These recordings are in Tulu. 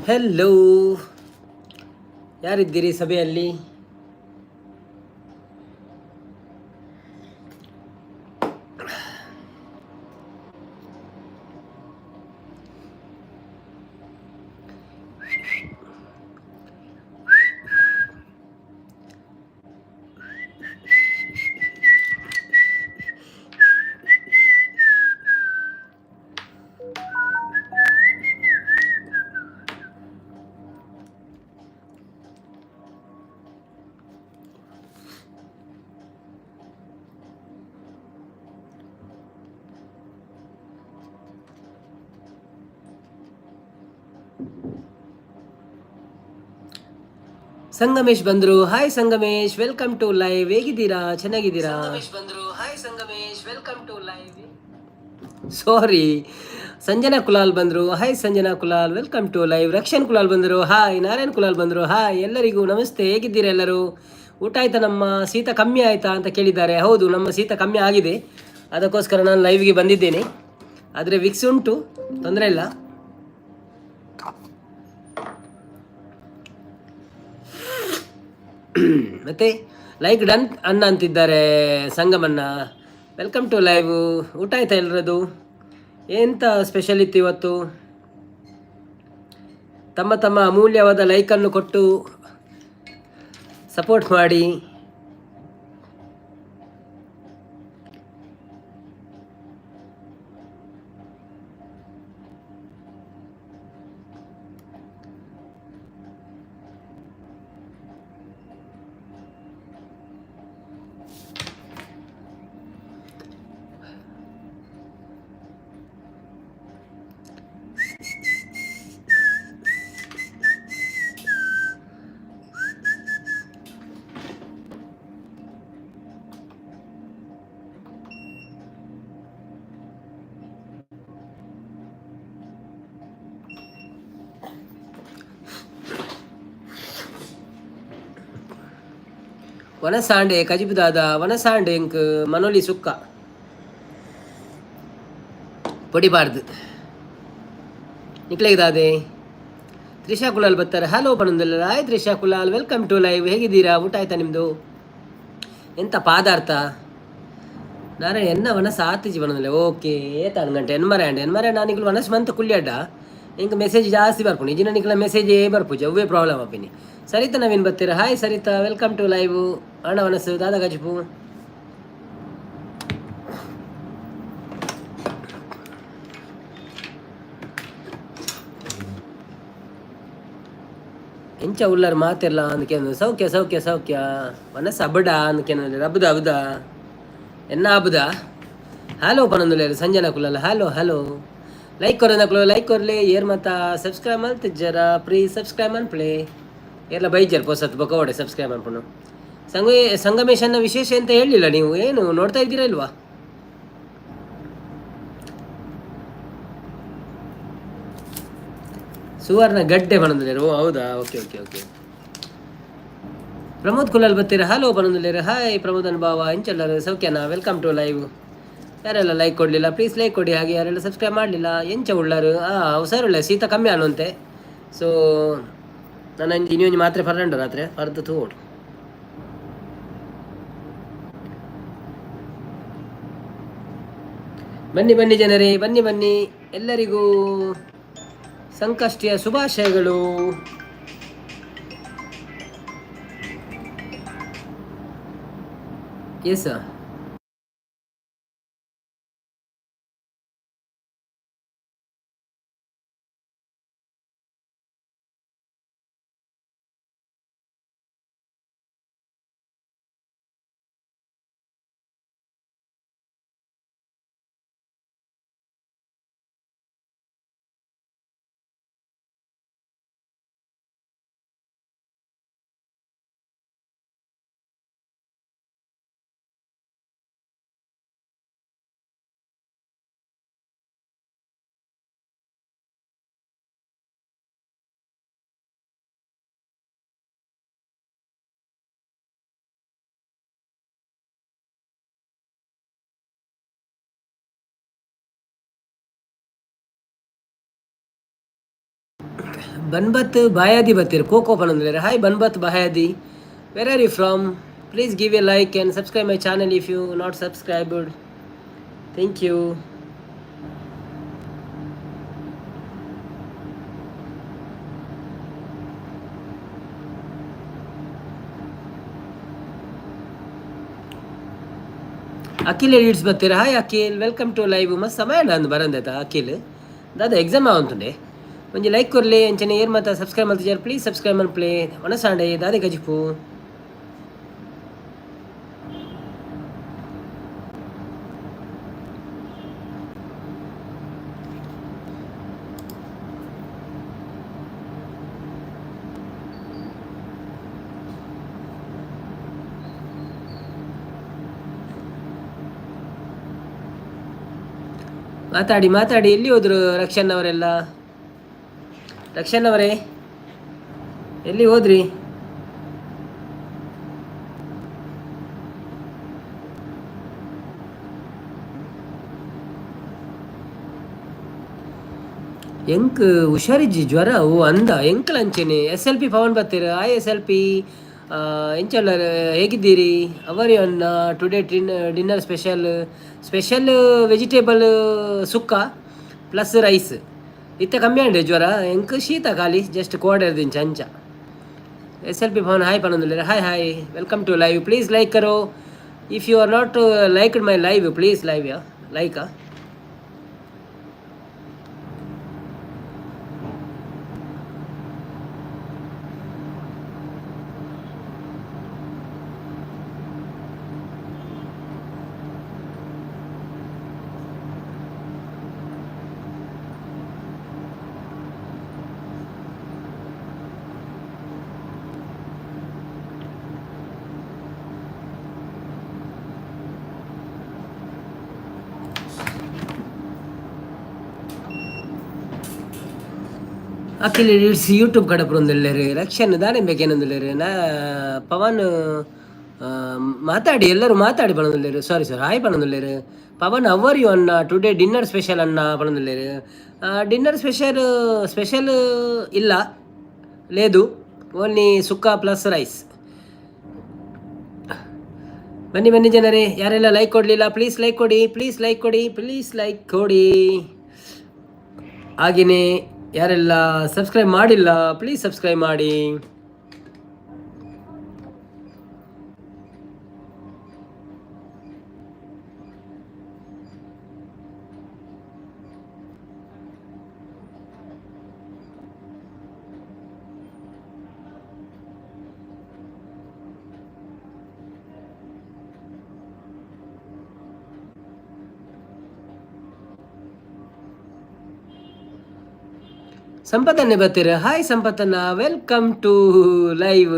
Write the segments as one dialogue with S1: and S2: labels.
S1: ಹೆಲೋ, ಯಾರಿದ್ದೀರಿ ಸಭೆಯಲ್ಲಿ? ಸಂಗಮೇಶ್ ಬಂದ್ರು. Hi Sangamesh, welcome to live. ಹೇಗಿದ್ದೀರಾ? ಚೆನ್ನಾಗಿದ್ದೀರಾ? ಸಂಗಮೇಶ್ ಬಂದ್ರು. Hi Sangamesh, welcome to live. Sorry, Sanjana Kulal ಬಂದರು. Hi Sanjana Kulal, welcome to live. Rakshan Kulal ಬಂದರು. ಹಾಯ್. ನಾರಾಯಣ್ ಕುಲಾಲ್ ಬಂದರು. ಹಾಯ್, ಎಲ್ಲರಿಗೂ ನಮಸ್ತೆ. ಹೇಗಿದ್ದೀರಾ ಎಲ್ಲರೂ? ಊಟ ಆಯ್ತಾ? ನಮ್ಮ ಶೀತ ಕಮ್ಮಿ ಆಯ್ತಾ ಅಂತ ಕೇಳಿದ್ದಾರೆ. ಹೌದು, ನಮ್ಮ ಶೀತ ಕಮ್ಮಿ ಆಗಿದೆ. ಅದಕ್ಕೋಸ್ಕರ ನಾನು ಲೈವ್ಗೆ ಬಂದಿದ್ದೇನೆ. ಆದರೆ ವಿಕ್ಸ್ ಉಂಟು, ತೊಂದರೆ ಇಲ್ಲ. ಮತ್ತೆ ಲೈಕ್ ಡನ್ ಅಣ್ಣ ಅಂತಿದ್ದಾರೆ ಸಂಗಮಣ್ಣ. Welcome to live. ಊಟ ಆಯ್ತಾ ಎಲ್ಲರದು? ಎಂತ ಸ್ಪೆಷಲ್ ಇತ್ತು ಇವತ್ತು? ತಮ್ಮ ತಮ್ಮ ಅಮೂಲ್ಯವಾದ ಲೈಕನ್ನು ಕೊಟ್ಟು ಸಪೋರ್ಟ್ ಮಾಡಿ. ವನಸಾಂಡೆ ಕಜಿಬುದಾದ ವನಸಾಂಡೆ ಇಂಕ್ ಮನೋಲಿ ಸುಕ್ಕ ಪೊಡಿಬಾರ್ದು ನಿಕ್ಲೆಗ್ದಾದೆ. ತ್ರಿಷಾ ಕುಲಾಲ್ ಬರ್ತಾರೆ. Hello ಪನೊಂದುಲ್ಲೆರ್. Hi Trisha Kulal, welcome to live. ಹೇಗಿದ್ದೀರಾ? ಊಟ ಆಯ್ತಾ ನಿಮ್ಮದು? ಎಂತ ಪಾದಾರ್ಥ ನಾನು ಎನ್ನ ವನಸ್ ಆತಿಜಿ ಪನೊಂದುಲ್ಲೆ. ಓಕೆ, ಏತಾನ್ ಗಂಟೆ ಎನ್ಮರೆ ಅಂಡ್ ಎನ್ಮರೆ ನಾನು ನಿಕ್ಲು ವನಸ್ ಮಂತ್ ಕುಲ್ಯಡ್ಡ ಇಂಕ್ ಮೆಸೇಜ್ ಜಾಸ್ತಿ ಬರ್ಪುಂಡು. ಇಜಿನ ನಿಕ್ಲ ಮೆಸೇಜೇ ಬರ್ಪುಜಿ, ಅವೇ ಪ್ರಾಬ್ಲಮ್ ಅಪಿನಿ. ಸರಿತಾ ನವೀನ್ ಬರ್ತೀರಾ. Hi Saritha, welcome to live. ಅಣ್ಣ ವನಸ್ಸು ದಾದಾ ಗಜಪು. ಎಂಚ ಉಲ್ಲರ್ ಮಾತೆಲ್ಲ ಅಂದ್ಕೆಂದು. ಸೌಖ್ಯ ಸೌಖ್ಯ ಸೌಖ್ಯ. ಮನಸ್ಸು ಅಬಡ ಅಂದ್ಕೆಂದು. ಅಬುದ ಅಬುದ ಎನ್ನ ಅಬುದ. ಹಲೋ ಪನೊಂದುಲ್ಲೆರ್ ಸಂಜನಾ ಕುಲಲ್ಲ. ಹಲೋ ಹಲೋ, ಲೈಕ್ ಕೊರನಕ್ಲು ಲೈಕ್ ಕೊರ್ಲೆ. ಏರ್ ಮತ ಸಬ್ಸ್ಕ್ರೈಬ್ ಮಲ್ತಿಜ್ಜರ ಪ್ಲೀಸ್ ಸಬ್ಸ್ಕ್ರೈಬ್ ಮನ್ಪುಲೆ. ಏರ್ಲ ಬೈಜರ್ ಪೊಸತ್ ಬೊಕ ಓಡೆ ಸಬ್ಸ್ಕ್ರೈಬ್ ಮನ್ಪುನು. ಸಂಗಮೇಶನ್ನ ವಿಶೇಷ ಅಂತ ಹೇಳಲಿಲ್ಲ ನೀವು. ಏನು ನೋಡ್ತಾ ಇದ್ದೀರಾ ಇಲ್ವಾ? ಸುವರ್ಣ ಗಡ್ಡೆ ಪನೊಂದುಲ್ಲೆರ್. ಓ ಹೌದಾ? Okay okay okay. Pramod Kulal ಬತ್ತೀರ. Hello ಪನೊಂದುಲ್ಲೆರ್. ಹಾಯ್ ಪ್ರಮೋದನ್ ಬಾವ, ಎಂಚಲ್ಲರ್? ಸೌಖ್ಯನಾ? Welcome to live. ಯಾರೆಲ್ಲ ಲೈಕ್ ಕೊಡಲಿಲ್ಲ ಪ್ಲೀಸ್ ಲೈಕ್ ಕೊಡಿ. ಹಾಗೆ ಯಾರೆಲ್ಲ ಸಬ್ಸ್ಕ್ರೈಬ್ ಮಾಡಲಿಲ್ಲ. ಎಂಚ ಉಳ್ಳಾರು? ಹುಷಾರುಳ್ಳ, ಶೀತ ಕಮ್ಮಿ ಆನುಂತೆ. ಸೊ ನಾನು ಇನ್ನೊಂದು ಮಾತ್ರೆ ಪರ್ರಂಡು ರಾತ್ರಿ ಪರ್ದು ತೂಡು. ಬನ್ನಿ ಬನ್ನಿ ಜನರೇ, ಬನ್ನಿ ಬನ್ನಿ. ಎಲ್ಲರಿಗೂ ಸಂಕಷ್ಟಿಯ ಶುಭಾಶಯಗಳು. Yes. ಬನ್ಬತ್ ಬಾಯಾದಿ ಬತ್ತೀರ್ ಕೋಕೋ ಪನೊಂದುಲ್ಲೆರ್. ಹಾಯ್ ಬನ್ಬತ್ ಬಾಯಾದಿ, where are you from? Please give a like and subscribe my channel if you not subscribed. Thank you. Akhil edits ಬರ್ತೀರಾ? Hi Akhil, welcome to live. ಮಸ್ತ್ ಸಮಯ ಅಂದು ಬರಂದಾಯ್ತಾ ಅಖಿಲ್? ದಾದ ಎಕ್ಸಾಮ್ ಆವಂತುಂಡೆ. ಒಂಜಿ ಲೈಕ್ ಕೊರ್ಲೆ, ಅಂಚನೆ ಏರ್ ಮಾತ ಸಬ್ಸ್ಕ್ರೈಬ್ ಮಲ್ತಿಜಾರ್ ಪ್ಲೀಸ್ ಸಬ್ಸ್ಕ್ರೈಬ್ ಮಲ್ಪ್ಲೆ. ಒಣಸಾಂಡೆ ದಾದೆ ಗಜಿಪು. ಮಾತಾಡಿ ಮಾತಾಡಿ, ಎಲ್ಲಿ ಹೋದ್ರು ರಕ್ಷನ್ ಅವರೆಲ್ಲ? ರಕ್ಷನ್ ಅವರೇ ಎಲ್ಲಿ ಹೋದ್ರಿ? ಎಂಕ್ ಹುಷಾರಿಜ್ಜಿ, ಜ್ವರ. ಓ ಅಂದ ಎಂಕ್ಲ ಅಂಚೆನೆ. ಎಸ್ ಎಲ್ ಪಿ ಪವನ್ ಬರ್ತೀರ? I S L P, ಎಂಚಲ್ಲ, ಹೇಗಿದ್ದೀರಿ? ಅವರಿ ಅನ್ನ today dinner special special vegetable sukka plus rice. ಇತ್ತ ಕಮ್ಮಿ ಅಂಡೆ ಜ್ವರ, ಎಂಕ್ ಶೀತ ಖಾಲಿ ಜಸ್ಟ್ ಕೋಡೆ ದಿಂಚ ಅಂಚ. S L P Pavan hi ಪನೊಂದುಲ್ಲೆರ್. Hi hi, welcome to live. Please like Karo. If you are not liked my live, please live yeah like. Akhil it's YouTube ಕಡಪುರೊಂದುಲ್ಲೆರ್. Rakshan ದಾನೆ ಬೇಕೇನೊಂದುಲ್ಲೆರ್. ನಾ ಪವನ್ ಮಾತಾಡಿ, ಎಲ್ಲರೂ ಮಾತಾಡಿ ಪನೊಂದುಲ್ಲೆರ್. ಸಾರಿ ಸರ್, ಹಾಯ್ ಪನೊಂದುಲ್ಲೆರ್. ಪವನ್ ಅವರ್ you ಅನ್ನ? ಟುಡೇ ಡಿನ್ನರ್ ಸ್ಪೆಷಲ್ ಅನ್ನ ಪನೊಂದುಲ್ಲೆರ್. ಡಿನ್ನರ್ ಸ್ಪೆಷಲ್ ಸ್ಪೆಷಲ್ ಇಲ್ಲ ಲೇದು, ಓನ್ಲಿ ಸುಕ್ಕ ಪ್ಲಸ್ ರೈಸ್. ಬನ್ನಿ ಬನ್ನಿ ಜನರೇ, ಯಾರೆಲ್ಲ ಲೈಕ್ ಕೊಡಲಿಲ್ಲ ಪ್ಲೀಸ್ ಲೈಕ್ ಕೊಡಿ, ಪ್ಲೀಸ್ ಲೈಕ್ ಕೊಡಿ, ಪ್ಲೀಸ್ ಲೈಕ್ ಕೊಡಿ. ಹಾಗೆಯೇ ಯಾರೆಲ್ಲ ಸಬ್ಸ್ಕ್ರೈಬ್ ಮಾಡಿಲ್ಲ ಪ್ಲೀಸ್ ಸಬ್ಸ್ಕ್ರೈಬ್ ಮಾಡಿ. ಸಂಪತ್ತನ್ನೇ ಬರ್ತೀರ? ಹಾಯ್ ಸಂಪತ್ತನ್ನ, welcome to live.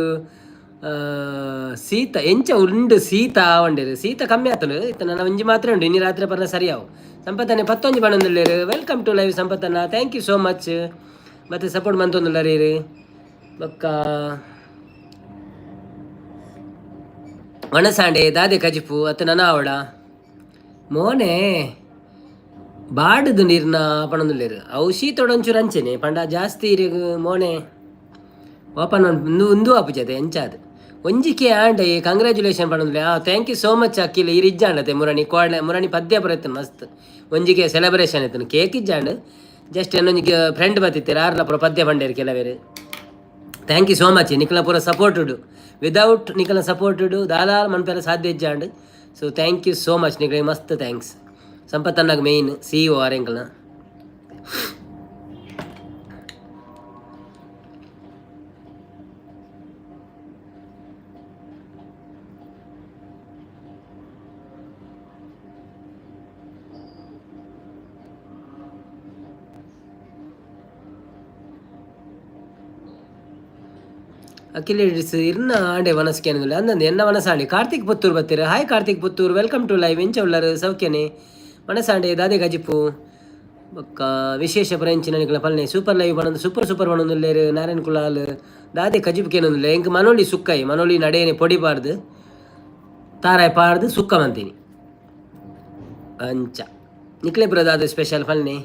S1: Sita ಎಂಚ ಉಂಡು ಸೀತಾ ಒಂಡೇರು? ಸೀತಾ ಕಮ್ಮಿ ಆತನು ಇತ್ತ, ನನ್ನ ಒಂಜಿ ಮಾತ್ರ ಉಂಡು. ಇನ್ನಿ ರಾತ್ರಿ ಪರ್ನ ಸರಿಯಾವು. ಸಂಪತ್ತನ್ನೇ ಪತ್ತೊಂಜಿ ಬಣ್ಣೊಂದುಲ್ಲೇರು. Welcome to live ಸಂಪತ್ತನ್ನ, thank you so much. ಮತ್ತೆ ಸಪೋರ್ಟ್ ಮಂತೊಂದುಲ್ಲರೀರು. ಬೊಕ್ಕ ಒಣಸಾಂಡೆ ದಾದೆ ಕಜಿಪು ಅತ್ತ ನನ ಆವಡ ಮೋನೆ ಬಾಡುದು ನೀರ್ನ ಪಣೊಂದುಲ್ಲೆರ್. ಅವು ಶೀತೊಡೊಂಚೂರು ಅಂಚೆನೆ ಪಂಡ ಜಾಸ್ತಿ ಇರೆಗ್ ಮೋನೆ ಓಪನ್ ಉಂದು ಉಂದು ಆಪುಜತೆ ಎಂಚಾದ್. ಒಂಜಿಕೆ ಆಂಡ ಕಂಗ್ರ್ಯಾಚುಲೇಷನ್ ಪಣೊಂದುಲ್ಲೆ. ಆ thank you so much Akhil. ಈರ್ ಇಜ್ಜಾಂಡತೆ ಮುರಣಿ ಕೋಡೆ ಮುರಣಿ ಪದ್ಯ ಪೂರ ಇತ್ತುಂಡು ಮಸ್ತ್. ಒಂಜಿಕೆ ಸೆಲೆಬ್ರೇಷನ್ ಇತ್ತುಂಡು, ಕೇಕ್ ಇಜ್ಜಾಂಡ್, ಜಸ್ಟ್ ಎನ್ನೊಂಜಿ ಫ್ರೆಂಡ್ ಬತ್ತಿತ್ತೆರ್, ಆರ್ಲ ಪೂರ ಪದ್ಯ ಪಂಡೇರ್ ಕೆಲವೆರ್. Thank you so much ನಿಕಲ್ನ ಪೂರ ಸಪೋರ್ಟುಡು. ವಿದೌಟ್ ನಿಕಲ್ನ ಸಪೋರ್ಟುಡು ದಾಲ ಮನ್ಪೆರೆ ಸಾಧ್ಯ ಇಜ್ಜಾಂಡ್. So thank you so much ನಿಕಲೆಗ್ ಮಸ್ತ್ thanks. ಸಂಪತ್ತನ್ನಾಗ ಮೇಯ್ನ್ ಸಿ ಒ ಆರ್ ಎಂಕಲ್ನ. ಅಖಿಲ್ ಇರ್ನ ಆಂಡೆ ವನಸ್ಕೆ ಅನ್ನೋದಿಲ್ಲ ಅಂದಂದು ಎನ್ನ ವನಸಾಂಡೆ. ಕಾರ್ತಿಕ್ ಪುತ್ತೂರು ಬರ್ತೀರ? Hi Karthik Puttur, welcome to live. ಎಂಚ ಉಲ್ಲರು, ಸೌಖ್ಯನೆ? ವನಸಾಂಡೆ ದಾದೆ ಗಜಿಪು? ಬೊಕ್ಕ ವಿಶೇಷ ಬ್ರಾಂಚಿನ ನಿಕಲ ಪಲ್ನೆ ಸೂಪರ್ ಲೈವ್ ಬಣ್ಣೊಂದು ಸೂಪರ್ ಸೂಪರ್ ಬಣ್ಣೊಂದುಲ್ಲೇರು. ನಾರಾಯಣ್ ಕುಲಾಲ್ ದಾದೆ ಕಜಿಪು ಕೇನೊಂದುಲ್ಲೆ. ಎಂಕ್ ಮನೋಲಿ ಸುಕ್ಕೈ ಮನೋಲಿ ನಡೆಯನೆ ಪೊಡಿ ಪಾಡ್ದು ತಾರಾಯ್ ಪಾಡ್ದು ಸುಕ್ಕ ಮಂತೀನಿ ಅಂಚ. ನಿಕ್ಲೆ ಪುರ ದಾದೆ ಸ್ಪೆಷಲ್ ಫಲ್ನೆ?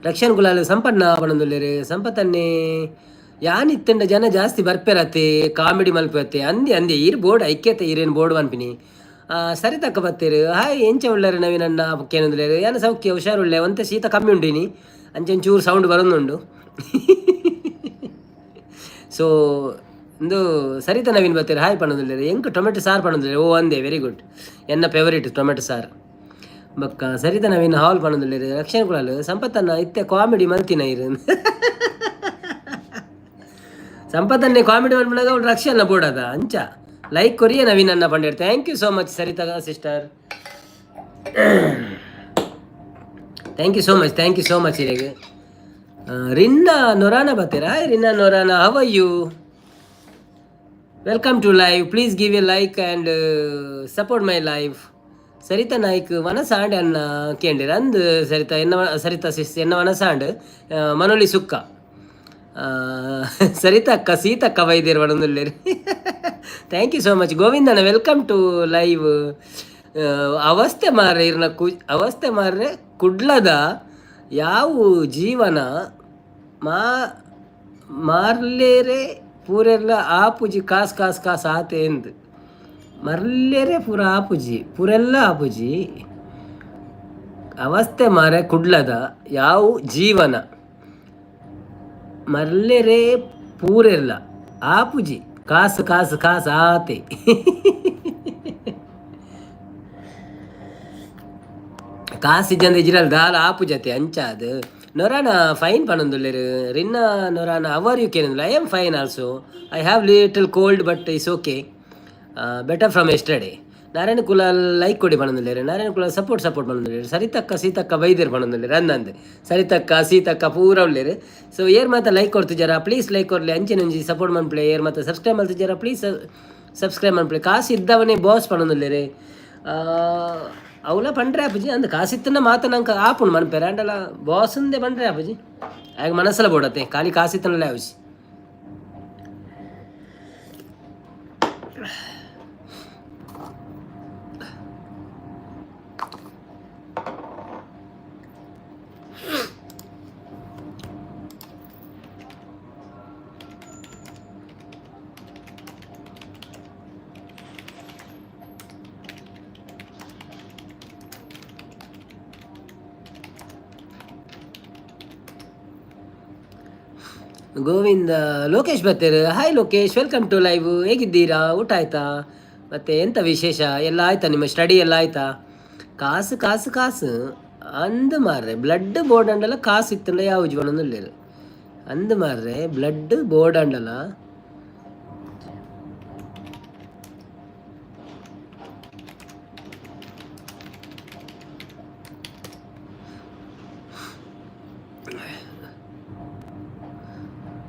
S1: ರಕ್ಷಣ್ ಕುಲಾಲ್ ಸಂಪನ್ನ ಪನೊಂದುಲ್ಲೆರ್. ಸಂಪತ್ತನ್ನೇ ಯಾನ್ ಇತ್ತಂಡ ಜನ ಜಾಸ್ತಿ ಬರ್ಪೆರತ್ತೆ, ಕಾಮಿಡಿ ಮಲ್ಪತ್ತೆ. ಅಂದೆ ಅಂದೆ ಈರ್ ಬೋರ್ಡ್ ಐಕ್ಯತೆ ಈರೇನು ಬೋರ್ಡ್ ಪನ್ಪಿನಿ. ಸರಿತಕ್ಕ ಬತ್ತೆರ್. ಹಾಯ್, ಎಂಚ ಉಳ್ಳಾರೆ ನವೀನಣ್ಣ ಕೇನೊಂದುಲ್ಲೆರ್. ಯಾನ್ ಸೌಖ್ಯ, ಹುಷಾರುಳ್ಳೆ. ಒಂತೆ ಶೀತ ಕಮ್ಮಿ ಉಂಡಿನಿ, ಅಂಚೊಂಚೂರು ಸೌಂಡ್ ಬರೊಂದುಂಡು. ಸೊ ಇಂದು ಸರಿತಾ ನವೀನ್ ಬತ್ತೆರ್, ಹಾಯ್ ಪನೊಂದುಲ್ಲೆರ್. ಎಂಕ್ ಟೊಮೆಟೊ ಸಾರು ಪನೊಂದುಲ್ಲೆರ್. ಓ ಅಂದೆ, ವೆರಿ ಗುಡ್. ಎನ್ನ ಫೇವರೇಟ್ ಟೊಮೆಟೊ ಸಾರು. ಬೊಕ್ಕ ಸರಿತಾ ನವೀನ್ ಹಾಲ್ ಪನೊಂದುಲ್ಲೆರ್. ರಕ್ಷಣ್ ಕುಲಾಲ್ ಸಂಪತ್ತನ್ನ ಇತ್ತೆ ಕಾಮಿಡಿ ಮಲ್ತಿನ ಇರು. ಸಂಪತ್ತನ್ನೇ ಕಾಮಿಡಿ ಮಲ್ಪುನಗ ಅವ್ಳು ರಕ್ಷಣ ಬೋಡದ ಅಂಚ ಲೈಕ್ ಕೊರಿಯೆ ನವೀನ್ ಅನ್ನ ಪಂಡೇರ್. Thank you so much Saritha sister, thank you so much, thank you so much. ಇರೆಗ್ ರಿನ್ನಾ ನೊರಾನ ಬತ್ತೀರಾ? Hi Rinna Noronha, how are you? Welcome to live. Please give a like and support my live. Saritha Naik ವನಸಾಂಡ್ ಅನ್ನ ಕೇಂಡಿರ. ಅಂದ್ ಸರಿತಾ, ಎನ್ನ ಸರಿತಾ ಸಿಸ್, ಎನ್ನ ವನಸಾಂಡ್ ಮನೋಲಿ ಸುಕ್ಕ. ಸರಿತಕ್ಕ ಸೀತಕ್ಕ ವೈದ್ಯರು ಪನೊಂದುಲ್ಲೆರ್. Thank you so much. ಗೋವಿಂದನ welcome to live. ಅವಸ್ಥೆ ಮಾರ್ರೆ ಇರ್ನ ಕು ಅವಸ್ಥೆ ಮಾರ್ರೆ ಕುಡ್ಲದ ಯಾವು ಜೀವನ ಮಾ ಮಾರ್ಲೇರೆ ಪೂರೆಲ್ಲ ಆಪುಜಿ. ಕಾಸ್ ಕಾಸ್ ಕಾಸ್ ಆತೆ ಎಂದ್ ಮರ್ಲೇರೆ ಪೂರ ಆಪುಜಿ, ಪೂರೆಲ್ಲ ಆಪುಜಿ. ಅವಸ್ಥೆ ಮಾರೆ ಕುಡ್ಲದ ಯಾವು ಜೀವನ ಮರ್ಲೆರೆ ಪೂರೆಲ್ಲ ಆಪುಜಿ, ಕಾಸು ಕಾಸು ಕಾಸು ಆತೆ. ಕಾಸು ಇಜ್ಜಂದೆ ಇಜ್ಜಿರಲ್ ದಾಲ ಆಪುಜತೆ ಅಂಚಾದ್. ನೊರಾನ ಫೈನ್ ಪನೊಂದುಲ್ಲೆರ್. ರಿನ್ನ ನೊರಾನ ಅವರ್ you ಕೇನೊಂದುಲ್ಲೆ. I am fine also. I have little cold, but is okay, better from yesterday. Narayana Kulal like ಕೊಡಿ ಪನೊಂದುಲ್ಲೆರ್. ನಾರಾಯಣ ಕುಲಾಲ್ ಸಪೋರ್ಟ್ ಸಪೋರ್ಟ್ ಪನೊಂದುಲ್ಲೆರ್. ಸರಿತಕ್ಕ ಸೀತಕ್ಕ ಬೈದೆರ್ ಪನೊಂದುಲ್ಲೆರ್. ಅಂದಂದ್ ಸರಿತಕ್ಕ ಸೀತಕ್ಕ ಪೂರ ಉಲ್ಲೆರ್. ಸೊ ಏರ್ ಮಾತ ಲೈಕ್ ಕೊಡ್ತಿಜಾರ, ಪ್ಲೀಸ್ ಲೈಕ್ ಕೊರ್ಲೆ. ಅಂಚಿನ ಒಂಜಿ ಸಪೋರ್ಟ್ ಮನ್ಪುಲೆ. ಏರ್ ಮಾತ ಸಬ್ಸ್ಕ್ರೈಬ್ ಮಲ್ತಿಜಾರ, ಪ್ಲೀಸ್ ಸಬ್ಸ್ಕ್ರೈಬ್ ಮನ್ಪುಲೆ. ಕಾಸು ಇದ್ದವನೇ ಬಾಸ್ ಪನೊಂದುಲ್ಲೆರ್. ಅವಲ ಪಂಡ್ರೆ ಆಪುಜಿ ಅಂದ್. ಕಾಸಿತ್ತನ ಮಾತ ನಂಕ ಆಪುಂಡು ಮನ್ಪೆರೆ. ಆಂಡಲ ಬಾಸ್ ಪಂಡ್ರೆ ಆಪುಜಿ, ಆಗ ಮನಸ್ಸಲ ಬೋಡತ್ತೆ. ಖಾಲಿ ಕಾಸಿತ್ತನಲ್ಲೇ ಆಪುಜಿ. Govinda Lokesh ಬತ್ತೇರು. Hi Lokesh, welcome to live. ಹೇಗಿದ್ದೀರಾ? ಊಟ ಆಯ್ತಾ? ಮತ್ತೆ ಎಂತ ವಿಶೇಷ? ಎಲ್ಲ ಆಯ್ತಾ? ನಿಮ್ಮ ಸ್ಟಡಿ ಎಲ್ಲ ಆಯ್ತಾ? ಕಾಸು ಕಾಸು ಕಾಸು ಅಂದು ಮಾರ್ರೆ. ಬ್ಲಡ್ ಬೋರ್ಡ್ ಅಂಡಲ ಕಾಸು ಇತ್ತಂಡ ಯಾವ ಜೀವನ ಅಂದು ಮಾರ್ರೆ. ಬ್ಲಡ್ ಬೋರ್ಡ್ ಅಂಡಲ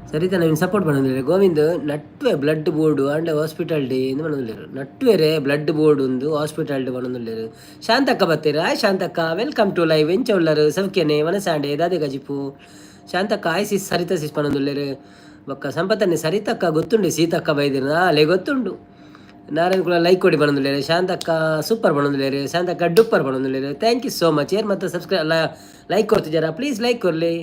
S1: ಸರಿತಾ ನವೀನ್ ಸಪೋರ್ಟ್ ಪನೊಂದುಲ್ಲೆರ್. ಗೋವಿಂದ್ ನಟ್ವೆ ಬ್ಲಡ್ ಬೋರ್ಡು ಆಂಡ ಹಾಸ್ಪಿಟಲ್ ಡಿ ಇಂದು ಪನೊಂದುಲ್ಲೆರ್. ನಟ್ವೆರೆ ಬ್ಲಡ್ ಬೋರ್ಡ್ ಉಂದು ಹಾಸ್ಪಿಟಲ್ ಡ್ ಪನೊಂದುಲ್ಲೆರ್. ಶಾಂತಕ್ಕ ಬತ್ತೆರ್. ಹಾಯ್ ಶಾಂತಕ್ಕ, welcome to live. ಎಂಚ ಉಲ್ಲರ್? ಸೌಖ್ಯನೆ? ವನಸಾಂಡೆ ದಾದೆ ಗಜಿಪು? ಶಾಂತಕ್ಕ ಹಾಯ್ ಸಿಸ್, ಸರಿತಾ ಸಿಸ್ ಪನೊಂದುಲ್ಲೆರ್. ಬೊಕ್ಕ ಸಂಪತ್ತನ್ನೇ ಸರಿತಕ್ಕ ಗೊತ್ತುಂಡು ಸೀತಕ್ಕ ಬೈದಿರ್ ಅಲೆ ಗೊತ್ತುಂಡು. ನಾರಾಯಣ ಕುಲ ಲೈಕ್ ಕೊಡಿ ಪನೊಂದುಲ್ಲೆರ್. ಶಾಂತಕ್ಕ ಸೂಪರ್ ಪನೊಂದುಲ್ಲೆರ್. ಶಾಂತಕ್ಕ ಡೂಪರ್ ಪನೊಂದುಲ್ಲೆರ್. Thank you so much. ಏರ್ ಮತ್ತೆ ಸಬ್ಸ್ಕ್ರೈಬ್ ಲೈಕ್ ಕೊಡ್ತಿದ್ದಾರಾ, ಪ್ಲೀಸ್ ಲೈಕ್ ಕೊರ್ಲಿ.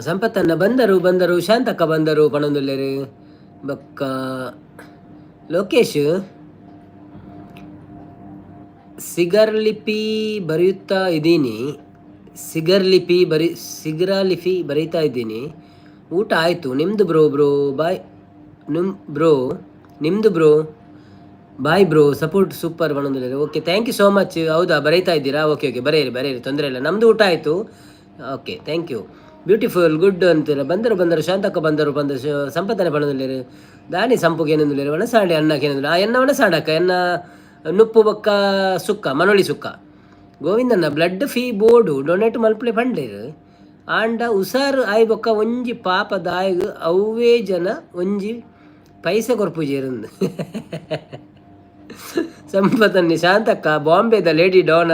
S1: ಸಂಪತ್ತನ್ನ ಬಂದರು ಬಂದರು, ಶಾಂತಕ್ಕ ಬಂದರು ಪಣೊಂದುಲ್ಲೆರ್. ಬೊಕ್ಕ ಲೋಕೇಶ್ ಸಿಗರ್ಲಿಪಿ ಬರೆಯುತ್ತಾ ಇದ್ದೀನಿ, ಸಿಗರ್ಲಿಪಿ ಬರಿ ಸಿಗರಾಲಿಪಿ ಬರೀತಾ ಇದ್ದೀನಿ. ಊಟ ಆಯಿತು ನಿಮ್ಮದು ಬ್ರೋ? ಬ್ರೋ ಬಾಯ್ ನಿಮ್ ಬ್ರೋ, ನಿಮ್ಮದು bro? Bye bro, support super ಬಣ್ಣದಲ್ಲಿ. Okay, thank you so much. ಹೌದಾ, ಬರೀತಾ ಇದ್ದೀರಾ? ಓಕೆ ಓಕೆ, ಬರೆಯಿರಿ ಬರೆಯಿರಿ, ತೊಂದರೆ ಇಲ್ಲ. ನಮ್ಮದು ಊಟ ಆಯಿತು. Okay, thank you. Beautiful, good ಅಂತೀರ. ಬಂದರು ಬಂದರು, ಶಾಂತಕ್ಕ ಬಂದರು ಬಂದು ಸಂಪತ್ತನೆ ಬಣ್ಣದಲ್ಲಿ. ದಾನಿ ಸಂಪುಗೆ ಏನಂದ್ರೆ ಒಣಸಾಂಡೆ ಅನ್ನಕ್ಕೆ ಏನಂದ್ರೆ ಆ ಎನ್ನ ಒಣಸಾಡಕ್ಕ ಎನ್ನ ನುಪ್ಪು ಬೊಕ್ಕ ಸುಕ್ಕ ಮನೊಳಿ ಸುಕ್ಕ. ಗೋವಿಂದನ ಬ್ಲಡ್ ಫೀ ಬೋರ್ಡು ಡೊನೇಟ್ ಮಲ್ಪಲೆ ಪಂಡೇರು ಆಂಡ ಉಸಾರು ಆಯ್ ಬೊಕ್ಕ ಒಂಜಿ ಪಾಪ ದಾಯಗ್ ಅವ್ವೇ ಜನ ಒಂಜಿ ಪೈಸೆ ಕೊರ್ಪುಜೇರಂದು. ಸಂಪತನ್ನಿ ಶಾಂತಕ್ಕ ಬಾಂಬೆದ ಲೇಡಿ ಡೋನ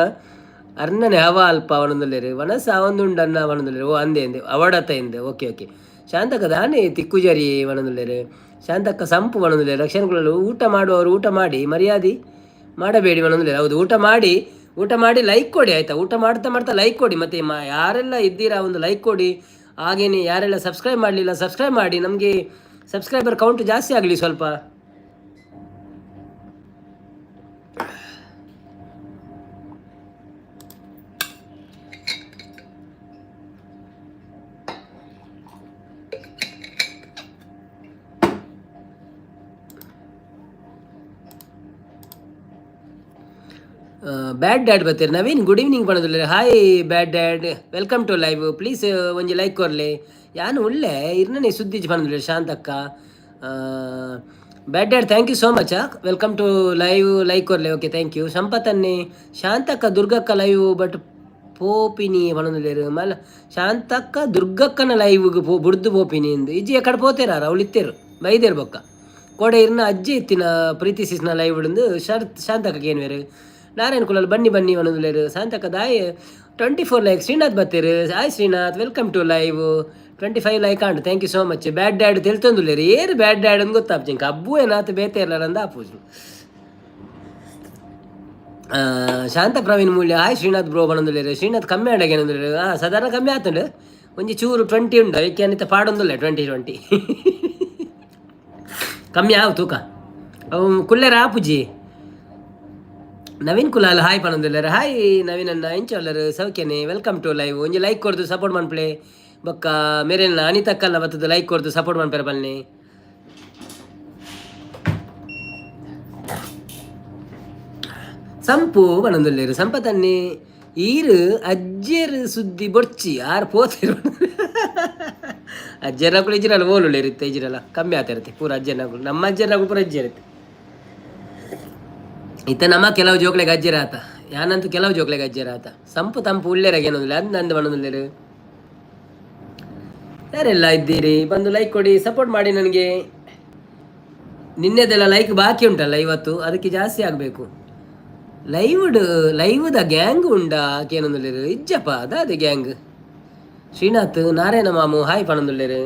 S1: ಅರ್ನನೆ ಹವ ಅಲ್ಪ ಅವನೊಂದುಲ್ಲೇರು ವನಸ ಅವೊಂದುಂಡನ್ನ ಅವನೊಂದುಲ್ಲೇರು. ಓ ಅಂದೆ ಅಂದೆ ಅವಡತ ಎಂದೆ. ಓಕೆ ಓಕೆ, ಶಾಂತಕ್ಕ ದಾನೆ ತಿಕ್ಕುಜರಿ ವನೊಂದುಲ್ಲೇರು. ಶಾಂತಕ್ಕ ಸಂಪು ವನೊಂದುಲ್ಲೇರು. ರಕ್ಷಣೆಗಳು ಊಟ ಮಾಡುವವರು ಊಟ ಮಾಡಿ, ಮರ್ಯಾದೆ ಮಾಡಬೇಡಿ ವನೊಂದುಲ್ಲೇರು. ಹೌದು, ಊಟ ಮಾಡಿ, ಊಟ ಮಾಡಿ ಲೈಕ್ ಕೊಡಿ, ಆಯಿತಾ? ಊಟ ಮಾಡ್ತಾ ಮಾಡ್ತಾ ಲೈಕ್ ಕೊಡಿ. ಮತ್ತು ಯಾರೆಲ್ಲ ಇದ್ದೀರಾ ಒಂದು ಲೈಕ್ ಕೊಡಿ. ಹಾಗೇನೆ ಯಾರೆಲ್ಲ ಸಬ್ಸ್ಕ್ರೈಬ್ ಮಾಡಲಿಲ್ಲ, ಸಬ್ಸ್ಕ್ರೈಬ್ ಮಾಡಿ. ನಮಗೆ ಸಬ್ಸ್ಕ್ರೈಬರ್ ಕೌಂಟ್ ಜಾಸ್ತಿ ಆಗಲಿ ಸ್ವಲ್ಪ. ಬ್ಯಾಡ್ ಡ್ಯಾಡ್ ಬರ್ತೀರಿ. ನವೀನ್ ಗುಡ್ ಈವ್ನಿಂಗ್ ಪಣದುಲ್ಲೆರ್. Hi bad dad, welcome to live. Please ಒಂಜಿ ಲೈಕ್ ಕೊರ್ಲೆ. ಯಾನ್ ಉಲ್ಲೆ ಇರ್ನನೆ ಸುದ್ದಿಜ್ ಪಣದುಲ್ಲೆರ್ ಶಾಂತಕ್ಕ. Bad dad, thank you so much. Welcome to live, like ಕೊರ್ಲೆ. Okay, thank you. ಸಂಪತನ್ನೆ ಶಾಂತಕ್ಕ ದುರ್ಗಕ್ಕ ಲೈವ್ ಬಟ್ ಪೋಪಿನಿ ಪಣದುಲ್ಲೆರ್. ಮಲ್ಲ ಶಾಂತಕ್ಕ ದುರ್ಗಕ್ಕನ ಲೈವ್ಗೆ ಪೋ ಬುಡ್ದು ಪೋಪಿನಿ ಇಂದು ಇಜ್ಜಿ. ಎಕಡೆ ಪೋತೇರ ಅವ್ಳು ಇತ್ತೇರು ಬೈದೇರು ಬೊಕ್ಕ ಕೋಡೆ ಇರ್ನ ಅಜ್ಜಿ ಇತ್ತಿನ ಪ್ರೀತಿ ಸಿಸ್ನ ಲೈವ್ ಹಿಡಿದು ಶರತ್ ಶಾಂತಕ್ಕ ಏನ್ವೇರು. ನಾರಾಯಣ ಕುಲಾಲ್ ಬನ್ನಿ ಬನ್ನಿ ಪಣದುಲ್ಲೆರ್. ಶಾಂತಕ್ಕ ದಾಯ್ 24 ಲೈಕ್. ಶ್ರೀನಾಥ್ ಬತ್ತೀರು. Hi Srinath, welcome to live. 25 like and thank you so much. Bad dad ತೆಲ್ತೊಂದುಲ್ಲೆರ್. ಏರು ಬ್ಯಾಡ್ ಡ್ಯಾಡ್ ಅಂದ್ ಗೊತ್ತಾಪ್ಜಿ ಇಂಕ. ಅಬ್ಬು ಏನಾತ ಬೇತೆ ಇರ್ಲಾರಂದ ಆಪುಜು. ಶಾಂತ ಪ್ರವೀಣ್ ಮೂಲ್ಯ ಹಾಯ್ ಶ್ರೀನಾಥ್ ಬ್ರೋ ಪಣೊಂದುಲ್ಲೆರ್. ಶ್ರೀನಾಥ್ ಕಮ್ಮಿ ಆಂಡಗೆ ಏನಂದುಲ್ಲೆರ್. ಹಾಂ, ಸಾಧಾರಣ ಕಮ್ಮಿ ಆತುಂಡು. ಒಂಜಿ ಚೂರು 20 ಉಂಡು. ಐಕೆ ಅನಿತ ಪಾಡೊಂದುಲ್ಲೆ. 20 20 ಕಮ್ಮಿ ಆವು ತೂಕ. ಅವು ಕುಲ್ಲೆರ ಆಪುಜಿ. ನವೀನ್ ಕುಲಾಲ್ ಹಾಯ್ ಪಣೊಂದುಲ್ಲೆರ್. ಹಾಯ್ ನವೀನ್ ಅಣ್ಣ, ಎಂಚ ಉಲ್ಲರ್? ಸೌಖ್ಯನೆ? Welcome to live. ಒಂಜಿ ಲೈಕ್ ಕೊರ್ದು ಸಪೋರ್ಟ್ ಮನ್ಪುಲೆ. ಬೊಕ್ಕ ಮೇರೆನ ಅನಿತಕ್ಕಲ್ಲ ಬತ್ತದ ಲೈಕ್ ಕೊರ್ದು ಸಪೋರ್ಟ್ ಮನ್ಪೆರ ಬನ್ನಿ. ಸಂಪು ಪಣೊಂದುಲ್ಲೆರ್. ಸಂಪತನ್ನಿ ಈರ್ ಅಜ್ಜೆರ್ ಸುದ್ದಿ ಬೊಡ್ಚಿ ಆರ್ ಪೋತೆರ್. ಅಜ್ಜೆರ್ನಕುಲು ಇಜ್ಜಿರಲ್ಲ, ಓಲುಲ್ಲೆರ್ ಇತ್ತೆ? ಇಜ್ಜಿರಲ್ಲ, ಕಮ್ಮಿ ಆತಿರತ್ತೆ ಪೂರ ಅಜ್ಜೆರ್ನಕುಲು. ನಮ್ಮ ಅಜ್ಜೆರ್ನಕುಲು ಪೂರ ಇಜ್ಜೆರ್ ಇತ್ತೆ. ನಮ್ಮ ಕೆಲವು ಜೋಕ್ಲೆಗ್ ಅಜ್ಜೆರ್ ಆತ, ಯಾನಂತೂ ಕೆಲವು ಜೋಕ್ಲೆಗ್ ಅಜ್ಜೆರ್ ಆತ. ಸಂಪು ತಂಪು ಉಲ್ಲೆರಾಗ ಏನೊಂದಿಲ್ಲ ಅಂದ್ ಅಂದ್ ಪಣೊಂದುಲ್ಲೆರ್. ಯಾರೆಲ್ಲ ಇದ್ದೀರಿ, ಬಂದು ಲೈಕ್ ಕೊಡಿ, ಸಪೋರ್ಟ್ ಮಾಡಿ ನನಗೆ. ನಿನ್ನೆದೆಲ್ಲ ಲೈಕ್ ಬಾಕಿ ಉಂಟಲ್ಲ ಇವತ್ತು, ಅದಕ್ಕೆ ಜಾಸ್ತಿ ಆಗಬೇಕು. ಲೈವ್ಡ್ ಲೈವ್ದ ಗ್ಯಾಂಗ್ ಉಂಡಾ ಕೇನೊಂದುಲ್ಲೆರ್. ಇಜ್ಜಪ್ಪ, ಅದಾದೆ ಗ್ಯಾಂಗ್. ಶ್ರೀನಾಥ್ ನಾರಾಯಣ ಮಾಮು ಹಾಯ್ ಪಣೊಂದುಲ್ಲೆರ್.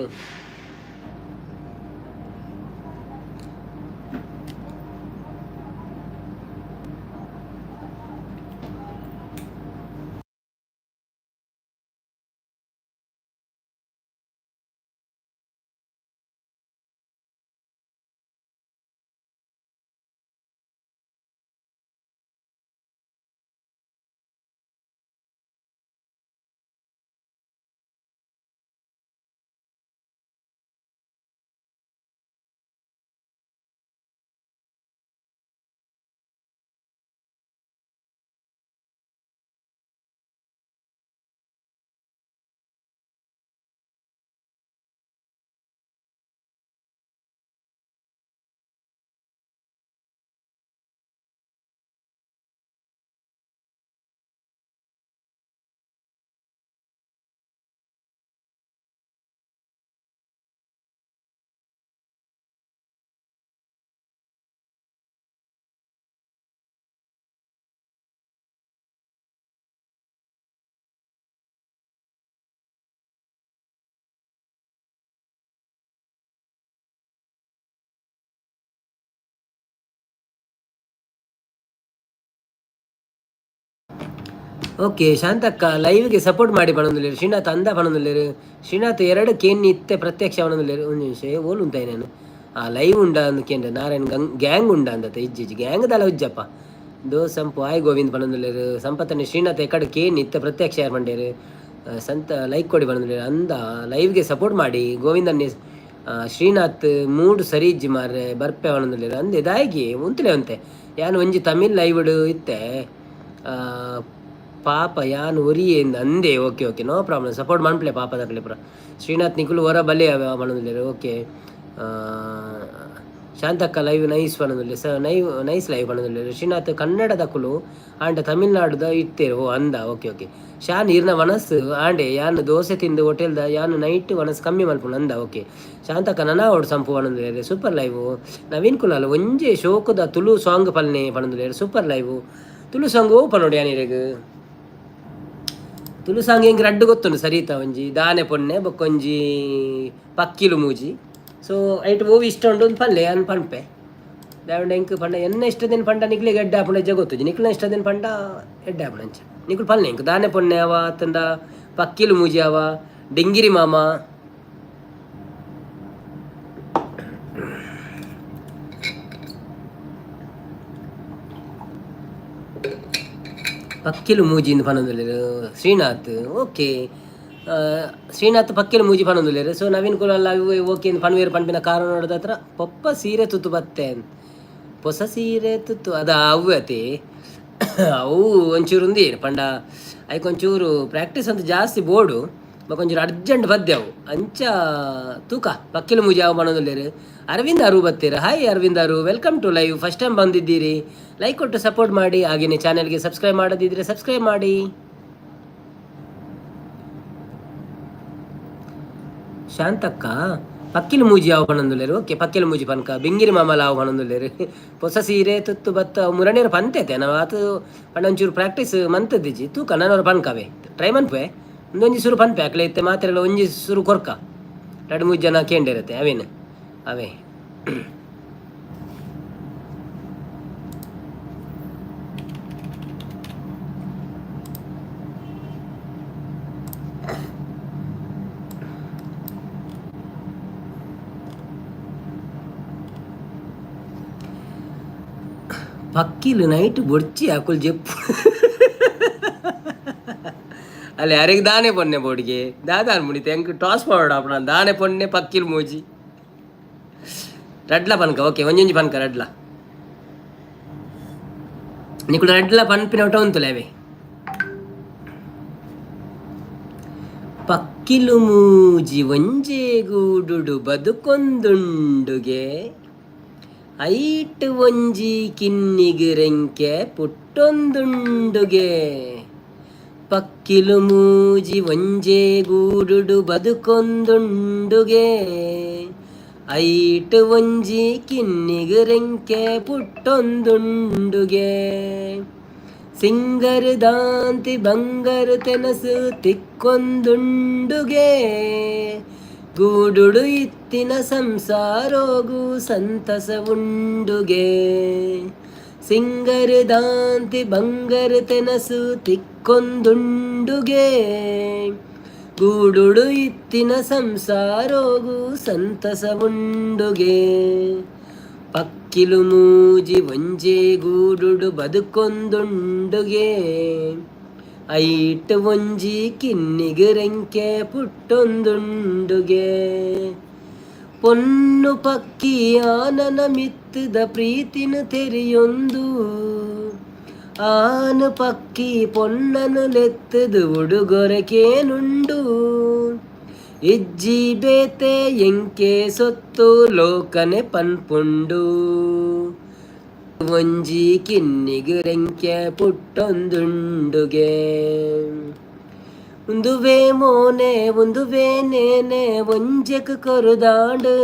S1: ಓಕೆ ಶಾಂತಕ್ಕ, ಲೈವ್ಗೆ ಸಪೋರ್ಟ್ ಮಾಡಿ ಪಣೊಂದುಲ್ಲೆರ್. ಶ್ರೀನಾಥ್ ಅಂದ ಪಣೊಂದುಲ್ಲೆರ್. ಶ್ರೀನಾಥ್ ಎರಡು ಕೇನ್ ಇತ್ತೆ ಪ್ರತ್ಯಕ್ಷ ಪಣೊಂದುಲ್ಲೆರ್. ಒಂದು ನಿಮಿಷ, ಓಲು ಉಂತಾಯಿ ನಾನು? ಆ ಲೈವ್ ಉಂಡ ಅಂದ್ ಕೇಂದ್ರ. ನಾರಾಯಣ್ ಗಂಗ್ ಗ್ಯಾಂಗ್ ಉಂಡ ಅಂದತ. ಇಜ್ಜಿ ಇಜ್ಜಿ, ಗ್ಯಾಂಗ್ ದಾಲ ಉಜ್ಜಪ್ಪ. ದೋ ಸಂಪು ಹಾಯ್ ಗೋವಿಂದ್ ಪಣೊಂದುಲ್ಲೆರ್. ಸಂಪತ್ತನೆ ಶ್ರೀನಾಥ್ ಎಕಡೆ ಕೇನ್ ಇತ್ತೆ ಪ್ರತ್ಯಕ್ಷ ಯಾರ್ ಪಂಡೇರು. ಸಂತ ಲೈಕ್ ಕೊಡಿ ಬಂದ್ರೆ ಅಂದ. ಲೈವ್ಗೆ ಸಪೋರ್ಟ್ ಮಾಡಿ ಗೋವಿಂದನ್ನೇ. ಶ್ರೀನಾಥ್ ಮೂಡು ಸರಿ ಇಜ್ಜಿ ಮಾರ್ರೆ, ಬರ್ಪೆ ಪನೊಂದುಲ್ಲೆರ್ ಅಂದೆ. ದಾಯೆಗೆ ಉಂತುಲೆ ಒಂತೆ. ಯಾನ್ ಒಂಜಿ ತಮಿಳ್ ಲೈವ್ಡ್ ಇತ್ತೆ. ಪಾಪ ಯಾನ್ ಒರಿಯೆ ಅಂದೆ. Okay okay, no problem. Support ಮನ್ಪುಲೆ ಪಾಪದಕಲೆ ಪೂರ. ಶ್ರೀನಾಥ್, ನಿಕುಲು ಒರ ಬಲೆ ಪನೊಂದುಲ್ಲೆರ್. ಓಕೆ. ಶಾಂತಕ್ಕ, ಲೈವ್ ನೈಸ್ ಪನೊಂದುಲ್ಲೆ. ಸ ನೈಸ್ ಲೈವ್ ಪನೊಂದುಲ್ಲೆರ್. ಶ್ರೀನಾಥ್, ಕನ್ನಡದಕುಲು ಆಂಡ ತಮಿಳ್ನಾಡುದ ಇತ್ತೇರು. ಓ ಅಂದ, ಓಕೆ ಓಕೆ. ಶಾನ್, ಇರ್ನ ಮನಸ್ಸು ಆಂಡೆ. ಯಾನ್ ದೋಸೆ ತಿಂದು ಹೋಟೆಲ್ದ. ಯಾನ್ ನೈಟ್ ವನಸ್ ಕಮ್ಮಿ ಮಲ್ಪುಂಡು ಅಂದ. ಓಕೆ. ಶಾಂತಕ್ಕ, ನನ ಓಡ್ ಸಂಪು ಪನೊಂದುಲ್ಲೆರ್. Super live. Naveen Kulal, ಒಂಜೆ ಶೋಕುದ ತುಳು ಸಾಂಗ್ ಪಲ್ನೆ ಪನೊಂದುಲ್ಲೆರ್. Super live. ತುಳು ಸಾಂಗ್ ಓ ಪನೋಡು ಯಾನ್ ಇರೆಗ್? ತುಳು ಸಾಂಗ್ ಎಂಕ್ ರಡ್ಡ್ ಗೊತ್ತುಂಡು ಸರಿತ. ಒಂಜಿ ದಾನೆ ಪೊನ್ನೆ, ಬೊಕ್ಕೊಂಜಿ ಪಕ್ಕಿಲು ಮೂಜಿ. ಸೊ ಐಟ್ ಓವು ಇಷ್ಟ ಉಂಡು ಒಂದು ಪಲ್ಲೆ, ಯಾನ್ ಪನ್ಪೆ. ದಾಯೆ ಎಂಕ್ ಪಂಡ ಎನ್ನ ಇಷ್ಟದಿನ ಪಂಡ ನಿಕ್ಲೆಗ್ ಎಡ್ಡೆ ಆಪುಂಡು ಹೆಜ್ಜೆ ಗೊತ್ತುಜಿ. ನಿಕ್ಲೆನ ಇಷ್ಟದಿನ ಪಂಡ ಎಡ್ಡೆ ಆಪುಂಡು. ಅಂಚ ನಿಕುಲು ಪಲ್ಲೆ ಎಂಕ್. ದಾನೆ ಪೊನ್ನೆ ಅವ ಅತ್ತಂಡ ಪಕ್ಕಿಲು ಮೂಜಿ ಅವ, ಡಿಂಗಿರಿ ಮಾಮ. ಪಕ್ಕಿಲು ಮೂಜಿ ಪನೊಂದುಲ್ಲೆರ್ ಶ್ರೀನಾಥ್. ಓಕೆ ಶ್ರೀನಾಥ್, ಪಕ್ಕಿಲು ಮೂಜಿ ಪನೊಂದುಲ್ಲೆರ್. ಸೊ ನವೀನ್ ಕುಲಾಲ್ ಓಕೆ ಪನ್ವೇರ್ ಪನ್ಪಿನ ಕಾರಣ ಹತ್ರ. ಪೊಪ್ಪ ಸೀರೆ ತುತ್ತು ಬತ್ತೆ, ಹೊಸ ಸೀರೆ ತುತ್ತು ಅದ ಅವು ಅತಿ. ಅವು ಒಂಚೂರು ಉಂದಿ ಪಂಡ ಐಕ್ ಒಂಚೂರು ಪ್ರಾಕ್ಟೀಸ್ ಅಂತ ಜಾಸ್ತಿ ಬೋಡು. ಬೊಕ ಒಂಚೂರು ಅರ್ಜೆಂಟ್ ಬದ್ದೆ ಅವು. ಅಂಚ ತೂಕ, ಪಕ್ಕಿಲು ಮೂಜಿ ಅವು ಪನೊಂದುಲ್ಲೆರ್. ಅರವಿಂದ್ ಅರು ಬತ್ತೀರ. ಹಾಯ್ ಅರವಿಂದ್ ಅರು, welcome to live. First time ಬಂದಿದ್ದೀರಿ. ಲೈಕ್ ಕೊಟ್ಟು ಸಪೋರ್ಟ್ ಮಾಡಿ. ಹಾಗೆಯೇ ಚಾನೆಲ್ಗೆ ಸಬ್ಸ್ಕ್ರೈಬ್ ಮಾಡದಿದ್ರೆ ಸಬ್ಸ್ಕ್ರೈಬ್ ಮಾಡಿ. ಶಾಂತಕ್ಕ, ಪಕ್ಕಿಲು ಮೂಜಿ ಅವು ಪನೊಂದುಲ್ಲೆರ್. ಓಕೆ, ಪಕ್ಕಿಲು ಮೂಜಿ ಪನ್ಕ. ಬಿಂಗಿರಿ ಮಾಮಲ ಅವು ಪನೊಂದುಲ್ಲೆರ್. ಹೊಸ ಸೀರೆ ತುತ್ತು ಬತ್ತ ಮುರನೇರು ಪಂತೈತೆ. ನಾವು ಆತು ಪಂಡ ಒಂಚೂರು ಪ್ರಾಕ್ಟೀಸ್ ಮಂತದಿಜ್ಜಿ. ತೂಕ, ನಾನು ಪನ್ಕವೆ, ಟ್ರೈ ಮನ್ಪೆ. ಒಂದೊಂಜಿ ಸುರು ಪನ್ಪೆ. ಅಕ್ಲೆ ಇತ್ತೆ ಮಾತ್ರೆಲ್ಲ ಒಂಜಿ ಸುರು ಕೊರ್ಕ. ಎರಡು ಮೂರು ಜನ ಕೇಂಡಿರುತ್ತೆ. ಅವೇನು ಅವೇ. ಪಕ್ಕಿಲು ನೈಟ್ ಬೊಡ್ಚಿ ಅಕುಲು ಜೆಪ್ಪು ಅಲ್ಲಿ. ಯಾರಿಗೆ ದಾನೆ ಪೊನ್ನೆ ಬೋಡಿಗೆ ದಾದ ಮುನಿತೆ? ಎಂಕ್ ಟಾಸ್ ಮಾಡೋಡ ಅಪ್ಪಣ. ದಾನೆ ಪೊನ್ನೆ, ಪಕ್ಕಿಲ್ ಮೂಜಿ, ರಡ್ಲ ಪನ್ಕ. ಓಕೆ, ಒಂಜೊಂಜಿ ಪನ್ಕ ರಡ್ಲ. ನಿಕುಲು ರಡ್ಲ ಪನ್ಪಿನ ಒಟ ಉಂತುಲೆ ಅವೇ. ಪಕ್ಕಿಲು ಮೂಜಿ ಒಂಜೇ ಗೂಡುಡು ಬದುಕೊಂದುಂಡುಗೆ, ಐಟ್ ಒಂಜಿ ಕಿನ್ನಿಗ್ ರೆಂಕೆ ಪುಟ್ಟೊಂದುಂಡುಗೆ. ಪಕ್ಕಿಲು ಮೂಜಿ ಒಂಜೇ ಗೂಡುಡು ಬದುಕೊಂದುಂಡುಗೆ, ಐಟ್ ಒಂಜಿ ಕಿನ್ನಿಗ್ ರೆಂಕೆ ಪುಟ್ಟೊಂದುಂಡುಗೆ. ಸಿಂಗರ್ ದಾಂತಿ ಬಂಗಾರ ತೆನಸು ತಿಕ್ಕೊಂದುಂಡುಗೆ, ಗೂಡುಡು ಇತ್ತಿನ ಸಂಸಾರೋಗು ಸಂತಸ ಉಂಡುಗೆ. ಸಿಂಗರ್ ದಾಂತಿ ಬಂಗಾರ ತೆನಸು ತಿಕ್ಕೊಂದುಂಡುಗೆ, ಗೂಡುಡು ಇತ್ತಿನ ಸಂಸಾರೋಗು ಸಂತಸ ಉಂಡುಗೆ. ಪಕ್ಕಿಲು ಮೂಜಿ ಒಂಜೇ ಗೂಡುಡು ಬದುಕೊಂದುಂಡುಗೆ, ಐಟ್ ಒಂಜಿ ಕಿನ್ನಿಗ್ ರೆಂಕೆ ಪುಟ್ಟೊಂದುಂಡುಗೆ. ಪೊನ್ನು ಪಕ್ಕಿ ಆನನ ಮಿತ್ತದ ಪ್ರೀತಿನ ತೆರಿಯೊಂದು, ಆನು ಪಕ್ಕಿ ಪೊನ್ನನು ಲೆತ್ತದು ಉಡುಗೊರೆಕೇನುಂಡು. ಇಜ್ಜಿ ಬೇತೆ ಎಂಕೆ ಸೊತ್ತು ಲೋಕನೆ ಪನ್ಪುಂಡು. ಒಂಜಿ ಕಿನ್ನಿಗ್ ರೆಂಕೆ ಪುಟ್ಟೊಂದುಂಡುಗೆ. ಉಂದುವೇ ಮೋನೆ ಉಂದುವೇ ನೇನೆ ಒಂಜೆಕ್ ಕೊರುದಾಂಡು,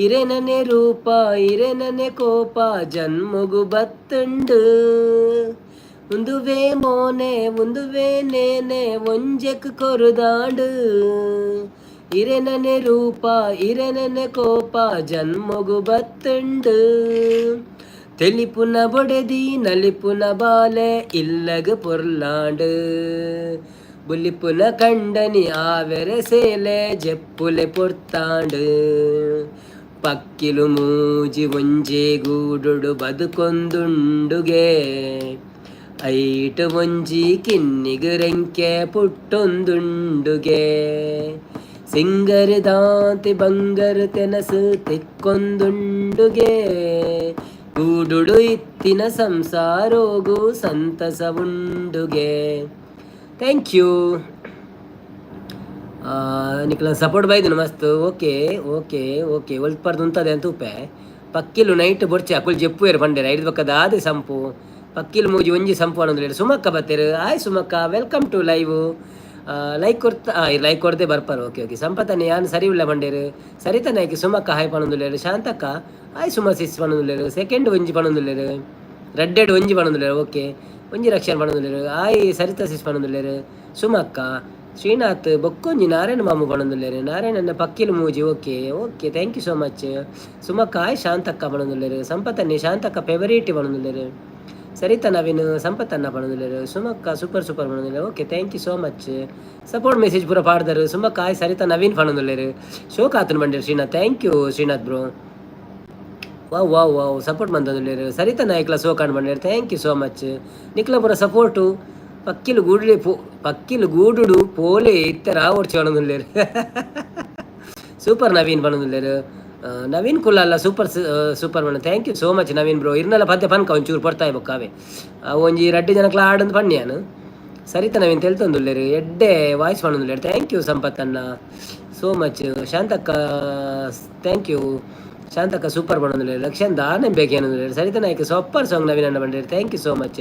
S1: ಇರೆನನೆ ರೂಪ ಇರೆನನೆ ಕೋಪ ಜನ್ಮಗು ಬತ್ತುಂಡು. ಉಂದುವೇ ಮೋನೆ ಉಂದುವೇ ನೇನೆ ಒಂಜೆಕ್ ಕೊರುದಾಂಡು, ಇರೆನನೆ ರೂಪ ಇರೆನನೆ ಕೋಪ ಜನ್ಮಗು ಬತ್ತುಂಡು. ತೆಲಿಪುನ ಬೊಡೆದಿ ನಲಿಪುನ ಬಾಲೆ ಇಲ್ಲಗ ಪೊರ್ಲಾಂಡು, ಬುಲಿಪುನ ಕಂಡನಿ ಆವೆರೆ ಸೇಲೆ ಜೆಪ್ಪುಲೆ ಪೊರ್ತಾಂಡು. ಪಕ್ಕಿಲು ಮೂಜಿ ಒಂಜೇ ಗೂಡುಡು ಬದುಕೊಂದುಂಡುಗೆ, ಐಟ್ ಒಂಜಿ ಕಿನ್ನಿಗ್ ರೆಂಕೆ ಪುಟ್ಟೊಂದುಂಡುಗೆ. Singer ದಾಂತಿ banger ತೆನಸು ತಿಕ್ಕೊಂದುಂಡುಗೆ. ಗೂಡುಡು ಇತ್ತಿನ ಸಂಸಾರೋಗು ಸಂತಸ ಉಂಡುಗೆ. Thank you. ನಿಕ್ಲ ಸಪೋರ್ಟ್ ಬೈದನು ಮಸ್ತ್. ಓಕೆ ಓಕೆ ಓಕೆ, ಒಲ್ಪರ್ದು ಉಂತದೆ ಅಂತ ಉಪ್ಪೆ. ಪಕ್ಕಿಲು ನೈಟ್ ಬೊರ್ಚಿ ಅಕುಲು ಜೆಪ್ಪುವೆರ್ ಪಂಡೆರ್. ಐದು ಬೊಕ್ಕ ದಾದೆ ಸಂಪು ಪಕ್ಕಿಲು ಮೂಜಿ ಒಂಜಿ ಸಂಪು ಅನ್ನೊಂದು. ಸುಮಕ್ಕ ಬತ್ತೆರ್. ಆಯ್ ಸುಮಕ್ಕ, welcome to live. Like ಕೊರ್ತ, ಲೈಕ್ ಕೊರ್ದೆ ಬರ್ಪಾರ. ಓಕೆ ಓಕೆ, ಸಂಪತನೆ ಯಾನ್ ಸರಿ ಉಲ್ಲ ಪಂಡೇರು. ಸರಿತ ನಾಯ್ಕ ಸುಮಕ್ಕ ಹಾಯ್ ಪನೊಂದುಲ್ಲೆರ್. ಶಾಂತಕ್ಕ ಹಾಯ್ ಸುಮ ಸಿಸ್ ಪನೊಂದುಲ್ಲೆರ್. ಸೆಕೆಂಡ್ ಒಂಜಿ ಪನೊಂದುಲ್ಲೆರ್. ರೆಡ್ಡೆಡ್ ಒಂಜಿ ಪನೊಂದುಲ್ಲೆರ್. ಓಕೆ, ಒಂಜಿ ರಕ್ಷಣೆ ಪನೊಂದುಲ್ಲೆರ್. ಆಯ್ ಸರಿತಾ ಸಿಸ್ ಪನೊಂದುಲ್ಲೆರ್ ಸುಮಕ್ಕ. ಶ್ರೀನಾಥ್ ಬೊಕ್ಕೊಂಜಿ ನಾರಾಯಣ ಮಾಮು ಪನೊಂದುಲ್ಲೆರ್. ನಾರಾಯಣನ ಪಕ್ಕಿಲು ಮೂಜಿ. Okay okay, thank you so much ಸುಮಕ್ಕ. ಆಯ್ ಶಾಂತಕ್ಕ ಪನೊಂದುಲ್ಲೆರ್. ಸಂಪತನ್ನಿ ಶಾಂತಕ್ಕ ಫೇವರೇಟ್ ಪನೊಂದುಲ್ಲೆರ್. ಸರಿತಾ ನವೀನ್ ಸಂಪತ್ತನ್ನ ಪನೊಂದುಲ್ಲೆರ್. ಸುಮಕ್ಕ ಸೂಪರ್ ಸೂಪರ್ ಪನೊಂದುಲ್ಲೆರ್. Okay, thank you so much. Support message ಪೂರ ಪಾಡ್ದರು. ಸುಮಕ್ಕ ಆಯ್ ಸರಿತಾ ನವೀನ್ ಪನೊಂದುಲ್ಲೆರ್. ಶೋಕ್ ಆತನ ಬಂಡೇರು Srinath. Thank you Srinath bro. Wow wow wow, support ಮಂತೊಂದುಲ್ಲೆರ್. Sarita ನಾಯ್ಕಲ ಸೋಕಾಂಡ್ ಬಂಡೇರು. Thank you so much ನಿಕ್ಲ ಪೂರ ಸಪೋರ್ಟು. ಪಕ್ಕಿಲು ಗೂಡುಡೆ ಪೋ, ಪಕ್ಕಿಲು ಗೂಡುಡು ಪೋಲೆ ಇತ್ತೆ ರಾವೊಡ್ಚಿ ಪನೊಂದುಲ್ಲೆರ್. ಸೂಪರ್ ನವೀನ್ ಪನೊಂದುಲ್ಲೆರ್. ನವೀನ್ ಕುಲ್ಲಲ್ಲ ಸೂಪರ್ ಸೂಪರ್ ಪಂಡ. Thank you so much Naveen bro. ಇರ್ನಲ ಪದ್ಯ ಪನ್ಕ ಒಂಚೂರು ಪೊರ್ತಾಯ್ ಬೊಕ್ಕ ಅವೆ ಒಂಜಿ ರಡ್ಡ್ ಜನಕ್ಲ ಆಡಂದು ಪನ್ಯಾನು. ಸರಿತ ನವೀನ್ ತೆಲ್ತೊಂದುಲ್ಲೆರ್. ಎಡ್ಡೆ ವಾಯ್ಸ್ ಪನೊಂದುಲ್ಲೆರ್. Thank you ಸಂಪತ್ತನ್ನ so much. Shantakka thank you. Shantakka super ಪನೊಂದುಲ್ಲೆರ್. ಲಕ್ಷನ್ ದಾನೆ ಬೇಕೇನೊಂದುಲ್ಲೆರ್. ಸರಿತ ನಾಯ್ಕ ಸೂಪರ್ ಸಾಂಗ್ ನವೀನ್ ಅಣ್ಣ ಬಂಡೇರು. Thank you so much,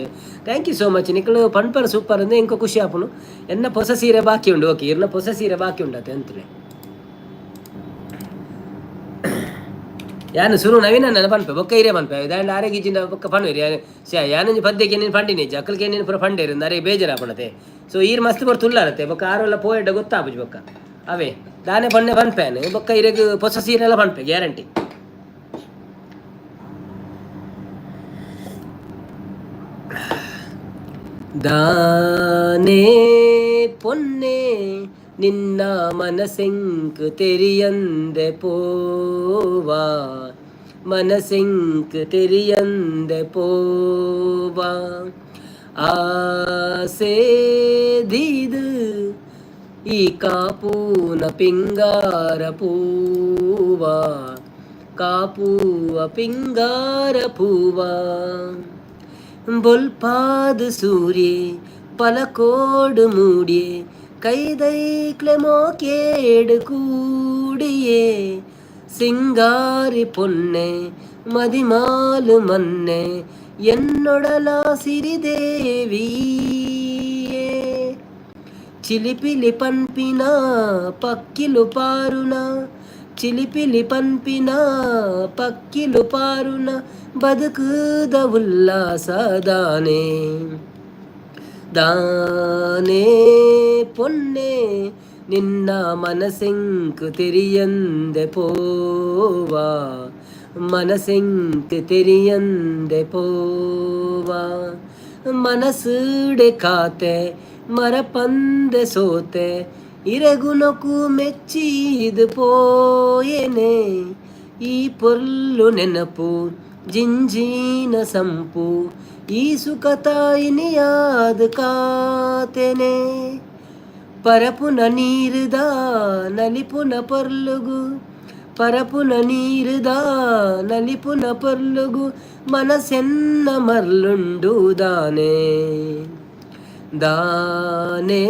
S1: thank you so much. ನಿಕ್ಲು ಪನ್ಪರ್ ಸೂಪರ್ ಅಂದ್ರೆ ಇಂಕ ಖುಷಿ ಆಪುನು. ಎನ್ನ ಹೊಸ ಸೀರೆ ಬಾಕಿ ಉಂಡು. ಓಕೆ, ಇರ್ನ ಹೊಸ ಸೀರೆ ಬಾಕಿ ಉಂಡತೆ ಅಂತಲೇ. ಯಾನು ಸುರು ನವೀನ ನನ್ನ ಪನ್ಪೆ ಬೊಕ್ಕ ಇರೇ ಪನ್ಪೆ ದಾಂಡ ಆರೆಗ್ ಇಜ್ಜಿಂಡ ಬೊಕ್ಕ ಪನ್ವೆರ್. ಯಾನ್ ಯಾನೊಂಜಿ ಪದ್ಯಕ್ಕೆ ನೀನು ಪಂಡಿನಿ ಜಕ್ಕಲ್ಕೆ ನೀನು ಪೂರ ಪಂಡೇರು ಅರೆ ಬೇಜಾರಾಪುಣತೆ. ಸೊ ಈರ್ ಮಸ್ತ್ ಪೊರ್ತು ತುಲ್ಲಾರತೆ ಬೊಕ್ಕ ಆರೋಲ್ಲ ಪೋಯೆಡ್ಡ ಗೊತ್ತಾಪುಜಿ ಬೊಕ್ಕ ಅವೇ ದಾನೆ ಪನ್ನೆ ಪನ್ಪೇನು ಬೊಕ್ಕ ಇರೆಗ್ ಪೊಸ ಸೀರೆಲ್ಲ ಪನ್ಪೆ ಗ್ಯಾರಂಟಿ. ದಾನೇ ಪೊನ್ನೆ ನಿನ್ನ ಮನಸೆಂಕ್ ತೆರಿಯಂದೆ ಪೋವಾ, ಮನಸೆಂಕ್ ತೆರಿಯಂದೆ ಪೋವಾ. ಆಸೇದಿದು ಈ ಕಾಪೂನ ಪಿಂಗಾರ ಪೂವ, ಕಾಪೂವ ಪಿಂಗಾರ ಪೂವ. ಬೊಲ್ಪಾದ ಸೂರ್ಯೆ ಪಲಕೋಡು ಮೂಡ್ಯೆ ಕೈದೈಕ್ಲೆ ಮೋಕೇಡು ಕೂಡಿಯೇ. ಸಿಂಗಾರಿ ಪೊನ್ನೆ ಮದಿಮಾಲು ಮನ್ನೆ ಎನ್ನೊಡಲ ಸಿರಿದೇವಿಯೇ. ಚಿಲಿಪಿಲಿ ಪನ್ಪಿನ ಪಕ್ಕಿಲು ಪಾರುನ, ಚಿಲಿಪಿಲಿ ಪನ್ಪಿನ ಪಕ್ಕಿಲು ಪಾರುನ ಬದುಕುದ ಉಲ್ಲಾಸದಾನೆ. ದಾನೇ ಪೊನ್ನೆ ನಿನ್ನ ಮನಸೆಂಕ್ ತೆರಿಯಂದೆ ಪೋವಾ, ಮನಸೆಂಕ್ ತೆರಿಯಂದೆ ಪೋವಾ. ಮನಸ್ಸುಡೆ ಖಾತೆ ಮರಪಂದೆ ಸೋತೆ ಇರೆಗುನಕು ಮೆಚ್ಚಿದು ಪೋಯೆನೆ. ಈ ಪೊರ್ಲು ನೆನಪು ಜಿಂಜಿನ ಸಂಪು ಈ ಸುಖ ತಾಯಿನಿಯಾದ ಕಾತೆನೆ. ಪರಪುನ ನೀರುದ ನಲಿಪುನ ಪೊರ್ಲುಗು, ಪರಪುನ ನೀರುದ ನಲಿಪುನ ಪೊರ್ಲುಗು ಮನಸೆನ್ನ ಮರ್ಲುಂಡು ದಾನೆ. ದಾನೇ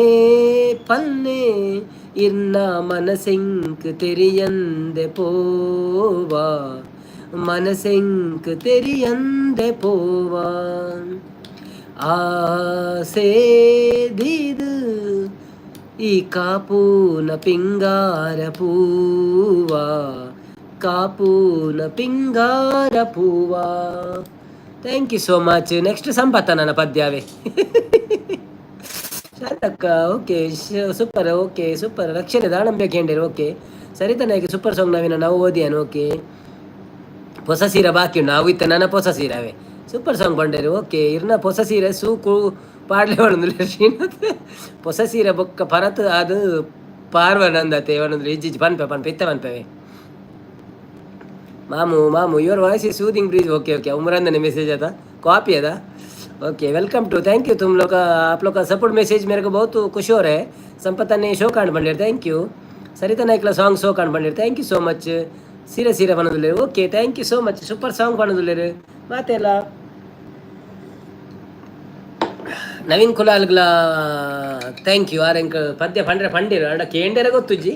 S1: ಪಲ್ನೆ ಇರ್ನ ಮನಸೆಂಕ್ ತೆರಿಯಂದೆ ಪೋವಾ, ಮನಸೆಂಕ್ ತೆರಿಯಂದೆ ಪೋವಾ. ಆಸೇದಿದು ಈ ಕಾಪೂನ ಪಿಂಗಾರ ಪೂವ, ಕಾಪೂನ ಪಿಂಗಾರ ಪೂವ. Thank you so much. Next ಸಂಪತ್ತ ನನ್ನ ಪದ್ಯವೇ. Shantakka okay super, okay super. ರಕ್ಷಣೆ ದಾಳಂಬೆ ಕೇಂದ್ರ okay. Saritha Naik super song ನವೀನ ನಾವು ಓದಿಯಾನು. ಓಕೆ, ಹೊಸ ಸೀರೆ ಬಾಕಿ ಉಂಟು ನಾವು ಇತ್ತ ನನ್ನ ಹೊಸ ಸೀರೆ ಸೂಪರ್ ಸಾಂಗ್ ಬಂಡೇರು. ಓಕೆ, ಇರ್ನ ಹೊಸ ಸೀರೆ ಸೂಕು ಪಾಡ್ಲೆ ಪಡೊಂದುಲ್ಲೆರ್ ಶ್ರೀನಾಥ್. ಹೊಸ ಸೀರೆ ಬೊಕ್ಕ ಪರತ್ ಅದು ಪಾರ್ವನಂದತೆ ಪನೊಂದುಲ್ಲೆ. ಇಜ್ಜಿ ಪನ್ಪೆ ಪನ್ಪೆ ಇತ್ತ ಪನ್ಪೆವೆ. ಮಾಮು ಮಾಮು your voice is soothing breeze. Okay okay, ಉಮರಂದನೆ message ಅದ ಕಾಪಿ ಅದ. Okay, welcome to, thank you. तुम लोग का, आप लोग का सपोर्ट मैसेज मेरे को बहुत खुश हो रहा है. ಸಂಪತ್ತನ್ನೇ ಶೋ ಕಾಣ್ ಬಂದಿರ್, thank you. Sarita ನಾಯ್ಕಲ ಸಾಂಗ್ ಶೋ ಕಾಣ್ ಬಂದಿರ್, thank you so much. ಸೀರೆ ಸೀರೆ ಬನ್ನದುಲ್ಲೇರು, okay, thank you so much. Super song ಬನ್ನದುಲ್ಲೇರು ಮಾತೆಲ್ಲ. Naveen ಕುಲಾಲ್ಗ್ಲ thank you. Are ಎಂಕ್ ಪದ್ಯ ಪಂಡ್ರೆ ಪಂಡಿರು ಅಂಡ ಕೇಂಡರೆ ಗೊತ್ತುಜ್ಜಿ,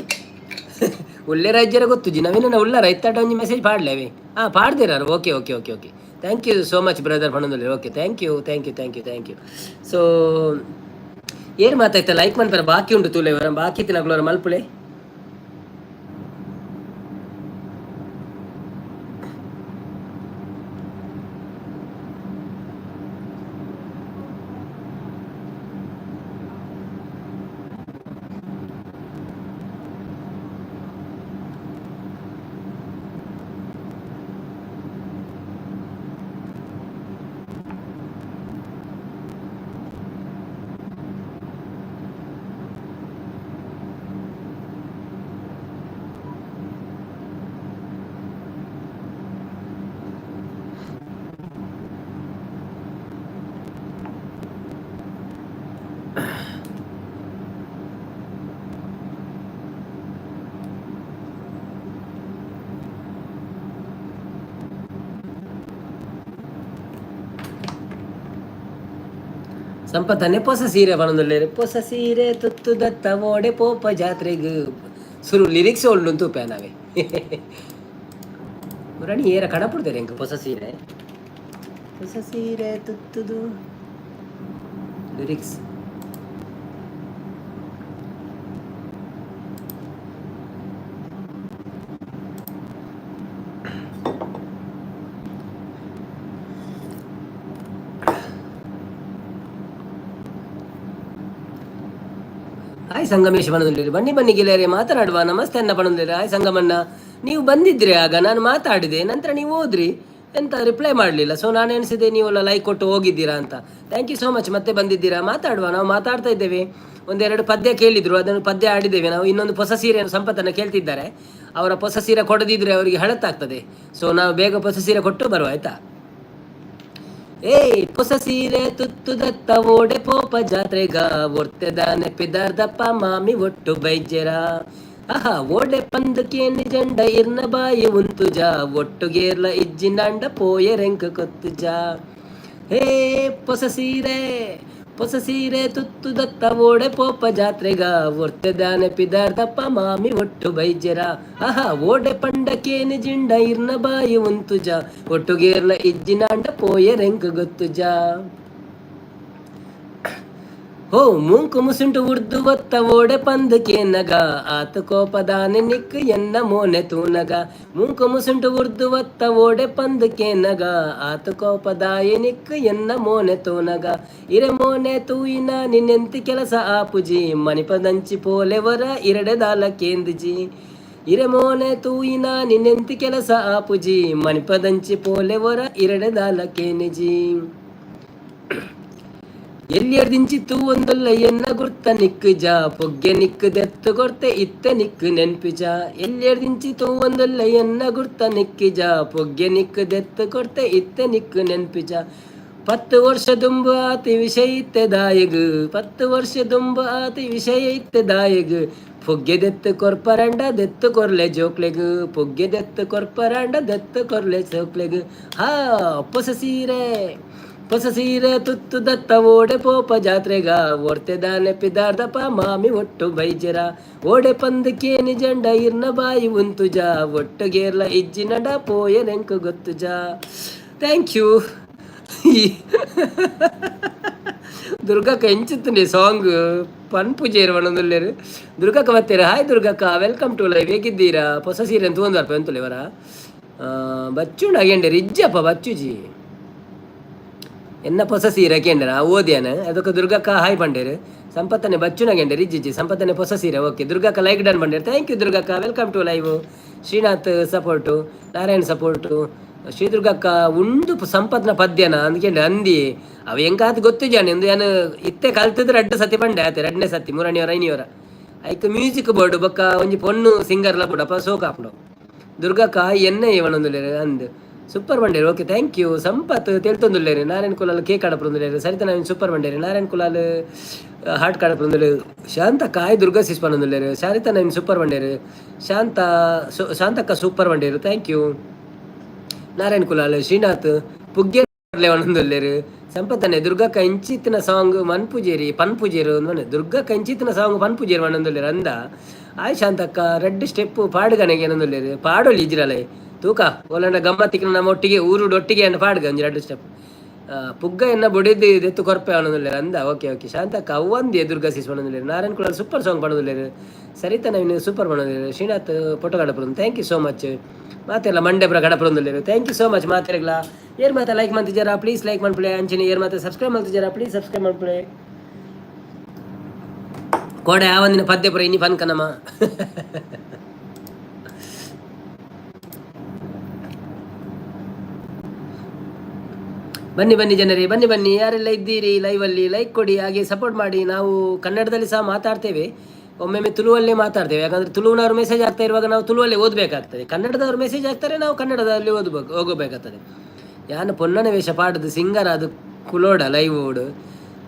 S1: ಉಲ್ಲೆ ರಾಜ್ಯರ ಗೊತ್ತುಜ್ಜಿ. ನವೀನ ಉಳ್ಳಾರ ಇತ್ತಾಟ ಒಂಜಿ ಮೆಸೇಜ್ ಪಾಡ್ಲೇವೆ. ಹಾಂ, ಪಾಡ್ದಿರಾರು. Okay okay okay okay, thank you so much brother ಪಣೊಂದುಲ್ಲೆರ್. Okay, thank you, thank you, thank you, thank you. So ಏರ್ ಮಾತಾಯ್ತ ಲೈಕ್ ಮನ್ಪೆರ ಬಾಕಿ ಉಂಟು ತೂಲೆ, ಬಾಕಿ ತಿನ್ನಕ್ಲವರ ಮಲ್ಪುಲೆ. ಸಂಪತ್ತನ್ನೇ ಪೊಸ ಸೀರೆ ಪನೊಂದುಲ್ಲೆರ್. ಪೊಸ ಸೀರೆ ತುತ್ತು ದತ್ತ ಓಡೆ ಪೋಪ ಜಾತ್ರೆಗ್ ಸುರು ಲಿರಿಕ್ಸ್ ಉಂಡು ತೂಪೆ ನಾವೇ. ಮುರಣಿ ಏರ ಕಣಪುಡ್ದೇರೆ ಎಂಕ್ ಪೊಸ ಸೀರೆ, ಪೊಸ ಸೀರೆ ತುತ್ತುದು ಲಿರಿಕ್ಸ್. ಹಾಯ್ ಸಂಗಮೇಶ್ ಬಣ್ಣದಲ್ಲಿ, ಬನ್ನಿ ಬನ್ನಿ ಗೆಳೆಯರೆ ಮಾತನಾಡುವ. ನಮಸ್ತೆ ಅನ್ನ ಪಣಂದಿರಿ. ಹಾಯ್ ಸಂಗಮಣ್ಣ, ನೀವು ಬಂದಿದ್ರಿ ಆಗ ನಾನು ಮಾತಾಡಿದೆ, ನಂತರ ನೀವು ಹೋದ್ರಿ, ಎಂತ ರಿಪ್ಲೈ ಮಾಡಲಿಲ್ಲ. ಸೊ ನಾನು ಎನಿಸಿದೆ ನೀವೆಲ್ಲ ಲೈಕ್ ಕೊಟ್ಟು ಹೋಗಿದ್ದೀರಾ ಅಂತ. Thank you so much, ಮತ್ತೆ ಬಂದಿದ್ದೀರಾ, ಮಾತಾಡುವ. ನಾವು ಮಾತಾಡ್ತಾ ಇದ್ದೇವೆ. ಒಂದೆರಡು ಪದ್ಯ ಕೇಳಿದ್ರು, ಅದನ್ನು ಪದ್ಯ ಆಡಿದ್ದೇವೆ ನಾವು. ಇನ್ನೊಂದು ಹೊಸ ಸೀರೆಯನ್ನು ಸಂಪತ್ತನ್ನು ಕೇಳ್ತಿದ್ದಾರೆ. ಅವರ ಹೊಸ ಸೀರೆ ಕೊಡದಿದ್ರೆ ಅವರಿಗೆ ಹಳತ್ತಾಗ್ತದೆ. ಸೊ ನಾವು ಬೇಗ ಹೊಸ ಸೀರೆ ಕೊಟ್ಟು ಬರುವ, ಆಯ್ತಾ? ಏಯ್ ಪೊಸ ಸೀರೆ ತುತ್ತು ದತ್ತ ಓಡೆ ಪೋಪ ಜಾತ್ರೆಗ ಒರ್ತೆದಾನೆ ಪಿದಾರ್ದಪ್ಪ ಮಾಮಿ ಒಟ್ಟು ಬೈಜೆರ. ಆಹಾ ಓಡೆ ಪಂದಕೇನಿ ಜಂಡ ಇರ್ನ ಬಾಯಿ ಉಂತುಜ ಒಟ್ಟುಗೇರ್ಲ ಇಜ್ಜಿನಾಂಡ ಪೋಯೆರೆಂಕ ಕೊತ್ತುಜ. ಹೇ ಪೊಸ ಸೀರೆ, ಪೊಸ ಸೀರೆ ತುತ್ತು ದತ್ತ ಓಡೆ ಪೋಪ ಜಾತ್ರೆಗ ಒರ್ತೆದಾನೆ ಪಿದಾರ್ದಪ್ಪ ಮಾಮಿ ಒಟ್ಟು ಬೈಜೆರ. ಆಹಾ ಓಡೆ ಪಂಡಕೇನಿ ಜಿಂಡ ಇರ್ನ ಬಾಯಿ ಉಂತುಜ ಒಟ್ಟುಗೇರ್ಲ ಇಜ್ಜಿನಾಂಡ ಪೋಯೆರೆಂಕ ಗೊತ್ತುಜ. ಹೋ ಮೂಂಕು ಮುಸುಂಟು ಉರ್ದು ಒತ್ತ ಓಡೆ ಪಂದಕೇನಗ ಆತ ಕೋಪದಾನೆ ನಿಕ್ ಎನ್ನ ಮೋನೆ ತೂನಗ. ಮೂಂಕು ಮುಸುಂಟು ಉರ್ದು ಒತ್ತ ಓಡೆ ಪಂದಕೇನಗ ಆತ ಕೋಪದಾಯ ನಿಕ್ ಎನ್ನ ಮೋನೆ ತೂನಗ. ಇರೆ ಮೋನೆ ತೂಯಿನ ನಿನ್ನೆಂತಿ ಕೆಲಸ ಆಪುಜಿ ಮಣಿಪದಂಚಿ ಪೋಲೆವರ ಇರಡೆದಾಲ ಕೇಂದ್ಜಿ. ಇರೆ ಮೋನೆ ತೂಯಿನ ನಿನ್ನೆಂತಿ ಕೆಲಸ ಆಪುಜಿ ಮಣಿಪದಂಚಿ ಪೋಲೆವರ ಇರಡೆದಾಲ ಕೇನಿಜಿ. ಎಲ್ಲಿಯರ್ದಿಂಚಿ ತೂವೊಂದುಲ್ಲ ಎನ್ನ ಗುರ್ತ ನಿಕ್ಕು ಜ ಪೊಗ್ಗೆ ನಿಕ್ಕು ದೆತ್ತು ಕೊರ್ತೆ ಇತ್ತೆ ನಿಕ್ಕು ನೆನ್ಪಿಜ. ಎಲ್ಲಿಯರ್ದಿಂಚಿ ತೂವೊಂದುಲ್ಲ ಎನ್ನ ಗುರ್ತ ನಿಕ್ಕಿಜ ಪೊಗ್ಗೆ ನಿಕ್ಕು ದೆತ್ತು ಕೊರ್ತೆ ಇತ್ತೆ ನಿಕ್ಕು ನೆನ್ಪಿಜ. 10 ವರ್ಷ ದುಂಬು ಆತಿ ವಿಷಯ ಇತ್ತೆ ದಾಯಗ್, 10 ವರ್ಷ ದುಂಬು ಆತಿ ವಿಷಯ ಇತ್ತೆ ದಾಯಗ್. ಪೊಗ್ಗೆ ದೆತ್ತು ಕೊರ್ಪರಂಡ ದೆತ್ತು ಕೊರ್ಲೆ ಜೋಕ್ಲೆಗ್, ಪೊಗ್ಗೆ ದೆತ್ತು ಕೊರ್ಪರಂಡ ದೆತ್ತು ಕೊರ್ಲೆ ಜೋಕ್ಲೆಗ್. ಹಾ ಪೊಸ ಸೀರೆ, ಪೊಸ ಸೀರೆ ತುತ್ತು ದತ್ತ ಓಡೆ ಪೋಪ ಜಾತ್ರೆಗ ಒರ್ತೆದಾನೆ ಪಿದಾರ್ದಪ್ಪ ಮಾಮಿ ಒಟ್ಟು ಬೈಜರ. ಓಡೆ ಪಂದಕೇನಿ ಜಂಡ ಇರ್ನ ಬಾಯಿ ಉಂತುಜ ಒಟ್ಟುಗೇರ್ಲ ಇಜ್ಜಿ ನಡ ಪೋಯೆರೆಂಕು ಗೊತ್ತುಜ. Thank you. ದುರ್ಗಕ್ಕ ಎಂಚುತ್ತುಂಡೆ ಸಾಂಗ್ ಪನ್ಪುಜೇರು ಪನೊಂದುಲ್ಲೆರ್. ದುರ್ಗಕ್ಕ ಬತ್ತೆರ್. ಹಾಯ್ ದುರ್ಗಕ್ಕ, welcome to live. ಹೇಗಿದ್ದೀರಾ? ಹೊಸ ಸೀರೆ ತೂವೊಂದು ಬರ್ಪ ಎಂತುಲೆ ವರ ಬಚ್ಚುಂಡು ಅಗೆಂಡೆರ್ ಇಜ್ಜಪ್ಪ ಬಚ್ಚುಜಿ ಎನ್ನ ಪೊಸ ಸೀರೆ ಕೇಂದ್ರ ಓದ್ಯಾನ ಅದಕ್ಕೆ. ದುರ್ಗಕ್ಕ ಹಾಯ್ ಪಂಡೇರು. ಸಂಪತ್ತನೆ ಬಚ್ಚುನ ಗೆಂಡೇರು ಇಜ್ಜಿಜ್ಜಿ, ಸಂಪತ್ತನೆ ಪೊಸ ಸೀರೆ. ಓಕೆ ದುರ್ಗಕ್ಕ ಲೈಕ್ ಡನ್ ಪಂಡೇರು. Thank you ದುರ್ಗಕ್ಕ, welcome to live. Srinath support, Narayan support, Shri ದುರ್ಗಕ್ಕ. ಉಂಡು ಸಂಪತ್ನ ಪದ್ಯನ ಅಂದ್ಕೇಂಡ ಅಂದಿ ಅವ ಎಂಕಾತ್ ಗೊತ್ತಿಜಾನೆ ಎಂದು ಯಾನು ಇತ್ತೆ ಕಲ್ತಿದ್ರೆ ರಡ್ಡು ಸತಿ ಪಂಡೆ ಆತೆ, ರಡ್ನೇ ಸತಿ ಮೂರನೆಯವರ ಐನಿಯವರ ಐಕ್ ಮ್ಯೂಸಿಕ್ ಬೋರ್ಡ್ ಬೊಕ್ಕ ಒಂಜಿ ಪೊಣ್ಣು ಸಿಂಗರ್ಲ ಬೋಡಪ್ಪ ಸೋಕಾಪುಂಡು. ದುರ್ಗಕ್ಕ ಎಣ್ಣೆ ಇವನೊಂದು ಅಂದ್. ಸೂಪರ್ ಬಂಡೇರು. Okay, thank you. Sampath ತೆಲ್ತೊಂದುಲ್ಲೇರು. ನಾರಾಯಣ್ ಕುಲಾಲ್ ಕೇಕ್ ಆಡಪ್ರೊಂದುಲ್ಲೇರು. ಸರಿತಾ ನವೀನ್ ಸೂಪರ್ ಬಂಡೇರು. ನಾರಾಯಣ್ ಕುಲಾಲ್ ಹಾರ್ಟ್ ಕಾಡಪ್ರೊಂದುಲ್ಲೇರು. ಶಾಂತ ಕಾಯ್ ದುರ್ಗಾ ಸಿಸ್ ಪನೊಂದುಲ್ಲೇರು. ಸರಿತಾ ನವೀನ್ ಸೂಪರ್ ಬಂಡೇರು. ಶಾಂತ ಶಾಂತಕ್ಕ ಸೂಪರ್ ಬಂಡೇರು. Thank you. Narayan Kulal, Srinath ಪುಗ್ಗೆ ಒಂದೊಂದುಲ್ಲೇರು. ಸಂಪತ್ತನೆ ದುರ್ಗಕ್ಕ ಇಂಚಿತ್ತಿನ ಸಾಂಗ್ ಮನ್ಪುಜೇರಿ ಪನ್ಪುಜೇರು. ದುರ್ಗಕ್ಕ ಇಂಚಿತ್ತಿನ ಸಾಂಗ್ ಪನ್ಪುಜೇರು ಮನೊಂದುಲ್ಲೇರು ಅಂದ. ಆಯ್ ಶಾಂತಕ್ಕ, ರೆಡ್ ಸ್ಟೆಪ್ ಪಾಡುಗನೆಗೆ ಏನೊಂದುಲ್ಲೇರು. ಪಾಡೊಲಿ ಇಜ್ರಲೆ ತೂಕ ಓಲಂಡ ಗಮ್ಮತ್ತಿಕ್ನ ನಮ್ಮ ಒಟ್ಟಿಗೆ ಊರುಡು ಒಟ್ಟಿಗೆ ಅನ್ನ ಪಾಡ್ಗ ಒಂಜಿ ರಡ್ಡ್ ಸ್ಟೆಪ್. ಪುಗ್ಗ ಎನ್ನ ಬೊಡಿದ್ದು ದೆತ್ತು ಕೊರ್ಪೆ ಅವನೊಂದುಲ್ಲೇರು ಅಂದ. ಓಕೆ ಓಕೆ ಶಾಂತಕ್ಕ ಅವ್ವಂದಿ ದುರ್ಗಾ ಸಿಸ್ ಪನೊಂದುಲ್ಲೇರು. ನಾರಾಯಣ್ ಕುಲಾಲ್ ಸೂಪರ್ ಸಾಂಗ್ ಪನೊಂದುಲ್ಲೇರು. ಸರಿತಾ ನವೀನ್ ಸೂಪರ್ ಪನೊಂದುಲ್ಲೇರು. ಶ್ರೀನಾಥ್ ಫೋಟೋ ಕಡಪುರು. Thank you so much. ಮಾತೆಲ್ಲ ಮಂಡೆ ಪುರ ಕಡಪುರೊಂದುಲ್ಲೇರು. Thank you so much ಮಾತೆರೆಗ್ಲ. ಏರ್ ಮಾತ ಲೈಕ್ ಮಂತಿಜಾರ, ಪ್ಲೀಸ್ ಲೈಕ್ ಮನ್ಪುಲೆ. ಅಂಚನೆ ಏರ್ ಮಾತ ಸಬ್ಸ್ಕ್ರೈಬ್ ಮಲ್ತಿಜಾರ, ಪ್ಲೀಸ್ ಸಬ್ಸ್ಕ್ರೈಬ್ ಮನ್ಪುಲೆ. ಕೋಡೆ ಆವಂದಿನ ಪದ್ಯ ಪುರ ಇನಿ ಪನ್ಕನಮ. ಬನ್ನಿ ಬನ್ನಿ ಜನರೇ, ಬನ್ನಿ ಬನ್ನಿ. ಯಾರೆಲ್ಲ ಇದ್ದೀರಿ ಲೈವಲ್ಲಿ, ಲೈಕ್ ಕೊಡಿ, ಹಾಗೆ ಸಪೋರ್ಟ್ ಮಾಡಿ. ನಾವು ಕನ್ನಡದಲ್ಲಿ ಸಹ ಮಾತಾಡ್ತೇವೆ, ಒಮ್ಮೆಮ್ಮೆ ತುಳುವಲ್ಲೇ ಮಾತಾಡ್ತೇವೆ. ಯಾಕಂದರೆ ತುಳುವಿನವರು ಮೆಸೇಜ್ ಆಗ್ತಾ ಇರುವಾಗ ನಾವು ತುಳುವಲ್ಲೇ ಓದಬೇಕಾಗ್ತದೆ. ಕನ್ನಡದವರು ಮೆಸೇಜ್ ಆಗ್ತಾರೆ, ನಾವು ಕನ್ನಡದಲ್ಲಿ ಓದಬೇಕು, ಹೋಗಬೇಕಾಗ್ತದೆ. ಯಾನು ಪೊನ್ನನ ವೇಷ ಪಾಡದು ಸಿಂಗರ್ ಅದು ಕುಲೋಡ ಲೈವ್ ಓಡು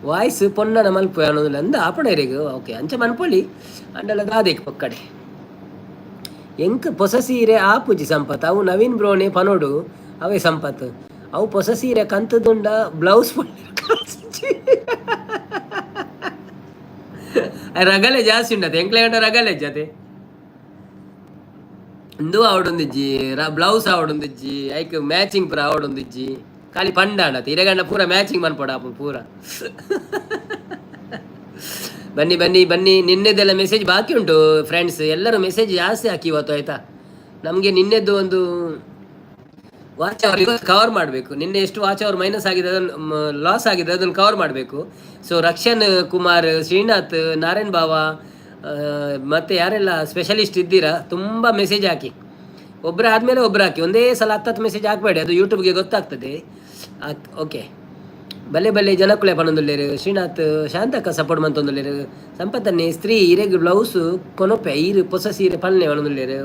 S1: ವಾಯ್ಸ್ ಪೊನ್ನನ ಮಲ್ಪು ಅನ್ನೋದಿಲ್ಲ ಅಂದ ಆಪಣೆರಿಗೆ. ಓಕೆ, ಅಂಚ ಮನ್ಪೊಲಿ ಅಂಡಲ ದಾದೇಕ್ ಪಕ್ಕಡೆ. ಎಂಕ್ ಪೊಸ ಸೀರೆ ಆಪುಜಿ ಸಂಪತ್. ಅವು ನವೀನ್ ಬ್ರೋನೆ ಪನೋಡು ಅವೇ ಸಂಪತ್. ಅವು ಪೊಸ ಸೀರೆ ಕಂತದುಂಡ ಬ್ಲೌಸ್ ರಗಲೆ ಜಾಸ್ತಿ ಉಂಡತೆ. ಎಂಕ್ಲೆ ಗಂಟ ರಗಲೆ ಜಾತೆ ಇಂದು ಆವಡೊಂದಿಜ್ಜಿ, ಬ್ಲೌಸ್ ಆವಡೊಂದಿಜ್ಜಿ, ಐಕ್ ಮ್ಯಾಚಿಂಗ್ ಪೂರ ಆವಡೊಂದಿಜ್ಜಿ. ಖಾಲಿ ಪಂಡ ಅಂಡತೆ. ಇರೆಗಂಡ ಪೂರ ಮ್ಯಾಚಿಂಗ್ ಮನ್ಪೊಡ ಪೂರ. ಬನ್ನಿ ಬನ್ನಿ ಬನ್ನಿ. ನಿನ್ನೆದೆಲ್ಲ ಮೆಸೇಜ್ ಬಾಕಿ ಉಂಟು ಫ್ರೆಂಡ್ಸ್. ಎಲ್ಲರೂ ಮೆಸೇಜ್ ಜಾಸ್ತಿ ಹಾಕಿ ಇವತ್ತು, ಆಯ್ತಾ? ನಮಗೆ ನಿನ್ನೆದ್ದು ಒಂದು ವಾಚ್ ಅವರ್ ಇವತ್ತು ಕವರ್ ಮಾಡಬೇಕು. ನಿನ್ನೆ ಎಷ್ಟು ವಾಚ್ ಅವರ್ ಮೈನಸ್ ಆಗಿದೆ, ಅದನ್ನು ಲಾಸ್ ಆಗಿದೆ, ಅದನ್ನು ಕವರ್ ಮಾಡಬೇಕು. ಸೊ ರಕ್ಷನ್ ಕುಮಾರ್, ಶ್ರೀನಾಥ್, ನಾರಾಯಣ್ ಬಾವ, ಮತ್ತು ಯಾರೆಲ್ಲ ಸ್ಪೆಷಲಿಸ್ಟ್ ಇದ್ದೀರಾ, ತುಂಬ ಮೆಸೇಜ್ ಹಾಕಿ. ಒಬ್ಬರು ಆದಮೇಲೆ ಒಬ್ಬರು ಹಾಕಿ. ಒಂದೇ ಸಲ 10 ಮೆಸೇಜ್ ಹಾಕಬೇಡಿ, ಅದು ಯೂಟ್ಯೂಬ್ಗೆ ಗೊತ್ತಾಗ್ತದೆ. ಓಕೆ, ಬಲೆ ಬಲೆ ಜನಕುಲೆ ಪನೊಂದುಲ್ಲೇರು. ಶ್ರೀನಾಥ್, ಶಾಂತಕ್ಕ ಸಪೋರ್ಟ್ ಮಂತೊಂದುಲ್ಲೇರು. ಸಂಪತ್ತನ್ನೇ ಸ್ತ್ರೀ ಇರೆಗ್ ಬ್ಲೌಸ್ ಕೊನೊಪೆ ಈರು ಪೊಸ ಸೀರೆ ಪನ್ನೆ ಪನೊಂದುಲ್ಲೇರು.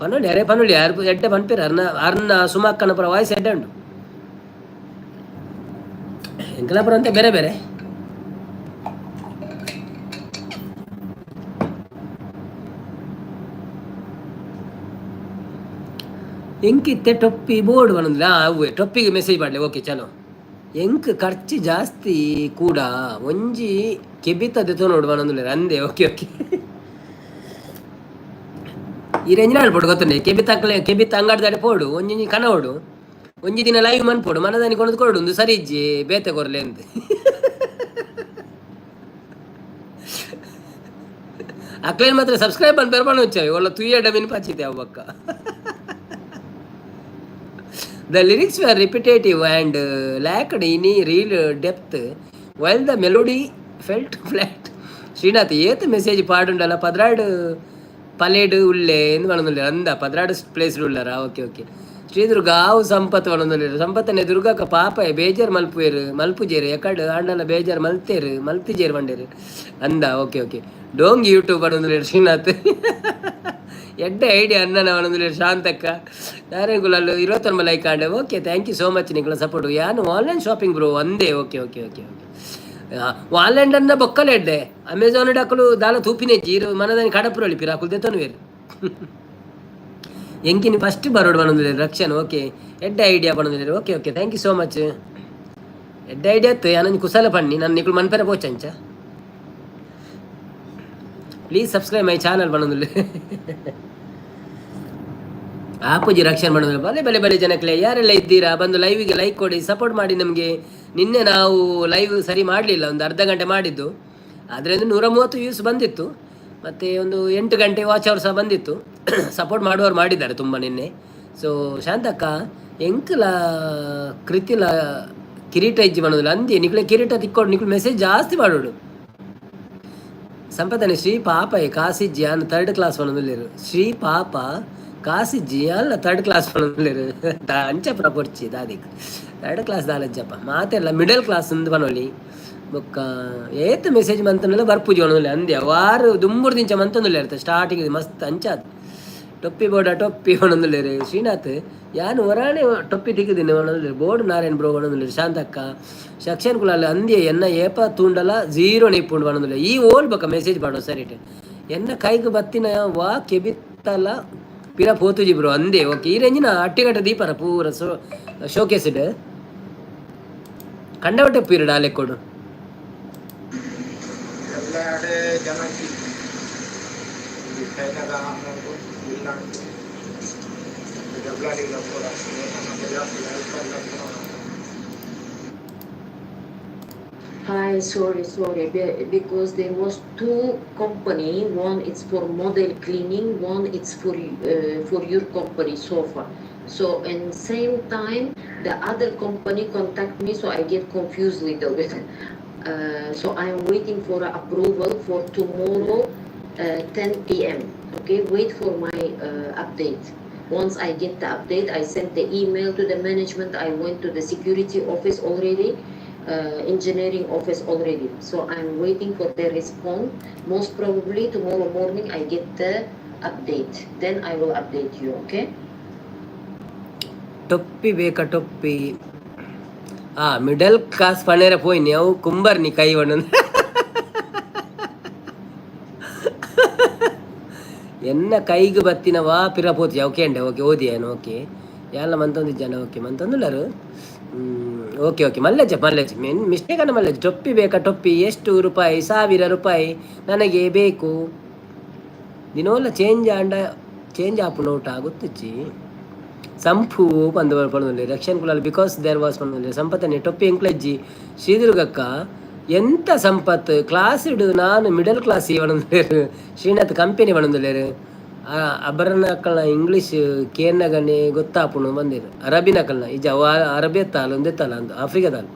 S1: ಪನೊಲಿ ಅರೆ ಪನೊಲಿ ಅರ್ ಎಡ್ಡೆ ಪನ್ಪೇರು. ಅರ್ನ ಅರ್ನ ಸುಮಕ್ಕನ ಪುರ ವಾಯ್ಸ್ ಎಡ್ಡೆ ಉಂಡು. ಎಂಕಲಪುರ ಅಂತ ಬೇರೆ ಬೇರೆ. ಎಂಕಿತ್ತೆ ಟೊಪ್ಪಿ ಬೋರ್ಡ್ ಪನೊಂದಿಲ್ಲ. ಅವ್ವೆ ಟೊಪ್ಪಿಗೆ ಮೆಸೇಜ್ ಮಾಡಲಿ. ಓಕೆ, ಚಲೋ. ಎಂಕ್ ಖರ್ಚು ಜಾಸ್ತಿ ಕೂಡ ಒಂಜಿ ಕೆಬಿತ ದೆತೊನೊಡು ಪನೊಂದುಲ್ಲೆರ್ ಅಂದೆ. ಓಕೆ ಓಕೆ ಈ ರೆಂಜಿನ ಪೋಡು ಗೊತ್ತುಂಡೆ. ಕೆಬಿತಕ್ಲೆ ಕೆಬಿತ ಅಂಗಡಿದಾಡೆ ಪೋಡು, ಒಂಜಿ ಕನವೋಡು, ಒಂಜಿ ದಿನ ಲೈವ್ ಮನ್ಪೋಡು, ಮನದಾನಿ ಕೊನದು ಕೊರಡು. ಒಂದು ಸರಿ ಇಜ್ಜಿ, ಬೇತೆ ಕೊರ್ಲೆ ಅಂದ್. ಅಕ್ಲೇನ್ ಮಾತ್ರ ಸಬ್ಸ್ಕ್ರೈಬ್ ಮನ್ಪೆರ್ ಪನೊಚ್ಚ ಒಲ್ಲ ತುಯ್ಯಡ ಮಿನ್ ಪಚ್ಚಿತೆ ಅವು ಬಕ್ಕ. The lyrics were repetitive and lacked any real depth, while the melody felt flat. Srinath ಏತ್ ಮೆಸೇಜ್ ಪಾಡುಂಡಲ್ಲ. 12 ಪಲೇಡು ಉಲ್ಲೆ ಎಂದು ಪನೊಂದುಲ್ಲೆರ್ ಅಂದ. 12 ಪ್ಲೇಸ್ ಉಳ್ಳಾರ. ಓಕೆ ಓಕೆ ಶ್ರೀ ದುರ್ಗಾ ಆವು ಸಂಪತ್ ಪನೊಂದುಲ್ಲೆರ್. ಸಂಪತ್ತನೆ ದುರ್ಗಕ್ಕ ಪಾಪ ಬೇಜಾರ್ ಮಲ್ಪುವೆರ್ ಮಲ್ಪುಜೆರ್ ಎಕಡ್ ಆಂಡಲ ಬೇಜಾರ್ ಮಲ್ತೇರ್ ಮಲ್ತಿಜೇರ್ ಪಂಡೇರ್ ಅಂದ. ಓಕೆ ಓಕೆ ಡೋಂಗಿ ಯೂಟ್ಯೂಬ್ ಪನೊಂದುಲ್ಲೆರ್ ಶ್ರೀನಾಥ್. ಎಡ್ಡೆ ಐಡಿಯಾ ಅಣ್ಣನ ಪನೊಂದುಲ್ಲೆರ್ ಶಾಂತಕ್ಕ. Narayana 29 like and. Okay, thank you so much ನಿಗಳ support. ಯಾನು ಆನ್ಲೈನ್ ಶಾಪಿಂಗ್ ಬ್ರೋ ಒಂದೇ. Okay okay okay okay online ಅನ್ನ ಬೊಕ್ಕಲೆ ಎಡ್ಡೆ. ಅಮೆಝಾನ್ ಅಕುಲು ದಾಲ ತೂಪಿನೆಜ್ಜಿ. ಇರು ಮನದಾನಿ ಕಡಪುರಳಿ ಪಿರ ಅಕುಲು ದೆತೊನುವೆರ್. ಎಂಕಿನಿ ಫಸ್ಟ್ ಬರೋಡು ಪನೊಂದುಲ್ಲೆರ್ ರಕ್ಷನ್. ಓಕೆ, ಎಡ್ಡೆ ಐಡಿಯಾ ಪನೊಂದುಲ್ಲೆರ್. Okay okay thank you so much. ಎಡ್ಡೆ ಐಡಿಯಾ ಇತ್ತು. ಯಾನೊಂಜಿ ಕುಸಲ ಪನ್ನಿ ನನ್ನ ನಿಕುಲು ಮನ್ಪೆರೆ ಪೋಚಂಚ. ಪ್ಲೀಸ್ ಸಬ್ಸ್ಕ್ರೈಬ್ my channel ಪನೊಂದುಲ್ಲೆ. ಆಪುಜಿ ರಕ್ಷಣೆ ಮಾಡೋದಿಲ್ಲ. ಬಲೆ ಬಲೆ ಬಲೆ ಜನಕ್ಲೆ, ಯಾರೆಲ್ಲ ಇದ್ದೀರಾ ಬಂದು ಲೈವಿಗೆ ಲೈಕ್ ಕೊಡಿ, ಸಪೋರ್ಟ್ ಮಾಡಿ ನಮಗೆ. ನಿನ್ನೆ ನಾವು ಲೈವ್ ಸರಿ ಮಾಡಲಿಲ್ಲ, ಒಂದು ಅರ್ಧ ಗಂಟೆ ಮಾಡಿದ್ದು. ಅದರಿಂದ 130 ವ್ಯೂಸ್ ಬಂದಿತ್ತು, ಮತ್ತು ಒಂದು 8 ಗಂಟೆ ವಾಚ್ ಅವರ್ ಸಹ ಬಂದಿತ್ತು. ಸಪೋರ್ಟ್ ಮಾಡುವವರು ಮಾಡಿದ್ದಾರೆ ತುಂಬ ನಿನ್ನೆ. ಸೊ ಶಾಂತಕ್ಕ, ಎಂಕಲ ಕೃತಿಲ ಕಿರೀಟ ಇಜ್ಜಿ ಮಾಡೋದಿಲ್ಲ ಅಂದಿ. ನಿಕ್ಲೆ ಕಿರೀಟ ತಿಕ್ಕೋಡು, ನಿಕ್ಲು ಮೆಸೇಜ್ ಜಾಸ್ತಿ ಮಾಡೋಡು. ಸಂಪದನೆ ಶ್ರೀ ಪಾಪ ಕಾಸಿಜ್ಜಿ ಅನ್ ಥರ್ಡ್ ಕ್ಲಾಸ್ ಪನೊಂದುಲ್ಲೆರ್. ಶ್ರೀ ಪಾಪ ಕಾಸಿಜ್ಜಿ ಅಲ್ಲ ಥರ್ಡ್ ಕ್ಲಾಸ್ ಪನೊಂದುಲ್ಲೆರ್. ಅಂಚ ಪ್ರಪೊರ್ಚಿ ದಾದಿಕ್ ಥರ್ಡ್ ಕ್ಲಾಸ್ ದಾಲಜ್ಜಪ್ಪ ಮಾತೆಲ್ಲ ಮಿಡಲ್ ಕ್ಲಾಸ್ ಅಂದ್ ಪನೊಲಿ. ಬೊಕ್ಕ ಏತ್ ಮೆಸೇಜ್ ಮಂತನೆಲ್ಲ ಬರ್ಪುಜಿ ಪನೊಂದುಲ್ಲೆ ಅಂದೆ. ವಾರು ದುಂಬುರ್ದಿಂಚ ಮಂತೊಂದುಲ್ಲೆರ್ ಸ್ಟಾರ್ಟಿಂಗ್ ಮಸ್ತ್ ಅಂಚಾದ್. ಟೊಪ್ಪಿ ಬೋಡ ಟೊಪ್ಪಿ ಪನೊಂದುಲ್ಲೆರ್ ಶ್ರೀನಾಥ್. ಯಾನ್ ಒರಾನೆ ಟೊಪ್ಪಿ ತಿಕ್ಕಿದಿನಿ ಪನೊಂದುಲ್ಲೆರ್. ಬೋಡು ನಾರಾಯಣ್ ಬ್ರೋ ಪನೊಂದುಲ್ಲೆರ್ ಶಾಂತಕ್ಕ. ಶಕ್ಷನ್ ಕುಲಾಲ್ ಅಂದ್ಯೆ ಎನ್ನ ಏಪ ತೂಂಡಲ ಜೀರೋ ಇಪ್ಪುಂಡು ಪನೊಂದುಲ್ಲೆ. ಈ ಓಲ್ ಬೊಕ ಮೆಸೇಜ್ ಪಾಡೋ ಸರಿಟ್. ಎನ್ನ ಕೈಗ್ ಬತ್ತಿನ ವಾ ಕೆಬಿತ್ತಲ ಪಿರ ಪೋತುಜಿ ಬ್ರೋ ಅಂದೆ. ಓಕೆ, ಈ ರೇಂಜಿನ ಅಟ್ಟಿಗಟ್ಟ ದೀಪರ ಪೂರ ಸೋ ಶೋಕೇಸ್ಡ್ ಕಂಡವಟೆ ಪೀರಿಯಡ್ ಆ ಲೆಕ್ಕೊಡು.
S2: ಎಲ್ಲೆಡೆ ಜನಕ್ಕೆ ಈ ಚೈನಾದ ಆಮದು ಇಲ್ಲಾಂಡು ಜಬ್ಲಾಡಿ ಲಪ್ಪುಡ ಜಾಸ್ತಿ.
S3: Hi, sorry, sorry, because there was two company. One it's for model cleaning, one it's for your company sofa. So in same time, the other company contact me, so I get confused little bit. So I'm waiting for a approval for tomorrow, 10 p.m. Okay, wait for my update. Once I get the update, I send the email to the management. I went to the security office already, engineering office already. So I'm waiting for their response. Most probably tomorrow morning I get the update. Then I will update you. Okay?
S1: ಟೊಪ್ಪಿ ಬೇಕಾ ಟೊಪ್ಪಿ? ಆ ಮಿಡಲ್ ಕ್ಲಾಸ್ ಪಣೇರ ಪೋಯಿನಿ ಅವು ಕುಂಬರ್ನಿ ಕೈ ಒಣ್ಣೊಂದು. ಎನ್ನ ಕೈಗೆ ಬತ್ತಿನ ವಾ ಪಿರ ಪೋತಿ. ಓಕೆ ಅಂಡೆ, ಓಕೆ ಓದಿ ಏನು. ಓಕೆ, ಯಾಲ ಮಂತೊಂದಿಜ್ಜಾನ. ಓಕೆ, ಮಂತೊಂದುಲ್ಲರು. ಓಕೆ ಓಕೆ, ಮಲ್ಲೆಜ್ಜ ಮಲ್ಲೆಜ್ಜ ಮೆನ್ ಮಿಸ್ಟೇಕ್ ಅನ್ನ ಮಲ್ಲೆಜ್ಜ. ಟೊಪ್ಪಿ ಬೇಕಾ ಟೊಪ್ಪಿ? ಎಷ್ಟು ರೂಪಾಯಿ? 1000 ರೂಪಾಯಿ. ನನಗೆ ಬೇಕು. ದಿನೋಲ ಚೇಂಜ್ ಆಂಡ ಚೇಂಜ್ ಆಪುನ ಊಟ ಗೊತ್ತುಜ್ಜಿ. ಸಂಪು ಪಂದ್ ಪಡೊಂದುಲ್ಲೆ Rakshan Kulal. Because there was ಪಂಡೊಂದುಲ್ಲೆ ಸಂಪತ್ತನೆ. ಟೊಪ್ಪಿ ಎಂಕ್ಲಜ್ಜಿ ಶ್ರೀದುರ್ಗಕ್ಕ. ಎಂತ ಸಂಪತ್ ಕ್ಲಾಸ್ ಇಡು, ನಾನು ಮಿಡಲ್ ಕ್ಲಾಸ್ ಪಣೊಂದುಲ್ಲೆರ್ ಶ್ರೀನಾಥ್. ಕಂಪೆನಿ ಪಣೊಂದುಲ್ಲೆರ್. ಅಬರನಕಲ್ನ ಇಂಗ್ಲೀಷ್ ಕೇನ್ನಗನೆ ಗೊತ್ತಾಪುಂಡು ಬಂದಿರು. ಅರಬಿನಕಲ್ನ ಇಜ್ಜ ಅವು ಅರಬಿಯತ್ತಾಲ ಒಂದೆತ್ತಲ್ಲ ಅಂದು ಆಫ್ರಿಕಾದಾಲ್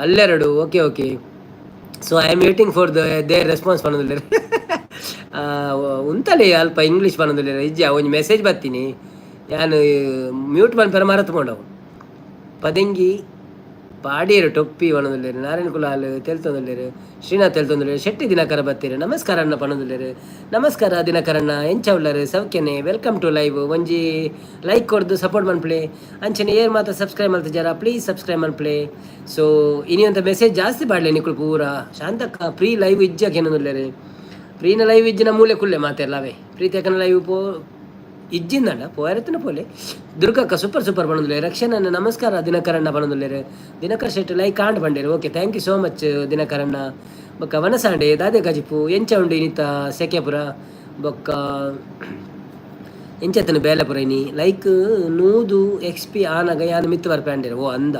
S1: ಅಲ್ಲೆರಡು. Okay okay, so I am waiting for their response ಪಣೊಂದುಲ್ಲೆರ್. ಉಂತಲೆ ಅಲ್ಪ ಇಂಗ್ಲೀಷ್ ಪಣೊಂದುಲ್ಲೆರ್. ಇಜ್ಜ, ಒಂಜಿ ಮೆಸೇಜ್ ಬತ್ತೀನಿ, ಯಾನ್ ಮ್ಯೂಟ್ ಮನ್ಪೆರೆ ಮರತ್ ಪೋಂಡವು. ಪದೆಂಗಿ ಪಾಡಿಯರು ಟೊಪ್ಪಿ ಪಣೊಂದುಲ್ಲೆರ್. ನಾರಾಯಣ ಕುಲಾಲ್ ತೆಲ್ತೊಂದುಲ್ಲೆರ್. ಶ್ರೀನಾಥ್ ತೆಲ್ತೊಂದುಲ್ಲೆರ್. ಶೆಟ್ಟಿ ದಿನಕರ ಬತ್ತೀರು. ನಮಸ್ಕಾರ ಅಣ್ಣ ಪಣೊಂದುಲ್ಲೆರ್. ನಮಸ್ಕಾರ ದಿನಕರಣ್ಣ, ಎಂಚ ಉಲ್ಲರ್? ಸೌಖ್ಯನೆ? Welcome to live. ಒಂಜಿ ಲೈಕ್ ಕೊರ್ದು ಸಪೋರ್ಟ್ ಮನ್ಪುಲೆ. ಅಂಚನೆ ಏರ್ ಮಾತ ಸಬ್ಸ್ಕ್ರೈಬ್ ಮಲ್ತಿಜಾರ, ಪ್ಲೀಸ್ ಸಬ್ಸ್ಕ್ರೈಬ್ ಮನ್ಪುಲೆ. ಸೊ ಇನಿ ಒಂತ ಮೆಸೇಜ್ ಜಾಸ್ತಿ ಪಾಡ್ಲೆ ನಿಕುಲು ಪೂರ. Shantakka, free live ಇಜ್ಜ ಕೇನೊಂದುಲ್ಲೆರ್. ಫ್ರೀನ ಲೈವ್ ಇಜ್ಜಿನ ಮೂಲೆ ಕುಲ್ಲೆ ಮಾತೆರ್ಲಾವೆ. ಪ್ರೀತಿ ಅಕ್ಕನ ಲೈವ್ ಪೋ ಇಜ್ಜಿಂದಂಡ ಪೋಯರತ್ತಿನ ಪೋಲೆ. ದುರ್ಗಕ್ಕ ಸೂಪರ್ ಸೂಪರ್ ಪಣೊಂದುಲ್ಲೆರ್. ರಕ್ಷಣನ್ನ ನಮಸ್ಕಾರ ದಿನಕರಣ್ಣ ಪಣೊಂದುಲ್ಲೆರ್. ದಿನಕರ್ ಶೆಟ್ಟಿ ಲೈಕ್ ಆಂಡ್ ಪಂಡೇರು. Okay, thank you so much ದಿನಕರಣ್ಣ. ಬೊಕ್ಕ ವನಸಾಂಡೆ ದಾದೆ ಗಜಿಪು, ಎಂಚ ಉಂಡು ಇನಿತ ಸೆಕೆಪುರ? ಬೊಕ್ಕ ಎಂಚತ್ತನ ಬೇಲೆಪುರ ಇನಿ? ಲೈಕ್ 100 ಎಕ್ಸ್ ಪಿ ಆನಗ ಯಾನ್ ಮಿತ್ತು ಬರ್ಪೆ ಅಂಡೇರು. ಓ ಅಂದ.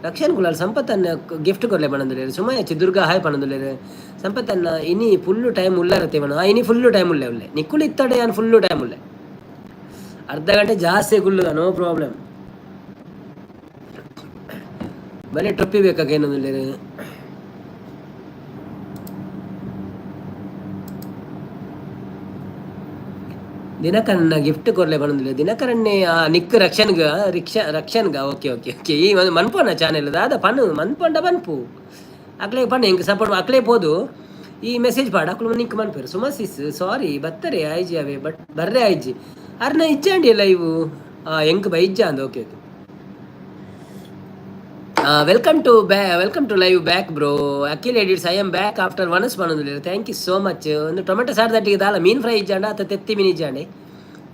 S1: ರಕ್ಷಣ್ ಕುಲಾಲ್ ಸಂಪತ್ತನ್ನ ಗಿಫ್ಟ್ ಕೊರ್ಲೆ ಪಣೊಂದುಲ್ಲೆರ್. ಸುಮಯಚ್ಚಿ ದುರ್ಗಾ ಹಾಯ್ ಪಣೊಂದುಲ್ಲೆರ್. ಸಂಪತ್ತನ್ನ ಇನಿ ಫುಲ್ಲು ಟೈಮ್ ಉಲ್ಲರತೆ ಪಣ. ಇನಿ ಫುಲ್ಲು ಟೈಮ್ ಉಲ್ಲೆ ಉಲ್ಲೆ. ನಿಕ್ಕುಲು ಇತ್ತಡೆ ಯಾನ್ ಫುಲ್ಲು ಟೈಮ್ ಉಲ್ಲೆ. ಅರ್ಧ ಗಂಟೆ ಜಾಸ್ತಿ ಕುಲ್ಲುದ, ನೋ ಪ್ರಾಬ್ಲಮ್. ಬಲೆ ಟೊಪ್ಪಿ ಬೇಕಾಗ ಏನೊಂದುಲ್ಲೆರ್. ದಿನಕರಣ್ಣ ಗಿಫ್ಟ್ ಕೊರ್ಲೆ ಪಣೊಂದುಲ್ಲೆ. ದಿನಕರಣ್ಣೆ ನಿಕ್ ರಕ್ಷನ್ಗ ರಿಕ್ಷಾ ರಕ್ಷನ್ಗ. ಓಕೆ ಓಕೆ ಓಕೆ, ಈ ಮನ್ಪೋನ ಚಾನೆಲ್ ದಾದ ಪನು ಮನ್ಪೊಂಡ ಮನ್ಪು. ಅಕ್ಲೆ ಪನ್ನೆ ಎಂಕ್ ಸಪೋರ್ಟ್ ಅಕ್ಲೆ ಪೋದು ಈ ಮೆಸೇಜ್ ಪಾಡ. ಅಕ್ಲು ನಿಕ್ ಮನ್ಪೇರು. ಸುಮಸಿಸ್ ಸಾರಿ, ಬತ್ತರೆ ಆಯ್ಜಿ ಅವೇ ಬಟ್ ಬರ್ರೆ ಆಯ್ಜಿ. ಅರ್ನ ಇಜ್ಜಾಂಡಿ ಲೈವ್ ಎಂಕ್ ಬೈಜ್ಜ ಅಂದ. Okay okay, welcome to live back bro. Akhil edits, I am back after once ಪನೊಂದುಲ್ಲೆರ್. Thank you so much. ಒಂದು ಟೊಮೆಟೊ ಸಾರು ದಟ್ಟಿಗೆ ದಾಲ ಮೀನ್ ಫ್ರೈ ಇಜ್ಜಾಂಡ ಅತ್ತ ತೆತ್ತಿ ಮೀನ್ ಇಜ್ಜಾಂಡೆ.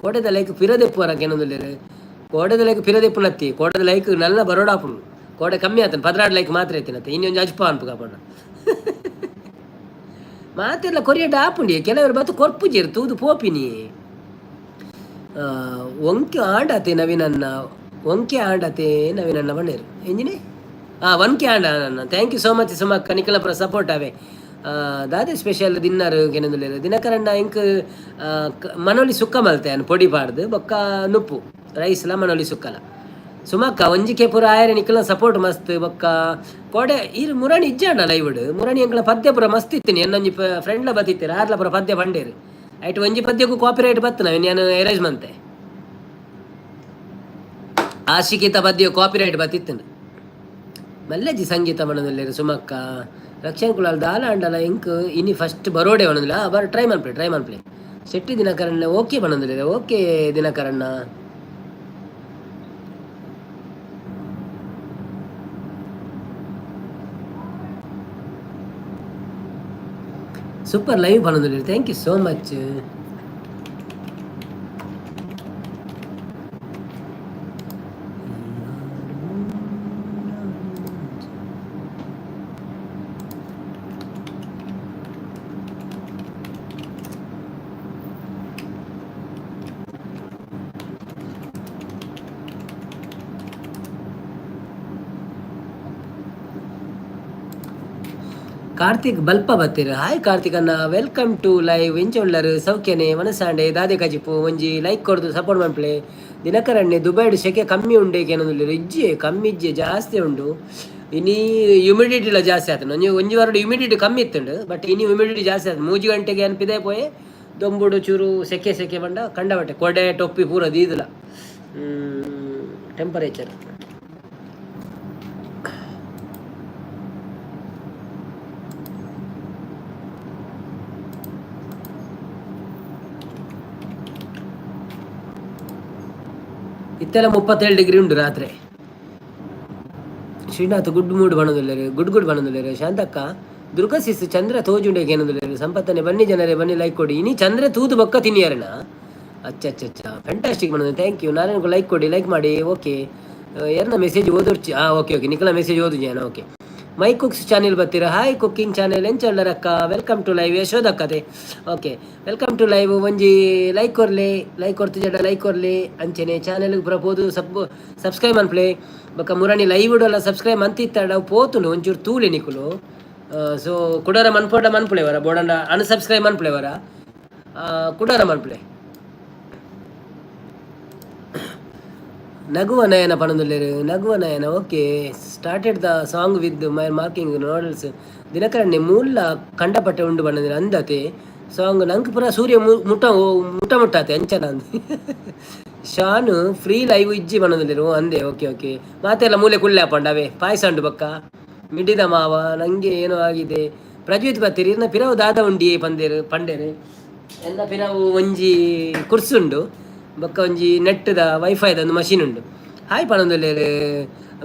S1: ಕೋಟೆದ ಲೈಕ್ ಪಿರದೆಪ್ಪು ಅರಕೇನೊಂದುಲ್ಲೆರ್. ಕೋಟೆದ ಲೈಕ್ ಪಿರದೆಪ್ಪು ನತ್ತಿ. ಕೋಟೆದ ಲೈಕ್ ನಲ್ಲ ಬರೋಡಾಪುಂಡು. ಕೋಟೆ ಕಮ್ಮಿ ಆತನ 12 ಲೈಕ್ ಮಾತ್ರ ಐತಿನತ್ತೆ. ಇನ್ನೊಂದು ಅಜ್ಪ ಅನ್ಪು ಕಾಪಣ್ಣ ಮಾತೆಲ್ಲ ಕೊರಿಯಡ್ ಆಪುಂಡಿ. ಕೆಲವರು ಬತ್ತು ಕೊರ್ಪುಜೇರು ತೂದು ಪೋಪಿನಿ. ಒಂಕೆ ಆಂಡತೆ ನವೀನನ್ನ, ಒಂಕೆ ಆಂಡತೆ ನವೀನನ್ನ ಬಣ್ಣೇರು ಎಂಜಿನೆ. ಹಾಂ, ಒನ್ಕೆ ಆಂಡ ನನ್ನ. Thank you so much ಸುಮಕ್ಕ, ನಿಕಲಪುರ ಸಪೋರ್ಟ್ ಅವೇ. ದಾದೆ ಸ್ಪೆಷಲ್ ದಿನ್ನರು ಕೆನೊಂದುಲ್ಲೆರ್. ದಿನಕರಣ್ಣ, ಇಂಕ್ ಮನೊಲಿ ಸುಕ್ಕ ಮಲ್ತೆ ಪೊಡಿ ಪಾಡ್ದು ಬೊಕ್ಕ ನುಪ್ಪು ರೈಸ್ಲ ಮನೊಲಿ ಸುಕ್ಕಲ. ಸುಮಕ್ಕ ಒಂಜಿಕೆ ಪೂರ ಆಯರೆ ನಿಕಲ ಸಪೋರ್ಟ್ ಮಸ್ತ್. ಬೊಕ್ಕ ಕೋಡೆ ಈರ್ ಮುರಣಿ ಇಜ್ಜಾಂಡ ಲೈವ್ಡ್. ಮುರಣಿ ಎಂಕಲ ಪದ್ಯ ಪೂರ ಮಸ್ತ್ ಇತ್ತಿನಿ. ಎನ್ನೊಂಜಿ ಫ್ರೆಂಡ್ಲ ಬತ್ತಿತ್ತೆರ್, ಆರ್ಲ ಪೂರ ಪದ್ಯ ಪಂಡೇರು. ಐಟ್ ಒಂಜಿ ಪದ್ಯಕ್ಕೂ ಕಾಪಿರೈಟ್ ಬತ್ತು ನಾನು ಎರೇಜ್ ಮಂತೆ. ಆಶಿಕಿತ ಪದ್ಯ ಕಾಪಿರೈಟ್ ಬತ್ತಿತ್ತು. ಮಲ್ಲೆಜ್ಜಿ ಸಂಗೀತ ಮಣದಲ್ಲೇರು ಸುಮಕ್ಕ. ರಕ್ಷಣ್ ಕುಲಾಲ್ ದಾಲ ಅಂಡಲ ಇಂಕ್ ಇನಿ ಫಸ್ಟ್ ಬರೋಡೆ ಒಣದಿಲ್ಲ. ಬರ್ ಟ್ರೈ ಮನ್ಪ್ಲೆ, ಟ್ರೈ ಮನ್ಪ್ಲೆ. ಶೆಟ್ಟಿ ದಿನಕರಣ್ಣ ಓಕೆ ಪನೊಂದುಲ್ಲೆರ್. ಓಕೆ ದಿನಕರಣ್ಣ. ಸೂಪರ್ ಲೈವ್ ಪನೊಂದುಲ್ಲೆರ್. Thank you so much. Karthik ಬಲ್ಪ ಬತ್ತೀರ್. ಹಾಯ್ ಕಾರ್ತಿಕ್ ಅಣ್ಣ, welcome to live. ಎಂಚ ಉಳ್ಳರು? ಸೌಖ್ಯನೆ? ಮನಸಾಂಡೆ ದಾದೆ ಕಜಿಪು? ಒಂಜಿ ಲೈಕ್ ಕೊರ್ದು ಸಪೋರ್ಟ್ ಮನ್ಪುಲೆ. ದಿನಕರಣ್ಣೆ ದುಬೈಡ್ ಸೆಕೆ ಕಮ್ಮಿ ಉಂಡೆ ಕೇನೊಂದುಲ್ಲೆರ್. ಇಜ್ಜಿ, ಕಮ್ಮಿ ಇಜ್ಜಿ, ಜಾಸ್ತಿ ಉಂಡು. ಇನಿ ಹ್ಯುಮಿಡಿಟಿಲ ಜಾಸ್ತಿ ಆತುಂಡು. ಒಂಜಿ ಒಂಜಿ ವಾರಡ್ ಹ್ಯುಮಿಡಿಟಿ ಕಮ್ಮಿ ಇತ್ತುಂಡು, ಬಟ್ ಇನಿ ಹ್ಯುಮಿಡಿಟಿ ಜಾಸ್ತಿ ಆತುಂಡು. 3 ಗಂಟೆಗೆ ಅನ್ಪಿದೆ ಪೋಯೆ ದೊಂಬುಡು ಚೂರು ಸೆಕೆ ಸೆಕೆ ಬಂಡ ಕಂಡಬಟ್ಟೆ ಕೊಡೆ ಟೊಪ್ಪಿ ಪೂರ ದೀದುಲ ಟೆಂಪರೇಚರ್. ಇತ್ತೆಲ್ಲ 37 ಡಿಗ್ರಿ ಉಂಟು ರಾತ್ರಿ. ಶ್ರೀನಾಥ್ ಗುಡ್ ಮೂಡ್ ಬಣದುಲ್ಲೆರ್, ಗುಡ್ ಗುಡ್ ಬಣದುಲ್ಲೆರ್. ಶಾಂತಕ್ಕ ದುರ್ಗಾ ಸಿಸ್ ಚಂದ್ರ ತೋಜುಂಡೆ ಏನೊಂದುಲ್ಲೆರ್. ಸಂಪತ್ತನೆ ಬನ್ನಿ ಜನರೇ, ಬನ್ನಿ ಲೈಕ್ ಕೊಡಿ. ಇನಿ ಚಂದ್ರ ತೂದು ಬೊಕ್ಕ ತಿನಿಯರನ. ಅಚ್ಚ ಅಚ್ಚ ಅಚ್ಚ, ಫ್ಯಾಂಟಾಸ್ಟಿಕ್ ಬಣದು. Thank you. ನಾರಾಯಣಗೂ ಲೈಕ್ ಕೊಡಿ, ಲೈಕ್ ಮಾಡಿ. ಓಕೆ, ಯಾರನ್ನ ಮೆಸೇಜ್ ಓದೊರ್ಚಿ. ಹಾಂ, ಓಕೆ ಓಕೆ, ನಿಖಲ ಮೆಸೇಜ್ ಓದು ಜನ. ಓಕೆ, ಮೈ ಕುಕ್ಸ್ ಚಾನೆಲ್ ಬರ್ತೀರಾ? ಹಾಯ್ ಕುಕ್ಕಿಂಗ್ ಚಾನೆಲ್, ಎಂಚ ಅಕ್ಕ? Welcome to live. ಯಶೋದಕ್ಕತೆ, okay, welcome to live. ಒಂಜಿ ಲೈಕ್ ಕೊರ್ಲಿ, ಲೈಕ್ ಕೊರ್ತು ಜಡ ಲೈಕ್ ಕೊರ್ಲಿ. ಅಂಚನೆ ಚಾನೆಲ್ ಪೂರ ಸಬ್ಸ್ಕ್ರೈಬ್ ಅನ್ಪ್ಲೆ. ಬೊಕ್ಕ ಮುರಣಿ ಲೈವ್ ಇಡಲ್ಲ ಸಬ್ಸ್ಕ್ರೈಬ್ ಅಂತಿತ್ತಾಡ ಪೋತುಂಡು, ಒಂಚೂರು ತೂಲೆ ನಿಕುಲು. ಸೊ ಕುಡರ ಮನ್ಪೋಡ ಮನ್ಪುಲೆವರ ಬೋಡಂಡ ಅನ್ಸಬ್ಸ್ಕ್ರೈಬ್ ಮನ್ಪುಲೆವರ, ಕುಡರ ಮನ್ಪುಲೆ. ನಗುವ ನಯನ ಪಣದುಲ್ಲೆರ್. ನಗುವ ನಯನ, okay. Started the song with my marking noodles. ದಿನಕರಣ್ಣೆ ಮೂಲ ಕಂಡಪಟ್ಟೆ ಉಂಡು ಬಣ್ಣದಿನ ಅಂದತೆ ಸಾಂಗ್ ನಂಗೆ ಪೂರ ಸೂರ್ಯ ಮುಟ್ಟ ಮುಟ್ಟ ಮುಟ್ಟಾತೆ ಅಂಚನ ಅಂದ್. ಶಾನು ಫ್ರೀ ಲೈವ್ ಇಜ್ಜಿ ಬಣ್ಣದುಲ್ಲೆರ್ ಅಂದೆ. ಓಕೆ ಓಕೆ, ಮಾತೆಲ್ಲ ಮೂಲೆ ಕುಳ್ಳೆ ಅಪ್ಪಂಡ ಅವೇ ಪಾಯಸ ಉಂಡು ಬಕ್ಕ ಮಿಡಿದ ಮಾವ ನಂಗೆ ಏನೋ ಆಗಿದೆ. ಪ್ರಜ್ವಿತ್ ಬತ್ತೀರಿ ಇನ್ನ ಪಿರವು ದಾದ ಉಂಡಿ ಪಂದೇರು ಪಂಡೇರು. ಎಲ್ಲ ಪಿರವು ಒಂಜಿ ಕುರ್ಸುಂಡು ಬೊಕ್ಕ ಒಂಜಿ ನೆಟ್ದ ವೈಫೈದ ಒಂದು ಮಷೀನ್ ಉಂಡು. ಹಾಯ್ ಪನೊಂದುಲ್ಲೆರ್.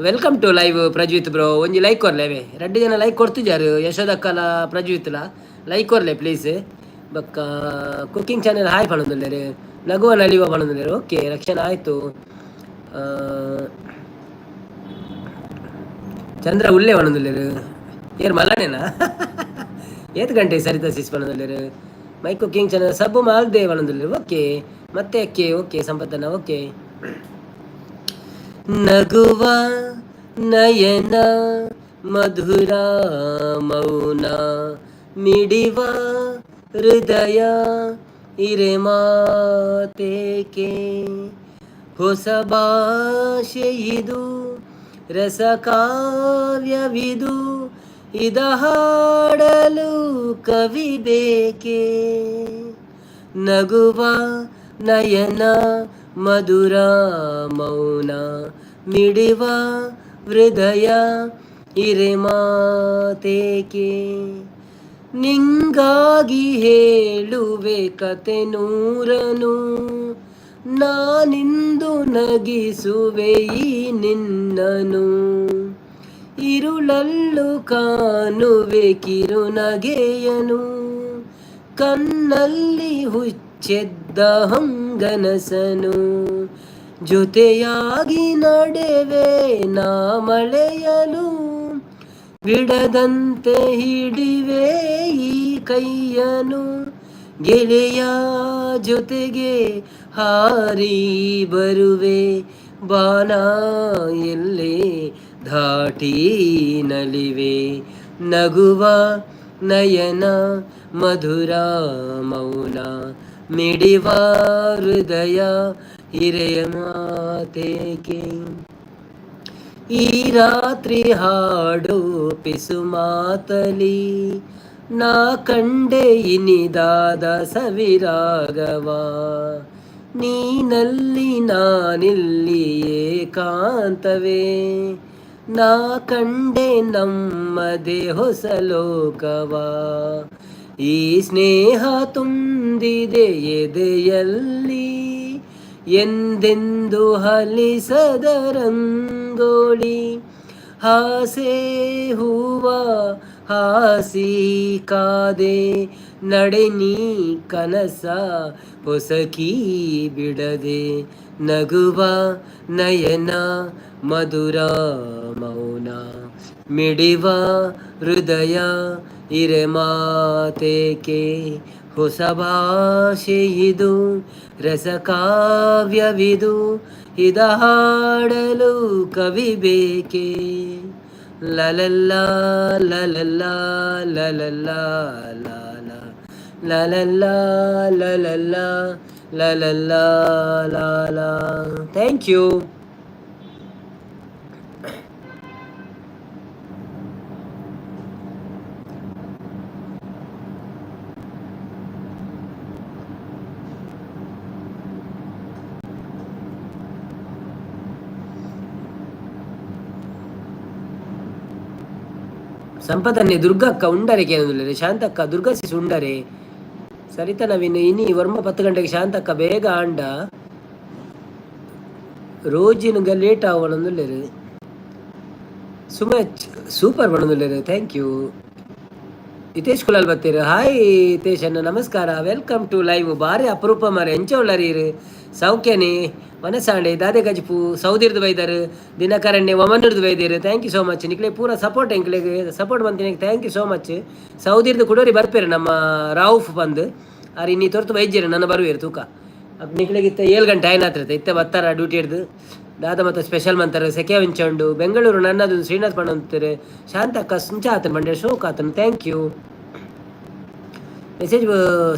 S1: Welcome to live Prajwith bro. ಒಂಜಿ ಲೈಕ್ ಕೊರ್ಲೆ ಅವೇ. ರಡ್ಡು ಜನ ಲೈಕ್ ಕೊಡ್ತಿಜಾರು, ಯಶೋದಕ್ಕಲ ಪ್ರಜ್ವಿತ್ಲ ಲೈಕ್ ಕೊರ್ಲೆ ಪ್ಲೀಸ್. ಬೊಕ್ಕ ಕುಕ್ಕಿಂಗ್ ಚಾನೆಲ್ ಹಾಯ್ ಪನೊಂದುಲ್ಲೆರ್. ನಗುವ ನಲಿವ ಪನೊಂದುಲ್ಲೆರ್. ಓಕೆ, ರಕ್ಷಣಾ ಆಯಿತು. ಚಂದ್ರ ಉಲ್ಲೆ ಪನೊಂದುಲ್ಲೆರ್. ಏರ್ ಮಲ್ಲನೇನಾ? ಏತ್ ಗಂಟೆ ಸರಿತಾ ಸಿಸ್ ಪನೊಂದುಲ್ಲೆರ್. ಮೈ ಕುಕ್ಕಿಂಗ್ ಚಾನೆಲ್ ಸಬ್ಬು ಮಾಲ್ದೆ ಪನೊಂದುಲ್ಲೆರ್. ಓಕೆ, ಮತ್ತೆ ಅಕ್ಕೆ ಓಕೆ ಸಂಪತ್ತನ ಓಕೆ. ನಗುವ ನಯನ ಮಧುರ ಮೌನ ಮಿಡಿವ ಹೃದಯ ಇರೆ ಮಾತೇಕೆ, ಹೊಸ ಭಾಷೆ ಇದು ರಸಕಾವ್ಯವಿದು, ಇದ ಹಾಡಲು ಕವಿ ಬೇಕೆ. ನಗುವ ನಯನ ಮಧುರ ಮೌನ ಮಿಡಿವ ಹೃದಯ ಇರೆ ಮಾತೇಕೆ, ನಿಂಗಾಗಿ ಹೇಳುವೆ ಕತೆ ನೂರನು, ನಾನಿಂದು ನಗಿಸುವೆ ಈ ನಿನ್ನನು, ಇರುಳಲ್ಲು ಕಾಣುವೆ ಕಿರುನಗೆಯನು, ಕಣ್ಣಲ್ಲಿ ಹುಚ್ಚೆದ್ದ ಹಂಗನಸನು, ಜೊತೆಯಾಗಿ ನಡೆವೆ ನಾ ಮಳೆಯಲು, ಬಿಡದಂತೆ ಹಿಡಿವೆ ಈ ಕೈಯನು, ಗೆಳೆಯ ಜೊತೆಗೆ ಹಾರಿ ಬರುವೆ, ಬಾನ ಎಲ್ಲೆ ಧಾಟಿ ನಲಿವೆ. ನಗುವ ನಯನ ಮಧುರ ಮೌನ ಮಿಡಿವ ಹೃದಯ ಹಿರೆಯ ಮಾತೇಕೆ, ಈ ರಾತ್ರಿ ಹಾಡು ಪಿಸು ಮಾತಲಿ, ನಾ ಕಂಡೆ ಇನಿದಾದ ಸವಿರಾಗವ, ನೀನಲ್ಲಿ ನಾನಿಲ್ಲಿ ಏಕಾಂತವೇ, ನಾ ಕಂಡೆ ನಮ್ಮದೇ ಹೊಸ ಲೋಕವ. ಈ ಸ್ನೇಹ ತುಂಬಿದೆ ಎದೆಯಲ್ಲಿ, ಎಂದೆಂದು ಹಲಿಸದ ರಂಗೋಲಿ. ಹಾಸೆ ಹೂವ ಹಾಸಿ ಕಾದೆ ನಡೆ ನೀ ಕನಸ ಹೊಸಕಿ ಬಿಡದೆ, ನಗುವ ನಯನ ಮಧುರ ಮೌನ ಮಿಡಿವ ಹೃದಯ ಇರೆ ಮಾತೇಕೆ. ಹೊಸ ಭಾಷೆಯಿದು ರಸಕಾವ್ಯವಿದು, ಇದ ಹಾಡಲು ಕವಿ ಬೇಕೆ. ಲಲಲ್ಲ ಲಲಲ್ಲ ಲಲಲ್ಲ ಲಾಲ ಲಲಲ್ಲ ಲಲಲ್ಲ ಲಲಲ್ಲ ಲಾಲ. Thank you. ಸಂಪತನ್ನೇ ದುರ್ಗಕ್ಕ ಉಂಡರೆ ಕೇಂದ್ರ, ಶಾಂತಕ್ಕ ದುರ್ಗಾ ಸಿಸ್ ಉಂಡರೆ. ಸರಿತಾ ನವೀನ್ ಇನಿ ವರ್ಮ 10 ಗಂಟೆಗೆ ಶಾಂತಕ್ಕ ಬೇಗ ಆಂಡ ರೋಜಿನುಗ ಲೇಟ್ ಆವಣಂದುಲ್ಲೆರ್. ಸುಮಚ್ ಸೂಪರ್ ಬಣಂದುಲ್ಲೆರ್. Thank you. Hitesh Kulal ಬತ್ತೀರ್. ಹಾಯ್ ಹಿತೇಶ್ ಅಣ್ಣ, ನಮಸ್ಕಾರ, welcome to live. ಬಾರಿ ಅಪರೂಪ ಮಾರೆ. ಎಂಚ ಉಳ್ಳರೀರ್? ಸೌಖ್ಯನೇ? ಮನಸಾಂಡೆ ದಾದೆ ಗಜ್ಪು ಸೌದಿರ್ದು ಬೈದಾರು, ದಿನಕರಣ್ಣೆ ಒಮನರ್ದು ಬೈದೇರು. Thank you so much. ನಿಕ್ಲೆ ಪೂರ ಸಪೋರ್ಟ್, ಎಂಕ್ಲೆಗ್ ಸಪೋರ್ಟ್ ಬಂತಿನ, thank you so much. ಸೌದಿರ್ದು ಕುಡೋರಿ ಬರ್ಪೇರು ನಮ್ಮ ರಾವುಫ್ ಬಂದು ಆರ್ ಇನ್ನಿ ತೊರ್ತು ಬೈಜ್ಜೇರು, ನನ್ನ ಬರುವೇರು ತೂಕ. ನಿಕ್ಲೆಗ್ ಇತ್ತ 7 ಗಂಟೆ ಆಯ್ನಾತ್ರ ಇತ್ತೆ ಬತ್ತಾರ ಡ್ಯೂಟಿ ಹಿಡ್ದು. ದಾದ ಮತ್ತೆ ಸ್ಪೆಷಲ್ ಮಂತಾರೆ? ಸೆಕೆ ಉಂಡು ಬೆಂಗಳೂರು ನನ್ನದು ಶ್ರೀನಾಥ್ ಪಂಡಂತಾರೆ. ಶಾಂತಕ್ಕ ಸುಂಚ ಆತನ ಬಂಡೆ ಶೋಕ್ ಆತನ. Thank you. Message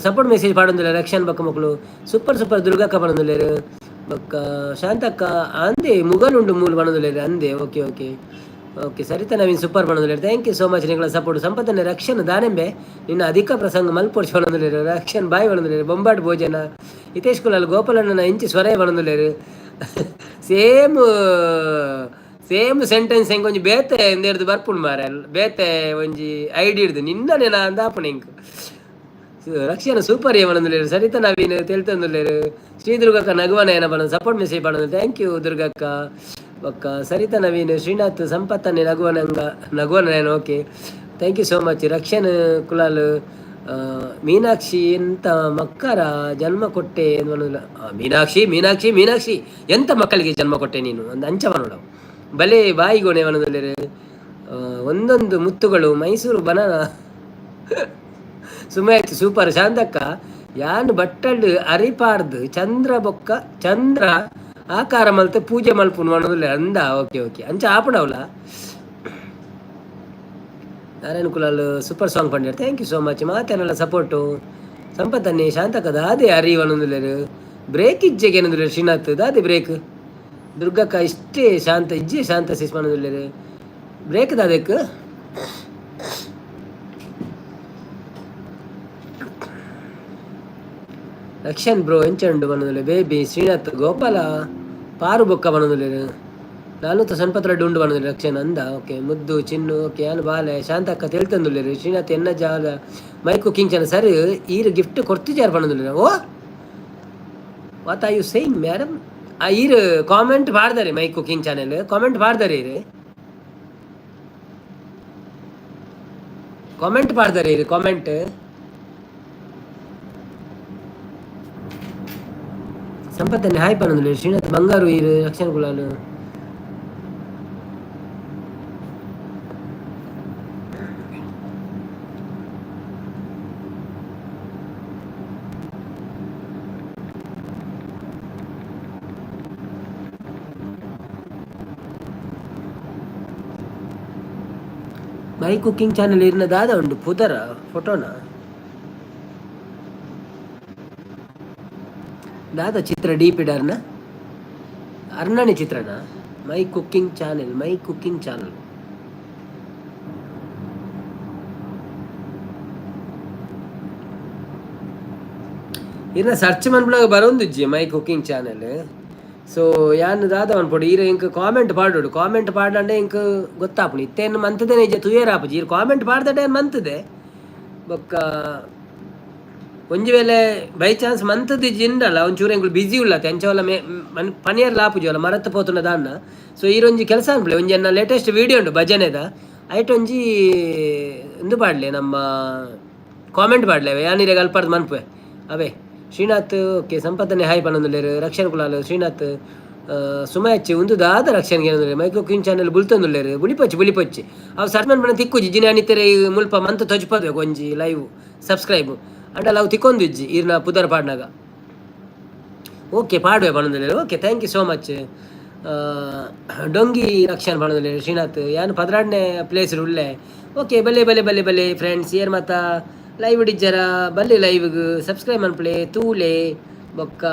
S1: support message ಪಾಡೊಂದಿಲ್ಲ Rakshan ಬಕ್ಕ ಮಕ್ಕಳು. ಸೂಪರ್ ಸೂಪರ್ ದುರ್ಗಕ್ಕ ಪಡೊಂದುಲ್ಲೆರ್. ಬೊಕ್ಕ ಶಾಂತಕ್ಕ ಅಂದೆ ಮುಗಲುಂಡು ಮೂಲು ಪಡೊಂದುಲ್ಲೆರ್ ಅಂದೆ. Okay okay okay. Saritha Naveen super ಪಡೊಂದುಲ್ಲೆರ್. Thank you so much ನಿಗಳ support. ಸಂಪತ್ತನೆ ರಕ್ಷಣ್ ದಾನೆಂಬೆ ನಿನ್ನ ಅಧಿಕ ಪ್ರಸಂಗ ಮಲ್ಪೊಡ್ಚಿ ಪಡೊಂದುಲ್ಲೆರ್. ರಕ್ಷಣ್ ಬಾಯ್ ಪಡೊಂದುಲ್ಲೆರ್. ಬೊಂಬಾಟ್ ಭೋಜನ. ಹಿತೇಶ್ ಕುಲಾಲ್ ಗೋಪಾಲಣ್ಣನ ಇಂಚಿ ಸ್ವರೇ ಪಡೊಂದುಲ್ಲೆರ್. ಸೇಮ್ ಸೇಮ್ ಸೆಂಟೆನ್ಸ್ ಹೆಂಗೆ ಒಂಜಿ ಬೇತೆ ಎಂದೆರ್ದು ಬರ್ಪುಂಡು ಮಾರೆ, ಬೇತೆ ಒಂಜಿ ಐಡಿ ಹಿಡ್ದು ನಿನ್ನನೆ ನಾ ಅಂದಾಪುಣ ಇಂಕ್. ರಕ್ಷಣ ಸೂಪರ್ ಏಮನಂದುಲ್ಲೆರ್. ಸರಿತಾ ನವೀನ್ ತೆಲ್ತಂದುಲ್ಲೆರ್. ಶ್ರೀ ದುರ್ಗಕ್ಕ ನಗುವನ ಏನ ಬಣ್ಣ ಸಪೋರ್ಟ್ ಮೆಸೇಜ್ ಪಡೋದು. Thank you ದುರ್ಗಕ್ಕ. ಬೊಕ್ಕ Sarita Naveen Srinath ಸಂಪತ್ತನ್ನೇ ನಗುವನಂಗ ನಗುವನ. Okay, thank you so much. Rakshan Kulal Meenakshi ಎಂತ ಮಕ್ಕರ ಜನ್ಮ ಕೊಟ್ಟೆ. ಮೀನಾಕ್ಷಿ ಮೀನಾಕ್ಷಿ ಮೀನಾಕ್ಷಿ, ಎಂತ ಮಕ್ಕಳಿಗೆ ಜನ್ಮ ಕೊಟ್ಟೆ ನೀನು ಒಂದು ಅಂಚ ಬನ್ನೋಡ ಬಲೆ ಬಾಯಿಗೋಣೆ ವನದಲ್ಲಿರು. ಒಂದೊಂದು ಮುತ್ತುಗಳು. ಮೈಸೂರು ಬನಾನ ಸುಮಾಯ್ತು. ಸೂಪರ್ ಶಾಂತಕ್ಕ. ಯಾನ್ ಬಟ್ಟಲ್ಡ್ ಅರಿಪಾರ್ದು ಚಂದ್ರ ಬೊಕ್ಕ ಚಂದ್ರ ಆಕಾರ ಮಲ್ತೆ ಪೂಜೆ ಮಲ್ಪುನು ಮನದುಲ್ಲೆ ಅಂದ. ಓಕೆ ಓಕೆ, ಅಂಚ ಆಪುಂಡವ್ಲ. ನಾರಾಯಣ ಕುಲಾಲ್ ಸೂಪರ್ ಸಾಂಗ್ ಪಂಡ್ಯಾರ್. Thank you so much ಮಾತೆಲ್ಲ ಸಪೋರ್ಟು. ಸಂಪತ್ತನ್ನೇ ಶಾಂತಕ್ಕ ದಾದೆ ಅರಿ ವನೊಂದುಲ್ಲೆರ್. ಬ್ರೇಕ್ ಇಜ್ಜೆಗೆ ಏನಂದುಲ್ಲೆರ್ ಶ್ರೀನಾಥ್. ದಾದೆ ಬ್ರೇಕ್? ದುರ್ಗಕ್ಕ ಇಷ್ಟೇ ಶಾಂತ ಇಜ್ಜೆ ಶಾಂತ ಸಿಸ್ ಪನೊಂದುಲ್ಲೆರ್. ಬ್ರೇಕ್ ದಾದೆಕ್? ರಕ್ಷನ್ ಬ್ರೋ ಎಂಚಂಡು ಬನ್ನೊಂದುಲ್ಲೆ. ಬೇಬಿ ಶ್ರೀನಾಥ್ ಗೋಪಾಲ ಪಾರು ಬೊಕ್ಕ ಬನ್ನೊಂದುಲ್ಲೆರ್. ನಾನು ಸಂಪತ್ ರೆಡ್ಡಿ ಉಂಡು ಬನ್ನೊಂದುಲ್ಲೆ ರಕ್ಷನ್ ಅಂದ. ಓಕೆ ಮುದ್ದು ಚಿನ್ನು ಓಕೆ ಯಾನ್ ಬಾಲೆ. ಶಾಂತಕ್ಕ ತೆಲ್ತಂದುಲ್ಲೆರ್. ಶ್ರೀನಾಥ್ ಎನ್ನ ಜಾಲ ಮೈ ಕುಕಿಂಗ್ ಚಾನಲ್ ಸರ್ ಈರ್ ಗಿಫ್ಟ್ ಕೊರ್ತಿಜಾರ್ ಪನೊಂದುಲ್ಲೆರ್. ಓ, what are you saying, madam? ಆ ಈರ್ ಕಾಮೆಂಟ್ ಪಾಡ್ದಾರೆ, ಮೈ ಕುಕಿಂಗ್ ಚಾನೆಲ್ ಕಾಮೆಂಟ್ ಪಾಡ್ದಾರೆ. ಈರ್ ಕಾಮೆಂಟ್ ಪಾಡ್ದಾರೆ, ಈರ್ ಕಾಮೆಂಟ್. ಸಂಪತ್ತನ್ನೇ ಹಾಯ್ ಪನೊಂದುಲ್ಲೆರ್. ಶ್ರೀನಾಥ್ ಬಂಗಾರು ಈರ್ Rakshan Kulal. My cooking channel ಇರ್ನ ದಾದ ಉಂಡು ಪುದರ ಫೋಟೋನ ದಾದ ಚಿತ್ರ ಡಿ ಪಿಡರ್ನ ಅರ್ಣನಿ ಚಿತ್ರನ. My cooking channel, my cooking channel. ಇರ್ನ search ಮನ್ಪುನಾಗ ಬರೋಂದುಜ್ಜಿ ಮೈ ಕುಕಿಂಗ್ ಚಾನೆಲ್. ಸೊ ಯಾನ್ ದಾದ ಮನ್ಪೊಡು? ಈರ್ ಇಂಕ್ ಕಾಮೆಂಟ್ ಪಾಡೋಡು. ಕಾಮೆಂಟ್ ಪಾಡಂಡೆ ಇಂಕ್ ಗೊತ್ತಾಪುಂಡು. ಇತ್ತೆ ಮಂತದೇನೆ ಇಜ್ಜೆ ತುಯೇರ್ ಆಪುಜಿ. ಈರ್ ಕಾಮೆಂಟ್ ಪಾಡ್ದಡೆ ಮಂತದೆ. ಬೊಕ್ಕ ಒಂಜಿ ವೇಳೆ ಬೈ ಚಾನ್ಸ್ ಮಂತದ್ದು ಜಿಂಡಲ್ಲ ಒಂಚೂರು ಎಂಕುಲು ಬಿಸಿ ಉಳ್ಳತೆ ಅಂಚವಲ್ಲ ಮೇ ಮನ್ ಪನಿಯರ್ ಲಾಪುಜಿ ಮರತ್ ಪೋತುನ ದಾನ್ನ. ಸೊ ಈರೊಂಜಿ ಕೆಲಸ ಅನ್ಪಲೆ, ಒಂಜಿ ಎನ್ನ ಲೇಟೆಸ್ಟ್ ವೀಡಿಯೋ ಉಂಡು ಭಜನೆದ, ಐಟ್ ಒಂಜಿ ಇಂದು ಪಾಡ್ಲೆ, ನಮ್ಮ ಕಾಮೆಂಟ್ ಪಾಡ್ಲೆ, ಯಾನಿರೆಗ್ ಅಲ್ಪರ್ದ್ ಮನ್ಪುವೆ ಅವೇ. ಶ್ರೀನಾಥ್ ಓಕೆ, ಸಂಪತ್ತನೆ ಹಾಯ್ ಪನೊಂದುಲ್ಲೆರ್. ರಕ್ಷಣ್ ಕುಲಾಲ್, ಶ್ರೀನಾಥ್, ಸುಮಾಯಚ್ಚಿ ಉಂದು ದಾದ ರಕ್ಷಣ್ ಏನಂದ್ರೆ micro queen channel ಬುಲ್ತೊಂದುಲ್ಲೆರ್. ಬುಲಿಪೊಚ್ಚಿ ಬುಲಿಪೊಚ್ಚಿ ಅವು ಸರ್ಮನ್ ಪಂಡ ತಿಕ್ಕುಜಿ ಜಿನ ಅನಿತೆರೆ ಮುಲ್ಪ ಮಂತ್ ತೊಜ್ಪದ್ವೆ ಒಂಜಿ ಲೈವ್ ಸಬ್ಸ್ಕ್ರೈಬ್ ಅಂಡಲ ಅವು ತಿಕ್ಕೊಂದಿಜ್ಜಿ ಈರ್ನ ಪುದರ್ ಪಾಡ್ನಾಗ. ಓಕೆ ಪಾಡುವೆ ಪನೊಂದುಲ್ಲೆರ್. Okay, thank you so much. ಡೊಂಗಿ ರಕ್ಷಣ್ ಪನೊಂದುಲ್ಲೆರ್. ಶ್ರೀನಾಥ್ ಯಾನ್ 12ನೇ ಪ್ಲೇಸ್ ಉಲ್ಲೆ. ಓಕೆ, ಬಲ್ಲೆ ಬಲ್ಲೆ ಬಲ್ಲೆ ಬಲ್ಲೆ ಫ್ರೆಂಡ್ಸ್, ಏರ್ ಮಾತ ಲೈವ್ ಇಜ್ಜರ ಬಲ್ಲೆ ಲೈವ್ಗ್ ಸಬ್ಸ್ಕ್ರೈಬ್ ಮನ್ಪುಲೆ, ತೂಲೆ. ಬೊಕ್ಕ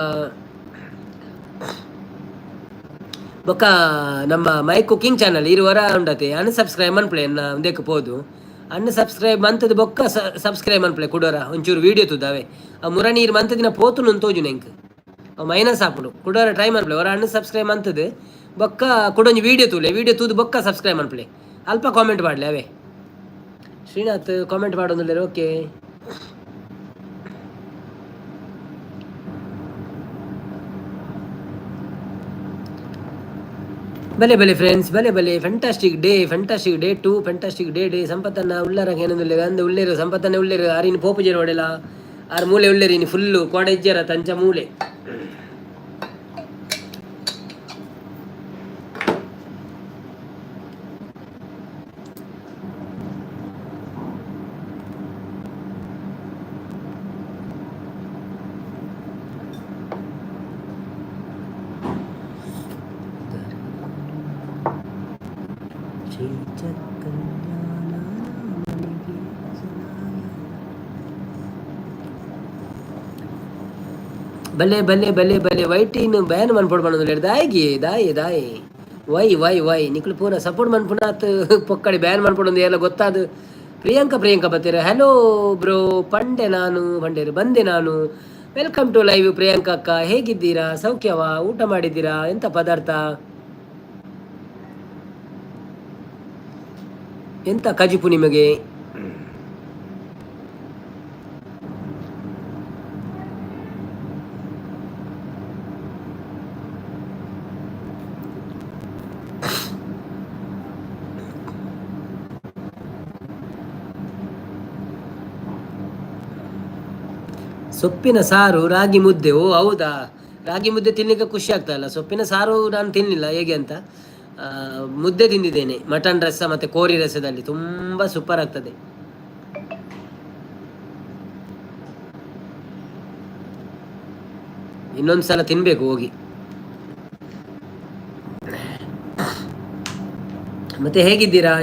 S1: ಬೊಕ್ಕ ನಮ್ಮ ಮೈ ಕುಕಿಂಗ್ ಚಾನಲ್ ಇರುವರ ಉಂಡತೆ ಅನ್ಸಬ್ಸ್ಕ್ರೈಬ್ ಮನ್ಪುಲೆ, ಎನ್ನ ಉಂದೆಕ್ ಪೋದು ಅನ್ಸಬ್ಸ್ಕ್ರೈಬ್ ಮಂತದ ಬೊಕ್ಕ ಸಬ್ಸ್ಕ್ರೈಬ್ ಮನ್ಪುಲೆ. ಕುಡೋರ ಒಂಚೂರು ವೀಡಿಯೋ ತೂದಾವೆ ಆ ಮುರ ನೀರು ಮಂತದಿನ ಪೋತುನು ತೋಜುನ ಎಂಕ್ ಅವು ಮೈನಸ್ ಆಪುಂಡು. ಕುಡೋರ ಟ್ರೈ ಮನ್ಪುಲೆ, ಹೊರ ಅನ್ಸಬ್ಸ್ಕ್ರೈಬ್ ಮಂತದ ಬೊಕ್ಕ ಕುಡೊಂಜಿ ವೀಡಿಯೋ ತೂಲೆ, ವೀಡಿಯೋ ತೂದು ಬೊಕ್ಕ ಸಬ್ಸ್ಕ್ರೈಬ್ ಮನ್ಪುಲೆ. ಅಲ್ಪ ಕಾಮೆಂಟ್ ಮಾಡಲೆ ಅವೇ. ಶ್ರೀನಾಥ್ ಕಾಮೆಂಟ್ ಮಾಡೋದಿಲ್ಲ. ಓಕೆ, ಬಲೆ ಬಲೆ ಫ್ರೆಂಡ್ಸ್, ಬಲೆ ಬಲೆ. Fantastic day, fantastic day to, fantastic day day. ಸಂಪತ್ತನ್ನ ಉಳ್ಳಾರಂಗ ಏನೊಂದುಲ್ಲೆರ್ ಅಂದ್ ಉಲ್ಲೇರು ಸಂಪತ್ತನ್ನ ಉಲ್ಲೇರು. ಆರಿನ ಪೋಪುಜೆರ್ ಒಡೆಲ ಆರ್ ಮೂಲೆ ಉಲ್ಲೇರು ಇನಿ ಫುಲ್ಲು ಕೋಡೆ ಇಜ್ಜೆರ ತಂಚ ಮೂಲೆ. ಬಲೆ ಬಲೆ ಬಲೆ ಬಲೆ. ವೈಟಿನ್ ಬ್ಯಾನ್ ಮನ್ಪೊಡು ಪನೊಂದುಲ್ಲೆರ್. ದಾಯಿಗೆ ದಾಯಿ ದಾಯಿ Y Y Y ನಿಕುಲು ಪೂರ ಸಪೋರ್ಟ್ ಮನ್ಪುನಾತ್ ಪೊಕ್ಕಡಿ ಬ್ಯಾನ್ ಮನ್ಪೊಡೊಂದು ಎಲ್ಲ ಗೊತ್ತಾದ. ಪ್ರಿಯಾಂಕಾ ಪ್ರಿಯಾಂಕಾ ಬತ್ತೀರ. ಹಲೋ ಬ್ರೋ, ಪಂಡೆ ನಾನು ಪಂಡೇರು ಬಂದೆ ನಾನು. Welcome to live Priyanka ಅಕ್ಕ, ಹೇಗಿದ್ದೀರಾ? ಸೌಖ್ಯವಾ? ಊಟ ಮಾಡಿದ್ದೀರಾ? ಎಂತ ಪದಾರ್ಥ, ಎಂತ ಕಜಿಪು ನಿಮಗೆ? ಸೊಪ್ಪಿನ ಸಾರು, ರಾಗಿ ಮುದ್ದೆ. ಓ ಹೌದಾ, ರಾಗಿ ಮುದ್ದೆ ತಿನ್ನಲಿಕ್ಕೆ ಖುಷಿ ಆಗ್ತದಲ್ಲ. ಸೊಪ್ಪಿನ ಸಾರು ನಾನು ತಿನ್ನಲಿಲ್ಲ ಹೇಗೆ ಅಂತ. ಮುದ್ದೆ ತಿಂದಿದ್ದೇನೆ ಮಟನ್ ರಸ ಮತ್ತು ಕೋರಿ ರಸದಲ್ಲಿ, ತುಂಬ ಸೂಪರ್ ಆಗ್ತದೆ. ಇನ್ನೊಂದು ಸಲ ತಿನ್ನಬೇಕು ಹೋಗಿ. ಮತ್ತೆ ಹೇಗಿದ್ದೀರಾ?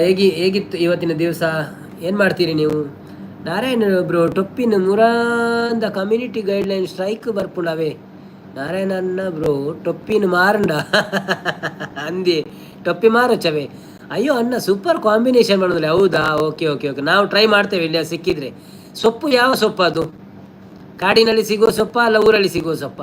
S1: ಹೇಗಿತ್ತು ಇವತ್ತಿನ ದಿವಸ? ಏನು ಮಾಡ್ತೀರಿ ನೀವು? ನಾರಾಯಣ ಬ್ರೋ, ಟೊಪ್ಪಿನ ಮುರಾಂದ community guideline strike ಬರ್ಪುಂಡವೇ. ನಾರಾಯಣ ಅಣ್ಣ ಬ್ರೋ, ಟೊಪ್ಪಿನ ಮಾರಂಡ ಅಂದಿ ಟೊಪ್ಪಿ ಮಾರಚವೇ. ಅಯ್ಯೋ ಅಣ್ಣ, ಸೂಪರ್ ಕಾಂಬಿನೇಷನ್ ಮಾಡೋದಿಲ್ಲ. ಹೌದಾ? Okay okay okay, ನಾವು ಟ್ರೈ ಮಾಡ್ತೇವೆ ಇಲ್ಲಿ ಸಿಕ್ಕಿದ್ರೆ. ಸೊಪ್ಪು ಯಾವ ಸೊಪ್ಪು ಅದು? ಕಾಡಿನಲ್ಲಿ ಸಿಗುವ ಸೊಪ್ಪ ಅಲ್ಲ ಊರಲ್ಲಿ ಸಿಗುವ ಸೊಪ್ಪ?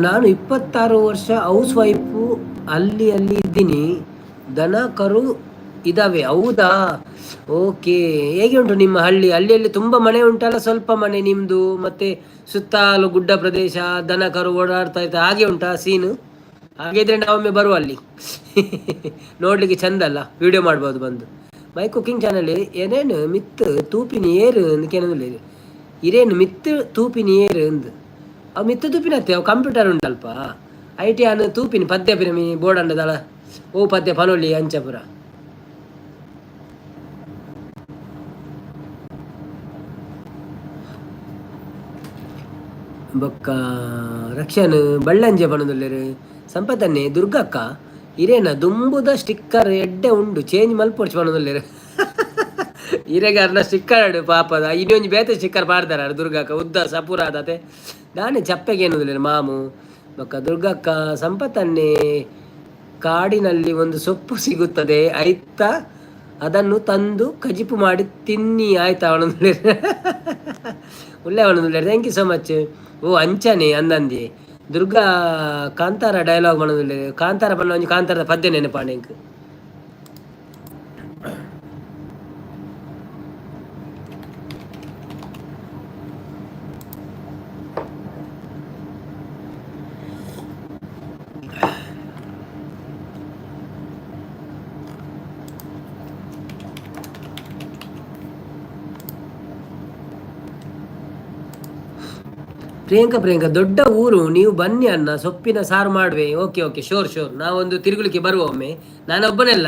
S1: ನಾನು 26 ವರ್ಷ ಹೌಸ್ ವೈಫು, ಅಲ್ಲಿ ಅಲ್ಲಿ ಇದ್ದೀನಿ, ದನ ಕರು ಇದ್ದಾವೆ. ಹೌದಾ? ಓಕೆ. ಹೇಗೆ ಉಂಟು ನಿಮ್ಮ ಹಳ್ಳಿ? ಹಳ್ಳಿಯಲ್ಲಿ ತುಂಬ ಮನೆ ಉಂಟಲ್ಲ, ಸ್ವಲ್ಪ ಮನೆ ನಿಮ್ಮದು, ಮತ್ತು ಸುತ್ತಲೂ ಗುಡ್ಡ ಪ್ರದೇಶ, ದನ ಕರು ಓಡಾಡ್ತಾ ಇರ್ತಾರೆ, ಹಾಗೆ ಉಂಟಾ ಸೀನು? ಹಾಗಿದ್ರೆ ನಾವೊಮ್ಮೆ ಬರುವ ಅಲ್ಲಿ, ನೋಡಲಿಕ್ಕೆ ಚಂದ ಅಲ್ಲ, ವಿಡಿಯೋ ಮಾಡ್ಬೋದು ಬಂದು. ಮೈ ಕುಕಿಂಗ್ ಚಾನಲ್ ಏನೇನು ಮಿತ್ತು ತೂಪಿನ ಏರು ಅಂದಕೇನಂದಿಲ್ಲ. ಇರೇನು ಮಿತ್ತು ತೂಪಿನಿ ಏರು ಅಂದು ಅವು ಮಿತ್ತು ತೂಪಿನತ್ತೆ ಅವು ಕಂಪ್ಯೂಟರ್ ಉಂಟಲ್ಪ I T ಅನ್ನು ತೂಪಿನಿ ಪದ್ಯ ಪಿನ ಮೀ ಬೋರ್ಡ್ ಅಂಡದಳ ಓ ಪದ್ಯ ಪನೊಲಿ ಅಂಚಪುರ. ಬೊಕ್ಕ ರಕ್ಷನ್ ಬಳ್ಳಂಜೆ ಪನೊಂದುಲ್ಲೆರ್. ಸಂಪತನ್ನೆ ದುರ್ಗಕ್ಕ ಇರೇನ ದುಂಬುದ ಸ್ಟಿಕ್ಕರ್ ಎಡ್ಡೆ ಉಂಡು ಚೇಂಜ್ ಮಲ್ಪೊಡ್ಚಿ ಪನೊಂದುಲ್ಲೆರ್. ಇರೆಗೆ ಅರ್ನ ಸ್ಟಿಕ್ಕರ್ ಪಾಪದ ಇನ್ನೊಂಜಿ ಬೇತೆ ಸ್ಟಿಕ್ಕರ್ ಪಾಡ್ದಾರ ದುರ್ಗಕ್ಕ ಉದ್ದ ಸಪೂರ ಆದತೆ ದಾನೆ ಚಪ್ಪೆಗೆ ಏನೊಂದುಲ್ಲೆರ್ ಮಾಮು. ಬೊಕ್ಕ ದುರ್ಗಕ್ಕ ಸಂಪತನ್ನೆ ಕಾಡಿನಲ್ಲಿ ಒಂದು ಸೊಪ್ಪು ಸಿಗುತ್ತದೆ ಆಯ್ತಾ, ಅದನ್ನು ತಂದು ಕಜಿಪು ಮಾಡಿ ತಿನ್ನಿ ಆಯ್ತಾ ಪನೊಂದುಲ್ಲೆರ್. ಉಲ್ಲೆ ಪನೊಂದುಲ್ಲೆರ್. Thank you so much. ಓ ಅಂಚನೆ ಅಂದಂದಿ ದುರ್ಗಾ ಕಾಂತಾರ ಡೈಲಾಗ್ ಪನೊಂದುಲ್ಲೆರ್. ಕಾಂತಾರ ಪಂಡ ಒಂಜಿ ಕಾಂತಾರದ ಪದ್ಯ ನೆನಪಾಂಡ್ ಎಂಕ್. ಪ್ರಿಯಾಂಕಾ ಪ್ರಿಯಾಂಕಾ ದೊಡ್ಡ ಊರು ನೀವು ಬನ್ನಿ ಅಣ್ಣ, ಸೊಪ್ಪಿನ ಸಾರು ಮಾಡುವೆ. ಓಕೆ ಓಕೆ ಶೋರ್ ಶೋರ್, ನಾವೊಂದು ತಿರುಗಲಿಕ್ಕೆ ಬರುವ ಒಮ್ಮೆ. ನಾನೊಬ್ಬನೆಲ್ಲ,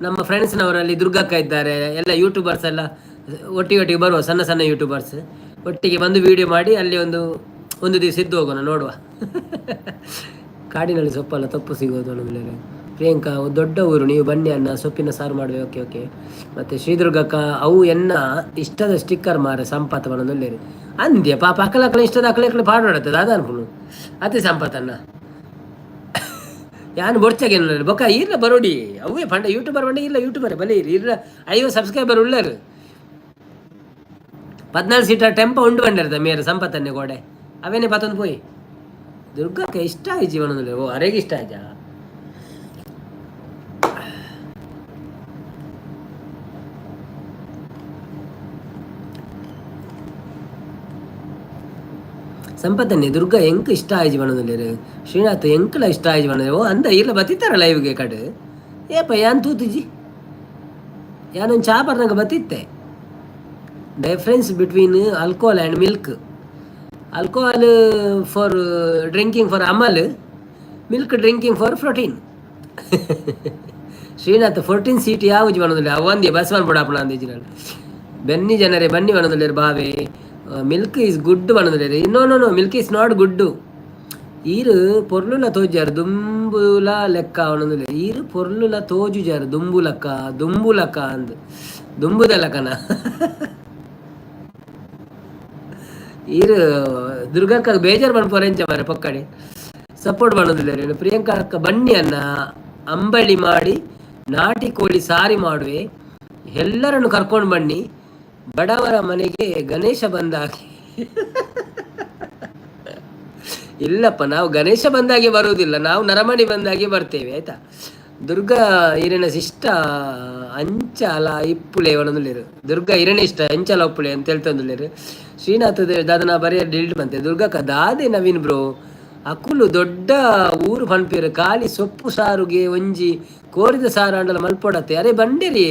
S1: ನಮ್ಮ ಫ್ರೆಂಡ್ಸ್ನವರಲ್ಲಿ ದುರ್ಗಕ್ಕ ಇದ್ದಾರೆ, ಎಲ್ಲ ಯೂಟ್ಯೂಬರ್ಸ್ ಎಲ್ಲ ಒಟ್ಟಿಗೆ ಒಟ್ಟಿಗೆ ಬರುವ, ಸಣ್ಣ ಸಣ್ಣ ಯೂಟ್ಯೂಬರ್ಸ್ ಒಟ್ಟಿಗೆ ಬಂದು ವಿಡಿಯೋ ಮಾಡಿ ಅಲ್ಲಿ ಒಂದು ಒಂದು ದಿವಸ ಇದ್ದು ಹೋಗೋಣ, ನೋಡುವ. ಕಾಡಿನಲ್ಲಿ ಸೊಪ್ಪಲ್ಲ ತಪ್ಪು ಸಿಗೋದು ಅನ್ನೋದ್ರಲ್ಲಿ. ಪ್ರಿಯಾಂಕಾ ದೊಡ್ಡ ಊರು ನೀವು ಬನ್ನಿ ಅಣ್ಣ, ಸೊಪ್ಪಿನ ಸಾರು ಮಾಡುವೆ. Okay okay. ಮತ್ತು ಶ್ರೀದುರ್ಗಕ್ಕ ಅವು ಎನ್ನ ಇಷ್ಟದ ಸ್ಟಿಕ್ಕರ್ ಮಾರೆ ಸಂಪಾತ ಬಣ್ಣದಲ್ಲಿರಿ ಅಂದ್ಯ ಪಾಪ ಅಕಲ ಅಕಲ ಇಷ್ಟದ ಅಕಲ ಅಕಲ ಪಾಡೋಡತ್ತೆ ದಾದ ಅನ್ಕೊಂಡು ಅದೇ ಸಂಪತ್ತನ್ನ ಯಾನು ಬೊಡ್ಚಾಗ ಬೊಕ್ಕ ಇರ್ಲ ಬರೋಡಿ ಅವೇ ಪಂಡ ಯೂಟ್ಯೂಬರ್ ಪಂಡ ಇಲ್ಲ ಯೂಟ್ಯೂಬರ್ ಬಲೆ ಇರ್ಲ ಇರ್ಲ 50 ಸಬ್ಸ್ಕ್ರೈಬರ್ ಉಳ್ಳರು 14 ಸೀಟರ್ ಟೆಂಪೋ ಉಂಡು ಬಂಡಿರ್ತ ಮೇರೆ ಸಂಪತ್ತನ್ನೇ ಗೋಡೆ ಅವೇನೆ ಪತ್ತೊಂದು ಪೋಯಿ. ದುರ್ಗಕ್ಕೆ ಇಷ್ಟ ಆಯ್ ಜೀವನದಲ್ಲಿ. ಓ ಅರೆಗೆ ಇಷ್ಟ ಆಯ್ತಾ? ಸಂಪತ್ತನ್ನೇ ದುರ್ಗಾ ಎಂಕ್ ಇಷ್ಟ ಆಯ್ಜಿ ಪನೊಂದುಲ್ಲೆರ್. ಶ್ರೀನಾಥ್ ಎಂಕ್ಲ ಇಷ್ಟ ಆಯ್ಜಿ ಪನೊಂದು. ಓ ಅಂದ ಇರ್ಲ ಬತ್ತಿತ್ತಾರ ಲೈವ್ಗೆ ಕಡೆ ಏಪ ಯಾನ್ ತೂತುಜಿ ಯಾನೊಂದು ಚಾ ಪರ್ನಗ ಬತ್ತಿತ್ತೆ. Difference between alcohol and milk. Alcohol for drinking for Amal, milk drinking for protein. Srinath 14 seat ಯಾವುದು ಪನೊಂದುಲ್ಲೆ ಅವು ಒಂದೇ ಬಸ್ ಮನ್ಪೊಡಾಪುಣ ಅಂದಿಜ್ಜಿನಾಲ್. ಬೆನ್ನಿ ಜನರೇ ಬನ್ನಿ ಪನೊಂದುಲ್ಲೆರ್ ಬಾವೆ. ಮಿಲ್ಕ್ is good ಪನೊಂದುಲ್ಲೆರ್. No no no, milk is not good. ಈರ್ ಪೊರ್ಲುಲ ತೋಜಾರ್ ದುಂಬುಲ ಲೆಕ್ಕ ಪನೊಂದುಲ್ಲೆರ್. ಈರ್ ಪೊರ್ಲುಲ ತೋಜುಜಾರ್ ದುಂಬುಲಕ್ಕ ದುಂಬುಲಕ್ಕ ಅಂದ್ ದುಂಬುದ ಲೆಕ್ಕನ. ಈರ್ ದುರ್ಗಕ್ಕ ಬೇಜಾರು ಮನ್ಪುವರೆಂಚ ಮಾರ್ರೆ ಪೊಕ್ಕಡೆ ಸಪೋರ್ಟ್ ಪನೊಂದುಲ್ಲೆರ್. ಪ್ರಿಯಾಂಕಾ ಅಕ್ಕ ಬನ್ನಿ ಅನ್ನ ಅಂಬಳಿ ಮಾಡಿ ನಾಟಿ ಕೋಳಿ ಸಾರಿ ಮಾಡುವೆ, ಎಲ್ಲರನ್ನು ಕರ್ಕೊಂಡು ಬನ್ನಿ. ಬಡವರ ಮನೆಗೆ ಗಣೇಶ ಬಂದಾಗೆ. ಇಲ್ಲಪ್ಪ, ನಾವು ಗಣೇಶ ಬಂದಾಗೆ ಬರುವುದಿಲ್ಲ, ನಾವು ನರಮಣಿ ಬಂದಾಗೆ ಬರ್ತೇವೆ ಆಯ್ತಾ. ದುರ್ಗಾ ಇರೆನ ಇಷ್ಟ ಅಂಚಾಲ ಇಪ್ಪುಲೆ ಪನೊಂದುಲ್ಲೆರ್. ದುರ್ಗಾ ಇರೆನ ಇಷ್ಟ ಅಂಚಾಲ ಉಪ್ಪುಲೆ ಅಂತ ಹೇಳ್ತೊಂದುಲ್ಲೆರ್. ಶ್ರೀನಾಥ್ ದಾದನ ಬರೆಯ ಡಿಲೀಟ್ ಮಂತೆ. ದುರ್ಗಕ್ಕ ದಾದೆ ನವೀನ್ ಬ್ರೋ ಅಕುಲು ದೊಡ್ಡ ಊರು ಪನ್ಪೆರ್ ಖಾಲಿ ಸೊಪ್ಪು ಸಾರುಗೆ ಒಂಜಿ ಕೋರಿದ ಸಾರು ಅಂಡಲ ಮಲ್ಪೊಡತ್ತೆ. ಅರೆ ಬಂಡೇರಿ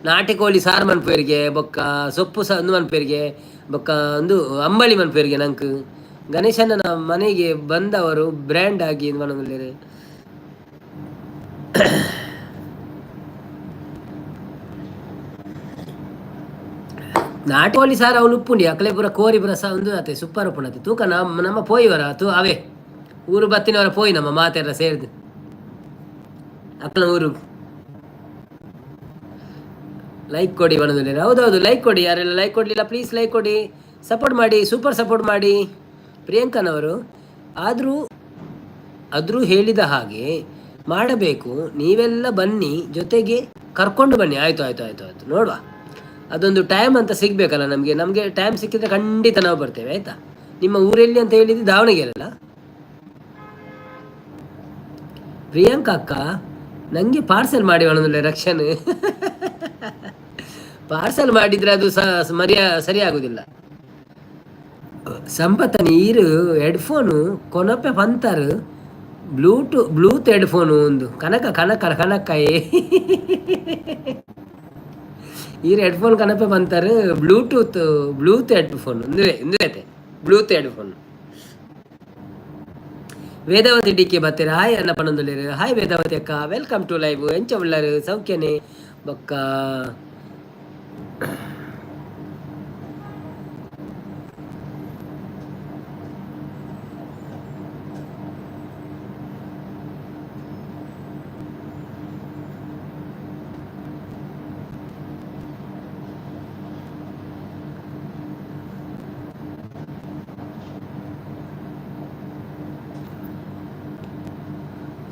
S1: ನಾಟಿ ಕೋಳಿ ಸಾರು ಮನ್ಪುವೆರಿಗೆ, ಬೊಕ್ಕ ಸೊಪ್ಪು ಸಾ ಒಂದು ಮನ್ಪುವೆರಿಗೆ, ಬೊಕ್ಕ ಒಂದು ಅಂಬಳಿ ಮನ್ಪುವೆರಿಗೆ. ನಂಕ್ ಗಣೇಶನ ಮನೆಗೆ ಬಂದವರು ಬ್ರ್ಯಾಂಡ್ ಆಗಿ ಪನೊಂದುಲ್ಲೆರ್. ನಾಟಿ ಕೋಳಿ ಸಾರು ಅವ್ಲು ಉಪ್ಪುಂಡಿ ಅಕಲೆ ಪೂರ ಕೋರಿ ಪೂರ ಸಾ ಉಂದು ಆತೆ ಸೂಪರ್ ಉಪ್ಪುಂಡತೆ. ತೂಕ ನಮ್ಮ ನಮ್ಮ ಪೋಯಿವರ ತೂ ಅವೇ ಊರು ಬತ್ತಿನವರ ಪೋಯಿ ನಮ್ಮ ಮಾತೆರ ಸೇರ್ದು ಅಕ್ಕನ ಊರು. ಲೈಕ್ ಕೊಡಿ ಪನೊಂದುಲ್ಲೆರ್. ಹೌದೌದು ಲೈಕ್ ಕೊಡಿ, ಯಾರೆಲ್ಲ ಲೈಕ್ ಕೊಡಲಿಲ್ಲ ಪ್ಲೀಸ್ ಲೈಕ್ ಕೊಡಿ, ಸಪೋರ್ಟ್ ಮಾಡಿ, ಸೂಪರ್ ಸಪೋರ್ಟ್ ಮಾಡಿ. ಪ್ರಿಯಾಂಕನವರು ಆದರೂ ಆದರೂ ಹೇಳಿದ ಹಾಗೆ ಮಾಡಬೇಕು, ನೀವೆಲ್ಲ ಬನ್ನಿ ಜೊತೆಗೆ ಕರ್ಕೊಂಡು ಬನ್ನಿ. ಆಯಿತು ಆಯಿತು ಆಯಿತು ಆಯಿತು, ನೋಡುವ. ಅದೊಂದು ಟೈಮ್ ಅಂತ ಸಿಗಬೇಕಲ್ಲ ನಮಗೆ, ನಮಗೆ ಟೈಮ್ ಸಿಕ್ಕಿದ್ರೆ ಖಂಡಿತ ನಾವು ಬರ್ತೇವೆ ಆಯಿತಾ. ನಿಮ್ಮ ಊರೆಲ್ಲಿ ಅಂತ ಹೇಳಿದ್ದು ದಾವಣಗೆರೆ ಅಲ್ಲ? ಪ್ರಿಯಾಂಕಾ ಅಕ್ಕ ನನಗೆ ಪಾರ್ಸೆಲ್ ಮಾಡಿ ಪನೊಂದುಲ್ಲೆ ರಕ್ಷನ್. ಪಾರ್ಸೆಲ್ ಮಾಡಿದರೆ ಅದು ಮರ್ಯಾ ಸರಿ ಆಗುದಿಲ್ಲ. ಸಂಪತ್ತ ನೀರು ಹೆಡ್ಫೋನು ಕೊನಪೆ ಪಂತರ್ ಬ್ಲೂಟೂತ್ ಹೆಡ್ಫೋನು ಒಂದು ಕನಕ ಕನಕ ಕನಕ. ಈರ್ ಹೆಡ್ಫೋನ್ ಕನಪೆ ಬಂತಾರೆ. ಬ್ಲೂಟೂತ್, ಬ್ಲೂತ್ ಹೆಡ್ಫೋನ್ ಇಂದುವೆ ಇಂದುವೆ ಐತೆ Bluetooth headphone. Vedavathi D K ಬತ್ತೀರ, ಹಾಯ್ ಅನ್ನ ಪನೊಂದುಲ್ಲೆರ್. ಹಾಯ್ ವೇದಾವತಿ ಅಕ್ಕ, welcome to live. ಎಂಚ ಉಳ್ಳರು, ಸೌಖ್ಯನೆ? ಬೊಕ್ಕ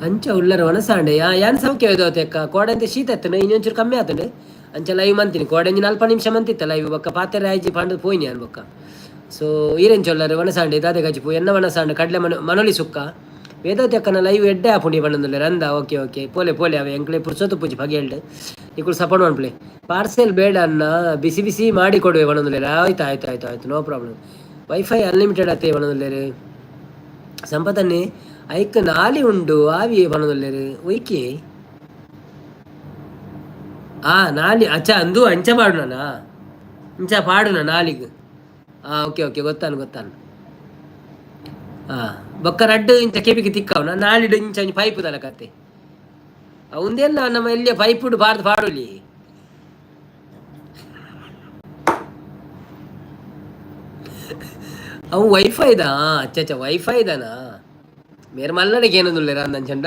S1: ಅಂಚ ಉಳ್ಳರ ವನಸಾಂಡೆ ಯಾನ್ ಸೌಖ್ಯ ವೇದಾವತಿ ಅಕ್ಕ. ಕೋಡಂತೆ ಶೀತ ಇತ್ತನ, ಇನ್ನೊಂಚೂರು ಕಮ್ಮಿ ಆತಂಡು. ಅಂಚ ಲೈವ್ ಮಂತೀನಿ. ಕೋಡೆ ಒಂಜಿ 40 ನಿಮಿಷ ಮಂತಿತ್ತ ಲೈವ್. ಬೊಕ್ಕ ಪಾತೆರ ಆಯ್ಜಿ ಪಂಡ್ ಪೋಯಿನಿ ಯಾನ್ ಬೊಕ್ಕ. ಸೊ ಈರೆಂಚ ಉಲ್ಲರ್, ವನಸಾಂಡೆ? ದಾದೆ ಕಜಿಪು? ಎನ್ನ ವನಸಾಂಡೆ ಕಡಲೆ ಮನ ಮನೊಲಿ ಸುಕ್ಕ. ವೇದಾವತಿ ಅಕ್ಕನ ಲೈವ್ ಎಡ್ಡೆ ಆಪುಂಡಿ ಪಂಡೊಂದುಲ್ಲೆರ್ ಅಂದ. ಓಕೆ ಓಕೆ, ಪೋಲೆ ಪೋಲೆ. ಅವೆ ಎಂಕ್ಲೆ ಪುರ್ಸೊತ್ತು ಪೂಜಿ ಪಗೆಲ್ಡ್. ನಿಕುಲು ಸಪೋರ್ಟ್ ಮನ್ಪುಲೆ. ಪಾರ್ಸೆಲ್ ಬೇಡ ಅನ್ನ, ಬಿಸಿ ಬಿಸಿ ಮಾಡಿ ಕೊಡುವೆ ಪಂಡೊಂದುಲ್ಲೆರ್. ಆಯ್ತು ಆಯ್ತು ಆಯ್ತು ಆಯ್ತು, ನೋ ಪ್ರಾಬ್ಲಮ್. ವೈಫೈ ಅನ್ಲಿಮಿಟೆಡ್ ಅತ್ತೆ ಪಂಡೊಂದುಲ್ಲೆರ್. ಸಂಪತನ್ನೇ ಐಕ್ ನಾಲಿ ಉಂಡು ಆವಿ ಪನೊಂದುಲ್ಲೆರ್. ಒಯ್ಕೆ ಆ ನಾಲಿ ಅಚ್ಚ ಅಂದು ಅಂಚ ಪಾಡುನಾ? ಇಂಚ ಪಾಡುನ ನಾಲಿಗ್? ಆ ಓಕೆ ಓಕೆ, ಗೊತ್ತಾನು ಗೊತ್ತಾನು. ಆ ಬೊಕ್ಕ ರಡ್ಡ್ ಇಂಚ ಕೆಬಿಗೆ ತಿಕ್ಕವನ, ನಾಲಿಡ್ ಇಂಚ ಒಂಜಿ ಪೈಪ್ ದಲ ಕತೆ ಉಂದೆಲ್ಲ. ನಮ್ಮ ಎಲ್ಲಿಯ ಪೈಪುಡು ಬಾರ್ದು ಪಾಡೊಲಿ. ಅವು ವೈಫೈದಾ? ಅಚ್ಚ ಅಚ್ಚ, ವೈಫೈದನಾ? ಮೇರ್ ಮಲ್ಲಡಿಗೆ ಏನೊಂದುಲ್ಲೆರ್ ಅಂದಂಚಂಡ.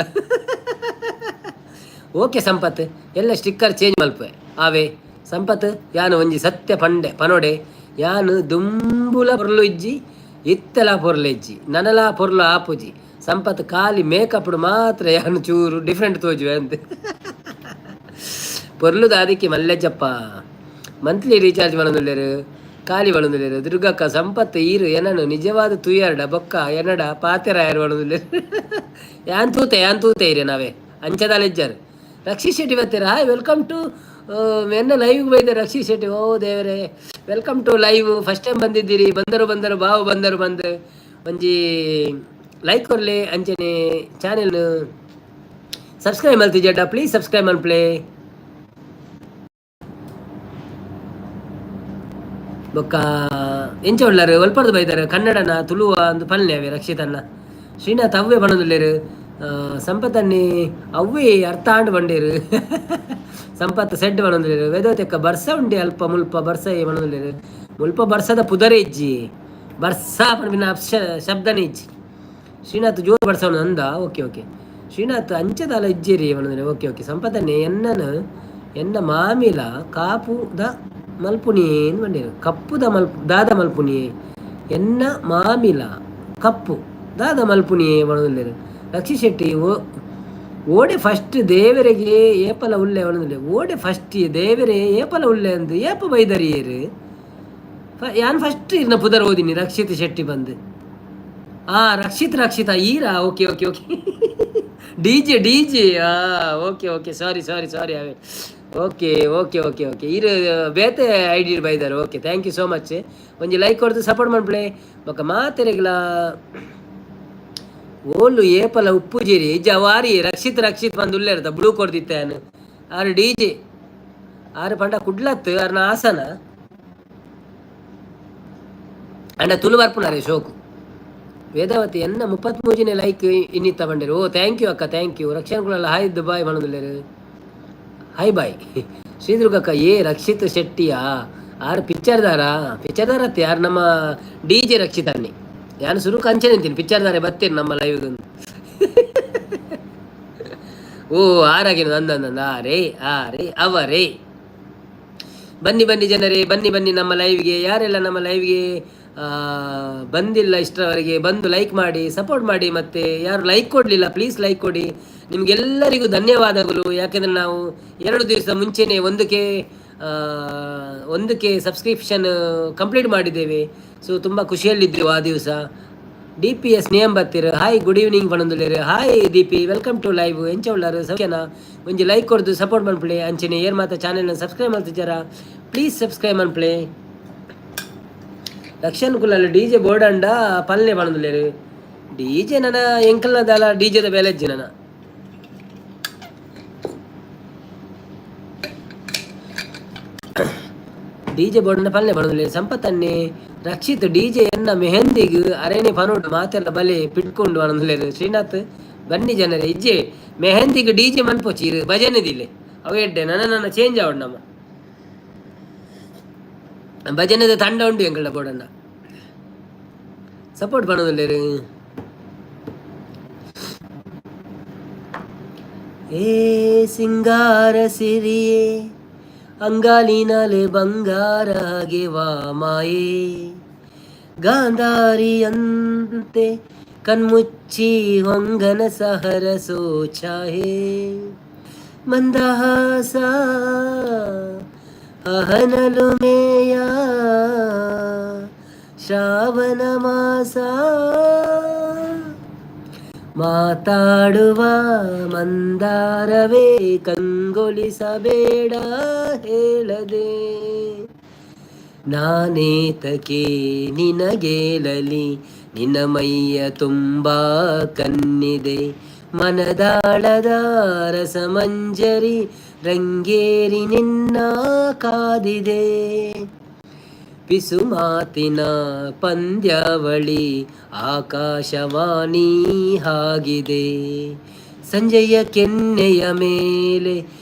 S1: ಓಕೆ ಸಂಪತ್, ಎಲ್ಲ ಸ್ಟಿಕ್ಕರ್ ಚೇಂಜ್ ಮಲ್ಪುವೆ ಆವೆ. ಸಂಪತ್, ಯಾನ್ ಒಂಜಿ ಸತ್ಯ ಪಂಡೆ ಪನೋಡೆ. ಯಾನ್ ದುಂಬುಲ ಪೊರ್ಲು ಇಜ್ಜಿ, ಇತ್ತಲ ಪೊರ್ಲು ಇಜ್ಜಿ, ನನಲ ಪೊರ್ಲು ಆಪುಜಿ ಸಂಪತ್. ಖಾಲಿ ಮೇಕಪ್ ಮಾತ್ರ ಯಾನ್ ಚೂರು ಡಿಫ್ರೆಂಟ್ ತೋಜುವೆ ಅಂತ. ಪೊರ್ಲುದ ಅದಕ್ಕೆ ಮಲ್ಲೆಜ್ಜಪ್ಪ. ಮಂತ್ಲಿ ರೀಚಾರ್ಜ್ ಮಲೊಂದುಲ್ಲೆರ್, ಖಾಲಿ ಪನೊಂದುಲ್ಲೆರ್. ದುರ್ಗಕ್ಕ, ಸಂಪತ್ ಈರು ಎನನು ನಿಜವಾದ ತೂಯರ್ಡ ಬೊಕ್ಕ ಎನಡ ಪಾತೆರ ಪನೊಂದುಲ್ಲೆರ್. ಯಾನ್ ತೂತೆ, ಯಾನ್ ತೂತೆ ಇರೆ ನಾವೇ ಅಂಚದಾಲ ಇಜ್ಜಾರ್. ರಕ್ಷಿತ್ ಶೆಟ್ಟಿ ಬರ್ತೀರ, ಹಾಯ್, welcome to. ಎನ್ನ ಲೈವ್ ಬೈದೆ ರಕ್ಷಿತ್ ಶೆಟ್ಟಿ. ಓ ದೇವರೇ, welcome to live. First time ಬಂದಿದ್ದೀರಿ. ಬಂದರು ಬಂದರು ಬಾವು ಬಂದರು ಬಂದು ಒಂಜಿ ಲೈಕ್ ಕೊರ್ಲೆ. ಅಂಚನೆ ಚಾನೆಲ್ ಸಬ್ಸ್ಕ್ರೈಬ್ ಮಲ್ತಿಜೆಡ್ಡ ಪ್ಲೀಸ್ ಸಬ್ಸ್ಕ್ರೈಬ್ ಮನ್ಪ್ಲೆ. ಬೊಕ್ಕ ಎಂಚ ಉಳ್ಳಾರು, ಒಲ್ಪರ್ದು ಬೈದಾರೆ, ಕನ್ನಡನ ತುಳುವ ಅಂದು ಪಲ್ಲೆ ಅವೆ. ರಕ್ಷಿತನ್ನ ಶ್ರೀನಾಥ್ ಅವ್ವೆ ಪನೊಂದುಲ್ಲೆರ್. ಸಂಪತ್ತನ್ನಿ ಅವ್ವೇ ಅರ್ಥ ಆಂಡ್ ಬಂಡೇರು. ಸಂಪತ್ ಸೆಡ್ ಪನೊಂದುಲ್ಲೆರ್. ವೇದವತೆಕ್ಕ ಬರ್ಸ ಉಂಡೆ ಅಲ್ಪ ಮುಲ್ಪ ಬರ್ಸ ಪನೊಂದುಲ್ಲೆರ್. ಮುಲ್ಪ ಬರ್ಸದ ಪುದರೇ ಇಜ್ಜಿ. ಬರ್ಸ ಪನ್ಪಿನ ಶಬ್ದನೇ ಇಜ್ಜಿ. ಶ್ರೀನಾಥ್ ಜೋರು ಬರ್ಸವನು ಅಂದ. ಓಕೆ ಓಕೆ ಶ್ರೀನಾಥ್, ಅಂಚದಾಲ ಇಜ್ಜಿರಿ ಪನೊಂದುಲ್ಲೆರ್. ಓಕೆ ಓಕೆ ಸಂಪತ್ತನ್ನಿ ಎನ್ನನು ಎನ್ನ ಮಾಮಿಲ ಕಾಪುದ ಮಲ್ಪುನಿ ಬಂಡೇರು. ಕಪ್ಪುದ ಮಲ್ಪು ದಾದ ಮಲ್ಪುನಿ? ಎನ್ನ ಮಾಮಿಲ ಕಪ್ಪು ದಾದ ಮಲ್ಪುನಿ ಪನೊಂದುಲ್ಲೆರ್. ರಕ್ಷಿತ್ ಶೆಟ್ಟಿ, ಓ ಓಡೆ ಫಸ್ಟ್ ದೇವರಿಗೆ ಏಪಲ ಉಲ್ಲೆ ಪನೊಂದುಲ್ಲೆ. ಓಡೆ ಫಸ್ಟ್ ದೇವರೇ ಏಪಲ ಉಲ್ಲೆ ಅಂದು ಏಪ ಬೈದರಿ ಏರು? ಯಾನ್ ಫಸ್ಟ್ ಇರ್ನ ಪುದರ್ ಓದಿನಿ, ರಕ್ಷಿತ್ ಶೆಟ್ಟಿ ಬಂದು. ಆ ರಕ್ಷಿತ್ ರಕ್ಷಿತಾ ಈರಾ? Okay okay okay, DJ DJ. ಆ okay okay, sorry sorry sorry. ಅವೇ ಓಕೆ ಓಕೆ ಓಕೆ ಓಕೆ. ಈರು ಬೇತೆ ಐಡಿ ಬೈದಾರೆ. Okay, thank you so much. ಒಂಜಿ ಲೈಕ್ ಕೊಡ್ದು ಸಪೋರ್ಟ್ ಮನ್ಪುಲೆ. ಬೊಕ್ಕ ಮಾತೆರೆಗ್ಲ ಓಲು ಏಪಲ ಉಪ್ಪುಜಿರಿ ಜವಾರಿ. ರಕ್ಷಿತ್ ರಕ್ಷಿತ್ ಬಂದು ಉಲ್ಲೇರ್ದ ಬ್ಲೂ ಕೊರ್ದಿತ್ತೆ ಯಾನ್. ಆರು ಡಿಜೆ ಆರು ಪಂಡ ಕುಡ್ಲತ್ ಆರ್ನ ಆಸನ ಅಂಡ ತುಳು ಬರ್ಪುನಾರೆ ಶೋಕು. ವೇದಾವತಿ ಎನ್ನ 33ನೇ ಲೈಕ್ ಇನ್ನಿತ್ತ ಬಂಡೇರು. ಓ thank you ಅಕ್ಕ, thank you. Rakshan Kulal hi Dubai ಪನೊಂದುಲ್ಲೆರ್. Hi bye. ಶ್ರೀದುರ್ಗಕ್ಕ, ಏ ರಕ್ಷಿತ್ ಶೆಟ್ಟಿಯಾ? ಆರು ಪಿಕ್ಚರ್ದಾರ? ಪಿಕ್ಚರ್ದಾರ ಅತ್ತೆ ಯಾರು? ನಮ್ಮ ಡಿಜೆ ರಕ್ಷಿತ್ ಅನ್ನಿ. ಯಾನು ಸುರುಕು ಅಂಚೆ ನಿಂತೀನಿ, ಪಿಕ್ಚರ್ದಾರೆ ಬತ್ತೀರಿ ನಮ್ಮ ಲೈವ್ಗೆ. ಓ ಆರಾಗಿನ ಅಂದ ಆರೇ ಆರೇ ಅವರೇ. ಬನ್ನಿ ಬನ್ನಿ ಜನರೇ, ಬನ್ನಿ ಬನ್ನಿ ನಮ್ಮ ಲೈವ್ಗೆ. ಯಾರೆಲ್ಲ ನಮ್ಮ ಲೈವ್ಗೆ ಬಂದಿಲ್ಲ ಇಷ್ಟರವರೆಗೆ, ಬಂದು ಲೈಕ್ ಮಾಡಿ, ಸಪೋರ್ಟ್ ಮಾಡಿ. ಮತ್ತು ಯಾರು ಲೈಕ್ ಕೊಡಲಿಲ್ಲ, ಪ್ಲೀಸ್ ಲೈಕ್ ಕೊಡಿ. ನಿಮಗೆಲ್ಲರಿಗೂ ಧನ್ಯವಾದಗಳು. ಯಾಕೆಂದರೆ ನಾವು 2 ದಿವಸ ಮುಂಚೆನೇ 1K subscription complete ಮಾಡಿದ್ದೇವೆ. ಸೊ ತುಂಬ ಖುಷಿಯಲ್ಲಿದ್ದೆವು ಆ ದಿವಸ. ಡಿ ಪಿ ಎಸ್ ನೇಮ್ ಬತ್ತೀರ್, ಹಾಯ್ ಗುಡ್ ಈವ್ನಿಂಗ್ ಪನೊಂದುಲ್ಲೆರ್. Hi Deepi, welcome to live. ಎಂಚ ಉಳ್ಳಾರು, ಸೌಖ್ಯನ? ಒಂಜಿ ಲೈಕ್ ಕೊರ್ದು ಸಪೋರ್ಟ್ ಮನ್ಪುಲೆ. ಅಂಚನೆ ಏರ್ ಮಾತ ಚಾನೆಲ್ನ ಸಬ್ಸ್ಕ್ರೈಬ್ ಮಲ್ತಿಜಾರ, ಪ್ಲೀಸ್ ಸಬ್ಸ್ಕ್ರೈಬ್ ಮನ್ಪುಲೆ. Rakshan Kulal D J board ಪಲ್ಲೆ ಪನೊಂದುಲ್ಲೆರ್. ಡಿ ಜೆ ನನ ಎಂಕಲ್ನ ದಾಲ ಡಿ ಜೆದ ಬೇಲೆಜ್ಜಿ ನನ. DJ ಬೋರ್ಡ್ನ ಪಲ್ಲೆ ಬಡೋದಿಲ್ಲ ಸಂಪತ್ತನ್ನೇ. ರಕ್ಷಿತ್ ಡಿಜೆ ಎನ್ನ ಮೆಹಂದಿಗ್ ಅರೇನೆ ಪನೋಡು ಮಾತೆಲ್ಲ ಬಲೆ ಪಿಟ್ಕೊಂಡು ಅನ್ನೋದಿಲ್ಲ. ಶ್ರೀನಾಥ್ ಬನ್ನಿ ಜನರೇ, ಇಜ್ಜೆ ಮೆಹಂದಿಗ್ ಡಿಜೆ ಮನ್ಪೊಚಿ, ಭಜನೆ ದಿಲ್ಲೆ ಅವು ಎಡ್ಡೆ. ನನ್ನ ನನ್ನ ಚೇಂಜ್ ಆವಡ್, ನಮ್ಮ ಭಜನೆದ ತಂಡ ಉಂಡು ಎಂಕಲ್ನ ಬೋಡನ್ನ ಸಪೋರ್ಟ್ ಪನೊಂದುಲ್ಲೆರ್. ಏ ಸಿಂಗಾರ ಸಿರಿಯೇ, ಅಂಗಾಲಿನಲೆ ಬಂಗಾರಗೆ ವಾ ಮಾಯೆ, ಗಾಂಧಾರಿಯಂತೆ ಕಣ್ಮುಚ್ಚಿ ಹೊಂಗನ ಸಹರಸೋ ಛಾಯೆ, ಮಂದಹಾಸ ಅಹನಲುಮೇಯ ಶ್ರಾವಣ ಮಾಸ, ಮಾತಾಡುವ ಮಂದಾರವೇ ಕಂಗೊಳಿಸಬೇಡ ಹೇಳದೆ, ನಾನೇತಕೆ ನಿನಗೇಲಲಿ, ನಿನ್ನ ಮೈಯ ತುಂಬ ಕನ್ನಿದೆ, ಮನದಾಳದ ರಸಮಂಜರಿ ರಂಗೇರಿ ನಿನ್ನ ಕಾದಿದೆ, ಪಿಸುಮಾತಿನ ಪಂದ್ಯಾವಳಿ ಆಕಾಶವಾಣಿ ಆಗಿದೆ, ಸಂಜೆಯ ಕೆನ್ನೆಯ ಮೇಲೆ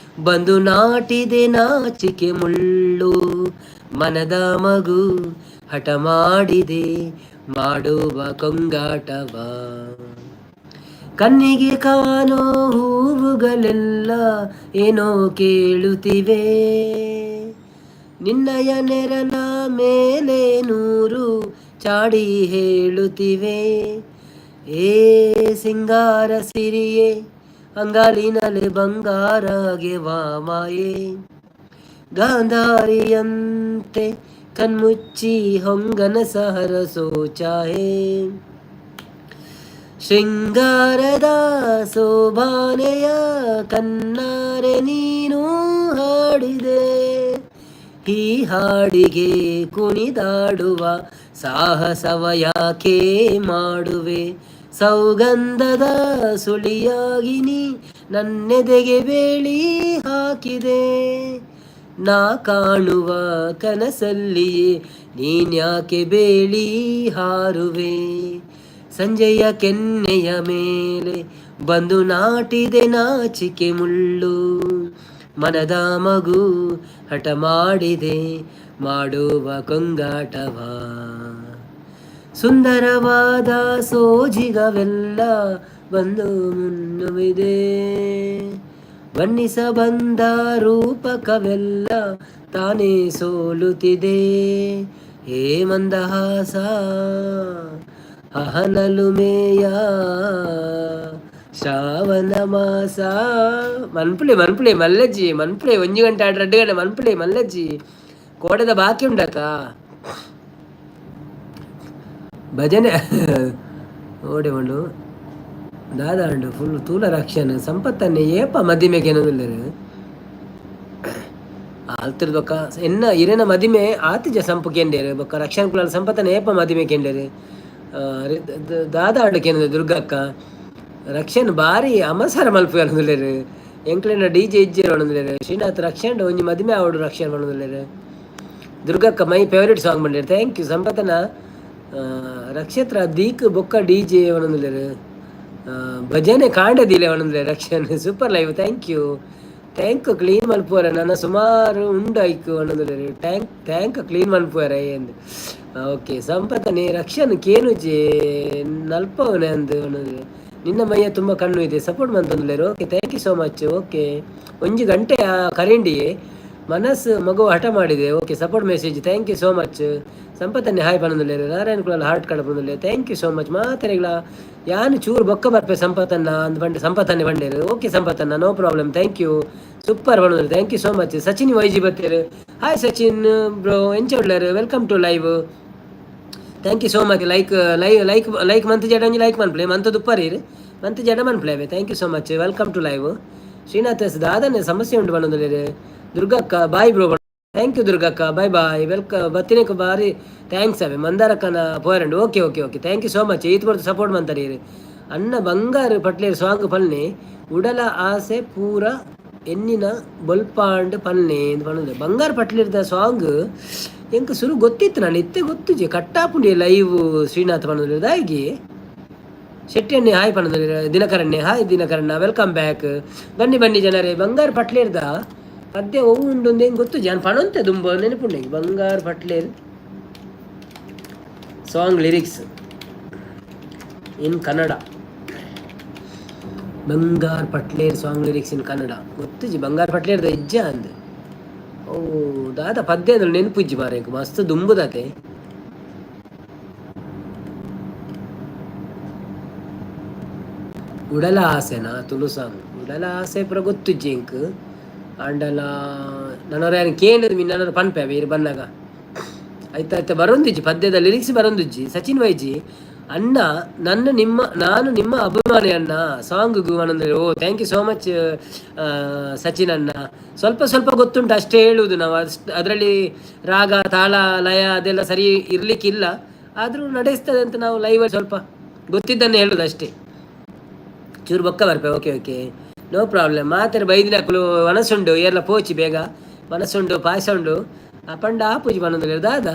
S1: ಬಂದು ನಾಟಿದೆ ನಾಚಿಕೆ ಮುಳ್ಳು, ಮನದ ಮಗು ಹಠ ಮಾಡಿದೆ ಮಾಡುವ ಕೊಂಗಾಟವ, ಕಣ್ಣಿಗೆ ಕಾಣೋ ಹೂವುಗಳೆಲ್ಲ ಏನೋ ಕೇಳುತ್ತಿವೆ, ನಿನ್ನಯ ನೆರನ ಮೇಲೆ ನೂರು ಚಾಡಿ ಹೇಳುತ್ತಿವೆ, ಏ ಸಿಂಗಾರ ಸಿರಿಯೇ, ಅಂಗಾಲಿನಲೆ ಬಂಗಾರಗೆ ವಾ ಮಾಯೆ, ಗಾಂಧಾರಿಯಂತೆ ಕಣ್ಮುಚ್ಚಿ ಹೊಂಗನ ಸಹರಸೋ ಚಾಹೆ, ಶೃಂಗಾರದ ಶೋಭಾನೆಯ ಕಣ್ಣಾರೆ ನೀನು ಹಾಡಿದೆ, ಈ ಹಾಡಿಗೆ ಕುಣಿದಾಡುವ ಸಾಹಸವ ಯಾಕೆ ಮಾಡುವೆ, ಸೌಗಂಧದ ಸುಳಿಯಾಗಿ ನೀ ನನ್ನೆದೆಗೆ ಬೇಳಿ ಹಾಕಿದೆ, ನಾ ಕಾಣುವ ಕನಸಲ್ಲಿಯೇ ನೀನ್ಯಾಕೆ ಬೇಳಿ ಹಾರುವೆ, ಸಂಜೆಯ ಕೆನ್ನೆಯ ಮೇಲೆ ಬಂದು ನಾಟಿದೆ ನಾಚಿಕೆ ಮುಳ್ಳು, ಮನದ ಮಗು ಹಠ ಮಾಡಿದೆ ಮಾಡುವ ಕೊಂಗಾಟವ, ಸುಂದರವಾದ ಸೋಜಿಗವೆಲ್ಲ ಬಂದು ಮುನ್ನುವಿದೆ, ಬಣ್ಣಿಸ ಬಂದ ರೂಪಕವೆಲ್ಲ ತಾನೇ ಸೋಲುತ್ತಿದೆ, ಹೇ ಮಂದಹಾಸ ಅಹನಲುಮೇಯ ಶ್ರಾವಣ ಮಾಸ. ಮನ್ಪುಲೆ ಮನ್ಪುಲೆ ಮಲ್ಲಜ್ಜಿ ಮನ್ಪುಲೆ, ಒಂಜಿ ಗಂಟೆ ಆಡ್ ರಡ್ಡು ಗಂಟೆ ಮನ್ಪುಲೆ ಮಲ್ಲಜ್ಜಿ, ಕೋಡೆದ ಬಾಕಿ ಉಂಡತ ಭಜನೆ ಓಡೆ ಉಂಡು ದಾದ ಉಂಡು ಫುಲ್ ತೂಲ ರಕ್ಷಣ ಸಂಪತ್ತನ್ನೇ ಏಪ ಮದಿಮೆ ಕೆನದುಲ್ಲೆರ್ ಆಲ್ತಿರ್ ಬೊಕ್ಕ ಎನ್ನ ಇರೆನ ಮದಿಮೆ ಆತಿಜ ಸಂಪು ಕೆಂಡೇರು ಬೊಕ್ಕ ರಕ್ಷಣ ಕುಲಾಲ್ ಸಂಪತ್ತನ್ನ ಏಪ ಮದಿಮೆ ಕೆಂಡೇರು ದಾದ ಉಂಡು ಕೆನದು. ದುರ್ಗಕ್ಕ ರಕ್ಷಣ್ ಬಾರಿ ಅಮಸರ ಮಲ್ಪು ಪಂಡೊಂದುಲ್ಲೆರ್, ಎಂಕ್ಲೆನ ಡಿಜೆ ಇಜ್ಜೆರ್ ಪಂಡೊಂದುಲ್ಲೆರ್. ಶ್ರೀನಾಥ್ ರಕ್ಷಣ್ ಒಂಜಿ ಮದಿಮೆ ಆವೊಡು ರಕ್ಷಣ್ ಪಂಡೊಂದುಲ್ಲೆರ್. ದುರ್ಗಕ್ಕ my favourite song ಪಂಡೆರ್, thank you. ಸಂಪತನ ರಕ್ಷತ್ರ ದೀಕ್ ಬೊಕ್ಕ ಡಿಜೆ ಪಂಡೊಂದುಲ್ಲೆರ್, ಭಜನೆ ಕಾಂಡೆ ದೀಲೆ ಪಂಡೊಂದುಲ್ಲೆರ್ Rakshan. Super live, thank you. Tank clean ಮಲ್ಪುವರೆ ನನ ಸುಮಾರು ಉಂಡು ಐಕ್ ಪಂಡೊಂದುಲ್ಲೆರ್, tank tank clean ಮಲ್ಪುವರೆ ಅಂದ್. ಓಕೆ ಸಂಪತನೆ ರಕ್ಷಣ್ ಕೇನುಜೆ ನಲ್ಪವನೆ ಅಂದ್ ಪಂಡೊಂದುಲ್ಲೆರ್. ನಿನ್ನ ಮೈಯ ತುಂಬ ಕಣ್ಣು ಇದೆ ಸಪೋರ್ಟ್ ಮಂತೊಂದುಲ್ಲೆರ್. Okay, thank you so much. Okay, ಒಂಜಿ ಗಂಟೆ ಕರಿಂಡಿಯೇ ಮನಸ್ಸು ಮಗು ಹಠ ಮಾಡಿದೆ. Okay, support message, thank you so much. ಸಂಪತ್ತನ್ನೇ hi ಪನೊಂದುಲ್ಲೆರ್. Narayana Kulal heart ಕಡಪೊಂದುಲ್ಲೆರ್, thank you so much ಮಾತೆರೆಗ್ಲ. ಯಾನ್ ಚೂರು ಬೊಕ್ಕ ಬರ್ಪೆ ಸಂಪತ್ತನ್ನ ಅಂದ್ ಪಂಡೆ ಸಂಪತ್ತನ್ನೇ ಪಂಡೇರು. ಓಕೆ ಸಂಪತ್ತನ್ನ, no problem, thank you. Super ಪನೊಂದುಲ್ಲೆರ್, thank you so much. Sachin YG ಬತ್ತೆರ್, hi Sachin bro, ಎಂಚ ಉಲ್ಲೆರ್? Welcome to live, thank you so much. Like like like like ಮಂತ್ ಜಡ ಒಂಜಿ ಲೈಕ್ ಮನ್ಪುಲೆ, ಮಂತ್ ದುಪ್ಪರೀರ್ ಮಂತ್ ಜಡ ಮನ್ಪುಲೆ. Thank you so much, welcome to live. Srinath S ದಾದನೆ ಸಮಸ್ಯೆ ಉಂಟು ಪನೊಂದುಲ್ಲೆರ್. ದುರ್ಗಕ್ಕ bye bro, thank you ದುರ್ಗಕ್ಕ, bye bye. Welcome ಬತ್ತಿನಕ್ಕೆ ಬಾರಿ thanks ಅವೆ. ಮಂದಾರಕ್ಕನ ಪೋಯರಂಡು. Okay okay okay, thank you so much. ಈತ್ ಬರ್ದು ಸಪೋರ್ಟ್ ಮಂತಾರೆ. ಅಣ್ಣ ಬಂಗಾರು ಪಟ್ಲೇರ್ ಸಾಂಗ್ ಪಲ್ನೆ, ಉಡಲ ಆಸೆ ಪೂರ ಎನ್ನಿನ ಬೊಲ್ಪಾಂಡ್ ಪನ್ನೆ ಪನ್ನೊಂದು ಬಂಗಾರ ಪಟ್ಲಿರ್ದ ಸಾಂಗ್ ಎಂಕ್ ಸುರು ಗೊತ್ತಿತ್ತು, ನಾನು ಇತ್ತೆ ಗೊತ್ತುಜಿ. ಕಟ್ಟಾಪುಂಡಿ ಲೈವ್ ಶ್ರೀನಾಥ್ ಪನ್ನೊಂದು ದಾಯಿಗೆ. ಶೆಟ್ಟಿ ಅಣ್ಣೆ ಹಾಯ್ ಪನ್ನೊಂದು, ದಿನಕರಣ್ಣೆ ಹಾಯ್, ದಿನಕರಣ್ಣ welcome back. ಬನ್ನಿ ಬನ್ನಿ ಜನರೇ. ಬಂಗಾರ ಪಟ್ಲೇರ್ದ ಪದ್ಯ ಒವು ಉಂಡು ಹೆಂಗೆ ಗೊತ್ತುಜಿ, ನಾನು ಪಣಂತೆ ದುಂಬ ನೆನಪುಂಡೆ. ಬಂಗಾರ ಪಟ್ಲೇರ್ ಸಾಂಗ್ ಲಿರಿಕ್ಸ್ ಇನ್ ಕನ್ನಡ. ಬಂಗಾರ್ ಪಟ್ಲೇರ್ ಸಾಂಗ್ ಲಿರಿಕ್ಸ್ ಇನ್ ಕನ್ನಡ ಗೊತ್ತುಜಿ. ಬಂಗಾರ ಪಟ್ಲೇರ್ದ ಇಜ್ಜ ಅಂದ್. ಓ ದಾದ ಪದ್ಯ ಅಂದ್ರೆ ನೆನಪುಜ್ಜಿ ಮಾರೆ, ಮಸ್ತ್ ದುಂಬುದಾತೆ. ಉಡಲ ಆಸೆನಾ ತುಳು ಸಾಂಗ್? ಉಡಲ ಆಸೆ ಪೂರ ಗೊತ್ತುಜ್ಜಿ ಎಂಕ್. ಆಂಡಲ ನನೊರ ಕೇಂದ್ರ ಮೀನ್ ನನೊರ ಪನ್ಪೆ ಇರು ಬನ್ನಗ. ಆಯ್ತು ಆಯ್ತು, ಬರೊಂದಿಜ್ಜಿ, ಪದ್ಯದ ಲಿರಿಕ್ಸ್ ಬರೊಂದಿಜ್ಜಿ. ಸಚಿನ್ ವೈಜಿ ಅಣ್ಣ, ನನ್ನ ನಿಮ್ಮ ನಾನು ನಿಮ್ಮ ಅಭಿಮಾನಿ ಅಣ್ಣ, ಸಾಂಗ್ ಅಂದ್ರೆ. ಓ, thank you so much Sachin ಅಣ್ಣ. ಸ್ವಲ್ಪ ಸ್ವಲ್ಪ ಗೊತ್ತುಂಟು ಅಷ್ಟೇ ಹೇಳುವುದು ನಾವು. ಅಷ್ಟು ಅದರಲ್ಲಿ ರಾಗ ತಾಳ ಲಯ ಅದೆಲ್ಲ ಸರಿ ಇರಲಿಕ್ಕಿಲ್ಲ, ಆದರೂ ನಡೆಸ್ತದೆ ಅಂತ ನಾವು ಲೈವಲ್ಲಿ ಸ್ವಲ್ಪ ಗೊತ್ತಿದ್ದನ್ನೇ ಹೇಳುದು ಅಷ್ಟೇ. ಚೂರು ಬೊಕ್ಕ ಬರ್ಪೆ. Okay okay, no problem. ಮಾತ್ರ ಬೈದಿನಕುಲು ಮನಸ್ಸುಂಡು ಏರ್ಲ ಪೋಚಿ ಬೇಗ ಮನಸ್ಸುಂಡು ಪಾಯಸ ಉಂಡು. ಆ ಪಂಡ ಆಪುಜಿ ಪನೊಂದುಲ್ಲೆರ್ ದಾದ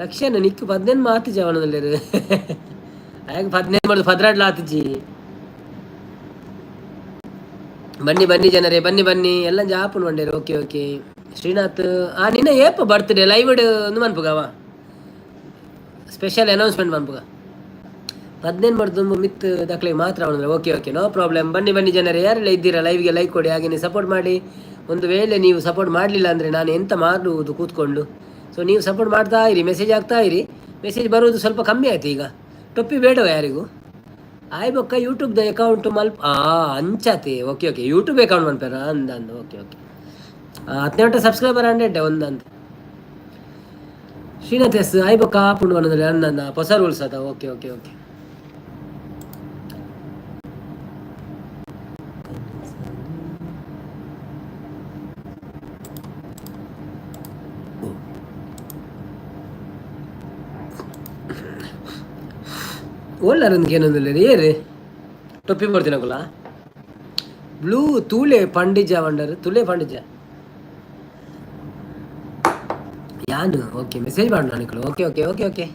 S1: ರಕ್ಷಣ ನಿಕ್ಕು 15 ಮಾತುಜಿ ಪನೊಂದುಲ್ಲೆರ್. ಆಯಗ್ 15 ಮಾಡುದು 12 ಆತುಜಿ. ಬನ್ನಿ ಬನ್ನಿ ಜನರೇ, ಬನ್ನಿ ಬನ್ನಿ. ಎಲ್ಲ ಜಾಪುಂಡು ಬಂಡೇರು. ಓಕೆ ಓಕೆ ಶ್ರೀನಾಥ್, ಆ ನಿನ್ನ ಏಪ ಬರ್ತ್ಡೇ ಲೈವ್ ಒಂದು ಮನ್ಪುಗವ ಸ್ಪೆಷಲ್ ಅನೌನ್ಸ್ಮೆಂಟ್ ಮನ್ಪುಗ. 15 ಮಾಡ್ದು ಮಿತ್ ದಾಖಲೆ ಮಾತ್ರ ಅವನಂದ್ರೆ. Okay okay, no problem. ಬನ್ನಿ ಬನ್ನಿ ಜನರೇ, ಯಾರೆಲ್ಲ ಇದ್ದೀರಾ ಲೈವ್ಗೆ ಲೈಕ್ ಕೊಡಿ, ಹಾಗೆಯೇ ಸಪೋರ್ಟ್ ಮಾಡಿ. ಒಂದು ವೇಳೆ ನೀವು ಸಪೋರ್ಟ್ ಮಾಡಲಿಲ್ಲ ಅಂದರೆ ನಾನು ಎಂತ ಮಾಡುವುದು ಕೂತ್ಕೊಂಡು? ಸೊ ನೀವು ಸಪೋರ್ಟ್ ಮಾಡ್ತಾ ಇರಿ, ಮೆಸೇಜ್ ಆಗ್ತಾ ಇರಿ. ಮೆಸೇಜ್ ಬರುವುದು ಸ್ವಲ್ಪ ಕಮ್ಮಿ ಆಯ್ತು ಈಗ. ಟೊಪ್ಪಿ ಬೇಡವ ಯಾರಿಗೂ? ಆಯ್ ಬೊಕ್ಕ ಯೂಟ್ಯೂಬ್ದ ಅಕೌಂಟ್ ಮಲ್ಪ ಆ ಅಂಚಾತಿ. ಓಕೆ ಓಕೆ, ಯೂಟ್ಯೂಬ್ ಅಕೌಂಟ್ ಮನ್ಪೇರ ಅಂದ ಅಂದ. ಓಕೆ ಓಕೆ, 18 ಸಬ್ಸ್ಕ್ರೈಬರ್ ಹಂಡ್ರೆಡ್ ಒಂದಂತ. ಶ್ರೀನಾಥ್ ಎಸ್ ಆಯ್ ಬೊಕ್ಕ ಆಪುಂಡು ಅನ್ನೋದ್ರಲ್ಲಿ ಅಂದ ಹೊಸ ರೂಲ್ಸ್ ಅದ. ಓಕೆ ಓಕೆ ಓಕೆ, ಓಲ್ಲರಂದು ಏರಿ ಟೊಪ್ಪಿ ಬರ್ತೀನಕುಲ ಬ್ಲೂ ತೂಲೆ ಪಂಡಿಜ ವಂಡರ್ ತುಲೆ ಪಂಡಿಜ ಯಾನು. ಓಕೆ, ಮೆಸೇಜ್ ಮಾಡು ನನಗೆ. ಓಕೆ ಓಕೆ ಓಕೆ ಓಕೆ,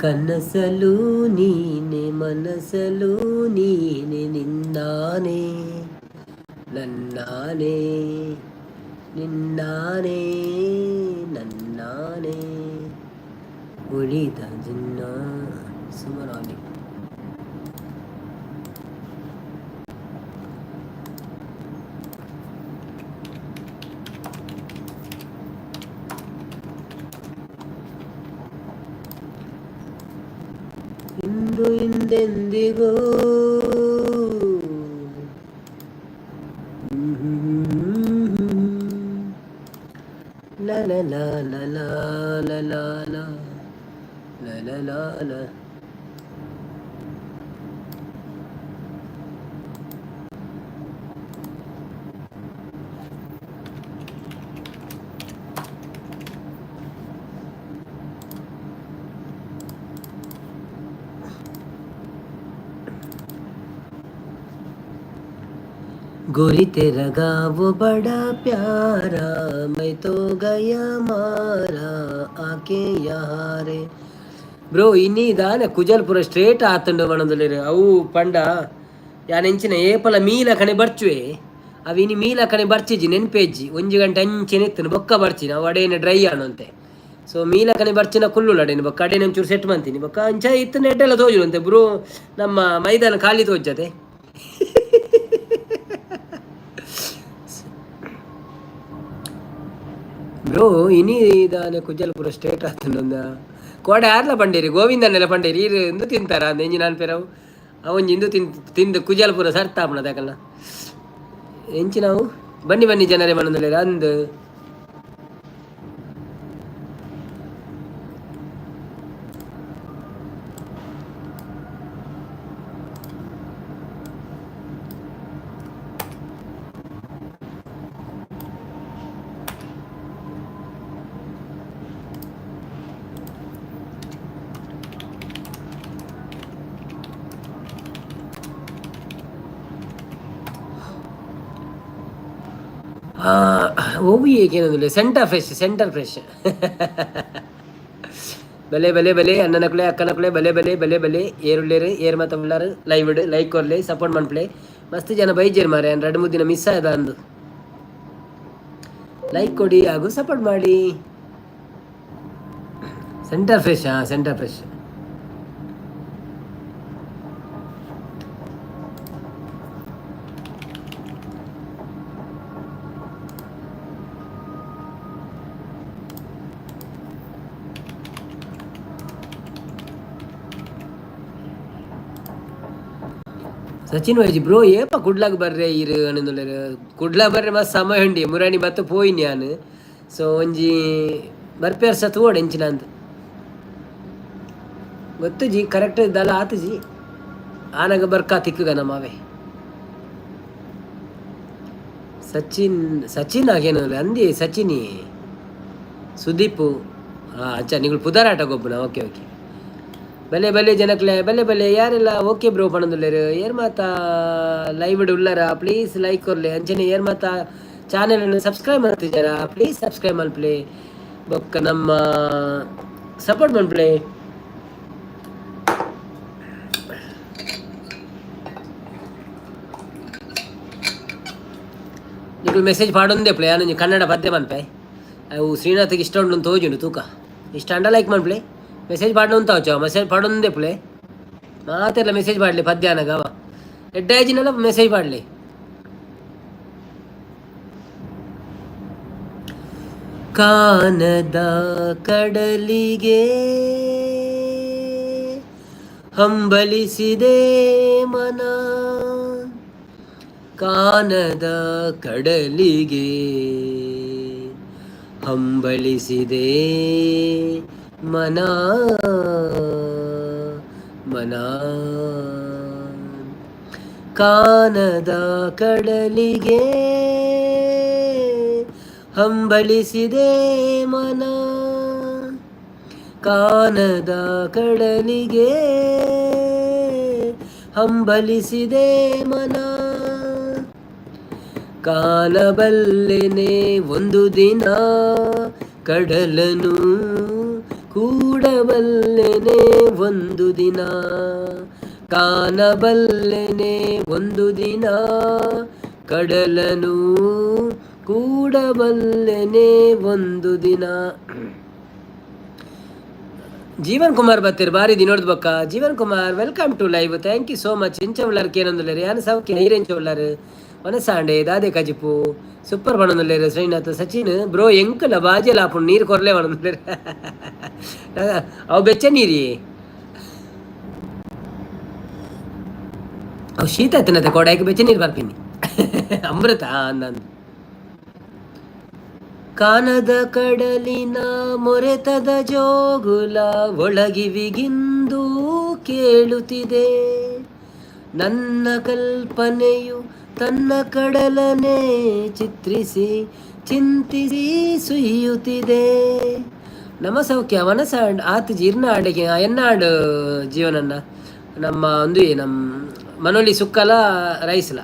S1: ಕನಸಲು ನೀನೆ ಮನಸಲು ನೀನೆ, ನಿನ್ನಾನೆ ನನ್ನಾನೆ, ನಿನ್ನಾನೆ ನನ್ನಾನೆ, ಉಳಿದ ಜಿನ್ನ ಸುಮರಾಲಿ. ಇಂದು ಹಿಂದೆಂದಿಗೂ. La la la la la la la la la la la. गोरी तेरा गाँव बड़ा प्यारा, मैं तो गया मारा आके यहाँ रे. ಬ್ರೋ, ಇನಿ ದಾನೆ ಕುಜಲ್ ಪೂರ ಸ್ಟ್ರೇಟ್ ಆತುಂಡು ಪನೊಂದುಲ್ಲೆರ್. ಅವು ಪಂಡ ಯಾನ್ ಎಂಚಿನ ಏಪಲ ಮೀಲ ಕಣೆ ಬರ್ಚುವೆ, ಅವು ಇನಿ ಮೀಲ ಕಣೆ ಬರ್ಚಿಜಿ, ನೆನ್ಪೇಜ್ಜಿ. ಒಂಜಿ ಗಂಟೆ ಅಂಚೆನೆ ಇತ್ತುಂಡು, ಬೊಕ್ಕ ಬರ್ಚಿನ ಅವು ಅಡೇನೆ ಡ್ರೈ ಆನಂತೆ. ಸೊ ಮೀಲ ಕಣೆ ಬರ್ಚಿನ ಕುಲ್ಲುಲ್ಲ ಅಡೇನೆ, ಬೊಕ್ಕ ಅಡೇನೆ ಒಂಚೂರು ಸೆಟ್ ಮಂತೀನಿ, ಬೊಕ್ಕ ಅಂಚ ಇತ್ತು ನೆಡ್ಡೆಲ್ಲ ತೋಜುಂತೆ. ಬ್ರೋ, ನಮ್ಮ ಮೈದಾನ ಖಾಲಿ ತೋಜತೆ. ಬ್ರೋ, ಇನಿ ದಾನೆ ಕುಜಲ್ ಪೂರ ಸ್ಟೇಟ್ ಆತುಂಡು. ಕೋಡೆ ಆರ್ಲ ಪಂಡೇರಿ ಗೋವಿಂದನೆಲ್ಲ ಪಂಡೇರಿ ಈರ್ ಇಂದು ತಿಂತಾರ ಅಂದ್ ಎಂಜಿನ ಅನ್ಪೇರವು. ಅವಂಜಿ ಇಂದು ತಿಂದು ತಿಂದು ಕುಜಲ್ ಪೂರ ಸರ್ತಾಪಣ ದಾಕಲ್ನ ಎಂಚಿ ನಾವು. ಬನ್ನಿ ಬನ್ನಿ ಜನರೇ ಮನದಲ್ಲಿ ಅಂದ್. ಒವ್ವು ಏಕೇನಂದ್ರೆ ಸೆಂಟರ್ ಫ್ರೆಶ್, ಸೆಂಟರ್ ಫ್ರೆಶ್. ಬಲೆ ಬಲೆ ಬಲೆ ಅಣ್ಣನಕುಲೆ, ಅಕ್ಕನಕುಲೆ, ಬಲೆ ಬಲೆ ಬಲೆ ಬಲೆ. ಏರುಳ್ಳೇರು, ಏರ್ ಮಾತ ಉಳ್ಳಾರು ಲೈವ್ ಇಡು, ಲೈಕ್ ಕೊರ್ಲೆ, ಸಪೋರ್ಟ್ ಮನ್ಪ್ಲೆ. ಮಸ್ತ್ ಜನ ಬೈಜೇರ್ ಮಾರೆ, ಎರಡು ಮೂರು ದಿನ ಮಿಸ್ ಆದ ಅಂದು. ಲೈಕ್ ಕೊಡಿ ಹಾಗೂ ಸಪೋರ್ಟ್ ಮಾಡಿ. ಸೆಂಟರ್ ಫ್ರೆಶ್, ಹಾಂ, ಸೆಂಟರ್ ಫ್ರೆಶ್. ಸಚಿನ್ ವೈಜಿ ಬ್ರೋ, ಏಪ ಕುಡ್ಲಾಗ ಬರ್ರೆ ಇರು ಅನ್ನೊಂದುಲ್ಲೆರ್? ಕುಡ್ಲ ಬರ್ರೆ ಮಸ್ತ್ ಸಮಯ ಉಂಡಿ. ಮುರಾಣಿ ಬತ್ತ ಪೋಯಿನಿ ಯಾನ್. ಸೊ ಒಂಜಿ ಬರ್ಪೇರ್ ಸ ತೂವೊಡು ಎಂಚಿನ ಅಂದ್. ಗೊತ್ತುಜಿ, ಕರೆಕ್ಟ್ ದಾಲ ಆತುಜಿ. ಆನಗ ಬರ್ಕಾ ತಿಕ್ಕುಗ ನಮ್ಮವೇ. ಸಚಿನ್, ಸಚಿನ್ ಆಗೇನು ಅಂದಿ? ಸಚಿನಿ, ಸುದೀಪು. ಹಾಂ, ಅಚ್ಚಾ, ನಿಗಳು ಪುದಾರಾಟ ಗೊಬ್ಬನ. ಓಕೆ ಓಕೆ, ಬಲೆ ಬಲೆ ಜನಕ್ಲೆ, ಬಲೆ ಬಲೆ. ಯಾರೆಲ್ಲ ಓಕೆ ಬ್ರೋ ಪಣೊಂದುಲ್ಲೆರ್, ಏರ್ ಮಾತ ಲೈವ್ ಉಲ್ಲರ, ಪ್ಲೀಸ್ ಲೈಕ್ ಕೊರ್ಲೆ. ಅಂಚನೆ ಏರ್ ಮಾತ ಚಾನೆಲ್ ಸಬ್ಸ್ಕ್ರೈಬ್ ಮಲ್ತಿಜರ, ಪ್ಲೀಸ್ ಸಬ್ಸ್ಕ್ರೈಬ್ ಮಲ್ಪಲೆ, ಬೊಕ್ಕ ನಮ್ಮ ಸಪೋರ್ಟ್ ಮನ್ಪ್ಲೆ. ನಿಕುಲು ಮೆಸೇಜ್ ಪಾಡೊಂದೇ ಪ್ಲೇ, ಯಾನೊಂಜಿ ಕನ್ನಡ ಪದ್ಯ ಮನ್ಪೆ. ಅವು ಶ್ರೀನಾಥ್ಗೆ ಇಷ್ಟ ಉಂಡು ತೋಜುಂಡು ತೂಕ. ಇಷ್ಟ ಅಂಡ ಲೈಕ್ ಮನ್ಪ್ಲೆ, ಮೆಸೇಜ್ ಪಾಡೊಂತ ಮೆಸೇಜ್ ಪಾಡೊಂದೇ ಪ್ಲೇ. ಮಾತೆಲ್ಲ ಮೆಸೇಜ್ ಪಾಡ್ಲಿ. ಪದ್ಯ ಅನಗವ ಎಡ್ಡಾಜಿನೆಲ್ಲ ಮೆಸೇಜ್ ಪಾಡ್ಲಿ. ಕಾನದ ಕಡಲಿಗೆ ಹಂಬಲಿಸಿದೆ ಮನ, ಕಾನದ ಕಡಲಿಗೆ ಹಂಬಲಿಸಿದೆ ಮನ, ಮನ, ಕಾನದ ಕಡಲಿಗೆ ಹಂಬಲಿಸಿದೆ ಮನ, ಕಾನದ ಕಡಲಿಗೆ ಹಂಬಲಿಸಿದೆ ಮನ. ಕಾಣಬಲ್ಲೆನೆ ಒಂದು ದಿನ ಕಡಲನು, ಕೂಡಬಲ್ಲೆನೆ ಒಂದು ದಿನ, ಕಾಣಬಲ್ಲೆನೆ ಒಂದು ದಿನ ಕಡಲನು, ಕೂಡಬಲ್ಲೆನೆ ಒಂದು ದಿನ. ಜೀವನ್ ಕುಮಾರ್ ಬತ್ತೀರ್, ಬಾರಿ ದಿನೋಡ್ದು ಬಕ್ಕ. ಜೀವನ್ Kumar, welcome to live, thank you so much. ಎಂಚ ಉಳ್ಳಾರ್ ಕೇನೊಂದುಲ್ಲೆರ್? ಯಾನ್ ಸೌಖ್ಯ, ಈರ್ ಎಂಚ ಉಳ್ಳಾರ್? ವನಸಾಂಡೆ ದಾದೆ ಕಜಿಪು ಸೂಪರ್ ಪಣೊಂದುಲ್ಲೆರ್. ಶ್ರೀನಾಥ್ ಸಚಿನ್ ಬ್ರೋ, ಎಂಕಲ ಬಾಜೆಲ ಆಪುಂಡು, ನೀರು ಕೊರ್ಲೆ ಪಣೊಂದುಲ್ಲೆರ್. ಅವು ಬೆಚ್ಚ ನೀರಿ, ಅವು ಶೀತ ಆಯ್ತನತೆ ಕೊಡಾಯ್ಕೆ ಬೆಚ್ಚ ನೀರು ಬರ್ತೀನಿ. ಅಮೃತ ಅಂದಂದು. ಕಾನದ ಕಡಲಿನ ಮೊರೆತದ ಜೋಗುಲ ಒಳಗಿವಿಗಿಂದು ಕೇಳುತ್ತಿದೆ. ನನ್ನ ಕಲ್ಪನೆಯು ತನ್ನ ಕಡಲನೆ ಚಿತ್ರಿಸಿ ಚಿಂತಿಸಿ ಸುಯ್ಯುತ್ತಿದೆ. ನಮ್ಮ ಸೌಖ್ಯ ಮನಸ ಆತ ಜೀರ್ಣ ಅಡಿಗೆ ಎನ್ನಾಡು ಜೀವನನ್ನ ನಮ್ಮ ಒಂದು ನಮ್ಮ ಮನೋಲಿ ಸುಕ್ಕಲ ರೈಸ್ಲ.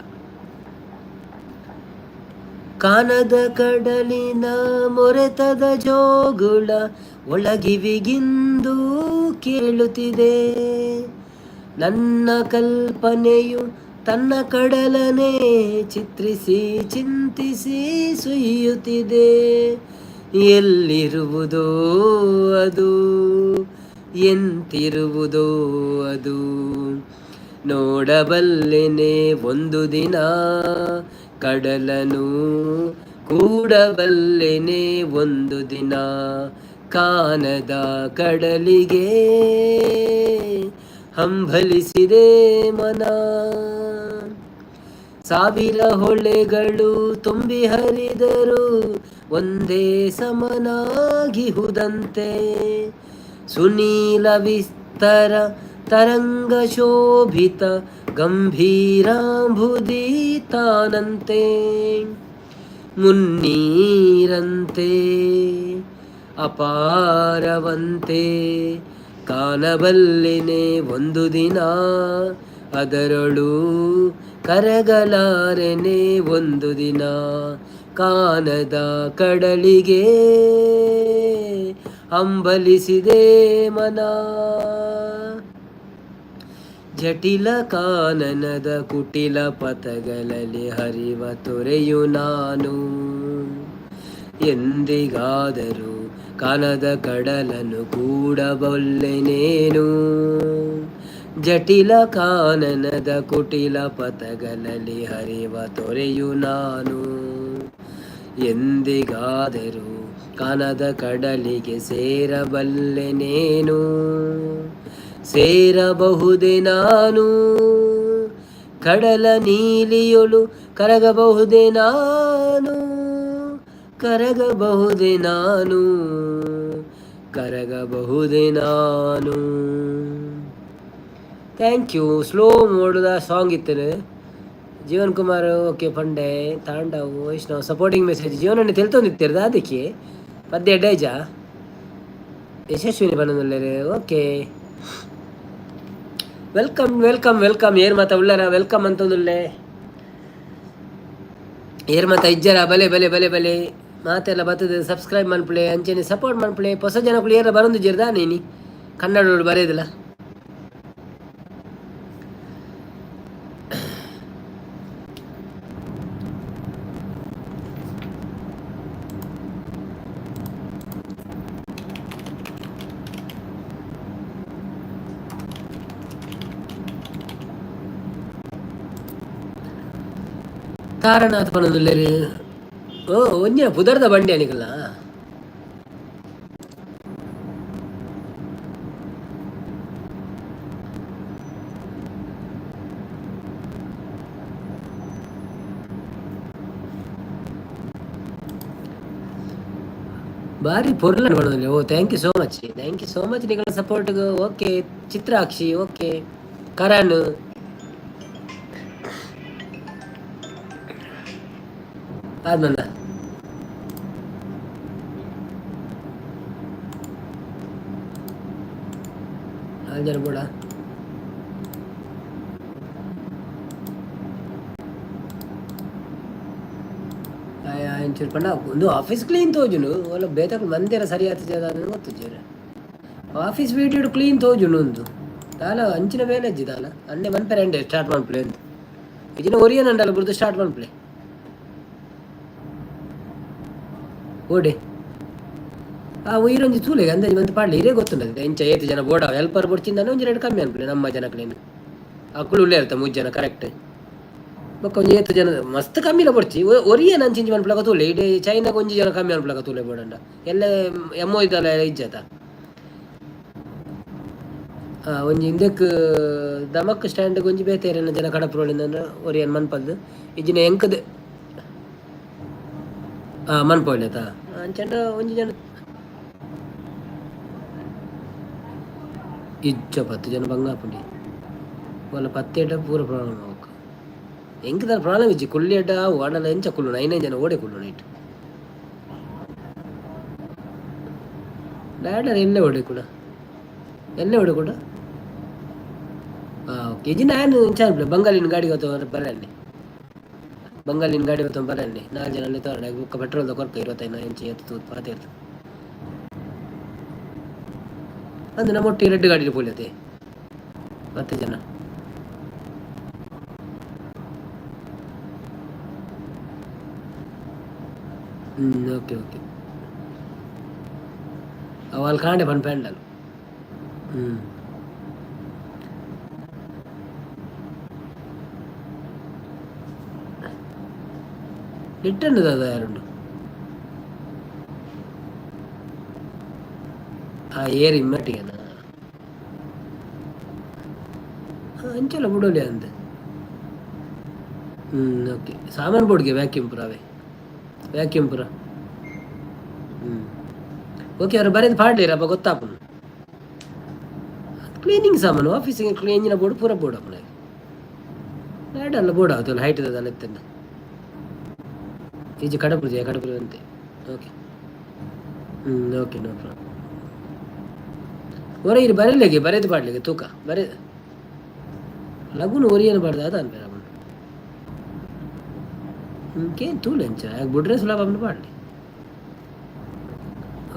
S1: ಕಾನದ ಕಡಲಿನ ಮೊರೆತದ ಜೋಗುಳ ಒಳಗಿವಿಗಿಂದು ಕೇಳುತ್ತಿದೆ. ನನ್ನ ಕಲ್ಪನೆಯು ತನ್ನ ಕಡಲನೆ ಚಿತ್ರಿಸಿ ಚಿಂತಿಸಿ ಸುಯ್ಯುತ್ತಿದೆ. ಎಲ್ಲಿರುವುದೋ ಅದು, ಎಂತಿರುವುದೋ ಅದು, ನೋಡಬಲ್ಲೆನೆ ಒಂದು ದಿನ ಕಡಲನು, ಕೂಡಬಲ್ಲೆನೆ ಒಂದು ದಿನ. ಕಾನದ ಕಡಲಿಗೆ ಹಂಬಲಿಸಿದೆ ಮನ. ಸಾವಿರ ಹೊಳೆಗಳು ತುಂಬಿ ಹರಿದರು ಒಂದೇ ಸಮನಾಗಿಹುದಂತೆ. ಸುನೀಲ ವಿಸ್ತರ ತರಂಗ ಶೋಭಿತ ಗಂಭೀರಾಂಬುದೀತಾನಂತೆ, ಮುನ್ನೀರಂತೆ ಅಪಾರವಂತೆ. ಕಾಣಬಲ್ಲೆನೆ ಒಂದು ದಿನ ಅದರೊಳು, ಕರಗಲಾರೆನೆ ಒಂದು ದಿನ. ಕಾನದ ಕಡಲಿಗೆ ಹಂಬಲಿಸಿದೆ ಮನ. ಜಟಿಲ ಕಾನನದ ಕುಟಿಲ ಪಥಗಳಲ್ಲಿ ಹರಿವ ತೊರೆಯು ನಾನು. ಎಂದಿಗಾದರೂ ಕಾನದ ಕಡಲನ್ನು ಕೂಡಬಲ್ಲೆನೇನು? ಜಟಿಲ ಕಾನನದ ಕುಟಿಲ ಪಥಗಳಲ್ಲಿ ಹರಿವ ತೊರೆಯು ನಾನು. ಎಂದಿಗಾದರೂ ಕಾನದ ಕಡಲಿಗೆ ಸೇರಬಲ್ಲೆನೇನು? ಸೇರಬಹುದೇ ನಾನು? ಕಡಲ ನೀಲಿಯೊಳು ಕರಗಬಹುದೇ ನಾನು? ಕರಗಬಹುದೇ ನಾನು? ಕರಗಬಹುದೇ ನಾನು? Thank you. Slow ಮೋಡ್ದ ಸಾಂಗ್ ಇತ್ತನೆ. ಜೀವನ್ ಕುಮಾರ್ ಓಕೆ ಪಂಡೆ, ತಾಂಡವ್, ವೈಷ್ಣವ್ ಸಪೋರ್ಟಿಂಗ್ ಮೆಸೇಜ್. ಜೀವನ ತೆಲ್ತೊಂದಿತ್ತಿರ್ದ ಅದಕ್ಕೆ ಪದ್ಯ ಡೈಜ. ಯಶಸ್ವಿನಿ ಬನ್ನೊಂದುಲ್ಲೆರ್. Okay, welcome welcome welcome. ಏರ್ ಮಾತ ಉಳ್ಳರ welcome ಅಂತಂದುಲ್ಲೆ. ಏರ್ ಮಾತ ಇಜ್ಜರ ಬಲೆ ಬಲೆ ಬಲೆ ಬಲೆ ಮಾತೆಲ್ಲ ಬರ್ತದೆ. ಸಬ್ಸ್ಕ್ರೈಬ್ ಮನ್ಪುಲೆ, ಅಂಚನೆ ಸಪೋರ್ಟ್ ಮನ್ಪುಲೆ. ಹೊಸ ಜನಕ್ಕುಲು ಏರ ಬರೊಂದು ಜಿರ್ದ ನೀನಿ ಕನ್ನಡ ಬರೆಯದಿಲ್ಲ. ತಾರನಾಥ್ ಪನೊಂದುಲ್ಲೆರ್. ಓ, ಒಂಜಿನ ಪುದರ್ದ ಬಂಡಿ ಅನಿಕಲ್ಲ. ಬಾರಿ ಪೊರ್ಲ ಪನೊಂದುಲ್ಲೆ. ಓ, thank you so much, thank you so much ನಿಗಳ ಸಪೋರ್ಟ್ಗ್. Okay Chitrakshi, okay Karan. ಆದ್ಮಲ್ಲ ನಾಲ್ ಜನ ಬೋಡ. ಒಂಚೂರು ಪಂಡ ಒಂದು ಆಫೀಸ್ ಕ್ಲೀನ್ ತೋಜುಂಡು. ಓಲ ಬೇತಕುಲು ಮಂದೆರ ಸರಿ ಆತುಜ ಗೊತ್ತುಜ್ಜೆರ್. ಆಫೀಸ್ ವೀಡಿಯೋಡ್ ಕ್ಲೀನ್ ತೋಜುಂಡು. ಉಂದು ದಾಲ ಅಂಚಿನ ಬೇಲೆ ಇಜ್ಜಿ ದಾಲ. ಅಂಡೆ ಮನ್ಪೆರೆ ಅಂಡೆ ಸ್ಟಾರ್ಟ್ ಮನ್ಪುಲೆ ಅಂದ್ ಇಜಿನ ಒರಿಯನ್ ಅಂಡಲ ಬುಡ್ದು ಸ್ಟಾರ್ಟ್ ಮನ್ಪುಲೆ. ಓಡೆ ಆ ಉಯಿರೊಂಜಿ ತೂಲೆ ಅಂದಾಜಿ ಮಂತ್ ಪಾಡ್ಲೆ. ಇರೇ ಗೊತ್ತುಂಡದು ಎಂಚ ಏತ್ ಜನ ಬೋಡ. ಹೆಲ್ಪರ್ ಬೊಡ್ಚಿಂದಾನೆ ಒಂಜಿ ರೇಟ್ ಕಮ್ಮಿ ಅನ್ಪುಲೆ ನಮ್ಮ ಜನಕ್ಲೆನ್. ಅಕುಲು ಉಲ್ಲೆರ್ತ ಮೂಜಿ ಜನ ಕರೆಕ್ಟ್. ಬೊಕ್ಕ ಒಂಜಿ ಏತ್ ಜನ ಮಸ್ತ್ ಕಮ್ಮಿಲ ಬೊಡ್ಚಿ. ಒರಿಯನ್ ಅಂಚಿಂಚಿ ಮನ್ಪುಲಕ ತೂಲೆ. ಇಡೀ ಚೈನಾಗ ಒಂಜಿ ಜನ ಕಮ್ಮಿ ಅನ್ಪುಲಕ ತೂಲೆ. ಬೋಡಂಡ ಎಲ್ಲೆ ಎಮ್ಮೋ ಇದ್ದಲ್ಲ ಇಜ್ಜತ. ಒಂಜಿ ಇಂದೆಕ್ ದಮಕ್ ಸ್ಟ್ಯಾಂಡ್ ಒಂಜಿ ಬೇತೆ ಏರೆನ ಜನ ಕಡಪುರೋಳಿಂದ ಒರಿಯನ್ ಮನ್ಪದ್ದು ಇಜ್ಜಿನ ಎಂಕದ ಮನ್ಪೊಲೆತ ಅಂಚಂಡ ಒಂಜಿ ಜನ ಇಜ್ಜ 10 ಜನ ಬಂಗ ಆಪುಂಡಿ. ಒಲ್ಲ ಪತ್ತೆಟ ಪೂರ ಪ್ರಾಬ್ಲಮ್ ಅವಕ್ಕ. ಎಂಕ್ ದಾಲ ಪ್ರಾಬ್ಲಮ್ ಇಜ್ಜಿ. ಕುಲ್ಲಿಯಟ ಆವು. ಆಂಡಲ ಎಂಚ ಕುಲ್ಲುನ? ಐನೈದು ಜನ ಓಡೆ ಕುಲ್ಲುನ? ಇಟ್ಟು ಲ್ಯಾಡರ್ ಎಲ್ಲೆ ಓಡೆ ಕೂಡ, ಎಲ್ಲೆ ಓಡೆ ಕೂಡ. ಓಕೆ, ಇಜ್ಜಿಂಡ ಆಯನ್ ಇಂಚ ಅನ್ಪುಲೆ. ಬಂಗಾಲಿನ ಗಾಡಿ ಗೊತ್ತ ಬರಲಿ, ಬಂಗಾಲಿನ ಗಾಡಿ ಗೊತ್ತ ಬರಲಿ. ನಾಲ್ಕು ಜನ ಅಲ್ಲಿ ತೋರಣ ಬೊಕ್ಕ ಪೆಟ್ರೋಲ್ದ ಕೊರ್ಕ 25 ಇಂಚ ಎತ್ತು ತೂದು ಪಾತೆರ್ದು ಅಂದು ನಮ್ಮ ಒಟ್ಟಿಗೆ ರೆಡ್ ಗಾಡಿ ಪೋಲಿಯತೆ 10 ಜನ. ಓಕೆ ಓಕೆ, వాళ్ళు ಕಾಂಡೆ ಪನ್ಪೆಂಡಲ್. ರಿಟರ್ನ್ ದಾದ ಯಾರುಂಡು? ಆ ಏರ್ ಇಮ್ಮಟ್ಟಿಗೆನಾ? ಅಂಚೆಲ್ಲ ಬುಡೋಲಿ ಅಂದ್. ಓಕೆ, ಸಾಮಾನು ಬೋರ್ಡ್ಗೆ ವ್ಯಾಕ್ಯೂಮ್ ಪುರ ಅವೇ ವ್ಯಾಕ್ಯೂಮ್ ಪುರ. ಓಕೆ, ಅವ್ರು ಬರೆದು ಪಾಡ್ಲಿರಪ್ಪ ಗೊತ್ತಾಪುಂಡು. ಕ್ಲೀನಿಂಗ್ ಸಾಮಾನು ಆಫೀಸಿಗೆ ಕ್ಲೀನಿನ ಬೋರ್ಡ್ ಪೂರ ಬೋರ್ಡ್ ಅಪ್ಪನ ಲ್ಯಾಡಲ್ಲ ಬೋರ್ಡ್ ಆಗುತ್ತಲ್ಲ ಹೈಟ್ ಅದಲ್ಲ ಎತ್ತಂಡ ಈಜಿ ಕಡಪುರ ಕಡಪುರ ಅಂತೆ. Okay okay, no problem. ಒರ ಇರು ಬರಲಿಕ್ಕೆ ಬರೆದು ಪಾಡ್ಲಿಕ್ಕೆ ತೂಕ ಬರೆ ಲಗುನು ಒರಿಯನು ಬಾರ್ದು ಅದ ಅನ್ಬೇರ. ಕೇನ್ ತೂಲೆಂಚ ಬುಡ್ರೆ ಸುಲಭ ಪಾಡ್ಲಿ.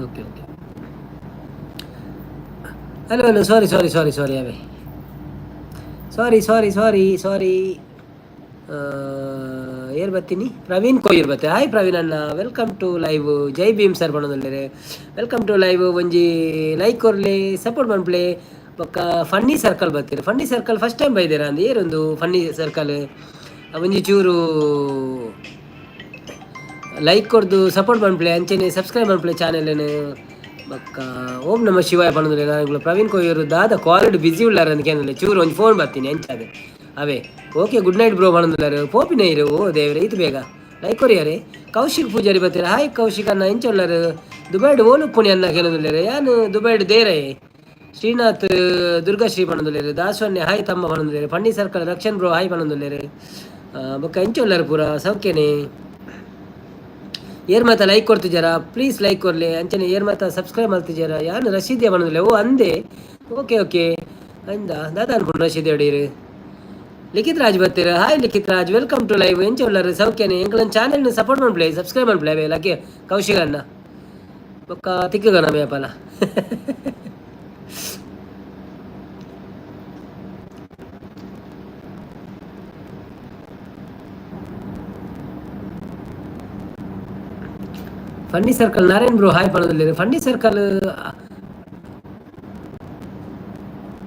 S1: Okay okay, hello hello, sorry sorry sorry sorry, ಅವೇ ಸಾರಿ ಸಾರಿ ಸಾರಿ ಸಾರಿ. ಏರ್ ಬರ್ತೀನಿ, ಪ್ರವೀಣ್ ಕೊಯ್ಯೂರ್ ಬತ್ತೆ. ಹಾಯ್ ಪ್ರವೀಣ್ ಅಣ್ಣ, welcome to live. Jai Bhim sir ಪಣೊಂದುಲ್ಲೆರ್, welcome to live. ಒಂಜಿ ಲೈಕ್ ಕೊರ್ಲೆ, ಸಪೋರ್ಟ್ ಮನ್ಪುಲೆ. ಬೊಕ್ಕ ಫನ್ನಿ ಸರ್ಕಲ್ ಬರ್ತೀರಿ. ಫನ್ನಿ ಸರ್ಕಲ್ ಫಸ್ಟ್ ಟೈಮ್ ಬೈದೇರಾ ಅಂದ್ ಏರೊಂದು ಫನ್ನಿ ಸರ್ಕಲ್. ಒಂಜಿ ಚೂರು ಲೈಕ್ ಕೊರ್ದು ಸಪೋರ್ಟ್ ಮನ್ಪುಲೆ, ಅಂಚೆನೆ ಸಬ್ಸ್ಕ್ರೈಬ್ ಮನ್ಪುಲೆ ಚಾನೆಲ್. ಬೊಕ್ಕ ಓಂ ನಮ ಶಿವಾಯ ಪಣೊಂದುಲ್ಲೆ. ನಾನು ಪ್ರವೀಣ್ ಕೊಯ್ಯೂರು ದಾದ ಕ್ವಾಲಿಟಿ ಬಿಸಿ ಉಳ್ಳಾರ ಅಂತ ಕೇನಲ್ಲ. ಚೂರು ಒಂಜಿ ಫೋನ್ ಬರ್ತೀನಿ ಅಂಚಾದೆ ಅವೇ. ಓಕೆ, ಗುಡ್ ನೈಟ್ ಬ್ರೋ ಪಣೊಂದುಲ್ಲಾರು. ಪೋಪಿನ ಇರು. ಓ ದೇವ್ರೆ, ಇದು ಬೇಗ ಲೈಕ್ ಕೊರಿಯಾರೆ. ಕೌಶಿಕ್ ಪೂಜಾರಿ ಬರ್ತೀರ. ಹಾಯ್ ಕೌಶಿಕ್ ಅಣ್ಣ, ಎಂಚ ಉಳ್ಳಾರು? ದುಬೈಡ್ ಓಲು ಉಪ್ಪುನಿ ಅನ್ನ ಕೇನೊಂದುಲ್ಲೆರ್. ಯಾನ್ ದುಬೈಡ್ ದೇರೇ. ಶ್ರೀನಾಥ್ ದುರ್ಗಾಶ್ರೀ ಪಣೊಂದುಲ್ಲೆರ್. ದಾಸವನ್ನೇ ಹಾಯ್ ತಮ್ಮ ಪಣೊಂದುಲ್ಲೆರ್. Funny circle Rakshan bro hi ಪಣೊಂದುಲ್ಲೆರ್. ಬೊಕ್ಕ ಎಂಚ ಉಳ್ಳಾರು ಪೂರ? ಸೌಖ್ಯನೇ? ಏರ್ ಮಾತ ಲೈಕ್ ಕೊಡ್ತಿದ್ದಾರಾ? ಪ್ಲೀಸ್ ಲೈಕ್ ಕೊರ್ಲೆ. ಅಂಚನೆ ಏರ್ ಮಾತ ಸಬ್ಸ್ಕ್ರೈಬ್ ಮಾಡ್ತಿದ್ದಾರಾ? ಯಾನು ರಶೀದಿಯ ಪಣೊಂದುಲ್ಲೆ. ಓ ಅಂದೆ, ಓಕೆ ಓಕೆ. ಅಂದ ದಾದ ಅನ್ಕೊಂಡು ರಶೀದಿ ಅಡೀರು. ಲಿಖಿತ್ ರಾಜ್ ಬರ್ತೀರ. Hi Likhith Raj, welcome to live. ಎಂಚ ಉಳ್ಳಾರು? ಸೌಖ್ಯನೇ? ಎಂಕ್ಲನ್ ಚಾನೆಲ್ ಸಪೋರ್ಟ್ ಮನ್ಪುಲೆ, ಸಬ್ಸ್ಕ್ರೈಬ್ ಮನ್ಪುಲೆ. ಅವೇ ಲಕ್ಕೆ ಕೌಶಿಕ್ ಅಣ್ಣ. ಬೊಕ್ಕ ತಿಕ್ಕುಗನ ಮೇಪಲ. Funny circle Narayan bro hi ಪಣೊಂದುಲ್ಲೆರ್. ಫನ್ನಿ ಸರ್ಕಲ್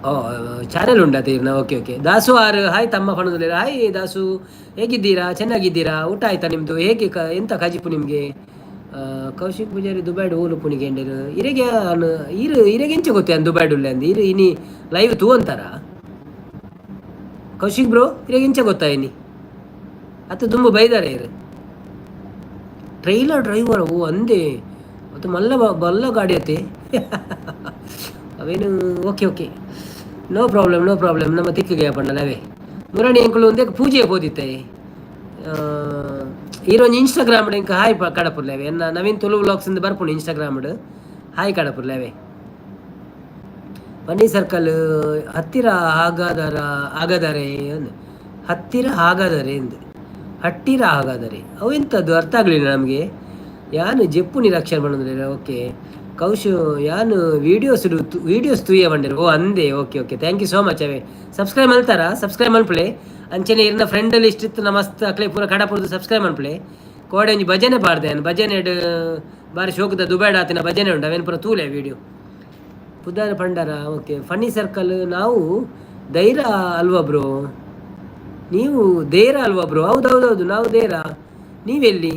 S1: ಓ ಚಾನೆಲ್ ಉಂಟಾ ತೀರ್ನ? Okay okay. ದಾಸು ಆರ್ ಹಾಯ್ ತಮ್ಮ ಪಣೊಂದುಲ್ಲೆರ್. ಹಾಯ್ ದಾಸು, ಹೇಗಿದ್ದೀರಾ? ಚೆನ್ನಾಗಿದ್ದೀರಾ? ಊಟ ಆಯ್ತಾ ನಿಮ್ಮದು? ಹೇಗೆ ಕ ಎಂತ ಕಜಿಪು ನಿಮಗೆ? ಕೌಶಿಕ್ ಪೂಜಾರಿ ದುಬೈಡ್ ಓಲು ಪುಣಿಗೆಂಡೆರ್ ಇರೆಗೆ ಇರು. ಇರೆಗೆ ಎಂಚ ಗೊತ್ತೆ ಅನ್ ದುಬೈಡ್ ಉಲ್ಲೆ ಅಂದ್? ಇರು ಇನಿ ಲೈವ್ ತೂ ಅಂತಾರ ಕೌಶಿಕ್ ಬ್ರೋ? ಇರೆಗೆ ಎಂಚ ಗೊತ್ತಾ ಇನಿ? ಅತ್ತ ದುಂಬು ಬೈದಾರೆ ಇರು. Trailer driver? ಓ ಅಂದೆ, ಅದು ಮಲ್ಲ ಬಲ್ಲ ಗಾಡಿ ಅತ್ತೆ ಅವೇನು. Okay okay, no problem, no problem. ನಮ್ಮ ತಿಕ್ಕಿಗೆ ಪಂಡಲ ಅವೇ. ಮುರಣಿ ಎಂಕುಲು ಒಂದೇ ಪೂಜೆ ಪೋದಿತ್ತೆ. ಈರೊಂಜಿ ಇನ್ಸ್ಟಾಗ್ರಾಮ್ ಎಂಕ್ ಹಾಯ್ ಕಡಪುರ್ಲೆ. ಎನ್ನ ನವೀನ್ ತುಳು ವ್ಲಾಗ್ಸ್ ಇಂದ ಬರ್ಪುಂಡು ಇನ್ಸ್ಟಾಗ್ರಾಮ್ ಹಾಯ್ ಕಡಪುರ್ಲೆ. ಬನ್ನಿ ಸರ್ಕಲ್ ಹತ್ತಿರ ಹಾಗಾದರ ಆಗದರೆ ಅಂದ್ ಹತ್ತಿರ ಹಾಗಾದರೆ ಎಂದು ಹಟ್ಟಿರ ಹಾಗಾದರೆ ಅವು ಎಂಥದ್ದು ಅರ್ಥ ಆಗಲಿಲ್ಲ ನಮಗೆ. ಯಾನು ಜೆಪ್ಪು ನಿರಕ್ಷರ ಪಣೊಂದುಲ್ಲೆರ್. ಓಕೆ ಕೌಶು, ಯಾನು ವೀಡಿಯೋಸ್ ವೀಡಿಯೋಸ್ ತೂಯ ಬಂಡೆರ್. ಓ ಅಂದೆ, okay okay, thank you so much. ಅವೇ ಸಬ್ಸ್ಕ್ರೈಬ್ ಮಲ್ತಾರ? ಸಬ್ಸ್ಕ್ರೈಬ್ ಮನ್ಪುಲೆ. ಅಂಚನೆ ಇರ್ನ ಫ್ರೆಂಡ್ ಲಿಸ್ಟ್ ಇತ್ತು ಮಸ್ತ್ ಅಕ್ಲೆ ಪೂರ ಕಡಪುರ್ದು ಸಬ್ಸ್ಕ್ರೈಬ್ ಮನ್ಪುಲೆ. ಕೋಡೆ ಒಂಜಿ ಭಜನೆ ಪಾಡ್ದೆ ಯಾನ್. ಭಜನೆಡ್ ಬಾರಿ ಶೋಕುದ ದುಬೈಡ್ ಆತಿನ ಭಜನೆ ಉಂಡು, ಅವೇನು ಪೂರ ತೂಲೆ ವೀಡಿಯೋ. ಪುದಾರ್ ಪಂಡಾರ. ಓಕೆ ಫನ್ನಿ ಸರ್ಕಲ್, ನಾವು ಧೈರ್ಯ ಅಲ್ವಾ ಬ್ರೋ? ನೀವು ದೇರ ಅಲ್ವಾ ಬ್ರೋ? ಹೌದೌದೌದು, ನಾವು ದೇರ. ನೀವೆಲ್ಲಿ?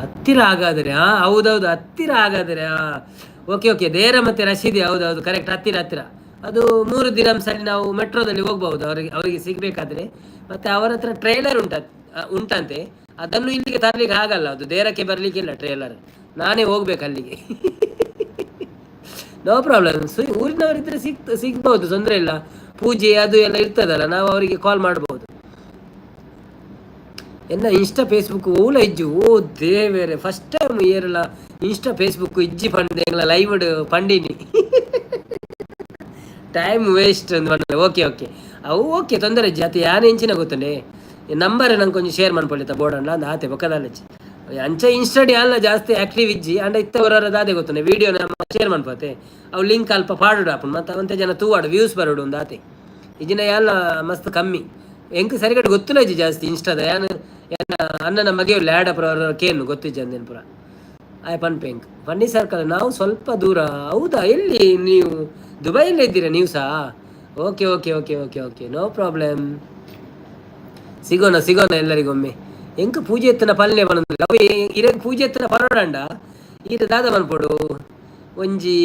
S1: ಹತ್ತಿರ ಹಾಗಾದರೆ. ಹಾಂ ಹೌದೌದು, ಹತ್ತಿರ ಹಾಗಾದರೆ. ಹಾಂ ಓಕೆ ಓಕೆ, ದೇರ ಮತ್ತೆ ರಶೀದಿ. ಹೌದೌದು, ಕರೆಕ್ಟ್, ಹತ್ತಿರ ಹತ್ತಿರ. ಅದು 3 ದಿನಂಸಲ್ಲಿ ನಾವು ಮೆಟ್ರೋದಲ್ಲಿ ಹೋಗ್ಬಹುದು ಅವರಿಗೆ ಅವರಿಗೆ ಸಿಗಬೇಕಾದ್ರೆ. ಮತ್ತೆ ಅವರ ಹತ್ರ ಟ್ರೈಲರ್ ಉಂಟಂತೆ, ಅದನ್ನು ಇಲ್ಲಿಗೆ ತರಲಿಕ್ಕೆ ಆಗಲ್ಲ. ಅದು ದೇರಕ್ಕೆ ಬರಲಿಕ್ಕಿಲ್ಲ ಟ್ರೈಲರ್, ನಾನೇ ಹೋಗ್ಬೇಕು ಅಲ್ಲಿಗೆ. ನೋ ಪ್ರಾಬ್ಲಮ್, ಊರಿನವರಿದ್ದರೆ ಸಿಗ್ಬೋದು, ತೊಂದರೆ ಇಲ್ಲ. ಪೂಜೆ ಅದು ಎಲ್ಲ ಇರ್ತದಲ್ಲ, ನಾವು ಅವರಿಗೆ ಕಾಲ್ ಮಾಡ್ಬೋದು. ಎನ್ನ ಇನ್ಸ್ಟಾ ಫೇಸ್ಬುಕ್ ಓಲ ಇಜ್ಜು. ಓ ದೇವೇರೆ, ಫಸ್ಟ್ ಟೈಮ್ ಏರಲ್ಲ ಇನ್ಸ್ಟಾ ಫೇಸ್ಬುಕ್ ಇಜ್ಜಿ ಪಂಡೆ ಎಂಗ್ಲ ಲೈವ್ ಪಂಡಿನಿ. ಟೈಮ್ ವೇಸ್ಟ್ ಅಂದ್. ಓಕೆ ಓಕೆ, ಅವು ಓಕೆ, ತೊಂದರೆ ಇಜ್ಜಿ. ಅತ್ತೆ ಯಾನ್ ಎಂಚಿನ ಗೊತ್ತುಂಡೆ, ನಂಬರ್ ನಂಗೆ ಕೊಂಚ ಶೇರ್ ಮನ್ಪೊಲಿತ ಬೋರ್ಡನ್ನ ಅಂದ್ ಆತೆ ಬೊಕ್ಕದಾಲಚ್ಚಿ. ಅಂಚ ಇನ್ಸ್ಟಾಡ್ ಯಾನ್ಲ ಜಾಸ್ತಿ ಆಕ್ಟಿವ್ ಇಜ್ಜಿ. ಅಂಡ ಇತ್ತ ಹೊರ ದಾದೆ ಗೊತ್ತುಂಡೆ, ವಿಡಿಯೋ ನಮ್ಮ ಶೇರ್ ಮನ್ಪತೆ, ಅವು ಲಿಂಕ್ ಅಲ್ಪ ಪಾಡುಡು ಆಪುಂಡು. ಮತ್ತೆ ಒಂತೆ ಜನ ತೂವಾಡು, ವ್ಯೂಸ್ ಬರೋಡು ಒಂದು ಆತೆ. ಇಜಿನ ಯಾನ್ಲ ಮಸ್ತ್ ಕಮ್ಮಿ. ಎಂಕ್ ಸರಿಗಟ್ಟು ಗೊತ್ತಿಲ್ಲ ಇಜ್ಜಿ ಜಾಸ್ತಿ ಇನ್ಸ್ಟಾದ. ಯಾನ್ ಎನ್ನ ಅಣ್ಣನ ಮಗೆ ಲ್ಯಾಡ ಪುರ ಕೇನು ಗೊತ್ತಿಜ್ಜಿ ಅಂದೇನು ಪುರ ಆಯ್ ಪನ್ಪೆ ಎಂಕ್. ಫನ್ನಿ ಸರ್ಕಲ್ ನಾವು ಸ್ವಲ್ಪ ದೂರ. ಹೌದಾ? ಎಲ್ಲಿ ನೀವು? ದುಬೈಯಲ್ಲೇ ಇದ್ದೀರಾ ನೀವು ಸಹ? Okay okay okay okay okay, no problem. ಸಿಗೋಣ ಸಿಗೋಣ ಎಲ್ಲರಿಗೊಮ್ಮೆ. ಎಂಕ್ ಪೂಜೆ ಎತ್ತನ ಪಲ್ಯ ಪನೊಂದುಲ್ಲ. ಅವು ಇರೆಗ್ ಪೂಜೆ ಎತ್ತನ ಪರೋಡಂಡ ಈರ್ ದಾದ ಮನ್ಪೊಡು, ಒಂಜಿ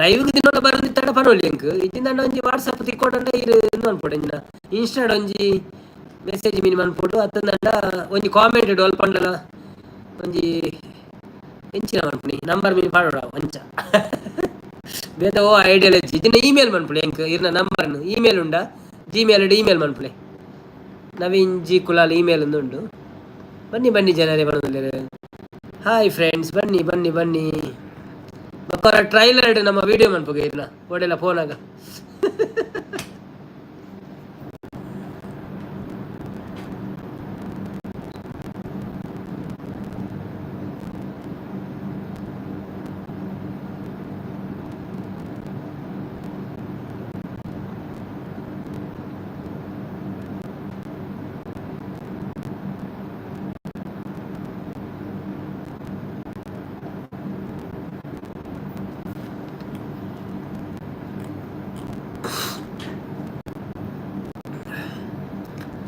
S1: ಲೈವ್ ದಿನೊಲ ಬರೊಂದಿತ್ತಡ ಪನೊಲಿ ಎಂಕ್. ಇಜ್ಜಿಂದಾಂಡ ಒಂಜಿ ವಾಟ್ಸಪ್ ತಿಕ್ಕೊಡಂಡ ಈರ್ ಇಂದು ಮನ್ಪೊಡು, ಎಂಚಿನ ಇನ್ಸ್ಟಾಡ್ ಒಂಜಿ ಮೆಸೇಜ್ ಮಿನಿ ಮನ್ಪೊಡು. ಅತ್ತಂದಂಡ ಒಂಜಿ ಕಾಮೆಂಟ್ ಇಡು ಅಲ್ಪ ಒಂಜಿ ಎಂಚಿನ ಮನ್ಪುನಿ ನಂಬರ್ ಮಿನಿ ಪಾಡೋಡ ಅಂಚ. ಬೇತೆ ಓ ಐಡಿಯಾ ಇಜ್ಜಿ. ಇಜ್ಜಿಂಡ ಇಮೇಲ್ ಮನ್ಪುಲೆ ಎಂಕ್ ಇರ್ನ ನಂಬರ್ನ್. ಇಮೇಲ್ ಉಂಡಾ? ಜಿಮೇಲ್ ಇಮೇಲ್ ಮನ್ಪುಲೆ. ನವೀನ್ ಜಿ ಕುಲಾಲ್ ಇಮೇಲ್ ಒಂದು ಉಂಡು. ಬನ್ನಿ ಬನ್ನಿ ಜನರೇ ಬರೋದಿಲ್ಲ. ಹಾಯ್ ಫ್ರೆಂಡ್ಸ್, ಬನ್ನಿ ಬನ್ನಿ ಬನ್ನಿ. ಬೊಕ್ಕ ಟ್ರೈಲರ್ ನಮ್ಮ ವಿಡಿಯೋ ಮನ್ಪುಗೆ ಇರ್ನ ಒಡೆಲ್ಲ ಫೋನಾಗ.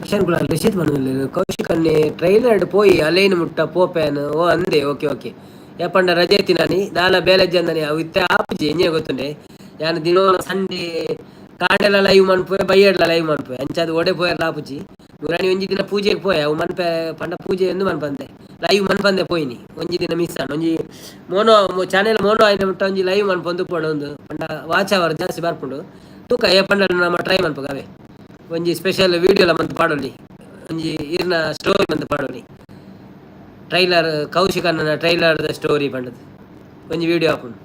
S1: ಕಿಶನ್ ರಿಷಿತ್ ಬಂದಿಲ್ಲ ಕೌಶಿಕ್ ಅನ್ನೆ ಟ್ರೈಲರ್ ಪೋಯಿ ಅಲೈನ್ ಮುಟ್ಟ ಪೋಪೇನ್ ಓ ಅಂದೆ. ಓಕೆ ಓಕೆ, ಯಾಪಂಡ ರಜೆ ತಿನಾನಿ ದಾಲ ಬೇಲೆ ಜಂದನಿ ಅವು ಇತ್ತೆ ಆಪುಜಿ ಎಂಜೆ ಗೊತ್ತುಂಡೆ. ಯಾನ್ ದಿನೋ ಸಂಡೇ ಕಾಂಡೆಲ ಲೈವ್ ಮನ್ಪುವೆ, ಬಯ್ಯಡ್ಲ ಲೈವ್ ಮನ್ಪುವೆ, ಅಂಚಾದ್ ಒಡೆ ಪೋಯರ್ಲ ಆಪುಜಿ. ಮುರಾಣಿ ಒಂಜಿ ದಿನ ಪೂಜೆಗೆ ಪೋಯೆ, ಅವು ಮನ್ಪೆ ಪಂಡ ಪೂಜೆ ಎಂದು ಮನ್ಪಂದೆ ಲೈವ್ ಮನ್ಪಂದೆ ಪೋಯಿನಿ. ಒಂಜಿ ದಿನ ಮಿಸ್ ಆಂಡ್. ಒಂಜಿ ಮೋನೋ ಚಾನೆಲ್ ಮೋನೋ ಆಯ್ನ ಮುಟ್ಟ ಒಂಜಿ ಲೈವ್ ಮನ್ಪೊಂದು ಪೋಡು ಒಂದು ಪಂಡ ವಾಚ್ ಅವರ್ ಜಾಸ್ತಿ ಬರ್ಪುಂಡು. ತೂಕ ಏಪಂಡ ನಮ್ಮ ಟ್ರೈ ಮನ್ಪುಗ ಅವೇ ಒಂಜಿ ಸ್ಪೆಷಲ್ ವೀಡಿಯೋಲ ಮಂತ್ ಪಾಡೊಲಿ, ಒಂಜಿ ಇರ್ನ ಸ್ಟೋರಿ ಮಂತ್ ಪಾಡೊಲಿ. ಟ್ರೈಲರ್ ಕೌಶಿಕಣ್ಣನ ಟ್ರೈಲರ್ದ ಸ್ಟೋರಿ ಪಂಡದು ಒಂಜಿ ವೀಡಿಯೋ ಆಪುಂಡು.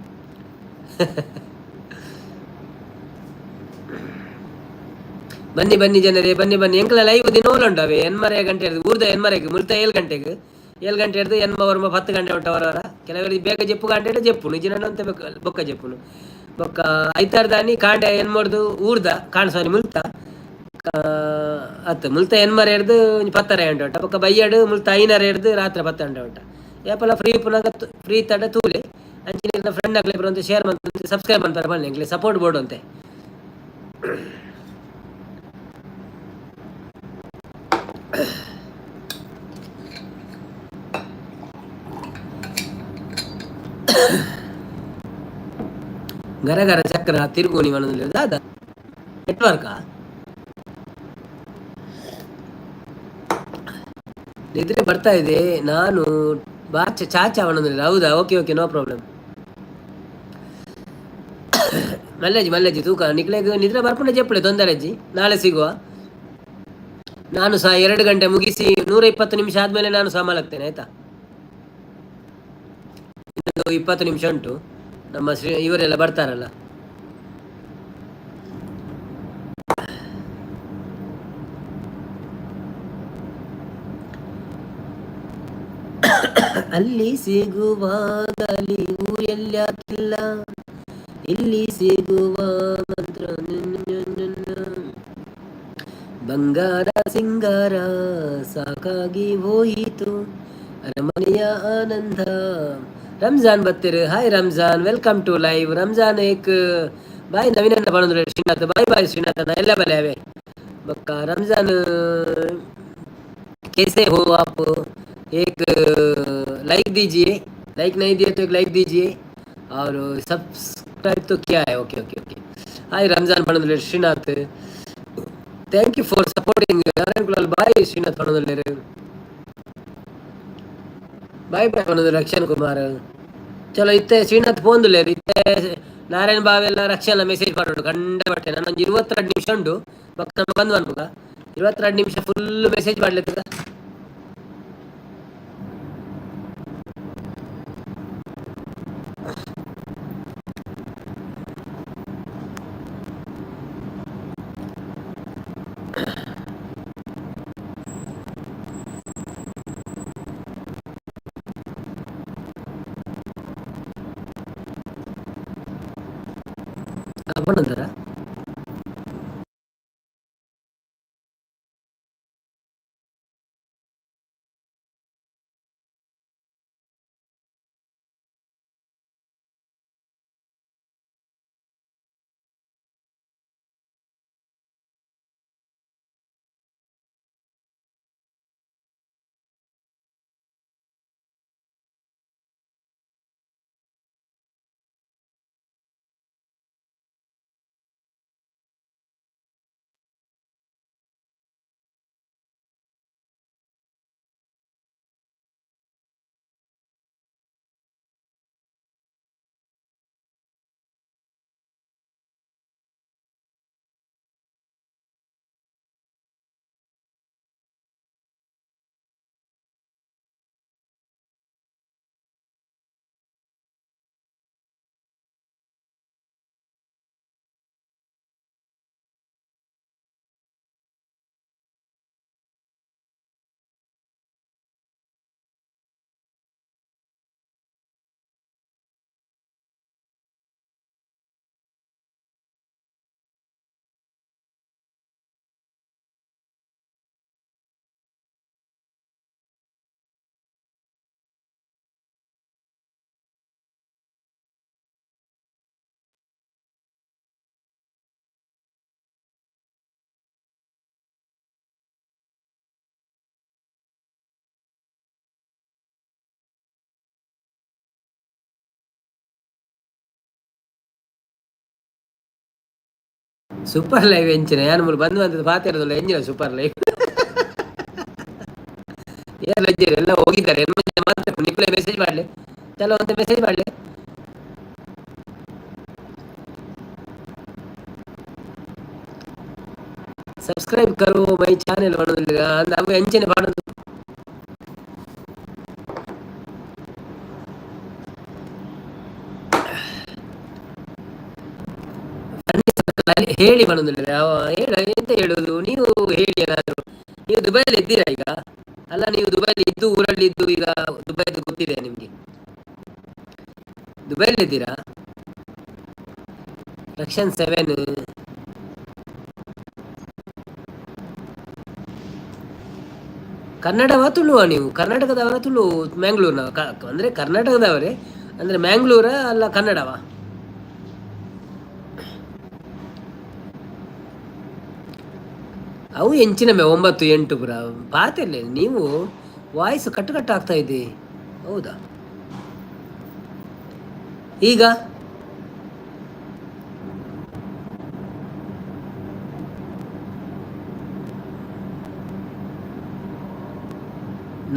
S1: ಬನ್ನಿ ಬನ್ನಿ ಜನರೇ, ಬನ್ನಿ ಬನ್ನಿ. ಎಂಕ್ಲ ಲೈವ್ ದಿನೋಲ ಉಂಡು ಅವೇ ಎನ್ಮರೆ ಗಂಟೆ ಹಿಡ್ದು ಊರ್ದ ಎನ್ಮರೆಗೆ ಮುಲ್ತ 7 ಗಂಟೆಗೆ, 7 ಗಂಟೆ ಹಿಡ್ದು ಎನ್ಮ ವರ್ಮ 10 ಗಂಟೆ ಉಂಟು ಅವರವರ. ಕೆಲವರಿಗೆ ಬೇಗ ಜೆಪ್ಪು ಗಂಟೆ ಜೆಪ್ಪುನು ಇಜಿನ ಅಂತ ಬೊಕ್ಕ ಜೆಪ್ಪುನು. ಬೊಕ್ಕ ಐತಾರ್ದಾನಿ ಕಾಂಡೆ ಎನ್ಮೊಡ್ದು ಊರ್ದ ಕಾಣ್ ಸಾರಿ ಮುಲ್ತ ಅತ್ತು ಮುಲ್ತ ಎನ್ಮರೆ ಹಿಡ್ದು ಒಂಜಿ ಪತ್ತರ ಗಂಟೆ ಉಂಟ. ಬೊಕ್ಕ ಬಯ್ಯಡು ಮುಲ್ತ ಐನರ ಹಿಡ್ದು ರಾತ್ರಿ 10 ಗಂಟೆ ಉಂಟ. ಏಪಲ ಫ್ರೀ ಪುನಗ ಫ್ರೀ ತಡ ತೂಲೆ. ಅಂಚಿನ ಫ್ರೆಂಡ್ ಆಗ್ಲಿ ಬರುವಂತೆ ಶೇರ್ ಮಂತ್ ಸಬ್ಸ್ಕ್ರೈಬ್ ಅಂತಾರೆ ಬನ್ನಿ, ಎಂಕ್ಲೆ ಸಪೋರ್ಟ್ ಬೋರ್ಡ್ ಅಂತೆ. ಗರ ಗರ ಚಕ್ರ ತಿರುಗುನಿ ಮನದಲ್ಲಿ ದಾದ ನೆಟ್ವರ್ಕಾ? ನಿದ್ರೆ ಬರ್ತಾ ಇದೆ ನಾನು ಬಾಚ ಚಾಚಾ ಅವನೊಂದಿಲ್ಲ. ಹೌದಾ? Okay okay, no problem. ಮಲ್ಲೇಜಿ ಮಲ್ಲೇಜಿ ತೂಕ ನಿಕ್ಲೆಗ್ ನಿದ್ರೆ ಬರ್ಪುಂಡ ಜೆಪ್ಪುಲೆ ತೊಂದರೆ ಅಜ್ಜಿ. ನಾಳೆ ಸಿಗುವ. ನಾನು ಸಹ 2 ಗಂಟೆ ಮುಗಿಸಿ 120 ನಿಮಿಷ ಆದ್ಮೇಲೆ ನಾನು ಸಹ ಮಲಗ್ತೇನೆ ಆಯ್ತಾ. ಇನ್ನೊಂದು 20 ನಿಮಿಷ ಉಂಟು. ನಮ್ಮ ಶ್ರೀ ಇವರೆಲ್ಲ ಬರ್ತಾರಲ್ಲ. ಅಲ್ಲಿ ಸಿಗುವಾಗಲಿ ಊರೆಲ್ಯಾಕಿಲ್ಲ, ಇಲ್ಲಿ ಸಿಗುವ ಮಂತ್ರ ಬಂಗಾರ ಸಿಂಗಾರ ಸಾಕಾಗಿ ಹೋಯಿತು ಅರಮನೆಯ ಆನಂದ. ರಂಜಾನ್ ಬತ್ತಿರು. Hi Ramzan, welcome to live. Ramzan ಏಕ್ ಬಾಯ್ ನವೀನನ್ನ ಬಂದ್ರೆ ಶ್ರೀನಾಥ್ ಬಾಯ್ ಬಾಯ್ ಶ್ರೀನಾಥ್ ಎಲ್ಲ ಬಲೆ ಅವೇ. ಬಕ್ಕ ರಂಜಾನ್ कैसे हो आप? एक लाइक दीजिए, लाइक नहीं दिए तो एक लाइक दीजिए और सब्सक्राइब तो किया है. Okay okay okay. Hi Ramzan पणंदले Srinath, thank you for supporting. Narayan Kulal bye Srinath ಪಣಂದಲೇರು ಬಾಯ್ ಬಾಯ್ ಪಣಂದು ರಕ್ಷಣ್ ಕುಮಾರ್. ಚಲೋ ಇತ್ತೆ ಶ್ರೀನಾಥ್ ಪೋಂದುಲೇರು. ಇತ್ತೆ ನಾರಾಯಣ ಬಾವೆಲ್ಲ ರಕ್ಷಣ ಮೆಸೇಜ್ ಮಾಡೋಡು ಕಂಡ ಬಟ್ಟೆ. ನಾನು ಒಂದು 22 ನಿಮಿಷ ಉಂಟು ಬಕ್ಕ ನಮ್ಮ ಬಂದು ಅನ್ಪುಗ. 22 ನಿಮಿಷ ಫುಲ್ ಮೆಸೇಜ್ ಮಾಡ್ಲಿತ್ತದ. ಪನ್ನೊಂದರ ಸೂಪರ್ ಲೈವ್ ಎಂಚಿನ ಯಾನ್ ಮೂಲು ಬಂದು ಬಂದದ್ದು ಪಾತೆರದಲ್ಲ ಎಂಜಿನ ಸೂಪರ್ ಲೈವ್. ಏರ್ ಲಜ್ಜೆರ್ ಎಲ್ಲ ಹೋಗಿದ್ದಾರೆ. ಮಾತ್ರ ನಿಪ್ಲೆ ಮೆಸೇಜ್ ಮಾಡಲಿ, ಚಲೋ ಒಂದು ಮೆಸೇಜ್ ಮಾಡಲಿ. ಸಬ್ಸ್ಕ್ರೈಬ್ ಕರೋ my channel ಮಾಡೋದಿಲ್ಲ ಅವು ಎಂಚಿನ ಮಾಡೋದು. ಹೇಳಿ ಮಾಡೋದಿಲ್ಲ, ಹೇಳ ಎಂತ ಹೇಳುದು? ನೀವು ಹೇಳಿ ಏನಾದ್ರು. ನೀವು ದುಬೈಯಲ್ಲಿ ಇದ್ದೀರಾ ಈಗ? ಅಲ್ಲ, ನೀವು ದುಬೈಲಿ ಇದ್ದು ಊರಲ್ಲಿ ಇದ್ದು ಈಗ ದುಬೈದು ಗೊತ್ತಿದೆ ನಿಮ್ಗೆ? ದುಬೈಲಿ ಇದ್ದೀರಾ? ಲಕ್ಷನ್ ಸೆವೆನ್ ಕನ್ನಡವ ತುಳುವ? ನೀವು ಕರ್ನಾಟಕದವರ ತುಳು ಮ್ಯಾಂಗ್ಳೂರ್ನ? ಅಂದರೆ ಕರ್ನಾಟಕದವರೇ ಅಂದರೆ ಮ್ಯಾಂಗ್ಳೂರ ಅಲ್ಲ ಕನ್ನಡವ? ಅವು ಎಂಚಿನ ಮೇ 9 8 ಪುರ ಪಾತೆರ್ಲೆ. ನೀವು ವಾಯ್ಸ್ ಕಟ್ಟು ಕಟ್ಟು ಆಗ್ತಾ ಇದೆ. ಹೌದಾ? ಈಗ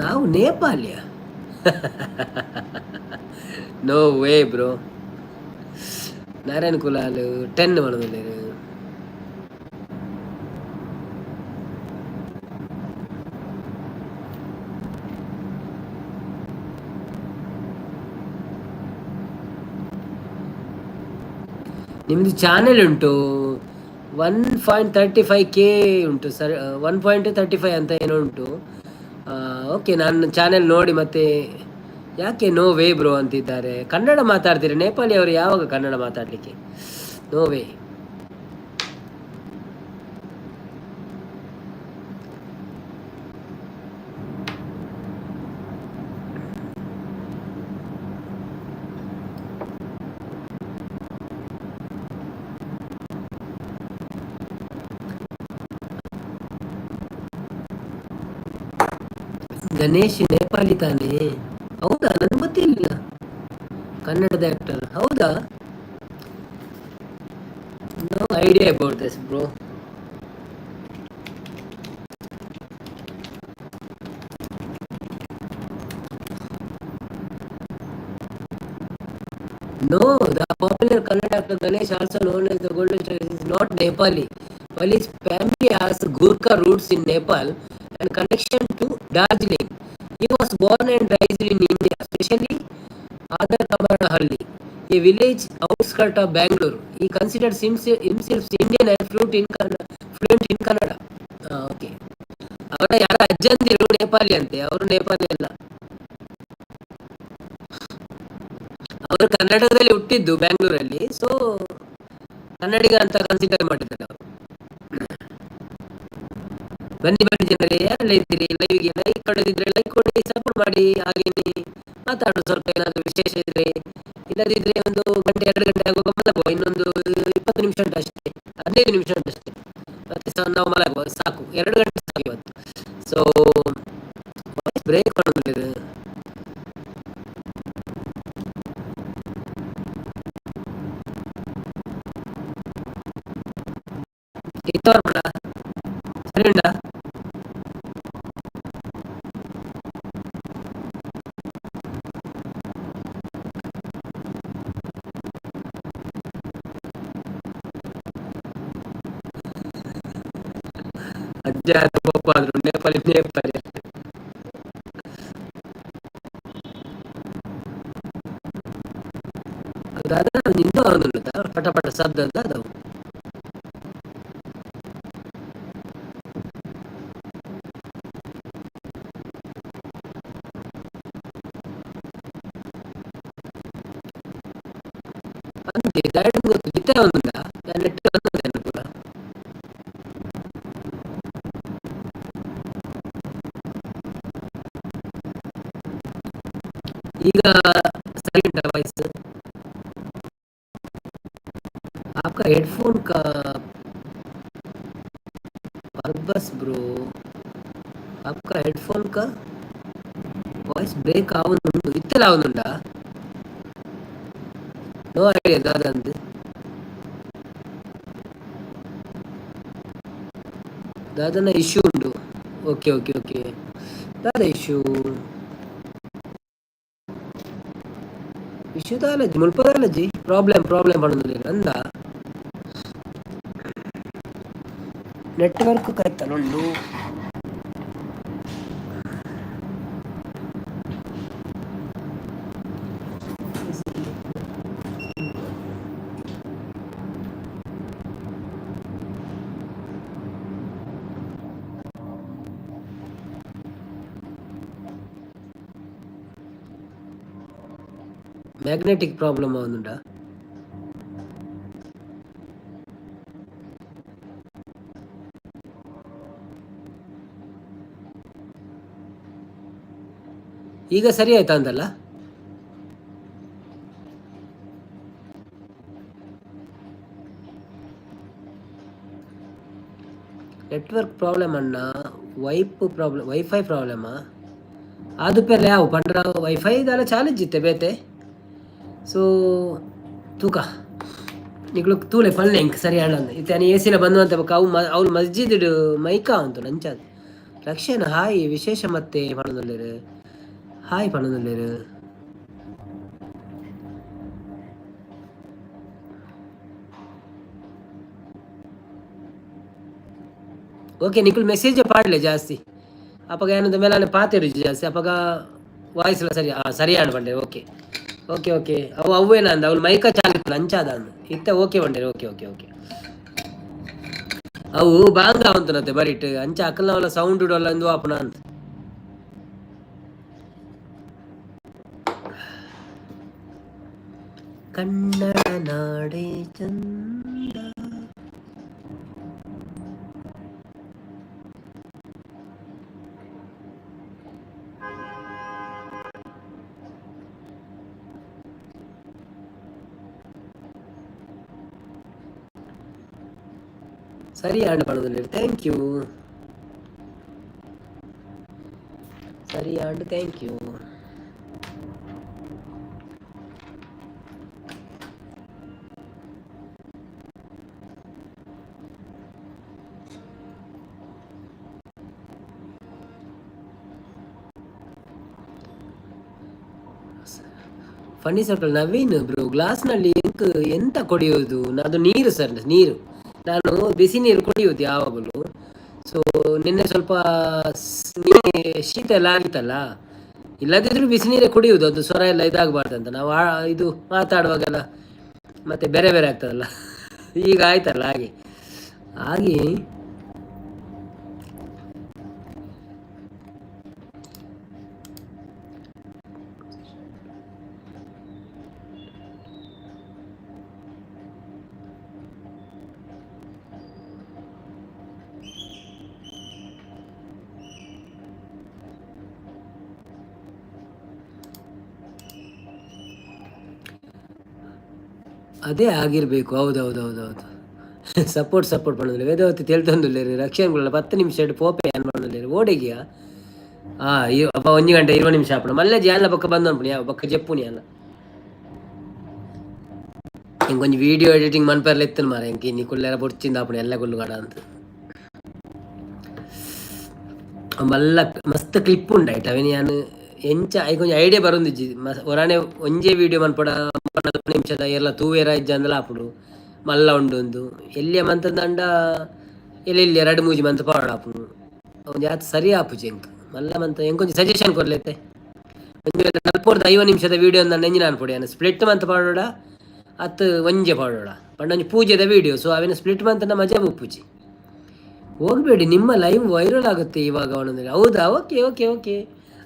S1: ನಾವು ನೇಪಾಳಿಯ? No way bro. Narayan Kulal 10 ಮಾಡೋದಿಲ್ಲ. ನಿಮ್ಮದು ಚಾನೆಲ್ ಉಂಟು, 1.35K ಉಂಟು ಸರ್, 1.35 ಅಂತ ಏನೋ ಉಂಟು. ಓಕೆ, ನಾನು ಚಾನೆಲ್ ನೋಡಿ. ಮತ್ತೆ ಯಾಕೆ ನೋ ವೇ ಬ್ರೋ ಅಂತಿದ್ದಾರೆ? ಕನ್ನಡ ಮಾತಾಡ್ತೀರಿ, ನೇಪಾಳಿ ಅವರು ಯಾವಾಗ ಕನ್ನಡ ಮಾತಾಡಲಿಕ್ಕೆ? No way. Ganesh Nepali ತಾನೇ? ಹೌದಾ? ನನಗೆ ಗೊತ್ತಿಲ್ಲ. ಕನ್ನಡದ ಆಕ್ಟರ್, ಹೌದಾ? No idea about this bro. No, the popular Kannada actor Ganesh, also known as the Golden Star, is not Nepali. While his family has Gurkha roots in Nepal and connection to Darjeeling, he was born and raised in India, especially Adakamaranahalli, a village outskirt of Bangalore. He considers himself Indian and fluent in Kannada. Okay. ಅವರ ಯಾರ ಅಜ್ಜಂದಿರು ನೇಪಾಲಿ ಅಂತೆ, ಅವರು ನೇಪಾಲಿ ಅಲ್ಲ. ಅವರು ಕರ್ನಾಟಕದಲ್ಲಿ ಹುಟ್ಟಿದ್ದು ಬ್ಯಾಂಗ್ಳೂರಲ್ಲಿ, ಸೊ ಕನ್ನಡಿಗ ಅಂತ ಕನ್ಸಿಡರ್ ಮಾಡಿದ್ದಾರೆ ಅವರು. ಬನ್ನಿ ಬನ್ನಿ ಜನರೇ, ಯಾರೆಲ್ಲ ಇದ್ದೀರಿ ಲೈವ್ಗೆ? ಲೈಕ್ ಕೊಡದಿದ್ರೆ ಲೈಕ್ ಕೊಡಿ, ಸಪೋರ್ಟ್ ಮಾಡಿ. ಹಾಗೇನೆ ಮಾತಾಡು ಸ್ವಲ್ಪ ಏನಾದರೂ ವಿಶೇಷ ಇದ್ರೆ. ಇಲ್ಲದಿದ್ರೆ ಒಂದು ಗಂಟೆ 2 ಗಂಟೆ ಆಗುವಾಗ ಮಲಗುವ. ಇನ್ನೊಂದು 20 ನಿಮಿಷ ಉಂಟು ಅಷ್ಟೇ, 15 ನಿಮಿಷ ಉಂಟು ಅಷ್ಟೇ. ಮತ್ತೆ ಸಹ ನಾವು ಮಲಗುವ, ಸಾಕು, 2 ಗಂಟೆ ಸಾಕು ಇವತ್ತು. ಸೊ ವಾಯ್ಸ್ ಬ್ರೇಕ್ ಮಾಡೋದಿಲ್ಲ. ಸರಿ ಉಂಟಾ? ಅಜ್ಜ ಪಪ್ಪ ಆದ್ರು ನೇಪಾಳಿ ನೇಪಾಳಿ. ಅದಾದ ನಿಂದು ಪಟ ಪಟ ಶಬ್ದ ಅದವು. ಅಂತೆ ದಾಯಡ್ ಗೊತ್ತು ಇತ್ತೆ ಒಂದುಂಡ ನೆಟ್ ಬಂದದೆ ಪೂರ. ಈಗ ಸರಿ ಉಂಟಾ ವಾಯ್ಸ್? आपका हेडफोन का पर्पस ब्रो, आपका हेडफोन का ವಾಯ್ಸ್ ಬ್ರೇಕ್ ಆವೊಂದುಂಡು. ಇತ್ತೆಲ ಆವೊಂದುಂಡಾ? ನೋ ಐಡಿಯಾ ದಾದ ಅಂದ್. ದಾದನ ಇಶ್ಯೂ ಉಂಡು. ಓಕೆ ಓಕೆ ಓಕೆ, ದಾದ ಇಶ್ಯೂ? ಇಶ್ಯೂ ದಾಲಜಿ ಮುಲ್ಪ ದಾಲಜಿ ಪ್ರಾಬ್ಲಮ್ ಪ್ರಾಬ್ಲಮ್ ಪಣೊಂದುಲ್ಲೆರ್ ಅಂದ. ನೆಟ್ವರ್ಕ್ ಕೈತಲುಂಡು. ಮ್ಯಾಗ್ನೆಟಿಕ್ ಪ್ರಾಬ್ಲಮ್ ಆವೊಂದುಂಡಾ? ಈಗ ಸರಿ ಆಯ್ತಾ ಅಂದಲ್ಲ? ನೆಟ್ವರ್ಕ್ ಪ್ರಾಬ್ಲಮ್ ಅಣ್ಣ, ವೈಪ್ ಪ್ರಾಬ್ಲಮ್, ವೈಫೈ ಪ್ರಾಬ್ಲಮಾ? ಆದುಪ್ಪೆರ್ಲ ಯಾವು ಪಂಡ್ರ ವೈಫೈ ದಾಲ ಚಾಲೆಂಜ್ ಇತ್ತೆ ಬೇತೆ. ಸೊ ತೂಕ ನಿಕ್ಲು ತೂಲೆ ಪಲ್ಲೆ ಎಂಕ್ ಸರಿ ಆಂಡ ಇತ್ತೆ ಅನಿ ಎಸಿಲ ಬಂದು ಅಂತ ಬೊಕ್ಕ ಅವು ಅವ್ಲು ಮಸ್ಜಿದ್ ಮೈಕಾ ಉಂತು ನಂಚಾದ್. ರಕ್ಷಣ ಹಾಯ್, ವಿಶೇಷ ಮತ್ತೆ ಪಣೊಂದುಲ್ಲೆರ್, ಹಾಯ್ ಪಣೊಂದುಲ್ಲೆರ್. ಓಕೆ, ನಿಕುಲು ಮೆಸೇಜ್ ಪಾಡ್ಲೆ ಜಾಸ್ತಿ, ಅಪಗ ಏನಂತ ಮೇಲಾನೆ ಪಾತೆರುಜಿ ಜಾಸ್ತಿ, ಅಪಗ ವಾಯ್ಸ್ ಎಲ್ಲ ಸರಿ ಸರಿ ಆಂಡ್ ಪಂಡೆ. ಓಕೆ ಓಕೆ ಓಕೆ, ಅವು ಅವ್ವೇನ ಅಂದ ಅವ್ಲು ಮೈಕ ಚಾಲಿತ್ತು ಅಂಚಾದ ಅಂದ್ ಇತ್ತೆ ಓಕೆ ಪಂಡೆರ್. ಓಕೆ ಓಕೆ ಓಕೆ, ಅವು ಬಾಂಗ ಆವಂತನತೆ ಬರಿಟ್ ಅಂಚ ಅಕಲ್ನವಲ ಸೌಂಡ್ ಉಡಲ್ಲ ಇಂದು ಆಪುನ ಅಂತ. ಕನ್ನಡ ನಾಡೇ ಚಂದ. ಸರಿ ಆಂಡ್ ಪಣೊಂದುಲ್ಲೆರ್, thank you. ಸರಿ and thank you. Funny circle Naveen bro, ಗ್ಲಾಸ್ನಲ್ಲಿ ಎಂಕ್ ಎಂತ ಕುಡಿಯೋದು? ಅದು ನೀರು ಸರ್, ನೀರು. ನಾನು ಬಿಸಿ ನೀರು ಕುಡಿಯುವುದು ಯಾವಾಗಲೂ. ಸೊ ನಿನ್ನೆ ಸ್ವಲ್ಪ ಶೀತ ಎಲ್ಲ ಆಗಿತ್ತಲ್ಲ, ಇಲ್ಲದಿದ್ರೂ ಬಿಸಿ ನೀರೇ ಕುಡಿಯುವುದು, ಅದು ಸ್ವರ ಎಲ್ಲ ಇದಾಗಬಾರ್ದು ಅಂತ. ನಾವು ಇದು ಮಾತಾಡುವಾಗೆಲ್ಲ ಮತ್ತೆ ಬೇರೆ ಬೇರೆ ಆಗ್ತದಲ್ಲ, ಈಗ ಆಯ್ತಲ್ಲ ಹಾಗೆ ಹಾಗೆ. ಅದೇ ಆಗಿರಬೇಕು. ಹೌದೌದೌದೌದು, ಸಪೋರ್ಟ್ ಸಪೋರ್ಟ್ ಮಾಡೋದಿಲ್ಲ. ವೇದಾವತಿ ತೆಲ್ತೊಂದುಲ್ಲೆರ್ ರಕ್ಷಣ್ 10 ನಿಮಿಷ ಪೋಪೆ ಏನ್ ಮಾಡೋದಿಲ್ಲ ಓಡೆಗಿಯ. ಅಪ್ಪ 1 ಗಂಟೆ 20 ನಿಮಿಷ ಆಪುಂಡು. ಮಲ್ಲೆ ಜಾನ್ಲ ಬೊಕ್ಕ ಬಂದು ಯಾವ ಬೊಕ್ಕ ಜೆಪ್ಪುನಿ ಅಲ್ಲ. ಇಂಕೊಂಜಿ ವೀಡಿಯೋ ಎಡಿಟಿಂಗ್ ಮನ್ಪೆರ್ಲ ಇತ್ತನ್ ಮಾರೆ, ಎಂಕ್ ಇನಿ ಕುಲ್ಲೆರ ಬೊಡ್ಚಿಂದ ಆಪುಂಡು ಎಲ್ಲ ಕುಲ್ಲುಗಡ ಅಂತ. ಮಲ್ಲ ಮಸ್ತ್ ಕ್ಲಿಪ್ ಉಂಡಾಯ್ತು ಅವೇನು ಯಾನ್ ಎಂಚ ಐಕೊಂಜಿ ಐಡಿಯಾ ಬರೊಂದಿಜ್ಜಿ. ಒರಾನೆ ಒಂಜೇ ವೀಡಿಯೋ ಮನ್ಪೊಡ 40 ನಿಮಿಷದ ಎಲ್ಲ ತೂವೆರ ಇಜ್ಜ ಅಂದಲ ಆಪುಂಡು. ಮಲ್ಲ ಉಂಡು ಒಂದು ಎಲ್ಲಿಯ ಮಂತಂದಂಡ ಎಲ್ಲಿ ಎರಡು ಮೂಜಿ ಮಂತ್ ಪಾಡ ಆಪುಂಡು. ಒಂಜಿ ಆತ್ ಸರಿ ಆಪುಜಿ ಎಂಕ್ ಮಲ್ಲ ಮಂತ. ಎಂಕೊಂಜಿ ಸಜೆಷನ್ ಕೊರ್ಲೆತ್ತೆ. ಒಂಜಿ ವೇಳೆ ನಲ್ಪೊರ್ದು 50 ನಿಮಿಷದ ವೀಡಿಯೋ ಅಂದ ಎಂಜಿನ ಅನ್ಪೊಡಿ ಯಾನ್ ಸ್ಪ್ಲಿಟ್ ಮಂತ್ ಪಾಡೋಡ ಅತ್ ಒಂಜೆ ಪಾಡೋಡ ಪಂಡ ಒಂಜಿ ಪೂಜೆದ ವೀಡಿಯೋ, ಸೊ ಅವೇನು ಸ್ಪ್ಲಿಟ್ ಮಂತಂಡ ಮಜಾ ಉಪ್ಪುಜಿ. ಹೋಗಬೇಡಿ, ನಿಮ್ಮ ಲೈವ್ ವೈರಲ್ ಆಗುತ್ತೆ ಇವಾಗ ಅವನಂದ್ರೆ. ಹೌದಾ? ಓಕೆ ಓಕೆ ಓಕೆ,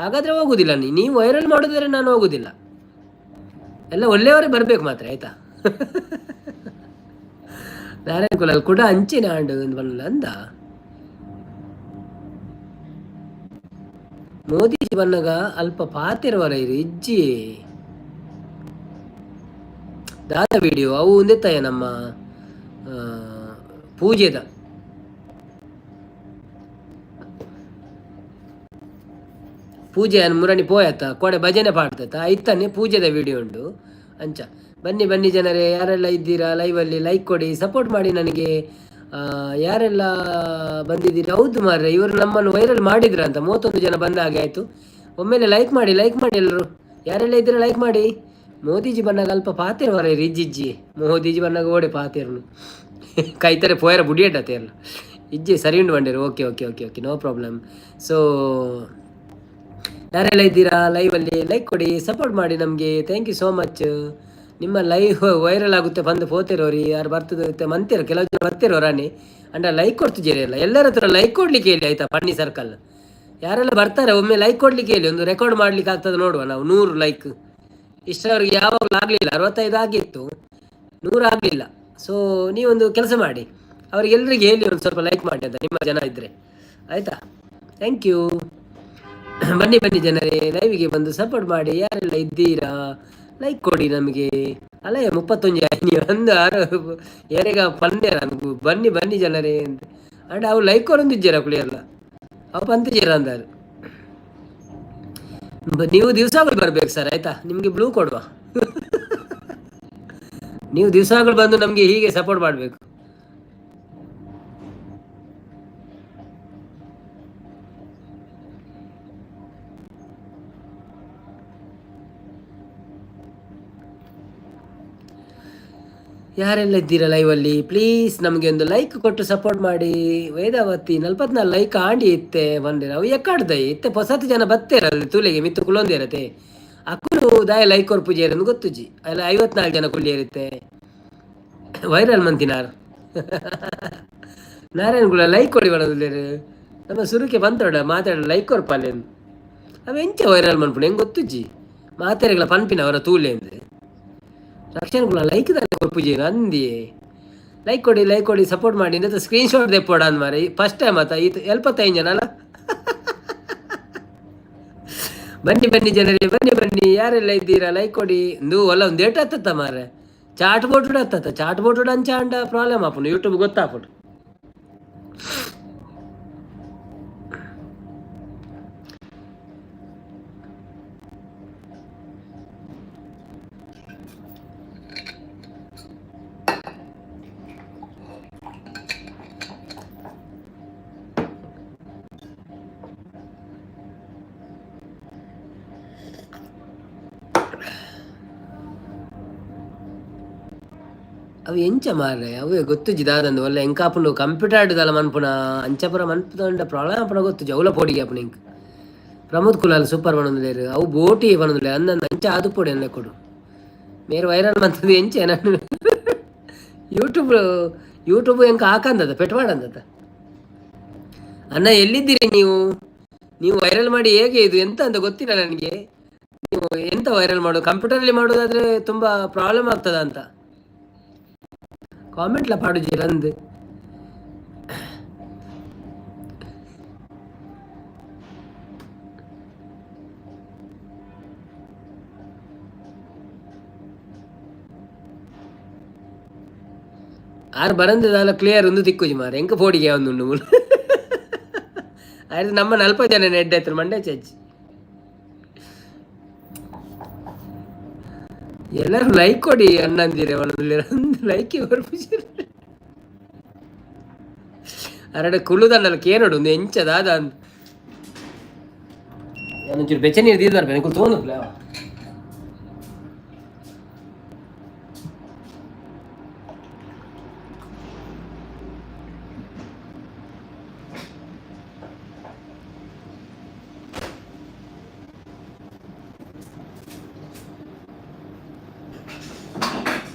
S1: ಹಾಗಾದರೆ ಹೋಗುದಿಲ್ಲ. ನೀವು ವೈರಲ್ ಮಾಡಿದ್ರೆ ನಾನು ಹೋಗುದಿಲ್ಲ. ಎಲ್ಲ ಒಳ್ಳೆಯವರೇ ಬರಬೇಕು ಮಾತ್ರ, ಆಯ್ತಾ? ನಾರಾಯಣ ಕುಲಾಲ್ ಕೂಡ ಅಂಚಿನ ಆಂಡ್ ಪನ್ಲ ಅಂದ. ಮೋದಿಜಿ ಬನ್ನಗ ಅಲ್ಪ ಪಾತೆರವರ ಇರು ಇಜ್ಜಿ ದಾದ ವಿಡಿಯೋ ಅವು ಉಂದೆತ್ತಾಯ ನಮ್ಮ ಪೂಜೆದ. ಪೂಜೆ ಮುರಣಿ ಪೋಯತ್ತ ಕೋಡೆ ಭಜನೆ ಪಾಡ್ತತ್ತ ಐತನೆ ಪೂಜೆದ ವಿಡಿಯೋ ಉಂಟು ಅಂಚ. ಬನ್ನಿ ಬನ್ನಿ ಜನರೇ, ಯಾರೆಲ್ಲ ಇದ್ದೀರಾ ಲೈವಲ್ಲಿ ಲೈಕ್ ಕೊಡಿ, ಸಪೋರ್ಟ್ ಮಾಡಿ ನನಗೆ. ಯಾರೆಲ್ಲ ಬಂದಿದ್ದೀರಿ? ಹೌದು ಮಾರ್ರೆ, ಇವರು ನಮ್ಮನ್ನು ವೈರಲ್ ಮಾಡಿದ್ರ ಅಂತ 31 ಜನ ಬಂದ ಹಾಗೆ ಆಯಿತು. ಒಮ್ಮೆಲೆ ಲೈಕ್ ಮಾಡಿ, ಲೈಕ್ ಮಾಡಿ ಎಲ್ಲರೂ, ಯಾರೆಲ್ಲ ಇದ್ದೀರಾ ಲೈಕ್ ಮಾಡಿ. ಮೋದಿಜಿ ಬನ್ನಾಗ ಅಲ್ಪ ಪಾತೇರು ಮರ ಇಜ್ಜಿಜ್ಜಿ, ಮೋದಿಜಿ ಬನ್ನಾಗ ಓಡೆ ಪಾತೇರ್ನು ಕೈತಾರೆ ಪೋಯರ ಬುಡಿಯೇಟತೆ ಎಲ್ಲ ಇಜ್ಜಿ ಸರಿ ಉಂಡು ಬಂಡೇರು. Okay okay okay okay, no problem. So ಯಾರೆಲ್ಲ ಇದ್ದೀರಾ ಲೈವಲ್ಲಿ ಲೈಕ್ ಕೊಡಿ, ಸಪೋರ್ಟ್ ಮಾಡಿ ನಮಗೆ. Thank you so much. ನಿಮ್ಮ ಲೈವ್ ವೈರಲ್ ಆಗುತ್ತೆ ಬಂದು ಪೋತಿರೋರಿ ಯಾರು ಬರ್ತದೆ ಮಂತಿರೋ ಕೆಲವು ಜನ ಬರ್ತಿರೋ ರಾಣಿ ಅಂಡ ಲೈಕ್ ಕೊಡ್ತಿದ್ದೀರಿ ಅಲ್ಲ, ಎಲ್ಲರ ಹತ್ರ ಲೈಕ್ ಕೊಡ್ಲಿಕ್ಕೆ ಹೇಳಿ ಆಯ್ತಾ. ಪನ್ನಿ ಸರ್ಕಲ್ ಯಾರೆಲ್ಲ ಬರ್ತಾರೆ ಒಮ್ಮೆ ಲೈಕ್ ಕೊಡ್ಲಿಕ್ಕೆ ಹೇಳಿ, ಒಂದು ರೆಕಾರ್ಡ್ ಮಾಡ್ಲಿಕ್ಕೆ ಆಗ್ತದೆ ನೋಡುವ ನಾವು. 100 ಲೈಕ್ ಇಷ್ಟರವರೆಗೆ ಯಾವಾಗಲೂ ಆಗಲಿಲ್ಲ, 65 ಆಗಿತ್ತು, 100 ಆಗಲಿಲ್ಲ. ಸೊ ನೀವೊಂದು ಕೆಲಸ ಮಾಡಿ, ಅವರಿಗೆಲ್ಲರಿಗೆ ಹೇಳಿ ಒಂದು ಸ್ವಲ್ಪ ಲೈಕ್ ಮಾಡಿ ಅಂತ ನಿಮ್ಮ ಜನ ಇದ್ದರೆ ಆಯಿತಾ. Thank you. ಬನ್ನಿ ಬನ್ನಿ ಜನರೇ, ಲೈವಿಗೆ ಬಂದು ಸಪೋರ್ಟ್ ಮಾಡಿ. ಯಾರೆಲ್ಲ ಇದ್ದೀರಾ ಲೈಕ್ ಕೊಡಿ ನಮಗೆ. ಅಲ್ಲ 31 ನೀವು ಒಂದು ಆರು ಏರೆಗ ಪಂದ್ಯ ಬನ್ನಿ ಬನ್ನಿ ಜನರೇ ಅಂತ. ಅಂಡ್ ಅವು ಲೈಕ್ ಕೊರೊಂದಿಜ್ಜೆರ ಅಕುಲು ಅವು ಪಂತಿಜೆರ ಅಂದಾರು. ನೀವು ದಿವಸಗಳು ಬರ್ಬೇಕು ಸರ್ ಆಯಿತಾ, ನಿಮಗೆ ಬ್ಲೂ ಕೊಡುವ. ನೀವು ದಿವಸಗಳು ಬಂದು ನಮಗೆ ಹೀಗೆ ಸಪೋರ್ಟ್ ಮಾಡಬೇಕು. ಯಾರೆಲ್ಲ ಇದ್ದೀರಾ ಲೈವಲ್ಲಿ ಪ್ಲೀಸ್ ನಮಗೆ ಒಂದು ಲೈಕ್ ಕೊಟ್ಟು ಸಪೋರ್ಟ್ ಮಾಡಿ. ವೇದಾವತಿ 44 ಲೈಕ್ ಆಂಡಿ ಇತ್ತೆ ಬಂದಿರ ಅವು ಎಕ್ಕಾಡ್ದೈ ಇತ್ತೆ ಹೊಸತು ಜನ ಬತ್ತೇರ ಅಲ್ಲಿ ತುಲೆಗೆ ಮಿತ್ತು ಕುಲೊಂದಿರತೆ ಅಕ್ಕುಲು ದಾಯ ಲೈಕ್ ಕೊರ್ ಪೂಜೆ ಗೊತ್ತುಜಿ ಅಲ್ಲ. 54 ಜನ ಕುಳ್ಳಿಯರುತ್ತೆ ವೈರಲ್ ಮಂತಿನಾರ್ ನಾರಾಯಣ ಗುಳ ಲೈಕ್ ಕೊಡಿ ಬರೋದಿಲ್ಲೇರು ನಮ್ಮ ಸುರುಕೆ ಬಂತೋಡ ಮಾತಾಡ ಲೈಕ್ ಕೊರ್ಪಾಲೇನು ಅವ ಎಂಚ ವೈರಲ್ ಮನ್ಪುಣ ಹೆಂಗೆ ಗೊತ್ತುಜ್ಜಿ ಮಾತಾಡಿಗಳ ಪನ್ಪಿನ ಅವರ ತೂಲೆ ಅಂದು ರಕ್ಷಣ್ ಗುಳ ಲೈಕ್ ದಾನೆ ಕೊರ್ಪುಜಿ ಅಂದಿ ಲೈಕ್ ಕೊಡಿ, ಲೈಕ್ ಕೊಡಿ, ಸಪೋರ್ಟ್ ಮಾಡಿ. ಅಂತ ಸ್ಕ್ರೀನ್ ಶಾಟ್ ದೆಪ್ಪೋಡ ಅಂದ್ ಮಾರೆ ಫಸ್ಟ್ ಟೈಮ್ ಆತ ಈತ 75 ಜನ ಅಲ್ಲ. ಬನ್ನಿ ಬನ್ನಿ ಜನರೇ, ಬನ್ನಿ ಬನ್ನಿ, ಯಾರೆಲ್ಲ ಇದ್ದೀರಾ ಲೈಕ್ ಕೊಡಿ. ಒಂದು ಅಲ್ಲ ಒಂದು ಏಟ್ ಆತತ್ತ ಮಾರೆ ಚಾಟ್ ಬೋರ್ಡ್ ಆತತ್ತ ಚಾಟ್ ಬೋರ್ಡ್ ಅಂಚ ಅಂಡ ಪ್ರಾಬ್ಲಮ್ ಆಪುಂಡು ಯೂಟ್ಯೂಬ್ ಗೊತ್ತಾಪುಂಡು. ಅವು ಎಂಚ ಮಾರ್ರೆ ಅವೇ ಗೊತ್ತುಜಿ ದಾದಂದು ಒಲ್ಲೆ ಎಂಕಾಪುಂಡು ಕಂಪ್ಯೂಟರ್ ಆಡುದಲ್ಲ ಮನ್ಪುನ ಅಂಚಪುರ ಮನ್ಪುದಂಡ ಪ್ರಾಬ್ಲಮ್ ಆಪುನ ಗೊತ್ತುಜಿ ಅವಲ ಪೋಡಿಗೆ ಆಪುನ ಇಂಕ್ ಪ್ರಮೋದ್ ಕುಲಾಲ್ ಸೂಪರ್ ಬಣೊಂದುಲ್ಲೆರ್ ಅವು ಬೋಟಿ ಬಣೊಂದುಲ್ಲೆರ್ ಅಂದಂದು ಅಂಚ ಆದುಪೊಡು ಎನ್ನ ಕೊಡು ಮೇರ್ ವೈರಲ್ ಮಂತದ ಎಂಚ ನನ್ನು ಯೂಟ್ಯೂಬ್ ಯೂಟ್ಯೂಬ್ ಎಂಕ ಹಾಕಂದದ ಪೆಟ್ವಾಡಂದದ. ಅಣ್ಣ ಎಲ್ಲಿದ್ದೀರಿ ನೀವು? ನೀವು ವೈರಲ್ ಮಾಡಿ ಹೇಗೆ ಇದು ಎಂತ ಅಂತ ಗೊತ್ತಿಲ್ಲ ನನಗೆ. ನೀವು ಎಂತ ವೈರಲ್ ಮಾಡೋದು? ಕಂಪ್ಯೂಟರಲ್ಲಿ ಮಾಡೋದಾದ್ರೆ ತುಂಬಾ ಪ್ರಾಬ್ಲಮ್ ಆಗ್ತದ ಅಂತ ಕಾಮೆಂಟ್ಲ ಪಾಡುಜಿ ರಂದ್. ಆರ್ ಬರಂದದಾಲ ಕ್ಲಿಯರ್ ಒಂದು ತಿಕ್ಕುಜಿ ಮಾರೆ ಎಂಕ ಪೋಡಿಗೆ ಒಂದುಂಡು ಮೂಲು ಆಯ್ತು ನಮ್ಮ 40 ಜನ ನೆಡ್ ಆಯ್ತು ಮಂಡೆ ಚಚ್ಚಿ. ಎಲ್ಲರೂ ಲೈಕ್ ಕೊಡಿ ಅಣ್ಣಂದಿರೆ ಒಂದು ಲೈಕ್ ಅರಡೆ ಕುಳ್ಳುದನ್ನಲ್ಲ ಕೇನೋಡು ಒಂದು ಎಂಚ ದಾದ ಅಂದ್ ಒಂಚೂರು ಬೆಚ್ಚ ನೀರು ದೀದ್ ಬರ್ಬೇಕು ಕುಲ್ ತೋನು.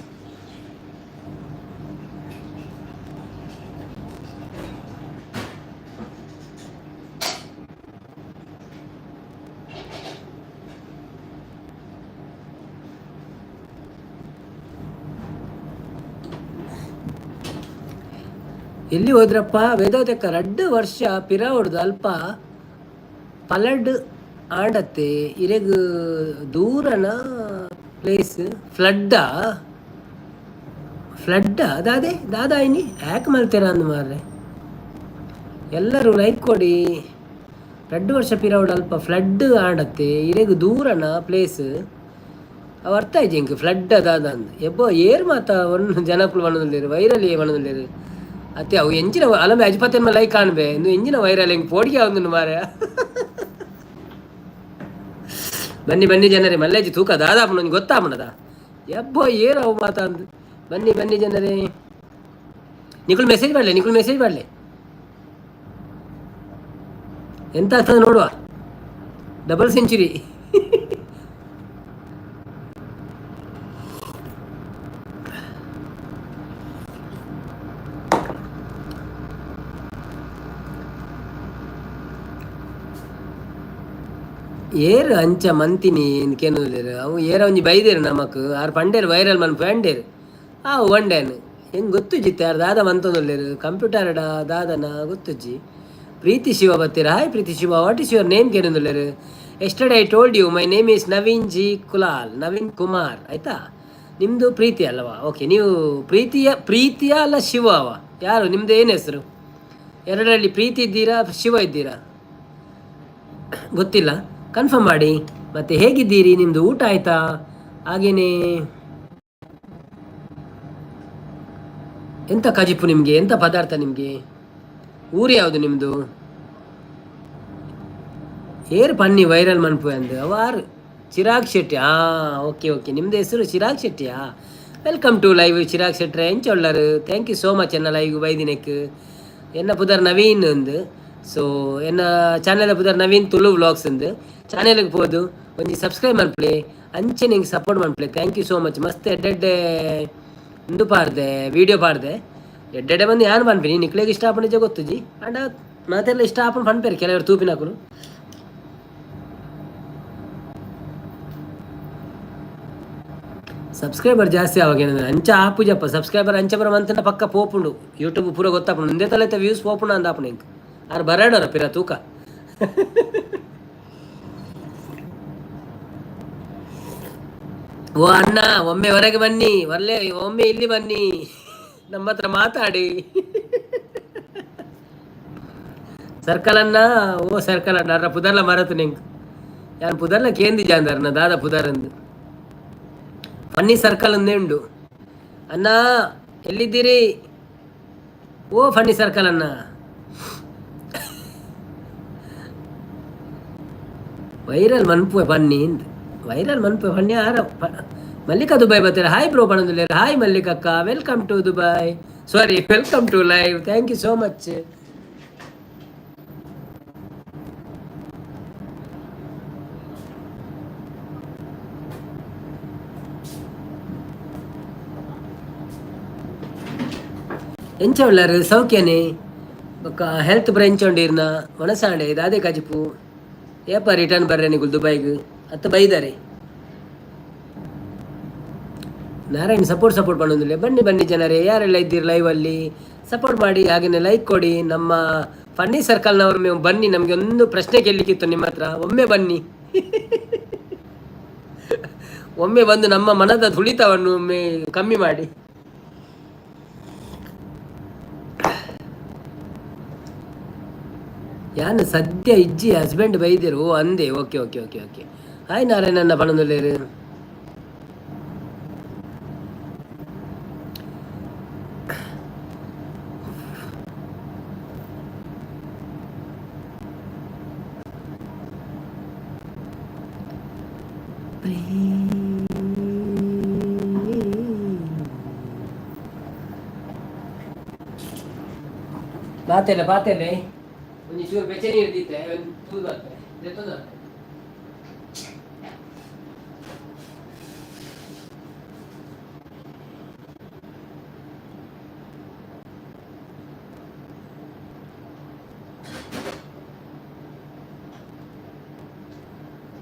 S1: ಎಲ್ಲಿ ಹೋದ್ರಪ್ಪ ವೇದಾವತಕ್ಕ? ರಡ್ಡು ವರ್ಷ ಪಿರಾವುಡ್ದು ಅಲ್ಪ ಪಲಡ್ ಆಡತ್ತೆ ಇರೆಗ್ ದೂರನ ಪ್ಲೇಸ್ ಫ್ಲಡ್ಡಾ ಫ್ಲಡ್ಡಾ ದಾದೆ ದಾದಾ ಇನಿ ಯಾಕೆ ಮಲ್ತೀರ ಅಂದ್ ಮಾರ್ರೆ. ಎಲ್ಲರೂ ಲೈಕ್ ಕೊಡಿ. 2 ವರ್ಷ ಪಿರಾವುಡ್ ಅಲ್ಪ ಫ್ಲಡ್ ಆಡತ್ತೆ ಇರೆಗ್ ದೂರನ ಪ್ಲೇಸ್ ಅವು ಅರ್ಥ ಆಯ್ತು ಇಂಕ್ ಫ್ಲಡ್ ದಾದ ಅಂದ್ ಎಬ್ಬೋ ಏರ್ ಮಾತ ಒಂದು ಜನಕುಲು ಬಣ್ಣದಲ್ಲಿರು ವೈರಲ್ ಬಣ್ಣದಲ್ಲಿರು. ಅತ್ತೆ ಅವು ಎಂಚಿನ ಅಲಮೆ ಅಜ್ಪತೆನ್ ಲೈಕ್ ಕಾಣ್ಬೆ ಇನ್ನು ಎಂಜಿನ ವೈರಲ್ ಹೆಂಗ್ ಪೋಡಿಗೆ ಒಂದು ಮಾರೆ. ಬನ್ನಿ ಬನ್ನಿ ಜನರೇ, ಮಲ್ಲೇಜಿ ತೂಕ ದಾದಾಪುನ ಒಂಜಿ ಗೊತ್ತಾಪುನದ ಎಬ್ಬೋ ಏರು ಅವು ಮಾತಾಂದು. ಬನ್ನಿ ಬನ್ನಿ ಜನರೇ, ನಿಕುಲ್ ಮೆಸೇಜ್ ಮಾಡಲೆ, ನಿಕುಲ್ ಮೆಸೇಜ್ ಮಾಡಲೆ, ಎಂತ ಆಗ್ತದೆ ನೋಡುವ. Double century. ಏರು ಅಂಚ ಮಂತಿನಿ ಕೇನುಲೇರು ಅವು ಏರ ಒಂಜಿ ಬೈದೇರು ನಮಕ್ ಆರ್ ಪಂಡೇರು ವೈರಲ್ ಮನ್ ಪಂಡೇರು ಆ ಒಂಡೇನು ಹೆಂಗೆ ಗೊತ್ತುಜ್ಜಿ ಯಾರು ದಾದ ಮಂತೊಂದುಲ್ಲೇರು ಕಂಪ್ಯೂಟರ್ಡ ದಾದನ ಗೊತ್ತುಜ್ಜಿ. ಪ್ರೀತಿ Shiva ಬತ್ತೀರ. Hi Preethi Shiva, what is your name ಕೇನೊಂದುಲ್ಲೇರು. Yesterday I told you my name is Naveen G Kulal, Naveen Kumar ಆಯಿತಾ. ನಿಮ್ಮದು ಪ್ರೀತಿ ಅಲ್ಲವಾ? ಓಕೆ, ನೀವು ಪ್ರೀತಿಯ ಪ್ರೀತಿಯ ಅಲ್ಲ ಶಿವ ಅವ ಯಾರು? ನಿಮ್ಮದು ಏನು ಹೆಸರು? ಎರಡರಲ್ಲಿ ಪ್ರೀತಿ ಇದ್ದೀರಾ, ಶಿವ ಇದ್ದೀರಾ? ಗೊತ್ತಿಲ್ಲ, ಕನ್ಫರ್ಮ್ ಮಾಡಿ. ಮತ್ತು ಹೇಗಿದ್ದೀರಿ? ನಿಮ್ಮದು ಊಟ ಆಯಿತಾ? ಹಾಗೆಯೇ ಎಂಥ ಕಜಿಪು ನಿಮಗೆ, ಎಂಥ ಪದಾರ್ಥ ನಿಮಗೆ? ಊರು ಯಾವುದು ನಿಮ್ಮದು? ಏರ್ ಪನ್ನಿ ವೈರಲ್ ಮನ್ಪು ಅಂದು ಅವಾರು ಚಿರಾಗ್ ಶೆಟ್ಟಿ. ಹಾಂ, ಓಕೆ ಓಕೆ, ನಿಮ್ಮದು ಹೆಸರು ಚಿರಾಗ್ ಶೆಟ್ಟಿಯಾ? Welcome to live Chirag ಶೆಟ್ರೆ, ಎಂಚೊಳ್ಳರು? Thank you so much ಎನ್ನ ಲೈವ್ ಬೈದಿನೆಕ್. ಎನ್ನ ಪುದರ್ ನವೀನ್ ಅಂದು. ಸೊ ಎನ್ನ ಚಾನೆಲ್ ಪುದರ್ ನವೀನ್ ತುಳು ವ್ಲಾಗ್ಸ್ ಅಂದು. ಚಾನೆಲ್ಗೆ ಪೋದು ಒಂಜಿ ಸಬ್ಸ್ಕ್ರೈಬ್ ಮನ್ಪುಲೆ, ಅಂಚೆ ನಿಂಗೆ support ಮನ್ಪುಲೆ. Thank you so much. ಮಸ್ತ್ ಎಡ್ಡೆಡ್ಡೆ ಉಂದು ಪಾಡ್ದೆ, ವೀಡಿಯೋ ಪಾಡ್ದೆ. ಎಡ್ಡೆಡ್ಡೆ ಬಂದು ಯಾರು ಪನ್ಪಿನಿ, ನಿಕ್ಲೆಗ್ ಇಷ್ಟ ಆಪುಂಡಿಜ ಗೊತ್ತುಜಿ, ಆಂಡ ಮಾತೆರ್ಲ ಇಷ್ಟ ಆಪುಂಡು ಪನ್ಪೆರ್ ಕೆಲವರು ತೂಪಿನಕುಲು. ಸಬ್ಸ್ಕ್ರೈಬರ್ ಜಾಸ್ತಿ ಆವಾಗ ಏನಂದ್ರೆ ಅಂಚ ಆಪುಜಪ್ಪ ಸಬ್ಸ್ಕ್ರೈಬರ್ ಅಂಚ ಬರ ಮಂತನ ಪಕ್ಕ ಪೋಪುಂಡು. ಯೂಟ್ಯೂಬ್ ಪೂರ ಗೊತ್ತಾಪುಂಡು, ಒಂದೇ ತಲೆತ ವ್ಯೂಸ್ ಪೋಪುಂಡು ಅಂದಾಪುಂಡು. ಇಂಕ್ ಆರು ಬರಾಡೋರ ಪಿರ ತೂಕ. ಓ ಅಣ್ಣ, ಒಮ್ಮೆ ಹೊರಗೆ ಬನ್ನಿ, ಒಳ್ಳೆ ಒಮ್ಮೆ ಇಲ್ಲಿ ಬನ್ನಿ, ನಮ್ಮ ಹತ್ರ ಮಾತಾಡಿ. ಸರ್ಕಲ್ ಅನ್ನ, ಓ ಸರ್ಕಲ್ ಅಣ್ಣ, ಅರ್ರ ಪುದರ್ಲ ಮರತು ನಿಂಕ್ ಯಾನ್ ಪುದರ್ಲ ಕೇಂದಿ ಜಾಂದರ್ನ ದಾದ ಪುದರಂದು. ಫನ್ನಿ ಸರ್ಕಲ್ ಅಂದೇ ಉಂಡು. ಅಣ್ಣ ಎಲ್ಲಿದ್ದೀರಿ? ಓ ಫನ್ನಿ ಸರ್ಕಲ್ ಅಣ್ಣ, ವೈರಲ್ ಮನ್ಪು ಫನ್ನಿ, ವೈರಲ್ ಮನ್ಪು ಫನ್ನಿ ಆರ. ಮಲ್ಲಿಕಾ ದುಬೈ ಬರ್ತಾರೆ. ಹಾಯ್ ಬ್ರೋ ಪಣಂದುಲ್ಲೇರು. ಹಾಯ್ ಮಲ್ಲಿಕಕ್ಕ, welcome to Dubai, sorry, welcome to live. Thank you so much. ಎಂಚ ಉಳ್ಳಾರು? ಸೌಖ್ಯನೇ? ಬೊಕ್ಕ ಹೆಲ್ತ್ ಪೂರ ಎಂಚ ಉಂಡಿರ್ನ? ಒಣಸಾಂಡೆ ದಾದೆ ಕಜಿಪು? ಏಪ ರಿಟರ್ನ್ ಬರ್ರೆ ನಿಗುಲ್ ದುಬೈಗ್? ಅತ್ತ ಬೈದಾರೆ. ನಾರಾಯಣ್ ಸಪೋರ್ಟ್ ಸಪೋರ್ಟ್ ಮಾಡೋದಿಲ್ಲ. ಬನ್ನಿ ಬನ್ನಿ ಜನರೇ, ಯಾರೆಲ್ಲ ಇದ್ದೀರಿ ಲೈವಲ್ಲಿ ಸಪೋರ್ಟ್ ಮಾಡಿ, ಹಾಗೆಯೇ ಲೈಕ್ ಕೊಡಿ. ನಮ್ಮ ಫನ್ನಿ ಸರ್ಕಲ್ನವರು ನೀವು ಬನ್ನಿ, ನಮಗೆ ಒಂದು ಪ್ರಶ್ನೆ ಕೇಳಲಿಕ್ಕಿತ್ತು ನಿಮ್ಮ ಹತ್ರ. ಒಮ್ಮೆ ಬನ್ನಿ, ಒಮ್ಮೆ ಬಂದು ನಮ್ಮ ಮನದ ತುಳಿತವನ್ನು ಒಮ್ಮೆ ಕಮ್ಮಿ ಮಾಡಿ. ಯಾನು ಸದ್ಯ ಇಜ್ಜಿ, ಹಸ್ಬೆಂಡ್ ಬೈದಿರು ಅಂದೆ. Okay okay okay okay. Hi ನಾರಾಯಣನ್ನ ಪಣಂದುಲ್ಲೇರು. ಬಾತೆಲೆ ಬಾತೆಲೆ ಒಂಜಿ ಚೂರು ಬೆಚ್ಚ ನೀರು ದೀತೆ, ಒಂದು ತೂದು ಬರ್ತೆ ದೆತ್ತೊಂದು ಬರ್ತೆ.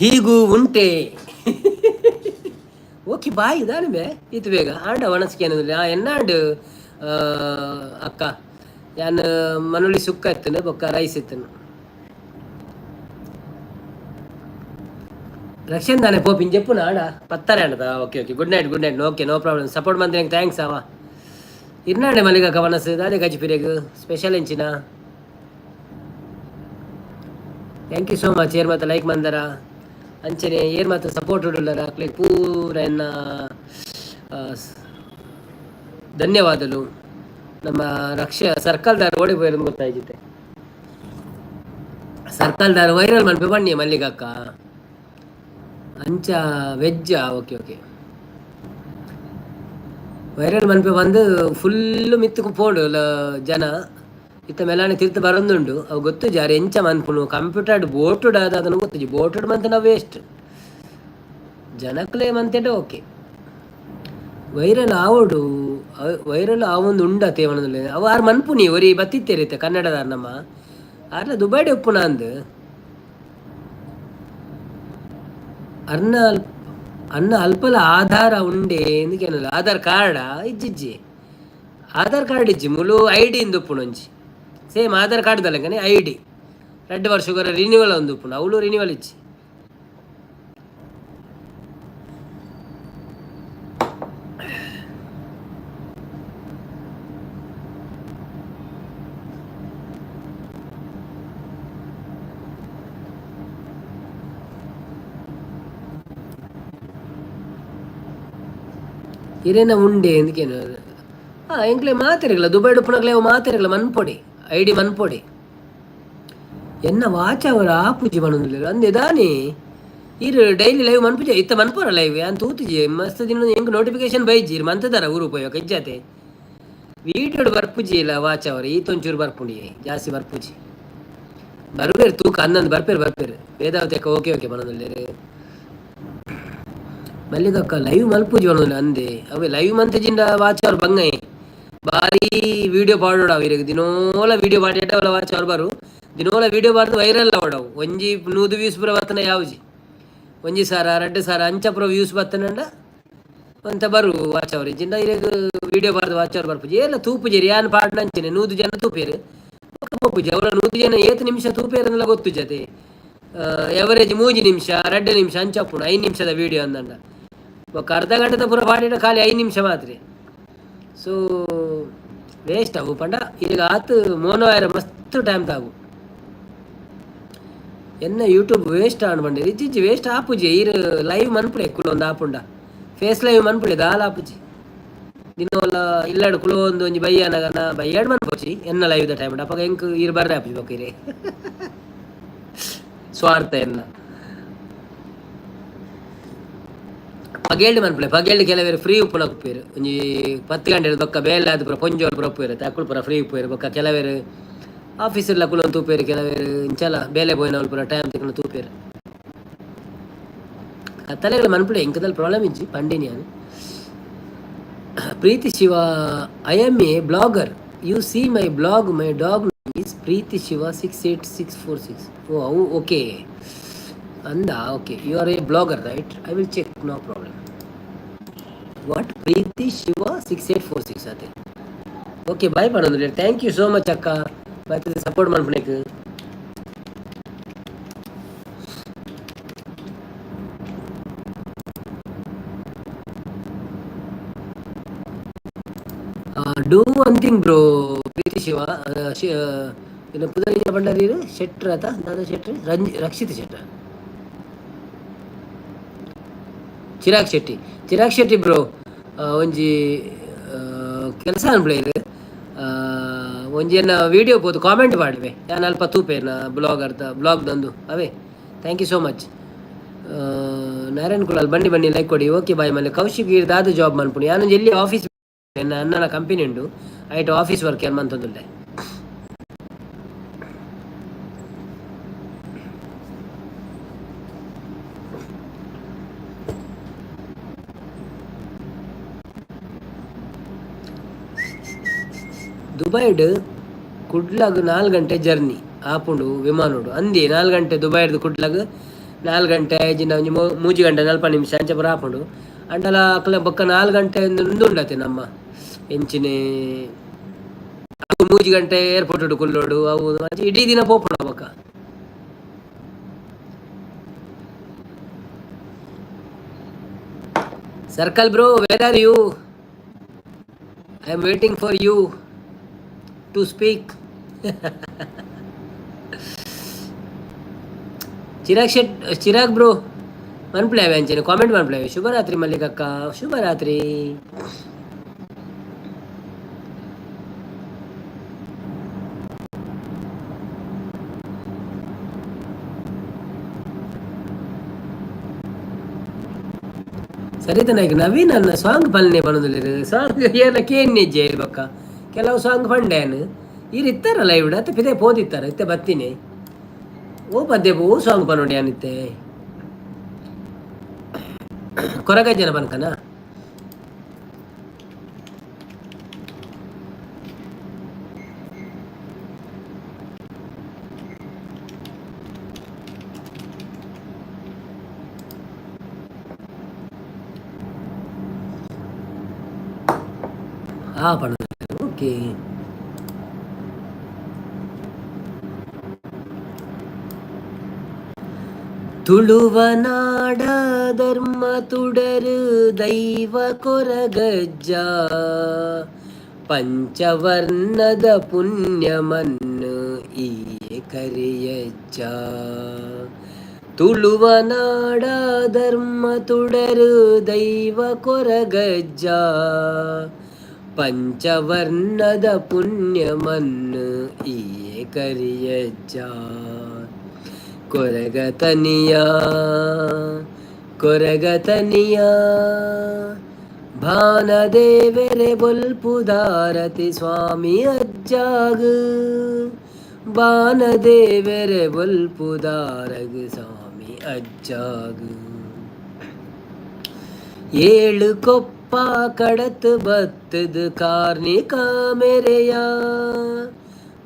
S1: ಹೀಗೂ ಉಂಟೆ? ಓಕೆ ಬಾಯ್ ದಾನೆ ಇತ್ತು ಬೇಗ ಆಂಡ ಒಣಸ್ಕೆ ಏನಂದ್ರೆ ಆ ಎನ್ನಾಂಡ್ ಅಕ್ಕ ಯಾನ್ ಮನುಳಿ ಸುಕ್ಕ ಇತ್ತನು, ಬೊಕ್ಕ ರೈಸ್ ಇತ್ತನು. ರಕ್ಷನ್ ದಾನೆ ಪೋಪಿನ್ ಜೆಪ್ಪುನ ಆಡ ಪತ್ತಾರೆ ಆಂಡದ. Okay okay, good night, good night. Okay, no problem. Support ಮಂತ್ರಿ thanks ಅವ. ಇರ್ನಾಡೆ ಮಲ್ಲಿಗ ಕವನಸ್ ದಾದೆ ಗಜಿಪಿರೆಗ್ ಸ್ಪೆಷಲ್ ಎಂಚಿನ? Thank you so much. ಏರ್ ಮತ್ತೆ ಲೈಕ್ ಮಂದರ. ಅಂಚನೆ ಏರ್ ಮಾತ ಸಪೋರ್ಟ್ ಉಳ್ಳಾರ ಅಕ್ಲೆಗ್ ಪೂರ ಎನ್ನ ಧನ್ಯವಾದಲು. ನಮ್ಮ ರಕ್ಷ ಸರ್ಕಲ್ದಾರ್ ಓಡಿ ಪೋಯಿರಂದು ಗೊತ್ತಾಯ್ತಿತ್ತೆ. ಸರ್ಕಲ್ದಾರ್ ವೈರಲ್ ಮನ್ಪೆ ಬನ್ನಿ ಮಲ್ಲಿಗಕ್ಕ. ಅಂಚ ವೆಜ್ಜಾ? ಓಕೆ ಓಕೆ, ವೈರಲ್ ಮನ್ಪೆ ಬಂದು ಫುಲ್ಲು ಮಿತ್ತುಕು ಪೋಡು ಜನ. ಇತ್ತ ಮೆಲಾನೆ ತಿರ್ತು ಬರೊಂದುಂಡು. ಅವು ಗೊತ್ತು ಜಾರಿ ಎಂಚ ಮನ್ಪುನು ಕಂಪ್ಯೂಟರ್ಡ್ ಬೋಟುಡ್ ಆದ ಅದನ್ನು ಗೊತ್ತುಜಿ. ಬೋಟುಡ್ ಮಂತನ ವೇಸ್ಟ್, ಜನಕ್ಲೆ ಮಂತೆಂಡ ಓಕೆ. ವೈರಲ್ ಆವೊಡು, ವೈರಲ್ ಆವೊಂದು ಉಂಡತೆ ಪನೊಂದುಲ್ಲೆ. ಅವು ಆರ್ ಮನ್ಪುನಿ ಒರಿ ಬತ್ತಿತ್ತೇರಿತ್ತೆ ಕನ್ನಡದಾರ್ ನಮ್ಮ ಆರ್ಲ ದುಬೈಡ್ ಉಪ್ಪುನ ಅಂದ್. ಅರ್ನ ಅನ್ನ ಅಲ್ಪಲ ಆಧಾರ ಉಂಡೆ ಎಂದಕೇನಲ್ಲ. ಆಧಾರ್ ಕಾರ್ಡಾ? ಇಜ್ಜಿಜ್ಜಿ, ಆಧಾರ್ ಕಾರ್ಡ್ ಇಜ್ಜಿ. ಮುಲು I D ಇಂದು ಉಪ್ಪುನು ಒಂಜಿ ಸೇಮ್ ಆಧಾರ್ ಕಾರ್ಡ್ ದಲೆಕನೆ I D. ರಡ್ಡ್ ವರ್ಷಗೊರ ರಿನಿವಲ್ ಒಂದು ಉಪ್ಪುಂಡು, ಅವ್ಲು ರಿನಿವಲ್ ಇಜ್ಜಿ. ಇರೇನ ಉಂಡೆ ಎಂದಕೇನು? ಆ ಎಂಕ್ಲೆ ಮಾತೆರೆಗ್ಲ ದುಬೈಡ್ ಉಪ್ಪುನಕ್ಲೆ ಅವು ಮಾತೆರೆಗ್ಲ ಮನ್ಪೊಡಿ, I D ಮನ್ಪೊಡಿ. ಎನ್ನ ವಾಚ ಅವರ ಆಪುಜಿ ಪನೊಂದುಲ್ಲೆರ್ ಅಂದೆ ದಾನೆ. ಈರ್ ಡೈಲಿ ಲೈವ್ ಮನ್ಪುಜೆ? ಇತ್ತ ಮನ್ಪುರ ಲೈವ್? ಯಾನ್ ತೂತುಜಿ ಮಸ್ತ್ ದಿನ. ಎಂಕ್ ನೋಟಿಫಿಕೇಶನ್ ಬೈಜಿ. ಇರ್ ಮಂತುದಾರ ಊರು ಪೋಯೋಕ ಇಜ್ಜಾತೆ. ವೀಡಿಯೋಡ್ ಬರ್ಪುಜಿ ಇಲ್ಲ ವಾಚ್ ಅವರ. ಈತೊಂಚೂರು ಬರ್ಪುಂಡಿ, ಜಾಸ್ತಿ ಬರ್ಪುಜಿ. ಬರ್ಪೇರು ತೂಕ ಅಂದಂದು ಬರ್ಪೇರು ಬರ್ಪೇರು. ವೇದಾವತಿ ಅಕ್ಕ ಓಕೆ ಓಕೆ ಪನೊಂದುಲ್ಲೆರ್. ಮಲ್ಲಿಗಕ್ಕ ಲೈವ್ ಮಲ್ಪುಜಿ ಪನೊಂದುಲ್ಲೆ ಅಂದೆ. ಅವೆ ಲೈವ್ ಮಂತಿಜಿಂಡ ವಾಚ್ ಅವ್ರು ಬಂಗೈ ಬಾರಿ ವಿಡಿಯೋ ಪಾಡೋಡು. ಅವು ಇರೆಗ್ ದಿನೋಲ ವಿಡಿಯೋ ಪಾಡೇಟ ಅವಲ ವಾಚ್ ಅವ್ರು ಬರು. ದಿನೋಲ ವಿಡಿಯೋ ಬಾರ್ದು ವೈರಲ್ ಆವಡವು. ಒಂಜಿ 100 ವ್ಯೂಸ್ ಪೂರ ಬತ್ತನ ಯಾವ್ಜಿ, 1,000 2,000 ಅಂಚ ಪೂರ ವ್ಯೂಸ್ ಬತ್ತನಂಡ ಒಂತ ಬರು ವಾಚ್ ಅವ್ರು. ಇಜ್ಜಿಂಡ ಇರೆಗ್ ವಿಡಿಯೋ ಬಾರ್ದು ವಾಚ್ ಅವ್ರು ಬರ್ಪುಜಿ. ಏಲ ತೂಪುಜೆರ್. ಯಾನ್ ಪಾಡ್ನಂಚನೆ 100 ಜನ ತೂಪೇರು, ಬೊಕ್ಕ ಪೋಪುಜಿ. ಅವರ 100 ಜನ ಏತ್ ನಿಮಿಷ ತೂಪೇರಂದಲ ಗೊತ್ತುಜತೆ. ಎವರೇಜ್ 3 ನಿಮಿಷ 2 ನಿಮಿಷ ಅಂಚ ಉಪ್ಪುಂಡು 5 ನಿಮಿಷದ ವಿಡಿಯೋ ಅಂದಂಡ. ಬೊಕ್ಕ ಅರ್ಧ ಗಂಟೆದ ಪೂರ ಪಾಡಿಡ ಖಾಲಿ 5 ನಿಮಿಷ ಮಾತ್ರ. ಸೊ ವೇಸ್ಟ್ ಅವು ಪಂಡ ಈಗ ಆತ್ ಮೋನೋ ಆಯರ ಮಸ್ತ್ ಟೈಮ್ ತಾಗು. ಎನ್ನ ಯೂಟ್ಯೂಬ್ ವೇಸ್ಟ್ ಆಂಡ್ ಪಂಡೆ. ಇಜ್ಜಿಜ್ಜಿ, ವೇಸ್ಟ್ ಆಪುಜಿ. ಈರ್ ಲೈವ್ ಮನ್ಪುಲೆ ಕುಲೊಂದು ಆಪುಂಡ ಫೇಸ್ ಲೈವ್ ಮನ್ಪುಲೆ, ದಾಲ ಆಪುಜಿ. ದಿನೋಲ ಇಲ್ಲಡ್ ಕುಲೊಂದು ಒಂಜಿ ಬಯ್ಯನಗನ ಬಯ್ಯಾಡ್ ಮನ್ಪೊಚಿ ಎನ್ನ ಲೈವ್ the time. ಅಪಗ ಎಂಕ್ ಈರ್ ಬರ್ರೆ ಆಪುಜಿ. ಬೊಕ ಇರೆ ಸ್ವಾರ್ಥ ಎನ್ನ. ಪಗೇಲ್ಡ್ ಮನ್ಪುಲೆ. ಪಗೇಲ್ಡ್ ಕೆಲವೇರು ಫ್ರೀ ಉಪ್ಪುನ ಉಪ್ಪೇರು. ಒಂಜಿ 10 ಗಂಟೆ ಬೊಕ್ಕ ಬೇಲೆ ಆದ್ ಪೂರ ಪೊಂಜೋಲು ಪೂರ ಉಪ್ಪುವೆರ್, ಅಕುಲು ಪೂರ ಫ್ರೀ ಉಪ್ಪುವೆರ್. ಬೊಕ್ಕ ಕೆಲವೇರು ಆಫೀಸ್ ಕುಲೊಂದು ತೂಪೇರು, ಕೆಲವೇರು ಇಂಚಲ ಬೇಲೆ ಪೋಯಿನವ್ಲು ಪೂರ ಟೈಮ್ ತಿಕ್ಕುನ ತೂಪೇರು. ಕತ್ತಲೆಗಳ ಮನ್ಪುಲೆ, ಎಂಕದಲ್ ಪ್ರಾಬ್ಲಮ್ ಇಜ್ಜಿ ಪಂಡಿನಿ ಯಾನ್. Preethi Shiva, I am a blogger. You see my blog. My dog is Preethi Shiva 68646. ಓ ಅವು ಓಕೆ ಅಂದ. Okay, you are a blogger, right? I will check, no problem. What? Preethi Shiva 6846 ಅದೇ. ಓಕೆ, ಬಾಯ್ ಪಣೊಂದುಲ್ಲೆರ್. Thank you so much ಅಕ್ಕ, ಬತ್ತದ ಸಪೋರ್ಟ್ ಮನ್ಪುನೆಕ್. Do one thing bro. Preethi Shiva ಇನ್ನು ಪುದರ್ ಪಂಡರೀರ್ ಶೆಟ್ರ್ ಆತ ದಾದ ಶೆಟ್ರ್ ರಂಜ್ ರಕ್ಷಿತ್ ಶೆಟ್ರ ಚಿರಾಗ್ ಶೆಟ್ಟಿ. ಚಿರಾಗ್ ಶೆಟ್ಟಿ ಬ್ರೋ, ಒಂಜಿ ಕೆಲಸ ಅನ್ಪ್ಲೇರ್. ಒಂಜಿ ಎನ್ನ ವೀಡಿಯೋ ಪೋದು ಕಾಮೆಂಟ್ ಪಾಡ್ವೆ, ಯಾನ್ ಅಲ್ಪ ತೂಪೇರ್ನ ಬ್ಲಾಗರ್ದ ಬ್ಲಾಗ್ ದಂದು ಅವೇ. Thank you so much. Narayan Kulal ಬನ್ನಿ ಬನ್ನಿ, ಲೈಕ್ ಕೊಡಿ. ಓಕೆ ಬಾಯ್ ಮಲ್ಲೆ. ಕೌಶಿಕ್ ಈರ್ ದಾದ ಜಾಬ್ ಮನ್ಪುನಿ? ಯಾನ್ ಎಲ್ಲಿ ಆಫೀಸ್, ಎನ್ನ ಅಣ್ಣನ ಕಂಪನಿ ಉಂಡು, ಐಟ್ ಆಫೀಸ್ ವರ್ಕ್ ಯಾನ್ ಮಂತೊಂದುಲ್ಲೆ. ದುಬೈಡ್ ಕುಡ್ಲಗ್ 4 ಗಂಟೆ ಜರ್ನಿ ಆಪುಂಡು ವಿಮಾನೋಡು ಅಂದಿ. 4 ಗಂಟೆ ದುಬೈಡ್ದು ಕುಡ್ಲಗ್ 4 ಗಂಟೆ ಇಜ್ಜಿಂಡ ಒಂಜಿ 3 ಗಂಟೆ 40 ನಿಮಿಷ ಅಂಚ ಪೂರ ಆಪುಂಡು. ಅಂಡಲ ಅಕ್ಲೆ ಬೊಕ್ಕ 4 ಗಂಟೆ ಉಂದು ಉಂಡತೆ ನಮ್ಮ ಎಂಚಿನೆ ಅವು 3 ಗಂಟೆ ಏರ್ಪೋರ್ಟ್ ಕುಲ್ಲೋಡು. ಅವು ಇಡೀ ದಿನ ಪೋಪುಂಡು ಬೊಕ್ಕ. Circle bro, where are you? I am waiting for you to speak. Chirag Shet, Chirag bro, ಮನ್ಪ್ಲೆ ಅಂಚನೆ ಕಾಮೆಂಟ್ ಮನ್ಪ್ಲೆ. ಶುಭರಾತ್ರಿ ಮಲ್ಲಿಕಕ್ಕ, ಶುಭರಾತ್ರಿ. ಸರಿತ ನಾಯ್ಕ ನವೀನ್ ಅನ್ನ ಸಾಂಗ್ ಪಲ್ನೆ ಪನೊಂದುಲ್ಲೆರ್. ಸಾಂಗ್ ಏನ ಕೇನ್ನೆಜ್ಜೆ ಬೊಕ್ಕ ಕೆಲವು ಸಾಂಗ್ ಪಂಡೇನ್ ಈರ್ ಇತ್ತಾರಲ್ಲ ಇವಿಡ ಅತ್ತ ಪಿದೆ ಪೋದಿತ್ತಾರ ಇತ್ತೆ ಬತ್ತೀನಿ. ಓ ಪದ್ಯ ಓ ಸಾಂಗ್ ಪನೊಂಡೆ ಅನಿತ್ತೆ ಕೊರಗಜ್ಜನ ಪನ್ಕನ. ಆ ಪಣ ಓಕೆ. ತುಳುವನಾಡ ಧರ್ಮ ತುಡರು ದೈವ ಕೊರಗಜ್ಜ ಪಂಚವರ್ಣದ ಪುಣ್ಯಮನ್ನು ಈ ಕರಿಯಜ್ಜ. ತುಳುವನಾಡ ಧರ್ಮ ತುಡರು ದೈವ ಕೊರಗಜ್ಜ ಪಂಚವರ್ಣದ ಪುಣ್ಯಮನ್ನು ಈ ಕರಿಯಜ್ಜ. ಕೊರಗತನಿಯ ಕೊರಗತನಿಯ ಭಾನದೇವೆರೆ ಬೊಲ್ಪುದಾರತಿ ಸ್ವಾಮಿ ಅಜ್ಜಾಗ, ಬಾನದೇವೆರೆ ಬೊಲ್ಪುದಾರಗ ಸ್ವಾಮಿ ಅಜ್ಜಾಗ. ಏಳು ಕೊಪ್ಪ ಕಡತ್ ಬತ್ತದ ಕಾರ್ಣಿಕ ಮೆರೆಯ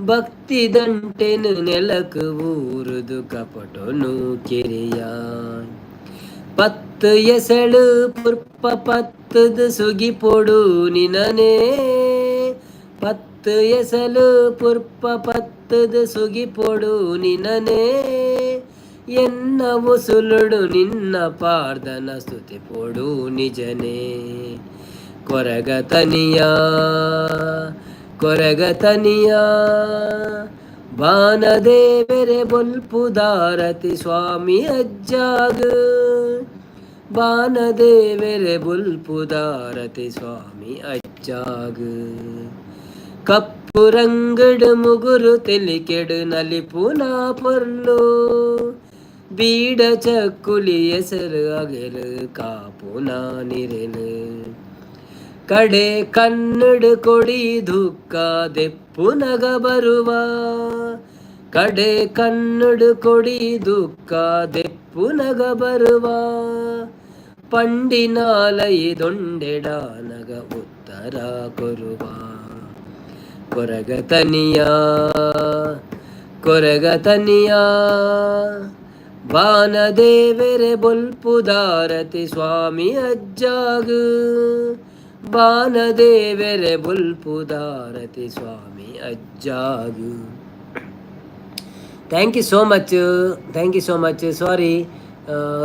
S1: ಭಕ್ತಿ ದಂಟೆನು ನೆಲಕ್ ಊರುದು ಕಪಟೊನು ಕೆರೆಯ. ಪತ್ತು ಎಸಳು ಪುರ್ಪ ಪತ್ತದ ಸುಗಿಪೊಡು ನಿನನೇ, ಪತ್ತು ಎಸಲು ಪುರ್ಪ ಪತ್ತದ ಸುಗಿಪೊಡು ನಿನನೇ. ಎನ್ನ ಉಸುಲುಡು ನಿನ್ನ ಪಾರ್ದನ ಸ್ತುತಿ ಪೊಡು ನಿಜನೇ. ಕೊರಗತನಿಯ ಕೊರಗತನಿಯ ಬಾನದೇವೆರೆ ಬೊಲ್ಪುದಾರತಿ ಸ್ವಾಮಿ ಅಜ್ಜಾಗ, ಬಾನದೇವೆರೆ ಬೊಲ್ಪುದಾರತಿ ಸ್ವಾಮಿ ಅಜ್ಜಾಗ. ಕಪ್ಪು ರಂಗಡು ಮುಗುರು ತೆಲಿಕೆಡು ನಲಿಪುನ ಪೊರ್ಲು, ಬೀಡ ಚಕ್ಕುಲಿ ಹೆಸರು ಅಗೆಲು ಕಾಪುನ ನಿರೆಲು. ಕಡೆ ಕನ್ನಡ ಕೊಡಿ ದುಃಖ ದೆಪ್ಪುನಗ ಬರುವ, ಕಡೆ ಕನ್ನಡ ಕೊಡಿ ದುಃಖ ದೆಪ್ಪುನಗ ಬರುವ. ಪಂಡಿನಾಲೈ ದೊಂಡೆಡಾನಗ ಉತ್ತರ ಕೊರುವ. ಕೊರಗತನಿಯ ಕೊರಗತನಿಯ ಬಾನದೇವೆರೆ ಬೊಲ್ಪುದಾರತಿ ಸ್ವಾಮಿ ಅಜ್ಜಾಗ, ಬಾನದೇವೆರೆ ಬೊಲ್ಪುದಾರತಿ ಸ್ವಾಮಿ ಅಜ್ಜಾಗ. Thank you so much, thank you so much. Sorry,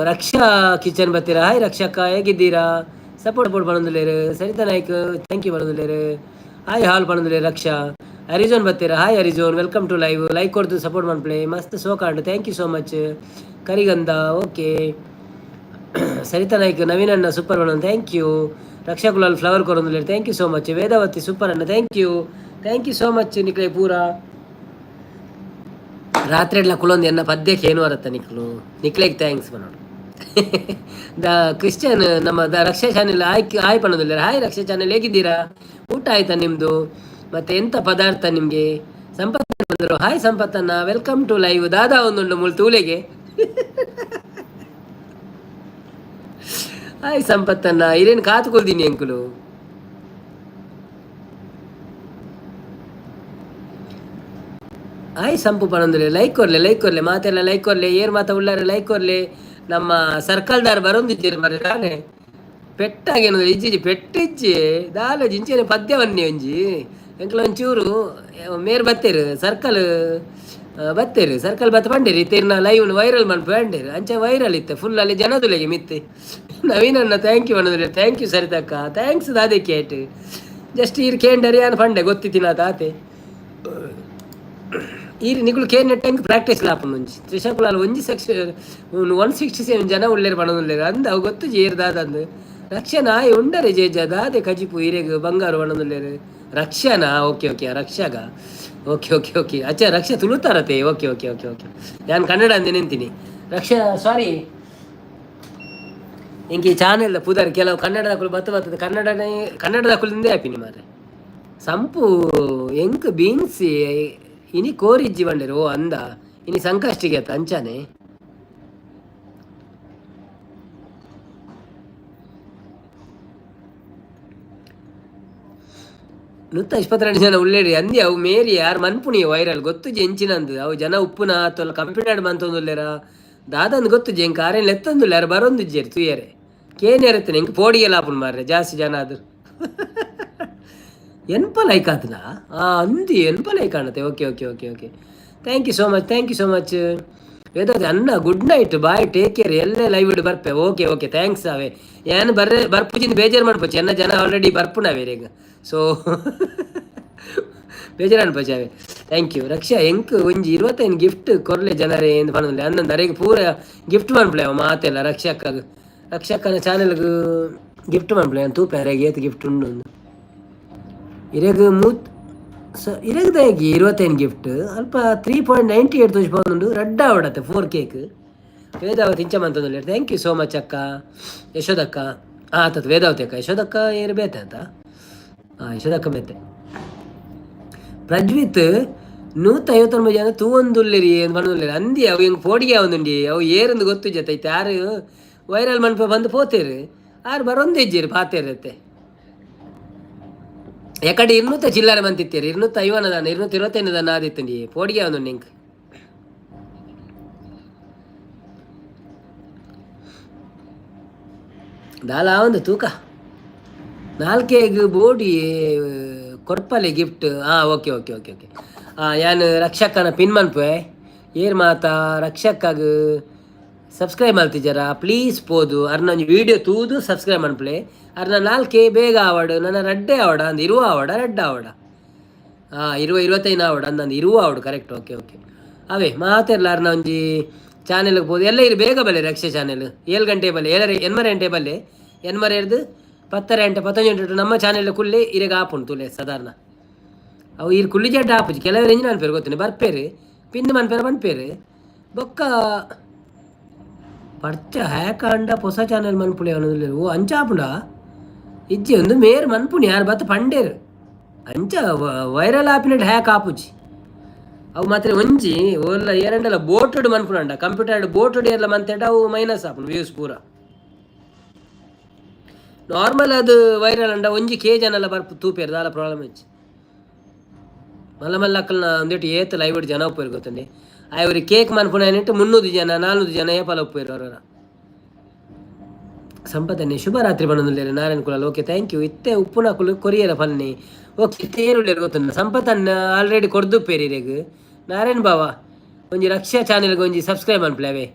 S1: Raksha kitchen ಬರ್ತೀರಾ? ಹಾಯ್ ರಕ್ಷಕ್ಕ, ಹೇಗಿದ್ದೀರಾ? ಸಪೋರ್ಟ್ ಸಪೋರ್ಟ್ ಪಣೊಂದುಲ್ಲೇರು. ಸರಿತಾ ನಾಯ್ಕ್ thank you ಪಣೊಂದುಲ್ಲೇರು. ಹಾಯ್ ಹಾಲ್ ಪಣೊಂದುಲ್ಲೇರು. ರಕ್ಷಾ ಅರಿಜೋನ್ ಬರ್ತೀರಾ? Hi Arizona, welcome to live. Like ಕೊಡ್ದು ಸಪೋರ್ಟ್ ಮಾಡ್ಪ್ಲೆ. ಮಸ್ತ್ ಸೋಕಾಂಡು, thank you so much. Karigandha okay. Saritha Naik Naveen ಅಣ್ಣ ಸೂಪರ್ ಬಣ್ಣ, thank you. Raksha Kulal flower ಕೊರೊಂದುಲ್ಲೇರು, thank you so much. Vedavathi super ಅಣ್ಣ, thank you, thank you so much. ನಿಕ್ಲೆ ಪೂರ ರಾತ್ರಿ ಎಲ್ಲ ಕುಲೊಂದು ಎನ್ನ ಪದ್ಯಕ್ಕೆ ಏನು ಬರತ್ತ ನಿಕ್ಲು ನಿಕ್ಲೆಗ್ thanks ಮನೋಡು. The Christian ನಮ್ಮ the Raksha channel hi hi ಪಣೋದಿಲ್ಲ. ಹಾಯ್ ರಕ್ಷಾ ಚಾನೆಲ್, ಹೇಗಿದ್ದೀರಾ? ಊಟ ಆಯ್ತಾ ನಿಮ್ಮದು? ಮತ್ತೆ ಎಂತ ಪದಾರ್ಥ ನಿಮಗೆ? ಸಂಪತ್ ಬಂದರು, ಹಾಯ್ ಸಂಪತ್ತನ್ನ, welcome to live. ದಾದಾ ಒಂದುಂಡು ಮುಲ್ ತೂಲೆಗೆ. ಹಾಯ್ ಸಂಪತ್ತನ್ನ, ಇರೇನು ಕಾತುಕೊಳ್ತೀನಿ ಅಂಕುಲು. ಹಾಯ್ ಸಂಪು ಪಣಂದ್ರೆ ಲೈಕ್ ಕೊರ್ಲೆ, ಲೈಕ್ ಕೊರ್ಲೆ, ಮಾತೆಲ್ಲ ಲೈಕ್ ಕೊರ್ಲೆ. ಏರ್ ಮಾತ ಉಳ್ಳಾರೆ ಲೈಕ್ ಕೊರ್ಲೆ. ನಮ್ಮ ಸರ್ಕಲ್ದಾರ್ ಬರೊಂದಿದ್ದೀರಿ ಮರೆ ತಾನೆ ಪೆಟ್ಟಾಗೇನಂದ್ರೆ ಇಜ್ಜಿ ಪೆಟ್ಟಿಜ್ಜಿ ದಾಲ ಜಿಂಚೇನೆ ಪದ್ಯವನ್ನಿ ಒಂಜಿ ಎಂಕ್ಲ ಒಂಚೂರು ಮೇರ್ ಬತ್ತೇರು ಸರ್ಕಲ್ ಬತ್ತೇರು ಸರ್ಕಲ್ ಬತ್ತ ಪಂಡೇರಿ ಇತ್ತೇರ್ನ ಲೈವ್ ವೈರಲ್ ಮನ್ಪು ಪಂಡೇರು ಅಂಚೆ ವೈರಲ್ ಇತ್ತೆ ಫುಲ್ ಅಲ್ಲಿ ಜನದುಲೆಗೆ ಮಿತ್ತೆ. ನವೀನ್ ಅಣ್ಣ thank you ಅನ್ನೋದ್ರೆ thank you ಸರಿತಕ್ಕ, thanks ದಾದೆ ಕೇಟ್ ಜಸ್ಟ್ ಈರ್ ಕೇಂಡರಿ ಯಾನ್ ಪಂಡೆ ಗೊತ್ತಿತ್ತಿನ ತಾತೆ. ಈ ನಿಕುಲು ಕೇನ್ ನೆಟ್ ಪ್ರಾಕ್ಟೀಸ್ ಲಾಪುಂಡು ಒಂಜಿ ತ್ರಿಷಾ ಕುಲಾಲ್ ಒಂಜಿ ಸೆಕ್ಷನ್ 167 ಜನ ಉಲ್ಲೇರು ಪಣೊಂದುಲ್ಲೆರ್ ಅಂದ್ ಅವು ಗೊತ್ತು ಏರ್ ದಾದಂದ್ ರಕ್ಷಣಾ ಆಯೆ ಉಂಡರೆ ಜೇಜ ದಾದೆ ಕಜಿಪು ಇರೆಗ್ ಬಂಗಾರು ಪಣೊಂದುಲ್ಲೆರ್ ರಕ್ಷನಾ ಓಕೆ ಓಕೆ ರಕ್ಷಾಗ ಓಕೆ ಓಕೆ ಓಕೆ ಅಚ್ಚ ರಕ್ಷಾ ತುಳುತಾರತೆ. ಓಕೆ ಓಕೆ ಓಕೆ ಓಕೆ, ನಾನು ಕನ್ನಡ ಅಂದೆ ನೆಂತೀನಿ. ರಕ್ಷಾ ಸಾರಿ, ಇಂಕಿ ಚಾನೆಲ್ ಪುದರ್ ಕೆಲವು ಕನ್ನಡದಕುಲು ಬತ್ತು ಬತ್ತದ ಕನ್ನಡನೇ ಕನ್ನಡದಕುಲಿಂದೇ ಆಪಿನಿ ಮಾರೆ. ಸಂಪು ಎಂಕ್ ಬೀನ್ಸ್ ಇನಿ ಕೋರಿಜ್ಜಿ ಬಂಡೆರು. ಓ ಅಂದ ಇನಿ ಸಂಕಷ್ಟಿಗೆ ಅತ್ತ ಅಂಚಾನೆ. 122 ಜನ ಉಲ್ಲೇರಿ ಅಂದಿ. ಅವು ಮೇರಿ ಯಾರು ಮನ್ಪುಣಿ ವೈರಲ್ ಗೊತ್ತುಜಿ ಎಂಚಿನಂದು. ಅವು ಜನ ಉಪ್ಪುನ ತೊಲ ಕಂಪ್ಯೂಟರ್ ಮಂತೊಂದುಲ್ಲೆರ ದಾದಂದು ಗೊತ್ತುಜಿ ಎಂಕ್. ಆರೇನ್ ಲೆತ್ತೊಂದುಲ್ಲೆ, ಯಾರು ಬರೊಂದುಜ್ಜೆರ್ ತೂಯರೆ ಕೇನೆರತ್ತನೆ. ಎಂಕ್ ಪೋಡಿಗೆಲ ಆಪುಂಡು ಮಾರ್ರೆ ಜಾಸ್ತಿ ಜನ ಆದ್ರು. ಎನ್ಪ ಲೈಕ್ ಆತನ ಅಂದಿ ಎನ್ಪ like ಆಣತೆ. Okay okay okay okay, thank you so much, thank you so much. Vedavathi ಅಣ್ಣ good night, bye, take care. ಎಲ್ಲೇ ಲೈವ್ ಇಡು ಬರ್ಪೆ. Okay okay, thanks. ಅವೇ ಏನು ಬರ್ರೆ ಬರ್ಪುಜಿಂದ ಬೇಜಾರು ಮಾಡ್ಪೊಚ್ಚಿ. ಎನ್ನ ಜನ ಆಲ್ರೆಡಿ ಬರ್ಪುನವೇ ಈಗ, ಸೊ ಬೇಜಾರು ಅನ್ಪೊಚ್ಚಿ ಅವೇ. Thank you ರಕ್ಷಾ. ಎಂಕ್ ಒಂಜಿ 25 ಗಿಫ್ಟ್ ಕೊರ್ಲೆ ಜನರೇ ಎಂದು ಪನೊಂದುಲ್ಲೆ. ಅಂದಂದು ಅರೆಗ್ ಪೂರ ಗಿಫ್ಟ್ ಮನ್ಪುಲೆ ಅವು ಮಾತೆಲ್ಲ. ರಕ್ಷಾಕ್ಕಗ್ ರಕ್ಷಾಕ್ಕನ ಚಾನೆಲ್ಗ್ ಗಿಫ್ಟ್ ಮನ್ಪುಲೆ. ತೂಪೆ ಅರೆಗ್ ಏತ್ ಗಿಫ್ಟ್ ಉಂಡು. ಇರೆಗ್ ಮೂತ್ ಸ ಇರೆಗ್ ದಾಯೆಗ್ 25 ಗಿಫ್ಟ್? ಅಲ್ಪ 3.98 ತೋಜಿಪೊಂದುಂಡು. ರಡ್ಡ್ ಆವಡತ್ತೆ ಫೋರ್ ಕೇಕ್. ವೇದಾವತಿ ಇಂಚ ಮಂತೊಂದುಲ್ಲೆರ್. Thank you so much ಅಕ್ಕ. ಯಶೋದಕ್ಕ ಆತತ್ ವೇದಾವತಿ ಅಕ್ಕ. ಯಶೋದಕ್ಕ ಏರು ಬೇತೆ ಆತ. ಹಾಂ, ಯಶೋದಕ್ಕ ಬೇತೆ. ಪ್ರಜ್ವಿತ್ 159 ಜನ ತೂವೊಂದುಲ್ಲೆರಿ ಅಂದ್ ಪನೊಂದುಲ್ಲೆರ್. ಅಂದಿ ಅವು ಎಂಕ್ ಪೋಡಿಗೆ ಆವೊಂದುಂಡಿ. ಅವು ಏರಂದು ಗೊತ್ತುಜ್ಜತ್ತ. ಇತ್ತೆ ಆರು ವೈರಲ್ ಮನ್ಪ ಬಂದು ಪೋತೆರ್. ಆರು ಬರೊಂದೇ ಇಜ್ಜೆರ್ ಪಾತೆರತ್ತೆ. ಎಕಡೆ 200 ಚಿಲ್ಲರೆ ಮಂತಿತ್ತೇರು. 250 ದಾನ 225 ದಾನ ಆದಿತ್ತುಂಡಿ. ಪೋಡಿಗೆ ಆವೊಂದುಂಡು ಎಂಕ್. ದಾಲ ಆವೊಂದು ತೂಕ. ನಾಲ್ಕೇಗ್ ಬೋಡಿ ಕೊರ್ಪಲೆ ಗಿಫ್ಟ್. ಹಾಂ, ಓಕೆ ಓಕೆ ಓಕೆ ಓಕೆ. ಹಾಂ, ಯಾನ್ ರಕ್ಷಕ್ಕನ ಪಿನ್ ಮನ್ಪುವೆ. ಏರ್ ಮಾತ ರಕ್ಷಕ್ಕಾಗ್ ಸಬ್ಸ್ಕ್ರೈಬ್ ಮಲ್ತಿಜರ ಪ್ಲೀಸ್ ಪೋದು ಅರ್ನ ಒಂಜಿ ವೀಡಿಯೋ ತೂದು ಸಬ್ಸ್ಕ್ರೈಬ್ ಮನ್ಪುಲೆ. ಅರ್ನ ನಾಲ್ಕೆ ಬೇಗ ಆವಡ್, ನನ್ನ ರಡ್ಡೆ ಆವಡ ಅಂದ್ ಇರುವ ಆವಡ ರಡ್ಡ ಆವಡ. ಹಾಂ, ಇರುವ 25 ಆವಡ ಅಂದಂದು ಇರುವ ಆವಡು ಕರೆಕ್ಟ್. ಓಕೆ ಓಕೆ, ಅವೇ ಮಾತೆರ್ಲ ಅರ್ನ ಒಂಜಿ ಚಾನೆಲ್ಗೆ ಪೋದು ಎಲ್ಲ ಇರು ಬೇಗ ಬಲ್ಲೆ. ರಕ್ಷೆ ಚಾನೆಲ್ 7 ಗಂಟೆ ಬಲ್ಲೆ, ಏಳರೆ ಎನ್ಮರೆ ಗಂಟೆ ಬಲ್ಲೆ. ಎನ್ಮರೆ ಹಿಡ್ದು 10:30 ಗಂಟೆ 11 ಗಂಟೆ ನಮ್ಮ ಚಾನೆಲ್ ಕುಲ್ಲೆ ಇರೆಗ್ ಆಪುಂಡು ತುಲೆ ಸಾಧಾರಣ. ಅವು ಇರು ಕುಳ್ಳಿ ಜಡ್ಡ ಆಪುಜಿ. ಕೆಲವರು ಎಂಜಿನ ಅನ್ಪೇರು ಗೊತ್ತುಂಡು ಬರ್ಪೇರು ಪಿನ್ ಮನ್ಪೇರು ಮನ್ಪೇರು ಬೊಕ್ಕ ಪರ್ಚ ಹ್ಯಾಕ್ ಅಂಡ ಹೊಸ ಚಾನೆಲ್ ಮನ್ಪುಲೆ ಅನ್ನೋದಿಲ್ಲ. ಓ ಅಂಚ ಆಪುಂಡ? ಇಜ್ಜಿ, ಒಂದು ಮೇರ್ ಮನ್ಪುನಿ ಯಾರು ಬತ್ತ ಪಂಡೇರು. ಅಂಚ ವೈರಲ್ ಆಪಿನಟ್ ಹ್ಯಾಕ್ ಆಪುಜಿ. ಅವು ಮಾತ್ರ ಒಂಜಿ ಓಲ್ಲ ಏರಂಡಲ ಬೋಟುಡು ಮನ್ಪುನಂಡ ಕಂಪ್ಯೂಟರ್ ಬೋಟುಡು ಏರ್ಲ ಮಂತೇಟ ಅವು ಮೈನಸ್ ಆಪುಂಡು ವ್ಯೂಸ್ ಪೂರ. ನಾರ್ಮಲ್ ಅದು ವೈರಲ್ ಅಂಡ ಒಂಜಿ ಕೆ ಜನ ಬರ್ಪು ತೂಪೇರು, ದಾಲ ಪ್ರಾಬ್ಲಮ್ ಇಜ್ಜಿ. ಮಲ್ಲ ಮಲ್ಲ ಅಕ್ಕಲ್ನ ಒಂದಿಟ್ಟು ಏತ್ ಲೈವ್ ಜನ ಉಪ್ಪೇರು ಗೊತ್ತುಂಡಿ. ಆಯ್ ಕೇಕ್ ಮನ್ಪುನ 300 ಜನ 400 ಜನ ಏಪಲ ಉಪ್ಪೇರು ಅವರ. ಸಂಪದನೆ ಶುಭರಾತ್ರಿ ಪನೊಂದುಲ್ಲೆರ್ Narayana Kulal. Okay, thank you. ಇತ್ತೆ ಉಪ್ಪುನಕುಲು ಕೊರಿಯರ ಪನ್ನಿ. ಓಕೆ, ಇತ್ತೆ ಏರುಲ್ಲೆರ್ ಗೊತ್ತುಂಡ. ಸಂಪತನ್ನ ಆಲ್ರೆಡಿ ಕೊರ್ದುಪ್ಪೇರು ಇರೆಗ್. ನಾರಾಯಣ ಬಾವ ಒಂಜಿ ರಕ್ಷಾ ಚಾನೆಲ್ಗೆ ಒಂಜಿ ಸಬ್ಸ್ಕ್ರೈಬ್ ಮನ್ಪುಲೆ ಅವೇ.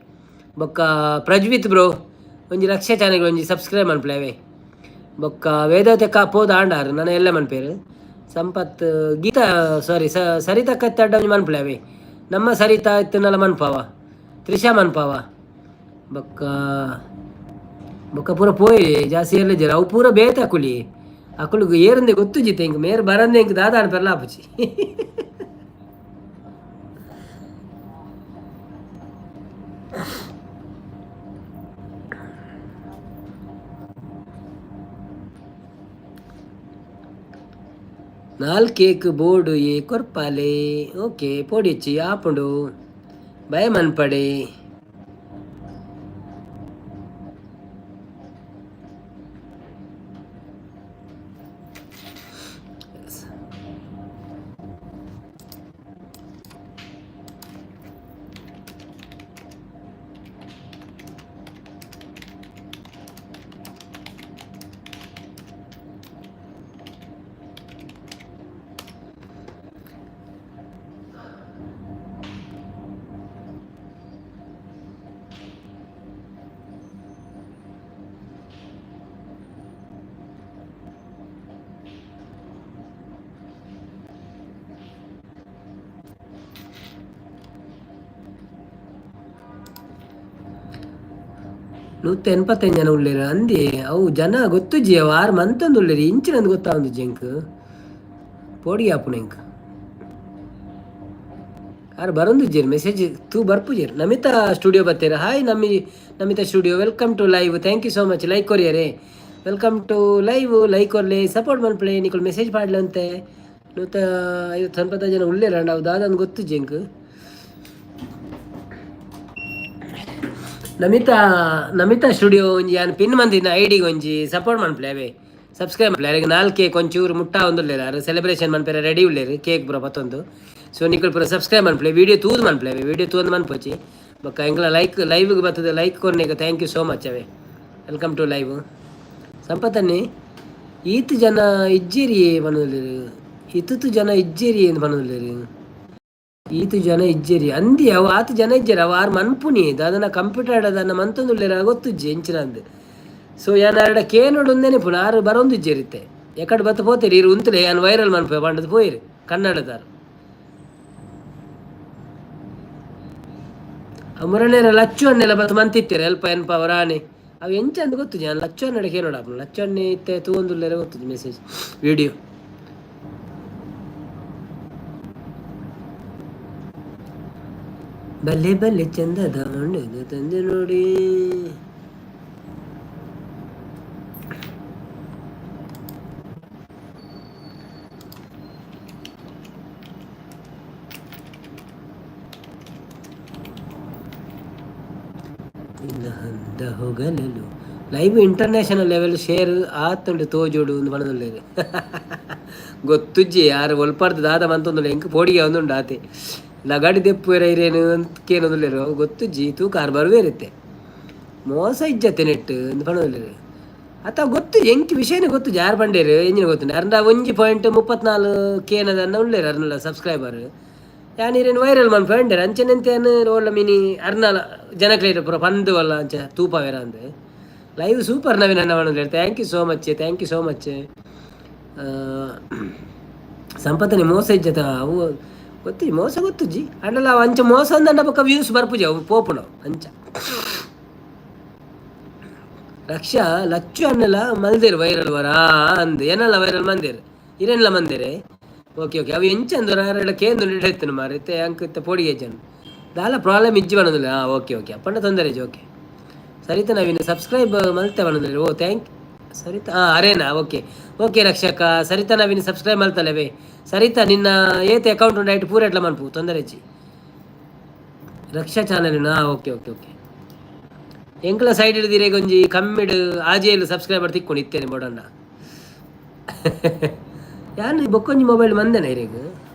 S1: ಬೊಕ್ಕ ಪ್ರಜ್ವಿತ್ ಬ್ರೋ ಒಂಜಿ ರಕ್ಷಾ ಚಾನೆಲ್ಗೆ ಒಂಜಿ ಸಬ್ಸ್ಕ್ರೈಬ್ ಮನ್ಪುಲೆ ಅವೇ. ಬೊಕ್ಕ ವೇದಾವತಿ ಪೋದು ಆಂಡಾರ್ ನನ ಎಲ್ಲ ಮನ್ಪೇರು. ಸಂಪತ್ ಗೀತಾ ಸಾರಿ ಸರಿತಾ ಕತ್ತಡ್ಡ ಒಂಜಿ ಮನ್ಪುಲೆ ಅವೇ. ನಮ್ಮ ಸರಿತಾ ಇತ್ತನಲ್ಲ ಮನ್ಪಾವ, ತ್ರಿಷಾ ಮನ್ಪಾವ. ಬೊಕ್ಕ ಬೊಕ್ಕ ಪೂರ ಪೋಯಿ ಜಾಸ್ತಿ ಏರ್ಲಿಜ್ಜೆರ್. ಅವು ಪೂರ ಬೇತೆ ಅಕುಲಿ ಅಕುಲಿಗ್ ಏರಂದೆ ಗೊತ್ತುಜಿತ್ತೆ ಇಂಕ್. ಮೇರ್ ಬರಂದೆ ಇಂಕ್ ದಾದ ಅನ್ಪೆರ್ಲ ಆಪುಜಿ. ನಾಲ್ ಕೇಕ್ ಬೋರ್ಡು ಎ ಕೊರ್ಪಾಲೆ. ಓಕೆ, ಪೋಡಿಚ್ಚಿ ಆಪುಂಡು, ಭಯ ಮನ್ಪಡೆ. 185 ಜನ ಉಳ್ಳೇರು ಅಂದಿ. ಅವು ಜನ ಗೊತ್ತುಜ್ಜಿ, ಅವು ಆರು ಮಂತೊಂದು ಉಳ್ಳೇರು ಇಂಚಿನಂದು ಗೊತ್ತಾವಂದು ಎಂಕ್ ಪೋಡಿಗೆ ಆಪುನ ಎಂಕ್ ಆರು ಬರೊಂದುಜ್ಜೆರ್ ಮೆಸೇಜ್ ತೂ ಬರ್ಪುಜೆರ್. ನಮಿತಾ ಸ್ಟುಡಿಯೋ ಬತ್ತೇರು. Hi Nami, Namita studio, welcome to live. Thank you so much. Like ಕೊರಿಯರೇ, welcome to live. Like ಕೊರ್ಲೆ, support ಮನ್ಪಲೆ, ನಿಕುಲು ಮೆಸೇಜ್ ಪಾಡ್ಲೆ ಅಂತೆ. 159 ಜನ ಉಳ್ಳೇರ, ಅವು ದಾದಂದು ಗೊತ್ತುಜ್ಜಿ ಎಂಕ್. ನಮಿತಾ, ನಮಿತಾ ಸ್ಟುಡಿಯೋ ಒಂಜಿ ಯಾನ್ ಪಿನ್ ಮಂದಿನ ಐಡಿಗೆ ಒಂಜಿ ಸಪೋರ್ಟ್ ಮನ್ಪಲೆ ಅವೇ, ಸಬ್ಸ್ಕ್ರೈಬ್ ಮನ್ಪಲೆ. ಅರೆಗ್ ನಾಲ್ಕೆ ಕೊಂಚೂರು ಮುಟ್ಟ ಒಂದುಲ್ಲೇರು, ಅರು ಸೆಲೆಬ್ರೇಷನ್ ಮನ್ಪೆರೆ ರೆಡಿ ಉಲ್ಲೇರು, ಕೇಕ್ ಪೂರ ಪತ್ತೊಂದು. ಸೊ ನಿಕುಲು ಪೂರ ಸಬ್ಸ್ಕ್ರೈಬ್ ಮನ್ಪಲೆ, ವೀಡಿಯೋ ತೂದು ಮನ್ಪಲೆ ಅವೇ, ವೀಡಿಯೋ ತೂದು ಮನ್ಪೊಚಿ. ಬೊಕ್ಕ ಎಂಕ್ಲ ಲೈಕ್ ಲೈವ್ಗೆ ಬರ್ತದೆ, ಲೈಕ್ ಕೊರ್ನೆಗ್ thank you so much away. Welcome to live. ಸಂಪತ್ತನ್ನಿ ಈತ್ ಜನ ಇಜ್ಜೇರಿ ಪನೊಂದುಲ್ಲೆರ್, ಇತುತು ಜನ ಇಜ್ಜೇರಿ ಎಂದು ಪನೊಂದುಲ್ಲೆರ್. ಈತ್ ಜನ ಇಜ್ಜೇರಿ ಅಂದಿ, ಅವು ಆತ್ ಜನ ಇಜ್ಜೇರಿ. ಅವು ಆರು ಮನ್ಪುನಿ ದಾದನ ಕಂಪ್ಯೂಟರ್ ದಾದನ ಮಂತೊಂದುಲ್ಲೆರ್ ಗೊತ್ತುಜ್ಜಿ ಎಂಚಿನ ಅಂದ್. ಸೊ ಯಾನ್ ಆರ್ಡ ಕೇನೋಡು ಒಂದೇನೆ ಪುನ ಆರು ಬರೊಂದುಜ್ಜೆರ್ ಇತ್ತೆ. ಎಕಡೆ ಬತ್ತ ಪೋತೇರಿ ಇರು ಉಂತುಲೆ, ಯಾನ್ ವೈರಲ್ ಮನ್ಪೆ ಪಂಡದ್ ಪೋಯಿರು ಕನ್ನಡದಾರ್. ಮುರನೇರ ಲಚ್ಚು ಅಣ್ಣೆಲ್ಲ ಬತ್ತ ಮಂತಿತ್ತೆರ್ ಎಲ್ಪ ಎನ್ಪ ಅವರಾನೆ. ಅವು ಎಂಚ ಅಂದ್ ಗೊತ್ತುಜ್ಜಿ. ಯಾನ್ ಲಚ್ಚು ಅಣ್ಣಡ ಕೇನೋಡು ಆಪುಂಡು. ಲಚ್ಚು ಅಣ್ಣೆ ಇತ್ತೆ ತೂವೊಂದುಲ್ಲೆರ್ ಗೊತ್ತುಜ್ಜಿ ಮೆಸೇಜ್ ವಿಡಿಯೋ. ಬಲ್ಲೆ ಬಲ್ಲೆ ಚಂದದ ಮಣ್ಣದು ತಂದೆ ನೋಡಿ. ಹಂದ ಹೋಗಲಲು ಲೈವ್ ಇಂಟರ್ನ್ಯಾಷನಲ್ ಲೆವೆಲ್ ಶೇರ್ ಆತುಂಡು ತೋಜೋಡು ಒಂದು ಪನೊಂದುಲ್ಲೆರ್. ಗೊತ್ತುಜ್ಜಿ ಯಾರು ಒಲ್ಪಾರ್ದು ದಾದ ಮಂತೊಂದುಲ್ಲೆ. ಎಂಕ್ ಪೋಡಿಗೆ ಒಂದುಂಡು ಆತೆ. ಲಗಾಡಿ ದೆಪ್ಪುವೆರ ಇರೇನು ಅಂತ ಕೇನೊಂದುಲ್ಲೆರ್, ಗೊತ್ತುಜ್ಜಿ. ತೂಕ ಆರ್ ಬರುವೆರಿತ್ತೆ, ಮೋಸ ಇಜ್ಜತ್ತೆ ನೆಟ್ ಅಂದ್ ಪನೊಂದುಲ್ಲೆರ್. ಅತ್ತ ಗೊತ್ತು ಎಂಕ್ ವಿಷಯನೇ ಗೊತ್ತು ಯಾರು ಪಂಡೇರು ಎಂಜಿನ ಗೊತ್ತುಂಡು. ಅರ್ನ 1.34 ಕೇನದನ್ನ ಉಲ್ಲೆರ್ ಅರ್ನಲ ಸಬ್ಸ್ಕ್ರೈಬರ್. ಯಾನ್ ಇರೇನು ವೈರಲ್ ಮನ್ಪೆ ಪಂಡೇರ್ ಅಂಚನೆಂತ ಯಾನ್ ಓಲ್ಲ ಮಿನಿ ಅರ್ನಲ ಜನಕ್ಲೇರ್ ಪೂರ ಪಂದು ಅಲ್ಲ ಅಂಚ ತೂಪವೆರ ಅಂದ್. ಲೈವ್ ಸೂಪರ್ ನವೀನ್ ಅಣ್ಣ ಪನೊಂದುಲ್ಲೆರ್. Thank you so much, thank you so much. ಸಂಪತ್ತನೆ ಮೋಸ ಇಜ್ಜತ ಅವು ಗೊತ್ತುಜಿ, ಮೋಸ ಗೊತ್ತುಜ್ಜಿ. ಅಂಡಲ ಅವು ಅಂಚ ಮೋಸ ಅಂದಂಡ ಬೊಕ್ಕ ವ್ಯೂಸ್ ಬರ್ಪುಜಿ, ಅವು ಪೋಪುಂಡು ಅಂಚ. ರಕ್ಷಾ ಲಚ್ಚು ಅನ್ನೆಲ ಮಲ್ದೇರು ವೈರಲ್ ವರ ಅಂದ್ ಏನಲ್ಲ ವೈರಲ್ ಮಂದೇರು ಇರೆನ್ಲ ಮಂದೇರೆ. ಓಕೆ ಓಕೆ, ಅವು ಎಂಚ ಅಂದ್ ಅರೆಡ ಕೇಂದ್ರ ಇತ್ತು ಮಾರೆ ಇತ್ತೆ ಅಂಕ್ ಇತ್ತೆ ಪೋಡಿಗೆ ಜನ ದಾಲ ಪ್ರಾಬ್ಲಮ್ ಇಜ್ಜಿ ಪನೊಂದುಲ್ಲೆ. ಹಾಂ ಓಕೆ ಓಕೆ, ಅಪ್ಪಂಡ ತೊಂದರೆ ಇಜ್ಜಿ. ಓಕೆ ಸರಿತಾ ನವೀನ್ ಸಬ್ಸ್ಕ್ರೈಬ್ ಮಲ್ತೆ ಪನೊಂದುಲ್ಲೆರ್. ಓ thank Sarita. ಹಾಂ ಅರೇನಾ, ಓಕೆ ಓಕೆ ರಕ್ಷಕ. ಸರಿತಾ ನವೀನ್ ಸಬ್ಸ್ಕ್ರೈಬ್ ಮಲ್ತಲೆವೆ. ಸರಿತಾ ನಿನ್ನ ಏತ್ ಅಕೌಂಟ್ ಉಂಡು ಐಟ್ ಪೂರ ಎಟ್ಲ ಮನ್ಪು, ತೊಂದರೆ ಇಜ್ಜಿ. ರಕ್ಷಾ ಚಾನಲ್. ಹಾಂ ಓಕೆ ಓಕೆ ಓಕೆ. ಎಂಕ್ಲ ಸೈಡ್ ಹಿಡಿದಿರೆ ಒಂಜಿ ಕಮ್ಮಿಡ್ ಆಜೇಲು ಸಬ್ಸ್ಕ್ರೈಬರ್ ತಿಕ್ಕೊಂಡು ಇತ್ತೇನೆ ಬೋಡಣ್ಣ. ಯಾನ್ ಬೊಕ್ಕೊಂಜಿ ಮೊಬೈಲ್ ಮಂದೆನ ಇರೆಗ್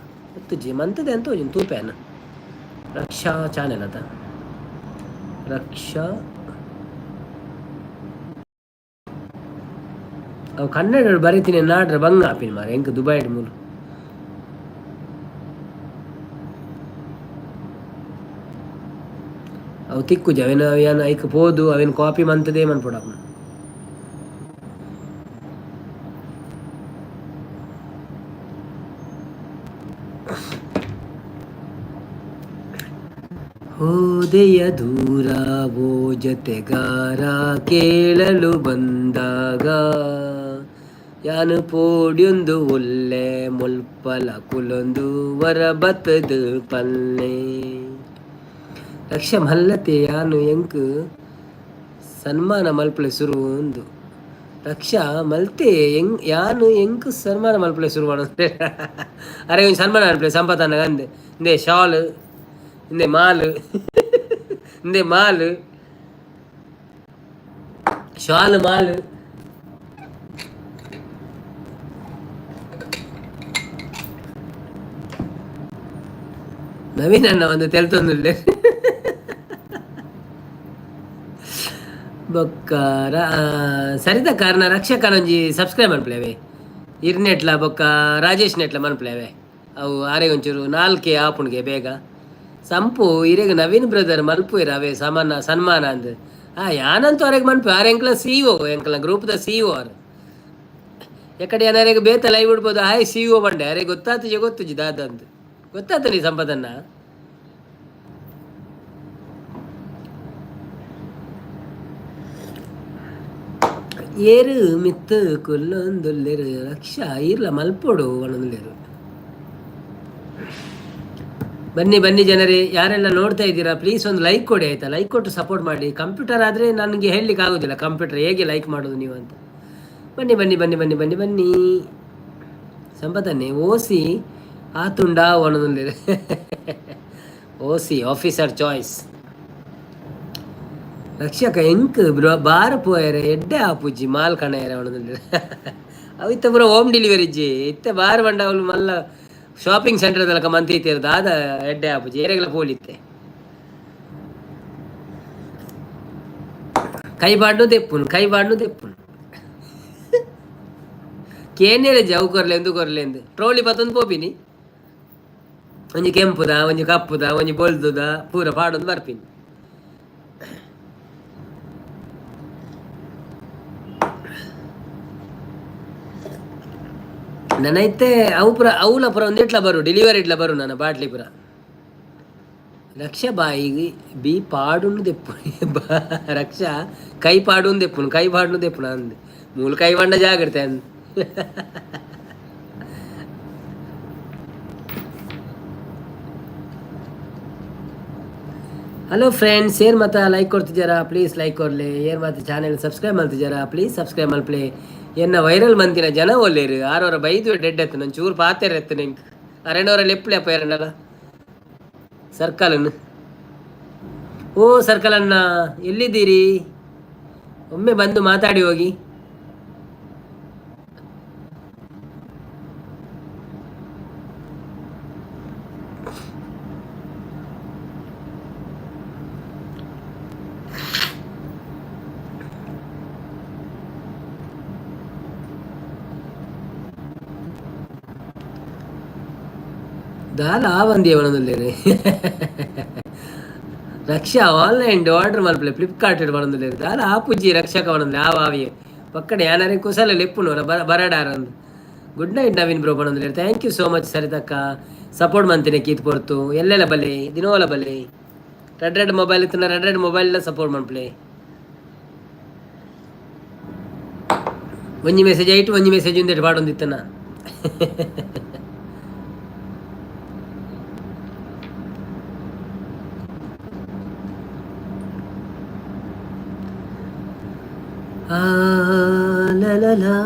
S1: ಗೊತ್ತುಜ್ಜಿ, ಮಂತದೆ ಅಂತ ಒಂಜಿ ತೂಪೇನ. ರಕ್ಷಾ ಚಾನೆಲ್ ಅದ ರಕ್ಷಾ. ಅವು ಕನ್ನಡ ಬರೀತೀನಿ ನಾಡ್ರೆ ಬಂಗ ಆಪಿನ ಮಾರೆ ಎಂಕ್ ದುಬೈಡ್ ಮೂಲು. ಅವು ತಿಕ್ಕುಜಿ ಅವೇನು ಏನ್ ಐಕ್ ಪೋದು ಅವೇನು ಕಾಪಿ ಮಂತದೇ ಮನ್ಪೊಡಪ್ಪ. ಹೋದೆಯ ದೂರ ಓ ಜತೆಗಾರ ಕೇಳಲು ಬಂದಾಗ, ಯಾನು ಪೋಡ್ಯೊಂದು ಒಲ್ಲೆ ಮುಲ್ಪಲ ಕುಲೊಂದು ವರ ಬತ್ತದು ಪಲ್ಲೆ. ರಕ್ಷ ಮಲ್ಲತೆ ಯಾನು ಎಂಕ್ ಸನ್ಮಾನ ಮಲ್ಪಲೆ ಶುರು ಒಂದು ರಕ್ಷಾ ಮಲ್ತೆ ಎಂಗ್ ಯಾನು ಎಂಕ್ ಸನ್ಮಾನ ಮಲ್ಪಲೆ ಶುರು ಮಾಡೋ. ಅರೆ ಒಂಜಿ ಸನ್ಮಾನ ಮಲ್ಪಲೆ ಸಂಪತ್ತನ್ನ ಅಂದೆ. ಇಂದೆ ಶಾಲ್, ಇಂದೆ ಮಾಲ್, ಇಂದೆ ಮಾಲ್, ಶಾಲ್ ಮಾಲ್. ನವೀನ್ ಅಣ್ಣ ಒಂದು ತೆಲ್ತೊಂದುಲ್ಲೆ. ಬೊಕ್ಕ ಸರಿತ ಕಾರಣ ರಕ್ಷಕನ ಒಂಜಿ ಸಬ್ಸ್ಕ್ರೈಬ್ ಮನ್ಪುಲೆವೆ ಇರ್ನೆಟ್ಲ ಬೊಕ್ಕ ರಾಜೇಶ್ ನೆಟ್ಲ ಮನ್ಪುಲೆವೆ. ಅವು ಆರೆ ಒಂಚೂರು ನಾಲ್ಕೆ ಆಪುಣ್ಗೆ ಬೇಗ. ಸಂಪು ಇರೆಗ್ ನವೀನ್ ಬ್ರದರ್ ಮಲ್ಪುವೆರ್ ಅವೇ ಸಮಾನ ಸನ್ಮಾನ ಅಂದ್. ಆ ಯಾನಂತೂ ಅರೆಗ್ ಮನ್ಪು, ಆರ್ ಎಂಕ್ಲ C O, ಎಂಕ್ಲ ಗ್ರೂಪ್ದ C O R. ಎಕಡೆ ಏನಾರಿಗೆ ಬೇತ ಲೈವ್ ಇಡ್ಬೋದು. ಹಾಯ್ ಸಿ ಒ ಬಂಡೆ ಅರೆ ಗೊತ್ತಾತುಜಿ, ಗೊತ್ತುಜಿ ದಾದ ಅಂದ್ ಗೊತ್ತಾತ ನೀ ಸಂಪದನ್ನ. ಏರು ಮಿತ್ತು ಕುಲ್ಲೊಂದುಲ್ಲೆರು ರಕ್ಷಾ ಇರ್ಲ ಮಲ್ಪೊಡು ಒಣದುಲ್ಲೆರು. ಬನ್ನಿ ಬನ್ನಿ ಜನರೇ, ಯಾರೆಲ್ಲ ನೋಡ್ತಾ ಇದ್ದೀರಾ ಪ್ಲೀಸ್ ಒಂದು ಲೈಕ್ ಕೊಡಿ ಆಯಿತಾ? ಲೈಕ್ ಕೊಟ್ಟು ಸಪೋರ್ಟ್ ಮಾಡಿ. ಕಂಪ್ಯೂಟರ್ ಆದರೆ ನನಗೆ ಹೇಳಲಿಕ್ಕೆ ಆಗೋದಿಲ್ಲ ಕಂಪ್ಯೂಟರ್ ಹೇಗೆ ಲೈಕ್ ಮಾಡೋದು ನೀವು ಅಂತ. ಬನ್ನಿ ಬನ್ನಿ ಬನ್ನಿ ಬನ್ನಿ ಬನ್ನಿ ಬನ್ನಿ. ಸಂಪತನ್ನೇ ಓಸಿ ಆತುಂಡ ಒಣದುಲ್ಲೆರು. ಓಸಿ ಆಫೀಸರ್ ಚಾಯ್ಸ್. ರಕ್ಷಕ ಎಂಕ್ ಬಾರ್ ಪೋಯರೆ ಎಡ್ಡೆ ಆಪುಜಿ ಮಾಲ್ ಕಣಯರೆ ಒಣದುಲ್ಲೆರು. ಅವು ಇತ್ತೆ ಪೂರ ಹೋಮ್ ಡೆಲಿವರಿ ಇಜ್ಜಿ. ಇತ್ತೆ ಬಾರ್ ಬಂಡ ಅವಳು ಮಲ್ಲ ಶಾಪಿಂಗ್ ಸೆಂಟರ್ ತಲಕ ಮಂತಿ ದಾದ ಎಡ್ಡೆ ಆಪುಜಿ ಏರೆಗ್ಲ ಪೋಲಿತ್ತೆ. ಕೈ ಬಾಡ್ನು ದೆಪ್ಪುನು, ಕೈ ಬಾಡ್ನು ದೆಪ್ಪುನು. ಕೇನೇರೆ ಅವು ಕೊರ್ಲೆ ಎಂದು ಕೊರ್ಲೆ ಎಂದು ಟ್ರೋಲಿ ಪತ್ತೊಂದು ಪೋಪಿನಿ. ಒಂಜಿ ಕೆಂಪುದ, ಒಂಜಿ ಕಪ್ಪುದ, ಒಂಜಿ ಬೊಲ್ದುದ ಪೂರ ಪಾಡೊಂದು ಬರ್ಪಿನಿ. ನನೈತೆ ಅವು ಪುರ ಅವುಲ ಪುರ ಒಂದೆಟ್ಲ ಬರು ಡೆಲಿವರಿ ಇಟ್ಲ ಬರು ನನ್ನ ಬಾಟ್ಲಿ ಪುರ. ರಕ್ಷಾ ಬಾಯಿಗೆ ಬಿ ಪಾಡುನು ದೆಪ್ಪು ರಕ್ಷಾ ಕೈ ಪಾಡುನು ದೆಪ್ಪುನು, ಕೈ ಪಾಡುನು ದೆಪ್ಪುನು ಅಂದ್ ಮೂಲ ಕೈ ಬಂಡ ಜಾಗ್ರತೆ ಅಂದ್. ಹಲೋ ಫ್ರೆಂಡ್ಸ್, ಏರ್ ಮತ್ತ ಲೈಕ್ ಕೊಡ್ತಿದ್ದೀರಾ? ಪ್ಲೀಸ್ ಲೈಕ್ ಕೊಡ್ಲಿ. ಏರ್ ಮತ್ತೆ ಚಾನೆಲ್ ಸಬ್ಸ್ಕ್ರೈಬ್ ಮಾಡ್ತಿದ್ದೀರಾ? ಪ್ಲೀಸ್ ಸಬ್ಸ್ಕ್ರೈಬ್ ಮಲ್ಪ್ಲೆ. ಎನ್ನ ವೈರಲ್ ಮಂತಿನ ಜನ ಒಲ್ಲೇರು ಆರೋರ ಬೈದು ಡೆಡ್ ಎತ್ತು ನನ್ ಚೂರು ಪಾತೆರ್ ಎತ್ತು ನಿಂಕ್ ಅರೆನೋರ ಲೆಪ್ಲೆ ಅಪ್ಪ ಎರಡಲ್ಲ ಸರ್ಕಲನ್ನು. ಓ ಸರ್ಕಲ್ ಅಣ್ಣ ಎಲ್ಲಿದ್ದೀರಿ? ಒಮ್ಮೆ ಬಂದು ಮಾತಾಡಿ ಹೋಗಿ. ದಾಲ ಆವಂದಿ ರಕ್ಷಾ ಆನ್ಲೈನ್ ಆರ್ಡರ್ ಮಲ್ಪಲೆ ಫ್ಲಿಪ್ಕಾರ್ಟ್ ಬರೊಂದುಲ್ಲೆರ್ ದಾಲ ಆಪುಜಿ ರಕ್ಷಕ ಪನೊಂದುಲ್ಲೆ ಆವ ಆವಿಯೆ ಪಕ್ಕಡೆ ಯಾನರೆ ಕುಸಲ ಲೆಪ್ಪುನು ಬರಡಾರಂದು. ಗುಡ್ ನೈಟ್ ನವೀನ್ ಬ್ರೋ ಪನೊಂದುಲ್ಲೆರ್. Thank you so much ಸರಿತಕ್ಕ support ಮಂತಿನ ಕೀತ್ ಪೊರ್ತು ಎಲ್ಲೆಲ್ಲ ಬಲೆ ದಿನೋಲ ಬಲೆ ರೆಡ್ ರೆಡ್ ಮೊಬೈಲ್ ಇತ್ತಿನ ರೆಡ್ ರೆಡ್ ಮೊಬೈಲ್ ಸಪೋರ್ಟ್ ಮನ್ಪಲೆ. ಒಂಜಿ ಮೆಸೇಜ್ ಐಟ್ ಒಂಜಿ ಮೆಸೇಜ್ ಉಂದೆಟ್ ಪಾಡೊಂದಿತ್ತನ. La la la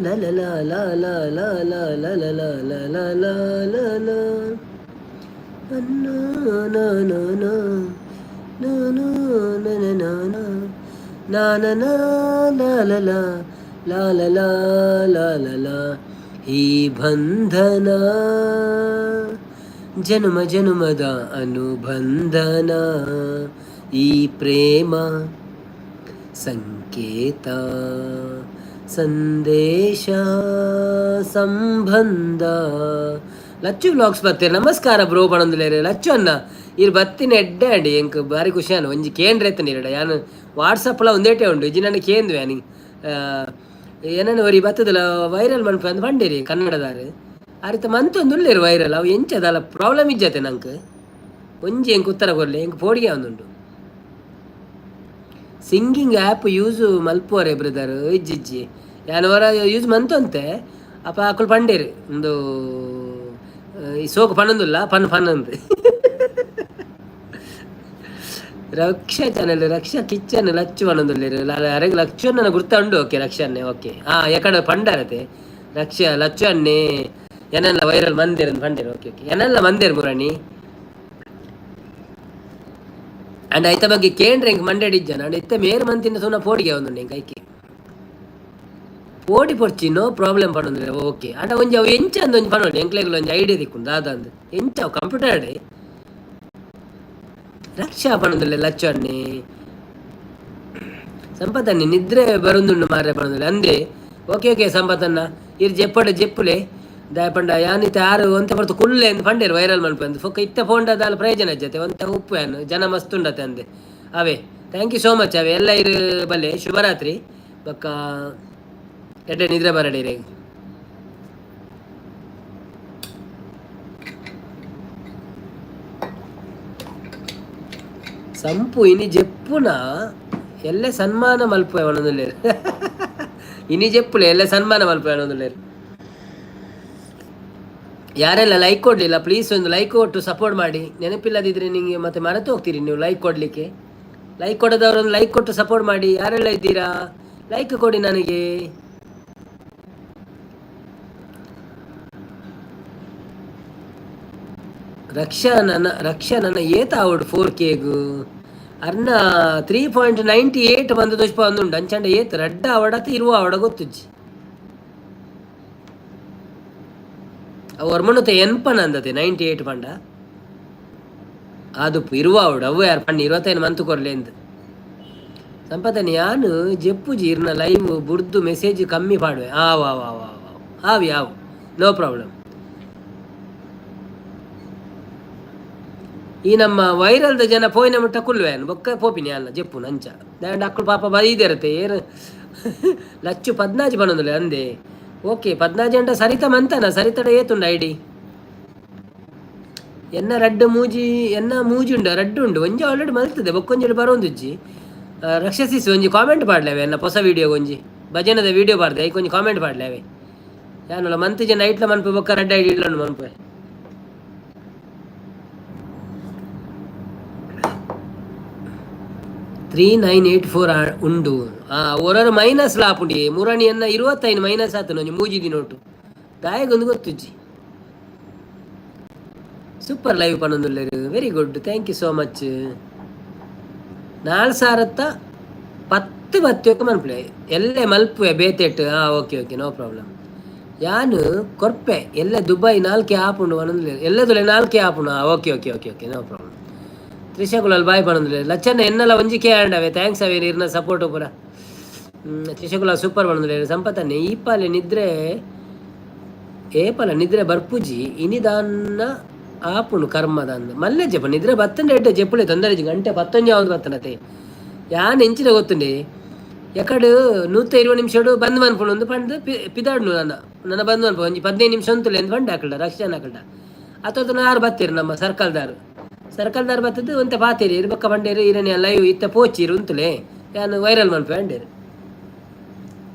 S1: la la la la la la la la la la la la la la na na na na na na na na na na la la la la la la la la la ಈ ಬಂಧನ ಜನ್ಮ ಜನ್ಮದ ಅನುಬಂಧನ ಈ ಪ್ರೇಮ ಸಂಕೇತ ಸಂದೇಶ ಸಂಬಂಧ. ಲಚ್ಚು ವ್ಲಾಗ್ಸ್ ಬತ್ತೀರಿ. ನಮಸ್ಕಾರ ಬ್ರೋ ಪಣೊಂದುಲ್ಲೆರ್. ಲಚ್ಚು ಅನ್ನ ಇರ್ ಬತ್ತಿನ ಎಡ್ಡೆ ಅಂಡಿ ಎಂಕ್ ಬಾರಿ ಖುಷಿಯಾನು. ಒಂಜಿ ಕೇಂದ್ರ ಎತ್ತನ ಇರಡ ಯಾನ್ ವಾಟ್ಸಪ್ಲ ಒಂದೇಟೆ ಉಂಡು ಇಜ್ಜಿ ನನ್ನ ಕೇಂದ್ವೆ ಯಾನ್ ಏನನ್ನ ಒರಿ ಬತ್ತದಲ್ಲ ವೈರಲ್ ಮನ್ಪು ಅಂದ್ ಪಂಡೇರಿ ಕನ್ನಡದಾರ್ ಅರಿತ ಮಂತೊಂದುಲ್ಲೆರ್ ವೈರಲ್ ಅವು ಎಂಚದಲ್ಲ ಪ್ರಾಬ್ಲಮ್ ಇಜ್ಜತೆ ನಂಕ್ ಒಂಜಿ ಎಂಕ್ ಉತ್ತರ ಕೊರ್ಲೆ ಎಂಕ್ ಪೋಡಿಗೆ ಒಂದುಂಡು. ಸಿಂಗಿಂಗ್ ಆ್ಯಪ್ ಯೂಸ್ ಮಲ್ಪುವರೆ ಬ್ರದರ್? ಇಜ್ಜಿ ಯಾನ್ ಒರ ಯೂಸ್ ಮಂತೊಂತೆ ಅಪ್ಪ ಅಕುಲು ಪಂಡೇರು ಒಂದು ಈ ಸೋಕು ಪನ್ನೊಂದುಲ್ಲ ಪನ್ ಪನ್ ಅಂದ್. ರಕ್ಷಾ ಚಾನಲ್ ರಕ್ಷಾ ಕಿಚ್ಚನ್ ಲಚ್ಚು ಪನ್ನೊಂದುಲ್ಲೆರ್. ಅರೆಗ್ ಲಚ್ಚು ನನ್ನ ಗುರ್ತ ಉಂಡು. ಓಕೆ ರಕ್ಷನ್ನೇ ಓಕೆ ಹಾ ಎಕಡೆ ಪಂಡರತೆ ರಕ್ಷಾ ಲಚ್ಚು ಅನ್ನೆ ಎನಲ್ಲ ವೈರಲ್ ಮಂದಿರ್ ಅಂದ್ ಪಂಡೇರು. ಓಕೆ ಓಕೆ ಎನಲ್ಲ ಮಂದಿರ್ ಮುರಣಿ ಅಂಡ್ ಐತ ಬಗ್ಗೆ ಕೇಂದ್ರ ಎಂಕ್ ಮಂಡೆಡ್ ಇಜ್ಜನ ಅಂಡ್ ಇತ್ತೆ ಮೇರ್ ಮಂತಿನ ಸುನ ಪೋಡಿಗೆ ಒಂದುಂಡು ಎಂಕ್ ಐಕೆ ಪೋಡಿ ಪೊರ್ಚಿ ನೋ ಪ್ರಾಬ್ಲಮ್ ಪನೊಂದುಲ್ಲೆರ್. ಓಕೆ ಅಂಡ ಒಂಜಿ ಅವು ಎಂಚ ಅಂದ್ ಒಂಜಿ ಪನೊಲಿ ಎಂಕ್ಲೆಗ್ಲ ಒಂಜಿ ಐಡಿಯಾ ತಿಕ್ಕುಂಡು ದಾದ ಅಂದ್ ಎಂಚ ಅವು ಕಂಪ್ಯೂಟರ್ ರಕ್ಷಾ ಪನೊಂದುಲ್ಲೆ ಲಚ್ಚು ಅಣ್ಣೆ ಸಂಪತ್ತಣ್ಣೆ ನಿದ್ರೆ ಬರೊಂದುಂಡು ಮಾರ್ರೆ ಪನೊಂದುಲ್ಲೆ ಅಂದೆ. ಓಕೆ ಓಕೆ ಸಂಪತ್ತಣ್ಣ ಇರ್ ಜೆಪ್ಪಡ ಜೆಪ್ಪುಲೆ ದಾಯ ಪಂಡ ಯಾನ್ ಇತ್ತೆ ಆರು ಒಂತೆ ಪೊರ್ತು ಕುಲ್ಲೆ ಅಂದ್ ಪಂಡೇರು ವೈರಲ್ ಮನ್ಪು ಫೊಕ್ಕ ಇತ್ತೆ ಪೋಂಡ ದಾಲ ಪ್ರಯೋಜನ ಜತೆ ಒಂತೆ ಉಪ್ಪು ಯಾನ್ ಜನ ಮಸ್ತ್ ಉಂಡತೆ ಅಂದೆ. ಅವೇ thank you so much ಅವೇ ಎಲ್ಲ ಇರು ಬಲ್ಲೆ ಶುಭರಾತ್ರಿ ಬೊಕ್ಕ ಎಡ್ಡೆ ನಿದ್ರೆ ಬರಡಿ. ಸಂಪು ಇನಿ ಜೆಪ್ಪುನ ಎಲ್ಲೆ ಸನ್ಮಾನ ಮಲ್ಪುವೆ ಪನೊಂದುಲ್ಲೆರ್. ಇನಿ ಜೆಪ್ಪುಲೆ, ಎಲ್ಲೆ ಸನ್ಮಾನ ಮಲ್ಪುವೆ ಪನೊಂದುಲ್ಲೆರ್. ಯಾರೆಲ್ಲ ಲೈಕ್ ಕೊಡಲಿಲ್ಲ, ಪ್ಲೀಸ್ ಒಂದು ಲೈಕ್ ಕೊಟ್ಟು ಸಪೋರ್ಟ್ ಮಾಡಿ. ನೆನಪಿಲ್ಲದಿದ್ರೆ ನಿಮಗೆ ಮತ್ತೆ ಮರೆತು ಹೋಗ್ತೀರಿ ನೀವು ಲೈಕ್ ಕೊಡಲಿಕ್ಕೆ. ಲೈಕ್ ಕೊಡದವರೊಂದು ಲೈಕ್ ಕೊಟ್ಟು ಸಪೋರ್ಟ್ ಮಾಡಿ. ಯಾರೆಲ್ಲ ಇದ್ದೀರಾ, ಲೈಕ್ ಕೊಡಿ ನನಗೆ. ರಕ್ಷಾ ನನ್ನ, ರಕ್ಷಾ ನನ್ನ ಏತ ಆವಡ್ 4Kಗ್ ಅರ್ನ 3.98 ಬಂದು ದೋಷ್ಪ ಒಂದುಂಡು. ಅಂಚಂಡ ಏತ್ ರಡ್ಡ ಅವಡತ ಇರುವ ಅವಡ ಗೊತ್ತುಜ್ಜಿ. ಅವು ಒರ್ಮಣುತೆ ಎನ್ಪನ ಅಂದತೆ 98 ಪಂಡ ಆದುಪ್ಪು ಇರುವ ಅವಡು ಅವು ಯಾರು ಪಂಡ 25 ಮಂತು ಕೊರ್ಲೆ ಎಂದ್. ಸಂಪತನಿ ಯಾನು ಜೆಪ್ಪುಜಿ ಇರ್ನ ಲೈವ್ ಬುರ್ದು ಮೆಸೇಜ್ ಕಮ್ಮಿ ಪಾಡುವೆ. ಆವ್ ಆವ್ ಆವ್ ಆವ್ ಆವ್ ಆವ್ ಯಾವ್ ನೋ ಪ್ರಾಬ್ಲಮ್. ಈ ನಮ್ಮ ವೈರಲ್ದ ಜನ ಪೋಯಿನ ಮುಟ್ಟ ಕುಲ್ವೆ ಬೊಕ್ಕ ಪೋಪಿನಿ ಅಲ್ಲ ಜೆಪ್ಪು ನಂಚ ದಾಂಡ ಅಕ್ಕಳು ಪಾಪ ಬೈದಿರತ್ತೆ ಏರು ಲಚ್ಚು ಪದ್ನಾಜಿ ಪನೊಂದುಲ್ಲೆ ಅಂದೆ. ಓಕೆ ಪದ್ನಾಜಿ ಅಂಡ ಸರಿತ ಮಂತನ ಸರಿತಡ ಏತುಂಡು ಐಡಿ ಎನ್ನ ರಡ್ಡು ಮೂಜಿ ಎನ್ನ ಮೂಜಿ ಉಂಡು ರಡ್ಡು ಉಂಡು ಒಂಜಿ ಆಲ್ರೆಡಿ ಮಲ್ತದೆ ಬೊಕ್ಕೊಂಜಿ ಬರೋಂದುಜ್ಜಿ. ರಕ್ಷಸಿಸ್ ಒಂಜಿ ಕಾಮೆಂಟ್ ಪಾಡ್ಲೇವೆ ಎನ್ನ ಹೊಸ ವೀಡಿಯೋ ಒಂಜಿ ಭಜನದ ವೀಡಿಯೋ ಪಾಡ್ದೆ ಐಕ್ ಒಂಜಿ ಕಾಮೆಂಟ್ ಪಾಡ್ಲೇವೆ. ಯಾನಲ್ಲ ಮಂತಿಜ ನೈಟ್ಲ ಮನ್ಪು ಬೊಕ್ಕ ರಡ್ಡು ಐಡಿ ಇಲ್ಲ ಮನ್ಪೆ. 3984 ಉಂಡು. ಒರರು ಮೈನಸ್ ಲಾಪುಂಡಿ ಮುರಣಿ ಎನ್ನ 25 ಮೈನಸ್ ಆತನ ಒಂಜಿ ಮೂಜಿ ದಿನೊಟು ದಾಯಗೊಂದು ಗೊತ್ತುಜ್ಜಿ. ಸೂಪರ್ ಲೈವ್ ಪನೊಂದುಲ್ಲೆರ್, very good, thank you so much. ನಾಲ್ ಸಾರತ್ತ ಪತ್ತು ಬತ್ತಿಯೊಕ್ಕ ಮನ್ಪುಲೆ ಎಲ್ಲೆ ಮಲ್ಪುವೆ ಬೇತೆಟ್. Okay okay no problem. ಯಾನ್ ಕೊರ್ಪೆ ಎಲ್ಲೆ ದುಬೈ ನಾಲ್ಕೆ ಆಪುಂಡು ಪನೊಂದುಲ್ಲೆರ್, ಎಲ್ಲೆದುಲೆ ನಾಲ್ಕೆ ಆಪುಂಡು. Okay okay okay okay no problem. Trisha Kulal bye ಪನೊಂದುಲ್ಲೆರ್. ಲಚ್ಚನ್ನ ಎನ್ನಲ ಒಂಜಿ ಕೆ ಆಂಡವೆ, thanks ಅವೇ ಇರ್ನ ಸಪೋರ್ಟ್ ಪೂರ. ತ್ರಿಷಾ ಕುಲಾಲ್ ಸೂಪರ್ ಪನೊಂದುಲ್ಲೆರ್. ಸಂಪತನ್ನೆ ಈಪಾಲೆ ನಿದ್ರೆ ಏಪಲ ನಿದ್ರೆ ಬರ್ಪುಜಿ ಇನಿದಾನ್ನ ಆಪುಂಡು ಕರ್ಮದಂದು ಮಲ್ಲೆ ಜೆಪ್ಪ ನಿದ್ರೆ ಬತ್ತಂಡೆ ಎಡ್ಡೆ ಜೆಪ್ಪುಲೆ ತೊಂದರೆ ಗಂಟೆ ಪತ್ತೊಂಜಿ ಆವೊಂದು ಬತ್ತನತೆ. ಯಾನ್ ಎಂಚಿನ ಗೊತ್ತುಂಡೆ ಎಕಡ್ 120 ನಿಮಿಷಡು ಬಂದ್ ಮನ್ಪುಂಡು ಒಂದು ಪಂಡ್ ಪಿದಾಡ್ನು ನನ್ನ ನನ್ನ ಬಂದ್ ಮನ್ಪು ಒಂಜಿ 15 ನಿಮಿಷ ಅಂತುಲೆ ಅಂದ್ ಪಂಡೆ ಅಕಲ್ಡ ರಕ್ಷಣ ಅಕಲ್ಡ ಅತೊತನ ಆರು ಬತ್ತೀರು ನಮ್ಮ ಸರ್ಕಲ್ದಾರು ಸರ್ಕಲ್ದಾರು ಬತ್ತದ್ದು ಒಂತೆ ಪಾತೇರಿ ಇರು ಬೊಕ್ಕ ಬಂಡೇರು ಇರನೆ ಲೈವ್ ಇತ್ತ ಪೋಚಿರು ಉಂತುಲೆ ಯಾನ್ ವೈರಲ್ ಮನ್ಪೆ ಅಂಡೇರು.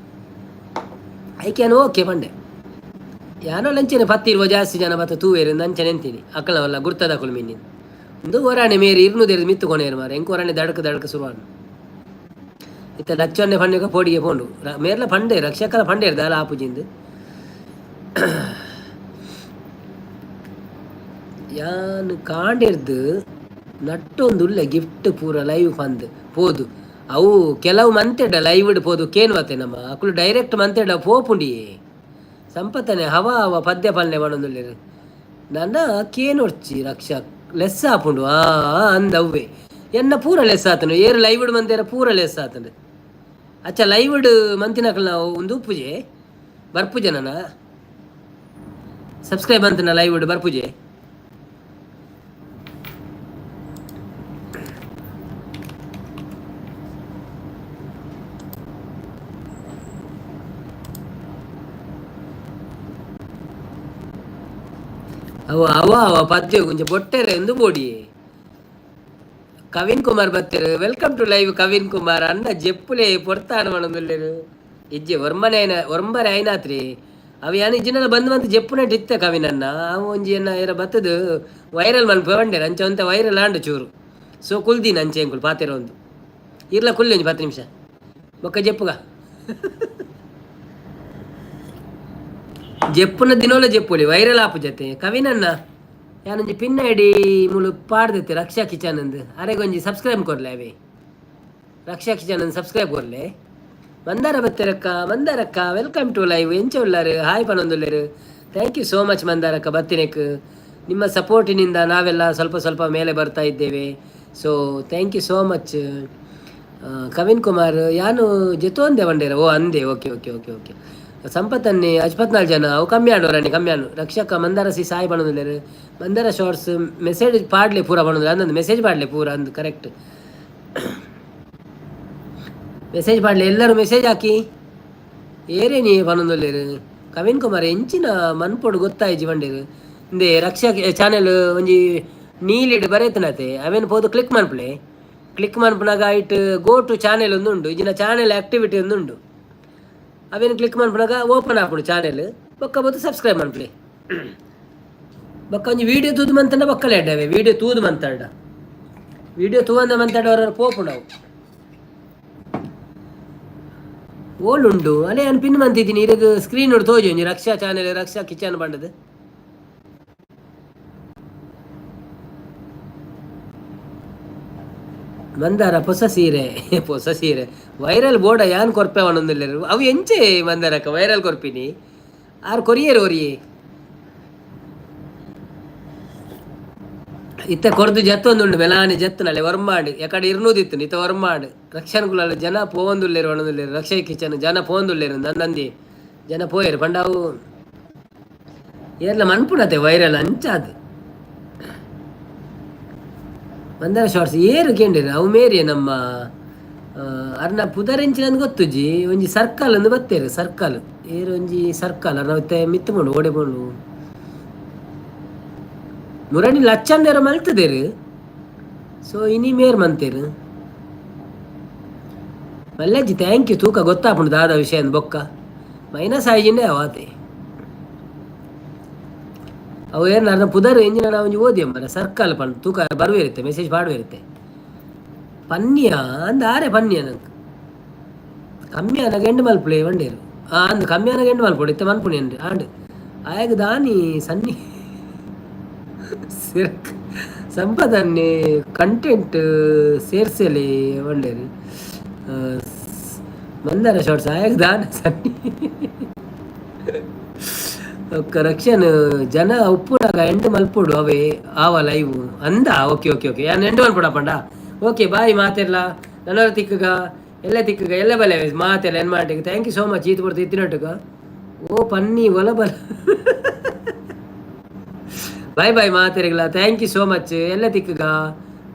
S1: ಐಕೆ ಯಾನ್ ಓಕೆ ಪಂಡೆ. ಯಾನೋ ಲಂಚನೆ ಪತ್ತಿರುವ ಜಾಸ್ತಿ ಜನ ಬತ್ತ ತೂವೇರು ಅಂಚನೆ ಅಂತೀನಿ ಅಕ್ಕಲವಲ್ಲ ಗುರ್ತದಕುಲು ಮಿನ್ನಿನ ಒಂದು ಒರಾಣೆ ಮೇರಿ ಇರ್ನುದೇರು ಮಿತ್ತು ಕೊನೇರು ಮಾರೆ ಎಂಕ್ ಒರಾಣೆ ದಡಕ ದಡಕ ಶುರುವಾನು. ಇತ್ತ ಲಚ್ಚೊನ್ನೆ ಪಂಡೆಗ ಪೋಡಿಗೆ ಪೋಂಡು ಮೇರ್ಲ ಪಂಡೆ ರಕ್ಷಕಲ ಪಂಡೇರು ದಾಲ ಆಪುಜಿಂದು. ಯಾನ್ ಕಾಂಡೆರ್ದು ನಟ್ಟೊಂದುಲ್ಲೆ ಗಿಫ್ಟ್ ಪೂರ ಲೈವ್ ಪಂದ್ ಪೋದು ಅವು ಕೆಲವು ಮಂತೆಡ ಲೈವ್ ಪೋದು ಕೇನ್ವತೆ ನಮ್ಮ ಅಕುಲು ಡೈರೆಕ್ಟ್ ಮಂತೆಡ ಪೋಪುಂಡಿ ಸಂಪತ್ತನೆ ಹವಾ ಹವ ಪದ್ಯ ಪಾಲನೆ ಪನೊಂದುಲ್ಲೆರ್. ನನ ಕೇನೊರ್ಚಿ ರಕ್ಷಾ ಲೆಸ್ ಆಪುಂಡು ಆ ಅಂದ್ ಅವ್ವೆ ಎನ್ನ ಪೂರ ಲೆಸ್ ಆತನು ಏರು ಲೈವ್ ಮಂತೇರ ಪೂರ ಲೆಸ್ ಆತನು. ಅಚ್ಚ ಲೈವ್ ಮಂತಿನಕಲ್ನ ಒಂದು ಉಪ್ಪುಜೆ ಬರ್ಪುಜೆ ನನ ಸಬ್ಸ್ಕ್ರೈಬ್ ಅಂತನ ಲೈವ್ ಬರ್ಪುಜೆ. ಅವ ಅವ ಅವ ಪದ್ಯ ಕೊಂಚ ಬೊಟ್ಟೆರೆ ಎಂದು ಬೋಡಿ. ಕವಿನ್ ಕುಮಾರ್ ಬತ್ತೆರು, welcome to live Kavin Kumar. ಅನ್ನ ಜೆಪ್ಪುಲೆ ಪೊರ್ತಾನ ಪನೊಂದುಲ್ಲೆರ್. ಇಜ್ಜೆ ಒರ್ಮನೆ ಐನ ಒರ್ಂಬರೆ ಐನಾತ್ರಿ ಅವು ಯಾನ್ ಇಜ್ಜಿನಲ ಬಂದ್ ಮಂತ್ ಜೆಪ್ಪುನೆಟ್ ಇತ್ತೆ ಕವಿನ್ ಅನ್ನ ಅವು ಒಂಜಿ ಎನ್ನ ಏರ ಬತ್ತದು ವೈರಲ್ ಮನ್ಪು ಪಂಡೆರ್ ಅಂಚ ಒಂತೆ ವೈರಲ್ ಆಂಡ್ ಚೂರು ಸೊ ಕುಲ್ದಿನ ಅಂಚೆ ಎಂಕುಲು ಪಾತೆರ ಒಂದು ಇರ್ಲ ಕುಲ್ಲಿ ಒಂಜಿ 10 ನಿಮಿಷ ಬೊಕ್ಕ ಜೆಪ್ಪುಗ ಜೆಪ್ಪುನ ದಿನೋಲ ಜೆಪ್ಪುಲಿ ವೈರಲ್ ಆಪು ಜತೆ ಕವಿನನ್ನ ಯಾನೊಂಜಿ ಪಿನ್ ಐಡಿ ಮುಲು ಪಾಡ್ದೆತ್ತೆ ರಕ್ಷಾ ಕಿಚನ್ ಅಂದ್ ಅರೆಗೊಂಜಿ ಸಬ್ಸ್ಕ್ರೈಬ್ ಕೊರ್ಲೆ ಅವೇ ರಕ್ಷಾ ಕಿಚನ್ ಅಂದ್ ಸಬ್ಸ್ಕ್ರೈಬ್ ಕೊರ್ಲೆ. ಮಂದಾರ ಬತ್ತೆರಕ್ಕ ಮಂದಾರಕ್ಕ welcome to live ಎಂಚ ಉಲ್ಲಾರು ಹಾಯ್ ಪನೊಂದುಲ್ಲೆರ್. Thank you so much ಮಂದಾರಕ್ಕ ಬತ್ತಿನೆಕ್. ನಿಮ್ಮ ಸಪೋರ್ಟಿನಿಂದ ನಾವೆಲ್ಲ ಸ್ವಲ್ಪ ಸ್ವಲ್ಪ ಮೇಲೆ ಬರ್ತಾ ಇದ್ದೇವೆ. So thank you so much. Kavin Kumar ಯಾನು ಜೆತೋಂದೆ ಬಂಡೇರ ಓ ಅಂದೆ ಓಕೆ ಓಕೆ ಓಕೆ ಓಕೆ. ಸಂಪತ್ತನ್ನೇ ಅಜ್ಪತ್ನಾಲ್ ಜನ ಅವು ಕಮ್ಮಿ ಆಡೋರಾಣಿ ಕಮ್ಮಿ ಆಡು. ರಕ್ಷಕ ಮಂದಾರ ಸಿ ಸಾಯಿ ಪನೊಂದುಲ್ಲೆರ್. ಮಂದಾರ ಶಾರ್ಟ್ಸ್ ಮೆಸೇಜ್ ಪಾಡ್ಲೆ ಪೂರ ಪನೊಂದುಲ್ಲೆರ್ ಅಂದಂದು ಮೆಸೇಜ್ ಪಾಡ್ಲೆ ಪೂರ ಅಂದು ಕರೆಕ್ಟ್ ಮೆಸೇಜ್ ಪಾಡ್ಲೆ ಎಲ್ಲರೂ ಮೆಸೇಜ್ ಹಾಕಿ ಏರೇ ನೀ ಪನೊಂದುಲ್ಲೆರ್. ಕವಿನ್ ಕುಮಾರ್ ಎಂಚಿನ ಮನ್ಪೊಡು ಗೊತ್ತಾಯಿಜಿ ಪಂಡೆರ್. ಇಂದೇ ರಕ್ಷಾ ಚಾನೆಲ್ ಒಂಜಿ ನೀಲಿಡ್ ಬರೇತನತೆ ಅವೇನು ಪೋದು ಕ್ಲಿಕ್ ಮನ್ಪುಲೆ ಕ್ಲಿಕ್ ಮನ್ಪುನಾಗ ಐಟ್ ಗೋ ಟು ಚಾನೆಲ್ ಒಂದು ಉಂಡು, ಇಜಿನ ಚಾನೆಲ್ ಆಕ್ಟಿವಿಟಿ ಒಂದು ಉಂಡು. ಅವೇನು ಕ್ಲಿಕ್ ಮನ್ಪುನಾಗ ಓಪನ್ ಆಪುಂಡು ಚಾನೆಲ್. ಬೊಕ್ಕ ಬೊತ್ತು ಸಬ್ಸ್ಕ್ರೈಬ್ ಮನ್ಪುಲೆ. ಬೊಕ್ಕ ಒಂಜಿ ವೀಡಿಯೋ ತೂದು ಮಂತಂಡ ಬೊಕ್ಕಲೆ ಎಡ್ಡವೆ. ವೀಡಿಯೋ ತೂದು ಮಂತಾಡ, ವೀಡಿಯೋ ತೂವಂದ ಮಂತಾಡ ಅವರ ಪೋಪುಂಡು ಅವು. ಓಲುಂಡು ಅಲ್ಲೇ ನಾನು ಪಿನ್ ಮಂತಿದ್ದೀನಿ ಇರಗ ಸ್ಕ್ರೀನ್ ನೋಡು ತೋಜಿ ಒಂಜಿ ರಕ್ಷಾ ಚಾನೆಲ್, ರಕ್ಷಾ ಕಿಚನ್ ಬಂಡದು. ಮಂದಾರ ಹೊಸ ಸೀರೆ, ಹೊಸ ಸೀರೆ ವೈರಲ್ ಬೋರ್ಡ ಯಾನ್ ಕೊರ್ಪೆ ಅವನೊಂದಿಲ್ಲೆರು ಅವು ಎಂಚೆ ಮಂದಾರಕ್ಕ ವೈರಲ್ ಕೊರ್ಪಿನಿ ಆರ್ ಕೊರಿಯರ್ ಒರಿಯೆ. ಇತ್ತ ಕೊರ್ದು ಜತ್ತೊಂದುಂಡು ಮೆಲಾನಿ ಜತ್ತುನಲೆ ವರ್ಮಾಂಡ್ ಎಕಡೆ ಇರ್ನೂದಿತ್ತು ಇತ್ತ ವರ್ಮಾಂಡ್ ರಕ್ಷಣ್ ಕುಲಾಲ ಜನ ಪೋವೊಂದುಲ್ಲೆರ್ ಒಣದುಲ್ಲೆರ್ ರಕ್ಷೆ ಕಿಚನ್ ಜನ ಪೋವೊಂದುಲ್ಲೆರ್ ನಂದಂದಿ ಜನ ಪೋಯೆರ್ ಪಂಡ ಅವು ಏರ್ಲ ಮನ್ಪುಣತೆ ವೈರಲ್ ಅಂಚಾದ್. ಮಂದಾರ ಶಾರ್ಟ್ಸ್ ಏರು ಕೇಂಡಿರ ಅವು ಮೇರಿಯ ನಮ್ಮ ಅರ್ನ ಪುದರೆಂಚಿನಂದು ಗೊತ್ತುಜಿ. ಒಂಜಿ ಸರ್ಕಲ್ ಅಂದು ಬತ್ತೇರು ಸರ್ಕಲ್ ಏರು ಒಂಜಿ ಸರ್ಕಲ್ ಅರ್ನ ಇತ್ತೆ ಮಿತ್ತು ಪೋಂಡು ಓಡೆ ಪೋಂಡು ಮುರಣಿ ಲಚ್ಚಂದೇರ ಮಲ್ತದೇರು. ಸೊ ಇನಿ ಮೇರ್ ಮಂತೇರು ಮಲ್ಲಜ್ಜಿ thank you. ತೂಕ ಗೊತ್ತಾಪುಂಡು ದಾದ ವಿಷಯ ಅಂದ್ ಬೊಕ್ಕ ಮೈನಸ್ ಆಯಿಜಿಂಡೆ ಅವಾತೆ ಅವು ಏನು ನನ್ನ ಪುದರ್ ಎಂಜಿನ ಒಂಜಿ ಓದಿ ಮರ ಸರ್ಕಲ್ ಪಂಡ್ ತೂಕ ಬರುವೆ ಇರುತ್ತೆ ಮೆಸೇಜ್ ಪಾಡುವೆ ಇರುತ್ತೆ. ಪನ್ನಿಯ ಅಂದ ಆರೆ ಪನ್ನಿಯ ನಂಗೆ ಕಮ್ಮಿ ಆನಗ ಎಂಡು ಮಲ್ಪುಲೆ వండేರು ಆ ಅಂದ್ ಕಮ್ಮಿ ಆನಗ ಎಂಡು ಮಲ್ಪೊಡು ಇತ್ತೆ ಮನ್ಪುಣಿ ಅಂಡ್ ಆಂಡ್ ಆಯಗ್ ದಾನಿ ಸನ್ನಿ ಸಿರ್ಕ್ ಸಂಪದನ್ನೇ ಕಂಟೆಂಟ್ ಸೇರ್ಸೆಲೆ వండేರು ಮಂದಾರ ಶಾರ್ಟ್ಸ್ ಆಯಗ್ ದಾನ ಸನ್ನಿ ಒಕ್ಕ ರಕ್ಷನ್ ಜನ ಉಪ್ಪುನಾಗ ಎಂಡ್ ಮಲ್ಪೊಡು ಅವೇ ಆವ ಲೈವ್ ಅಂದ. ಓಕೆ ಓಕೆ ಓಕೆ ಯಾನ್ ಎಂಡ್ ಮಲ್ಪೊಡ ಪಂಡ. ಓಕೆ ಬಾಯ್ ಮಾತೆರ್ಲ ನನರ ತಿಕ್ಕಗ ಎಲ್ಲ ತಿಕ್ಕಗ ಎಲ್ಲ ಬಲೆ ಮಾತೆಲ್ಲ ಎನ್ ಮಾಟಿಗೆ thank you so much ಈತ್ ಪೊರ್ತು ಇತ್ತಿನಟ್ಟುಗ. ಓ ಪನ್ನಿ ಒಲ ಬಲ ಬಾಯ್ ಬಾಯ್ ಮಾತೆರ್ಗಲ thank you so much ಎಲ್ಲ ತಿಕ್ಕಗ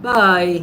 S1: ಬಾಯ್.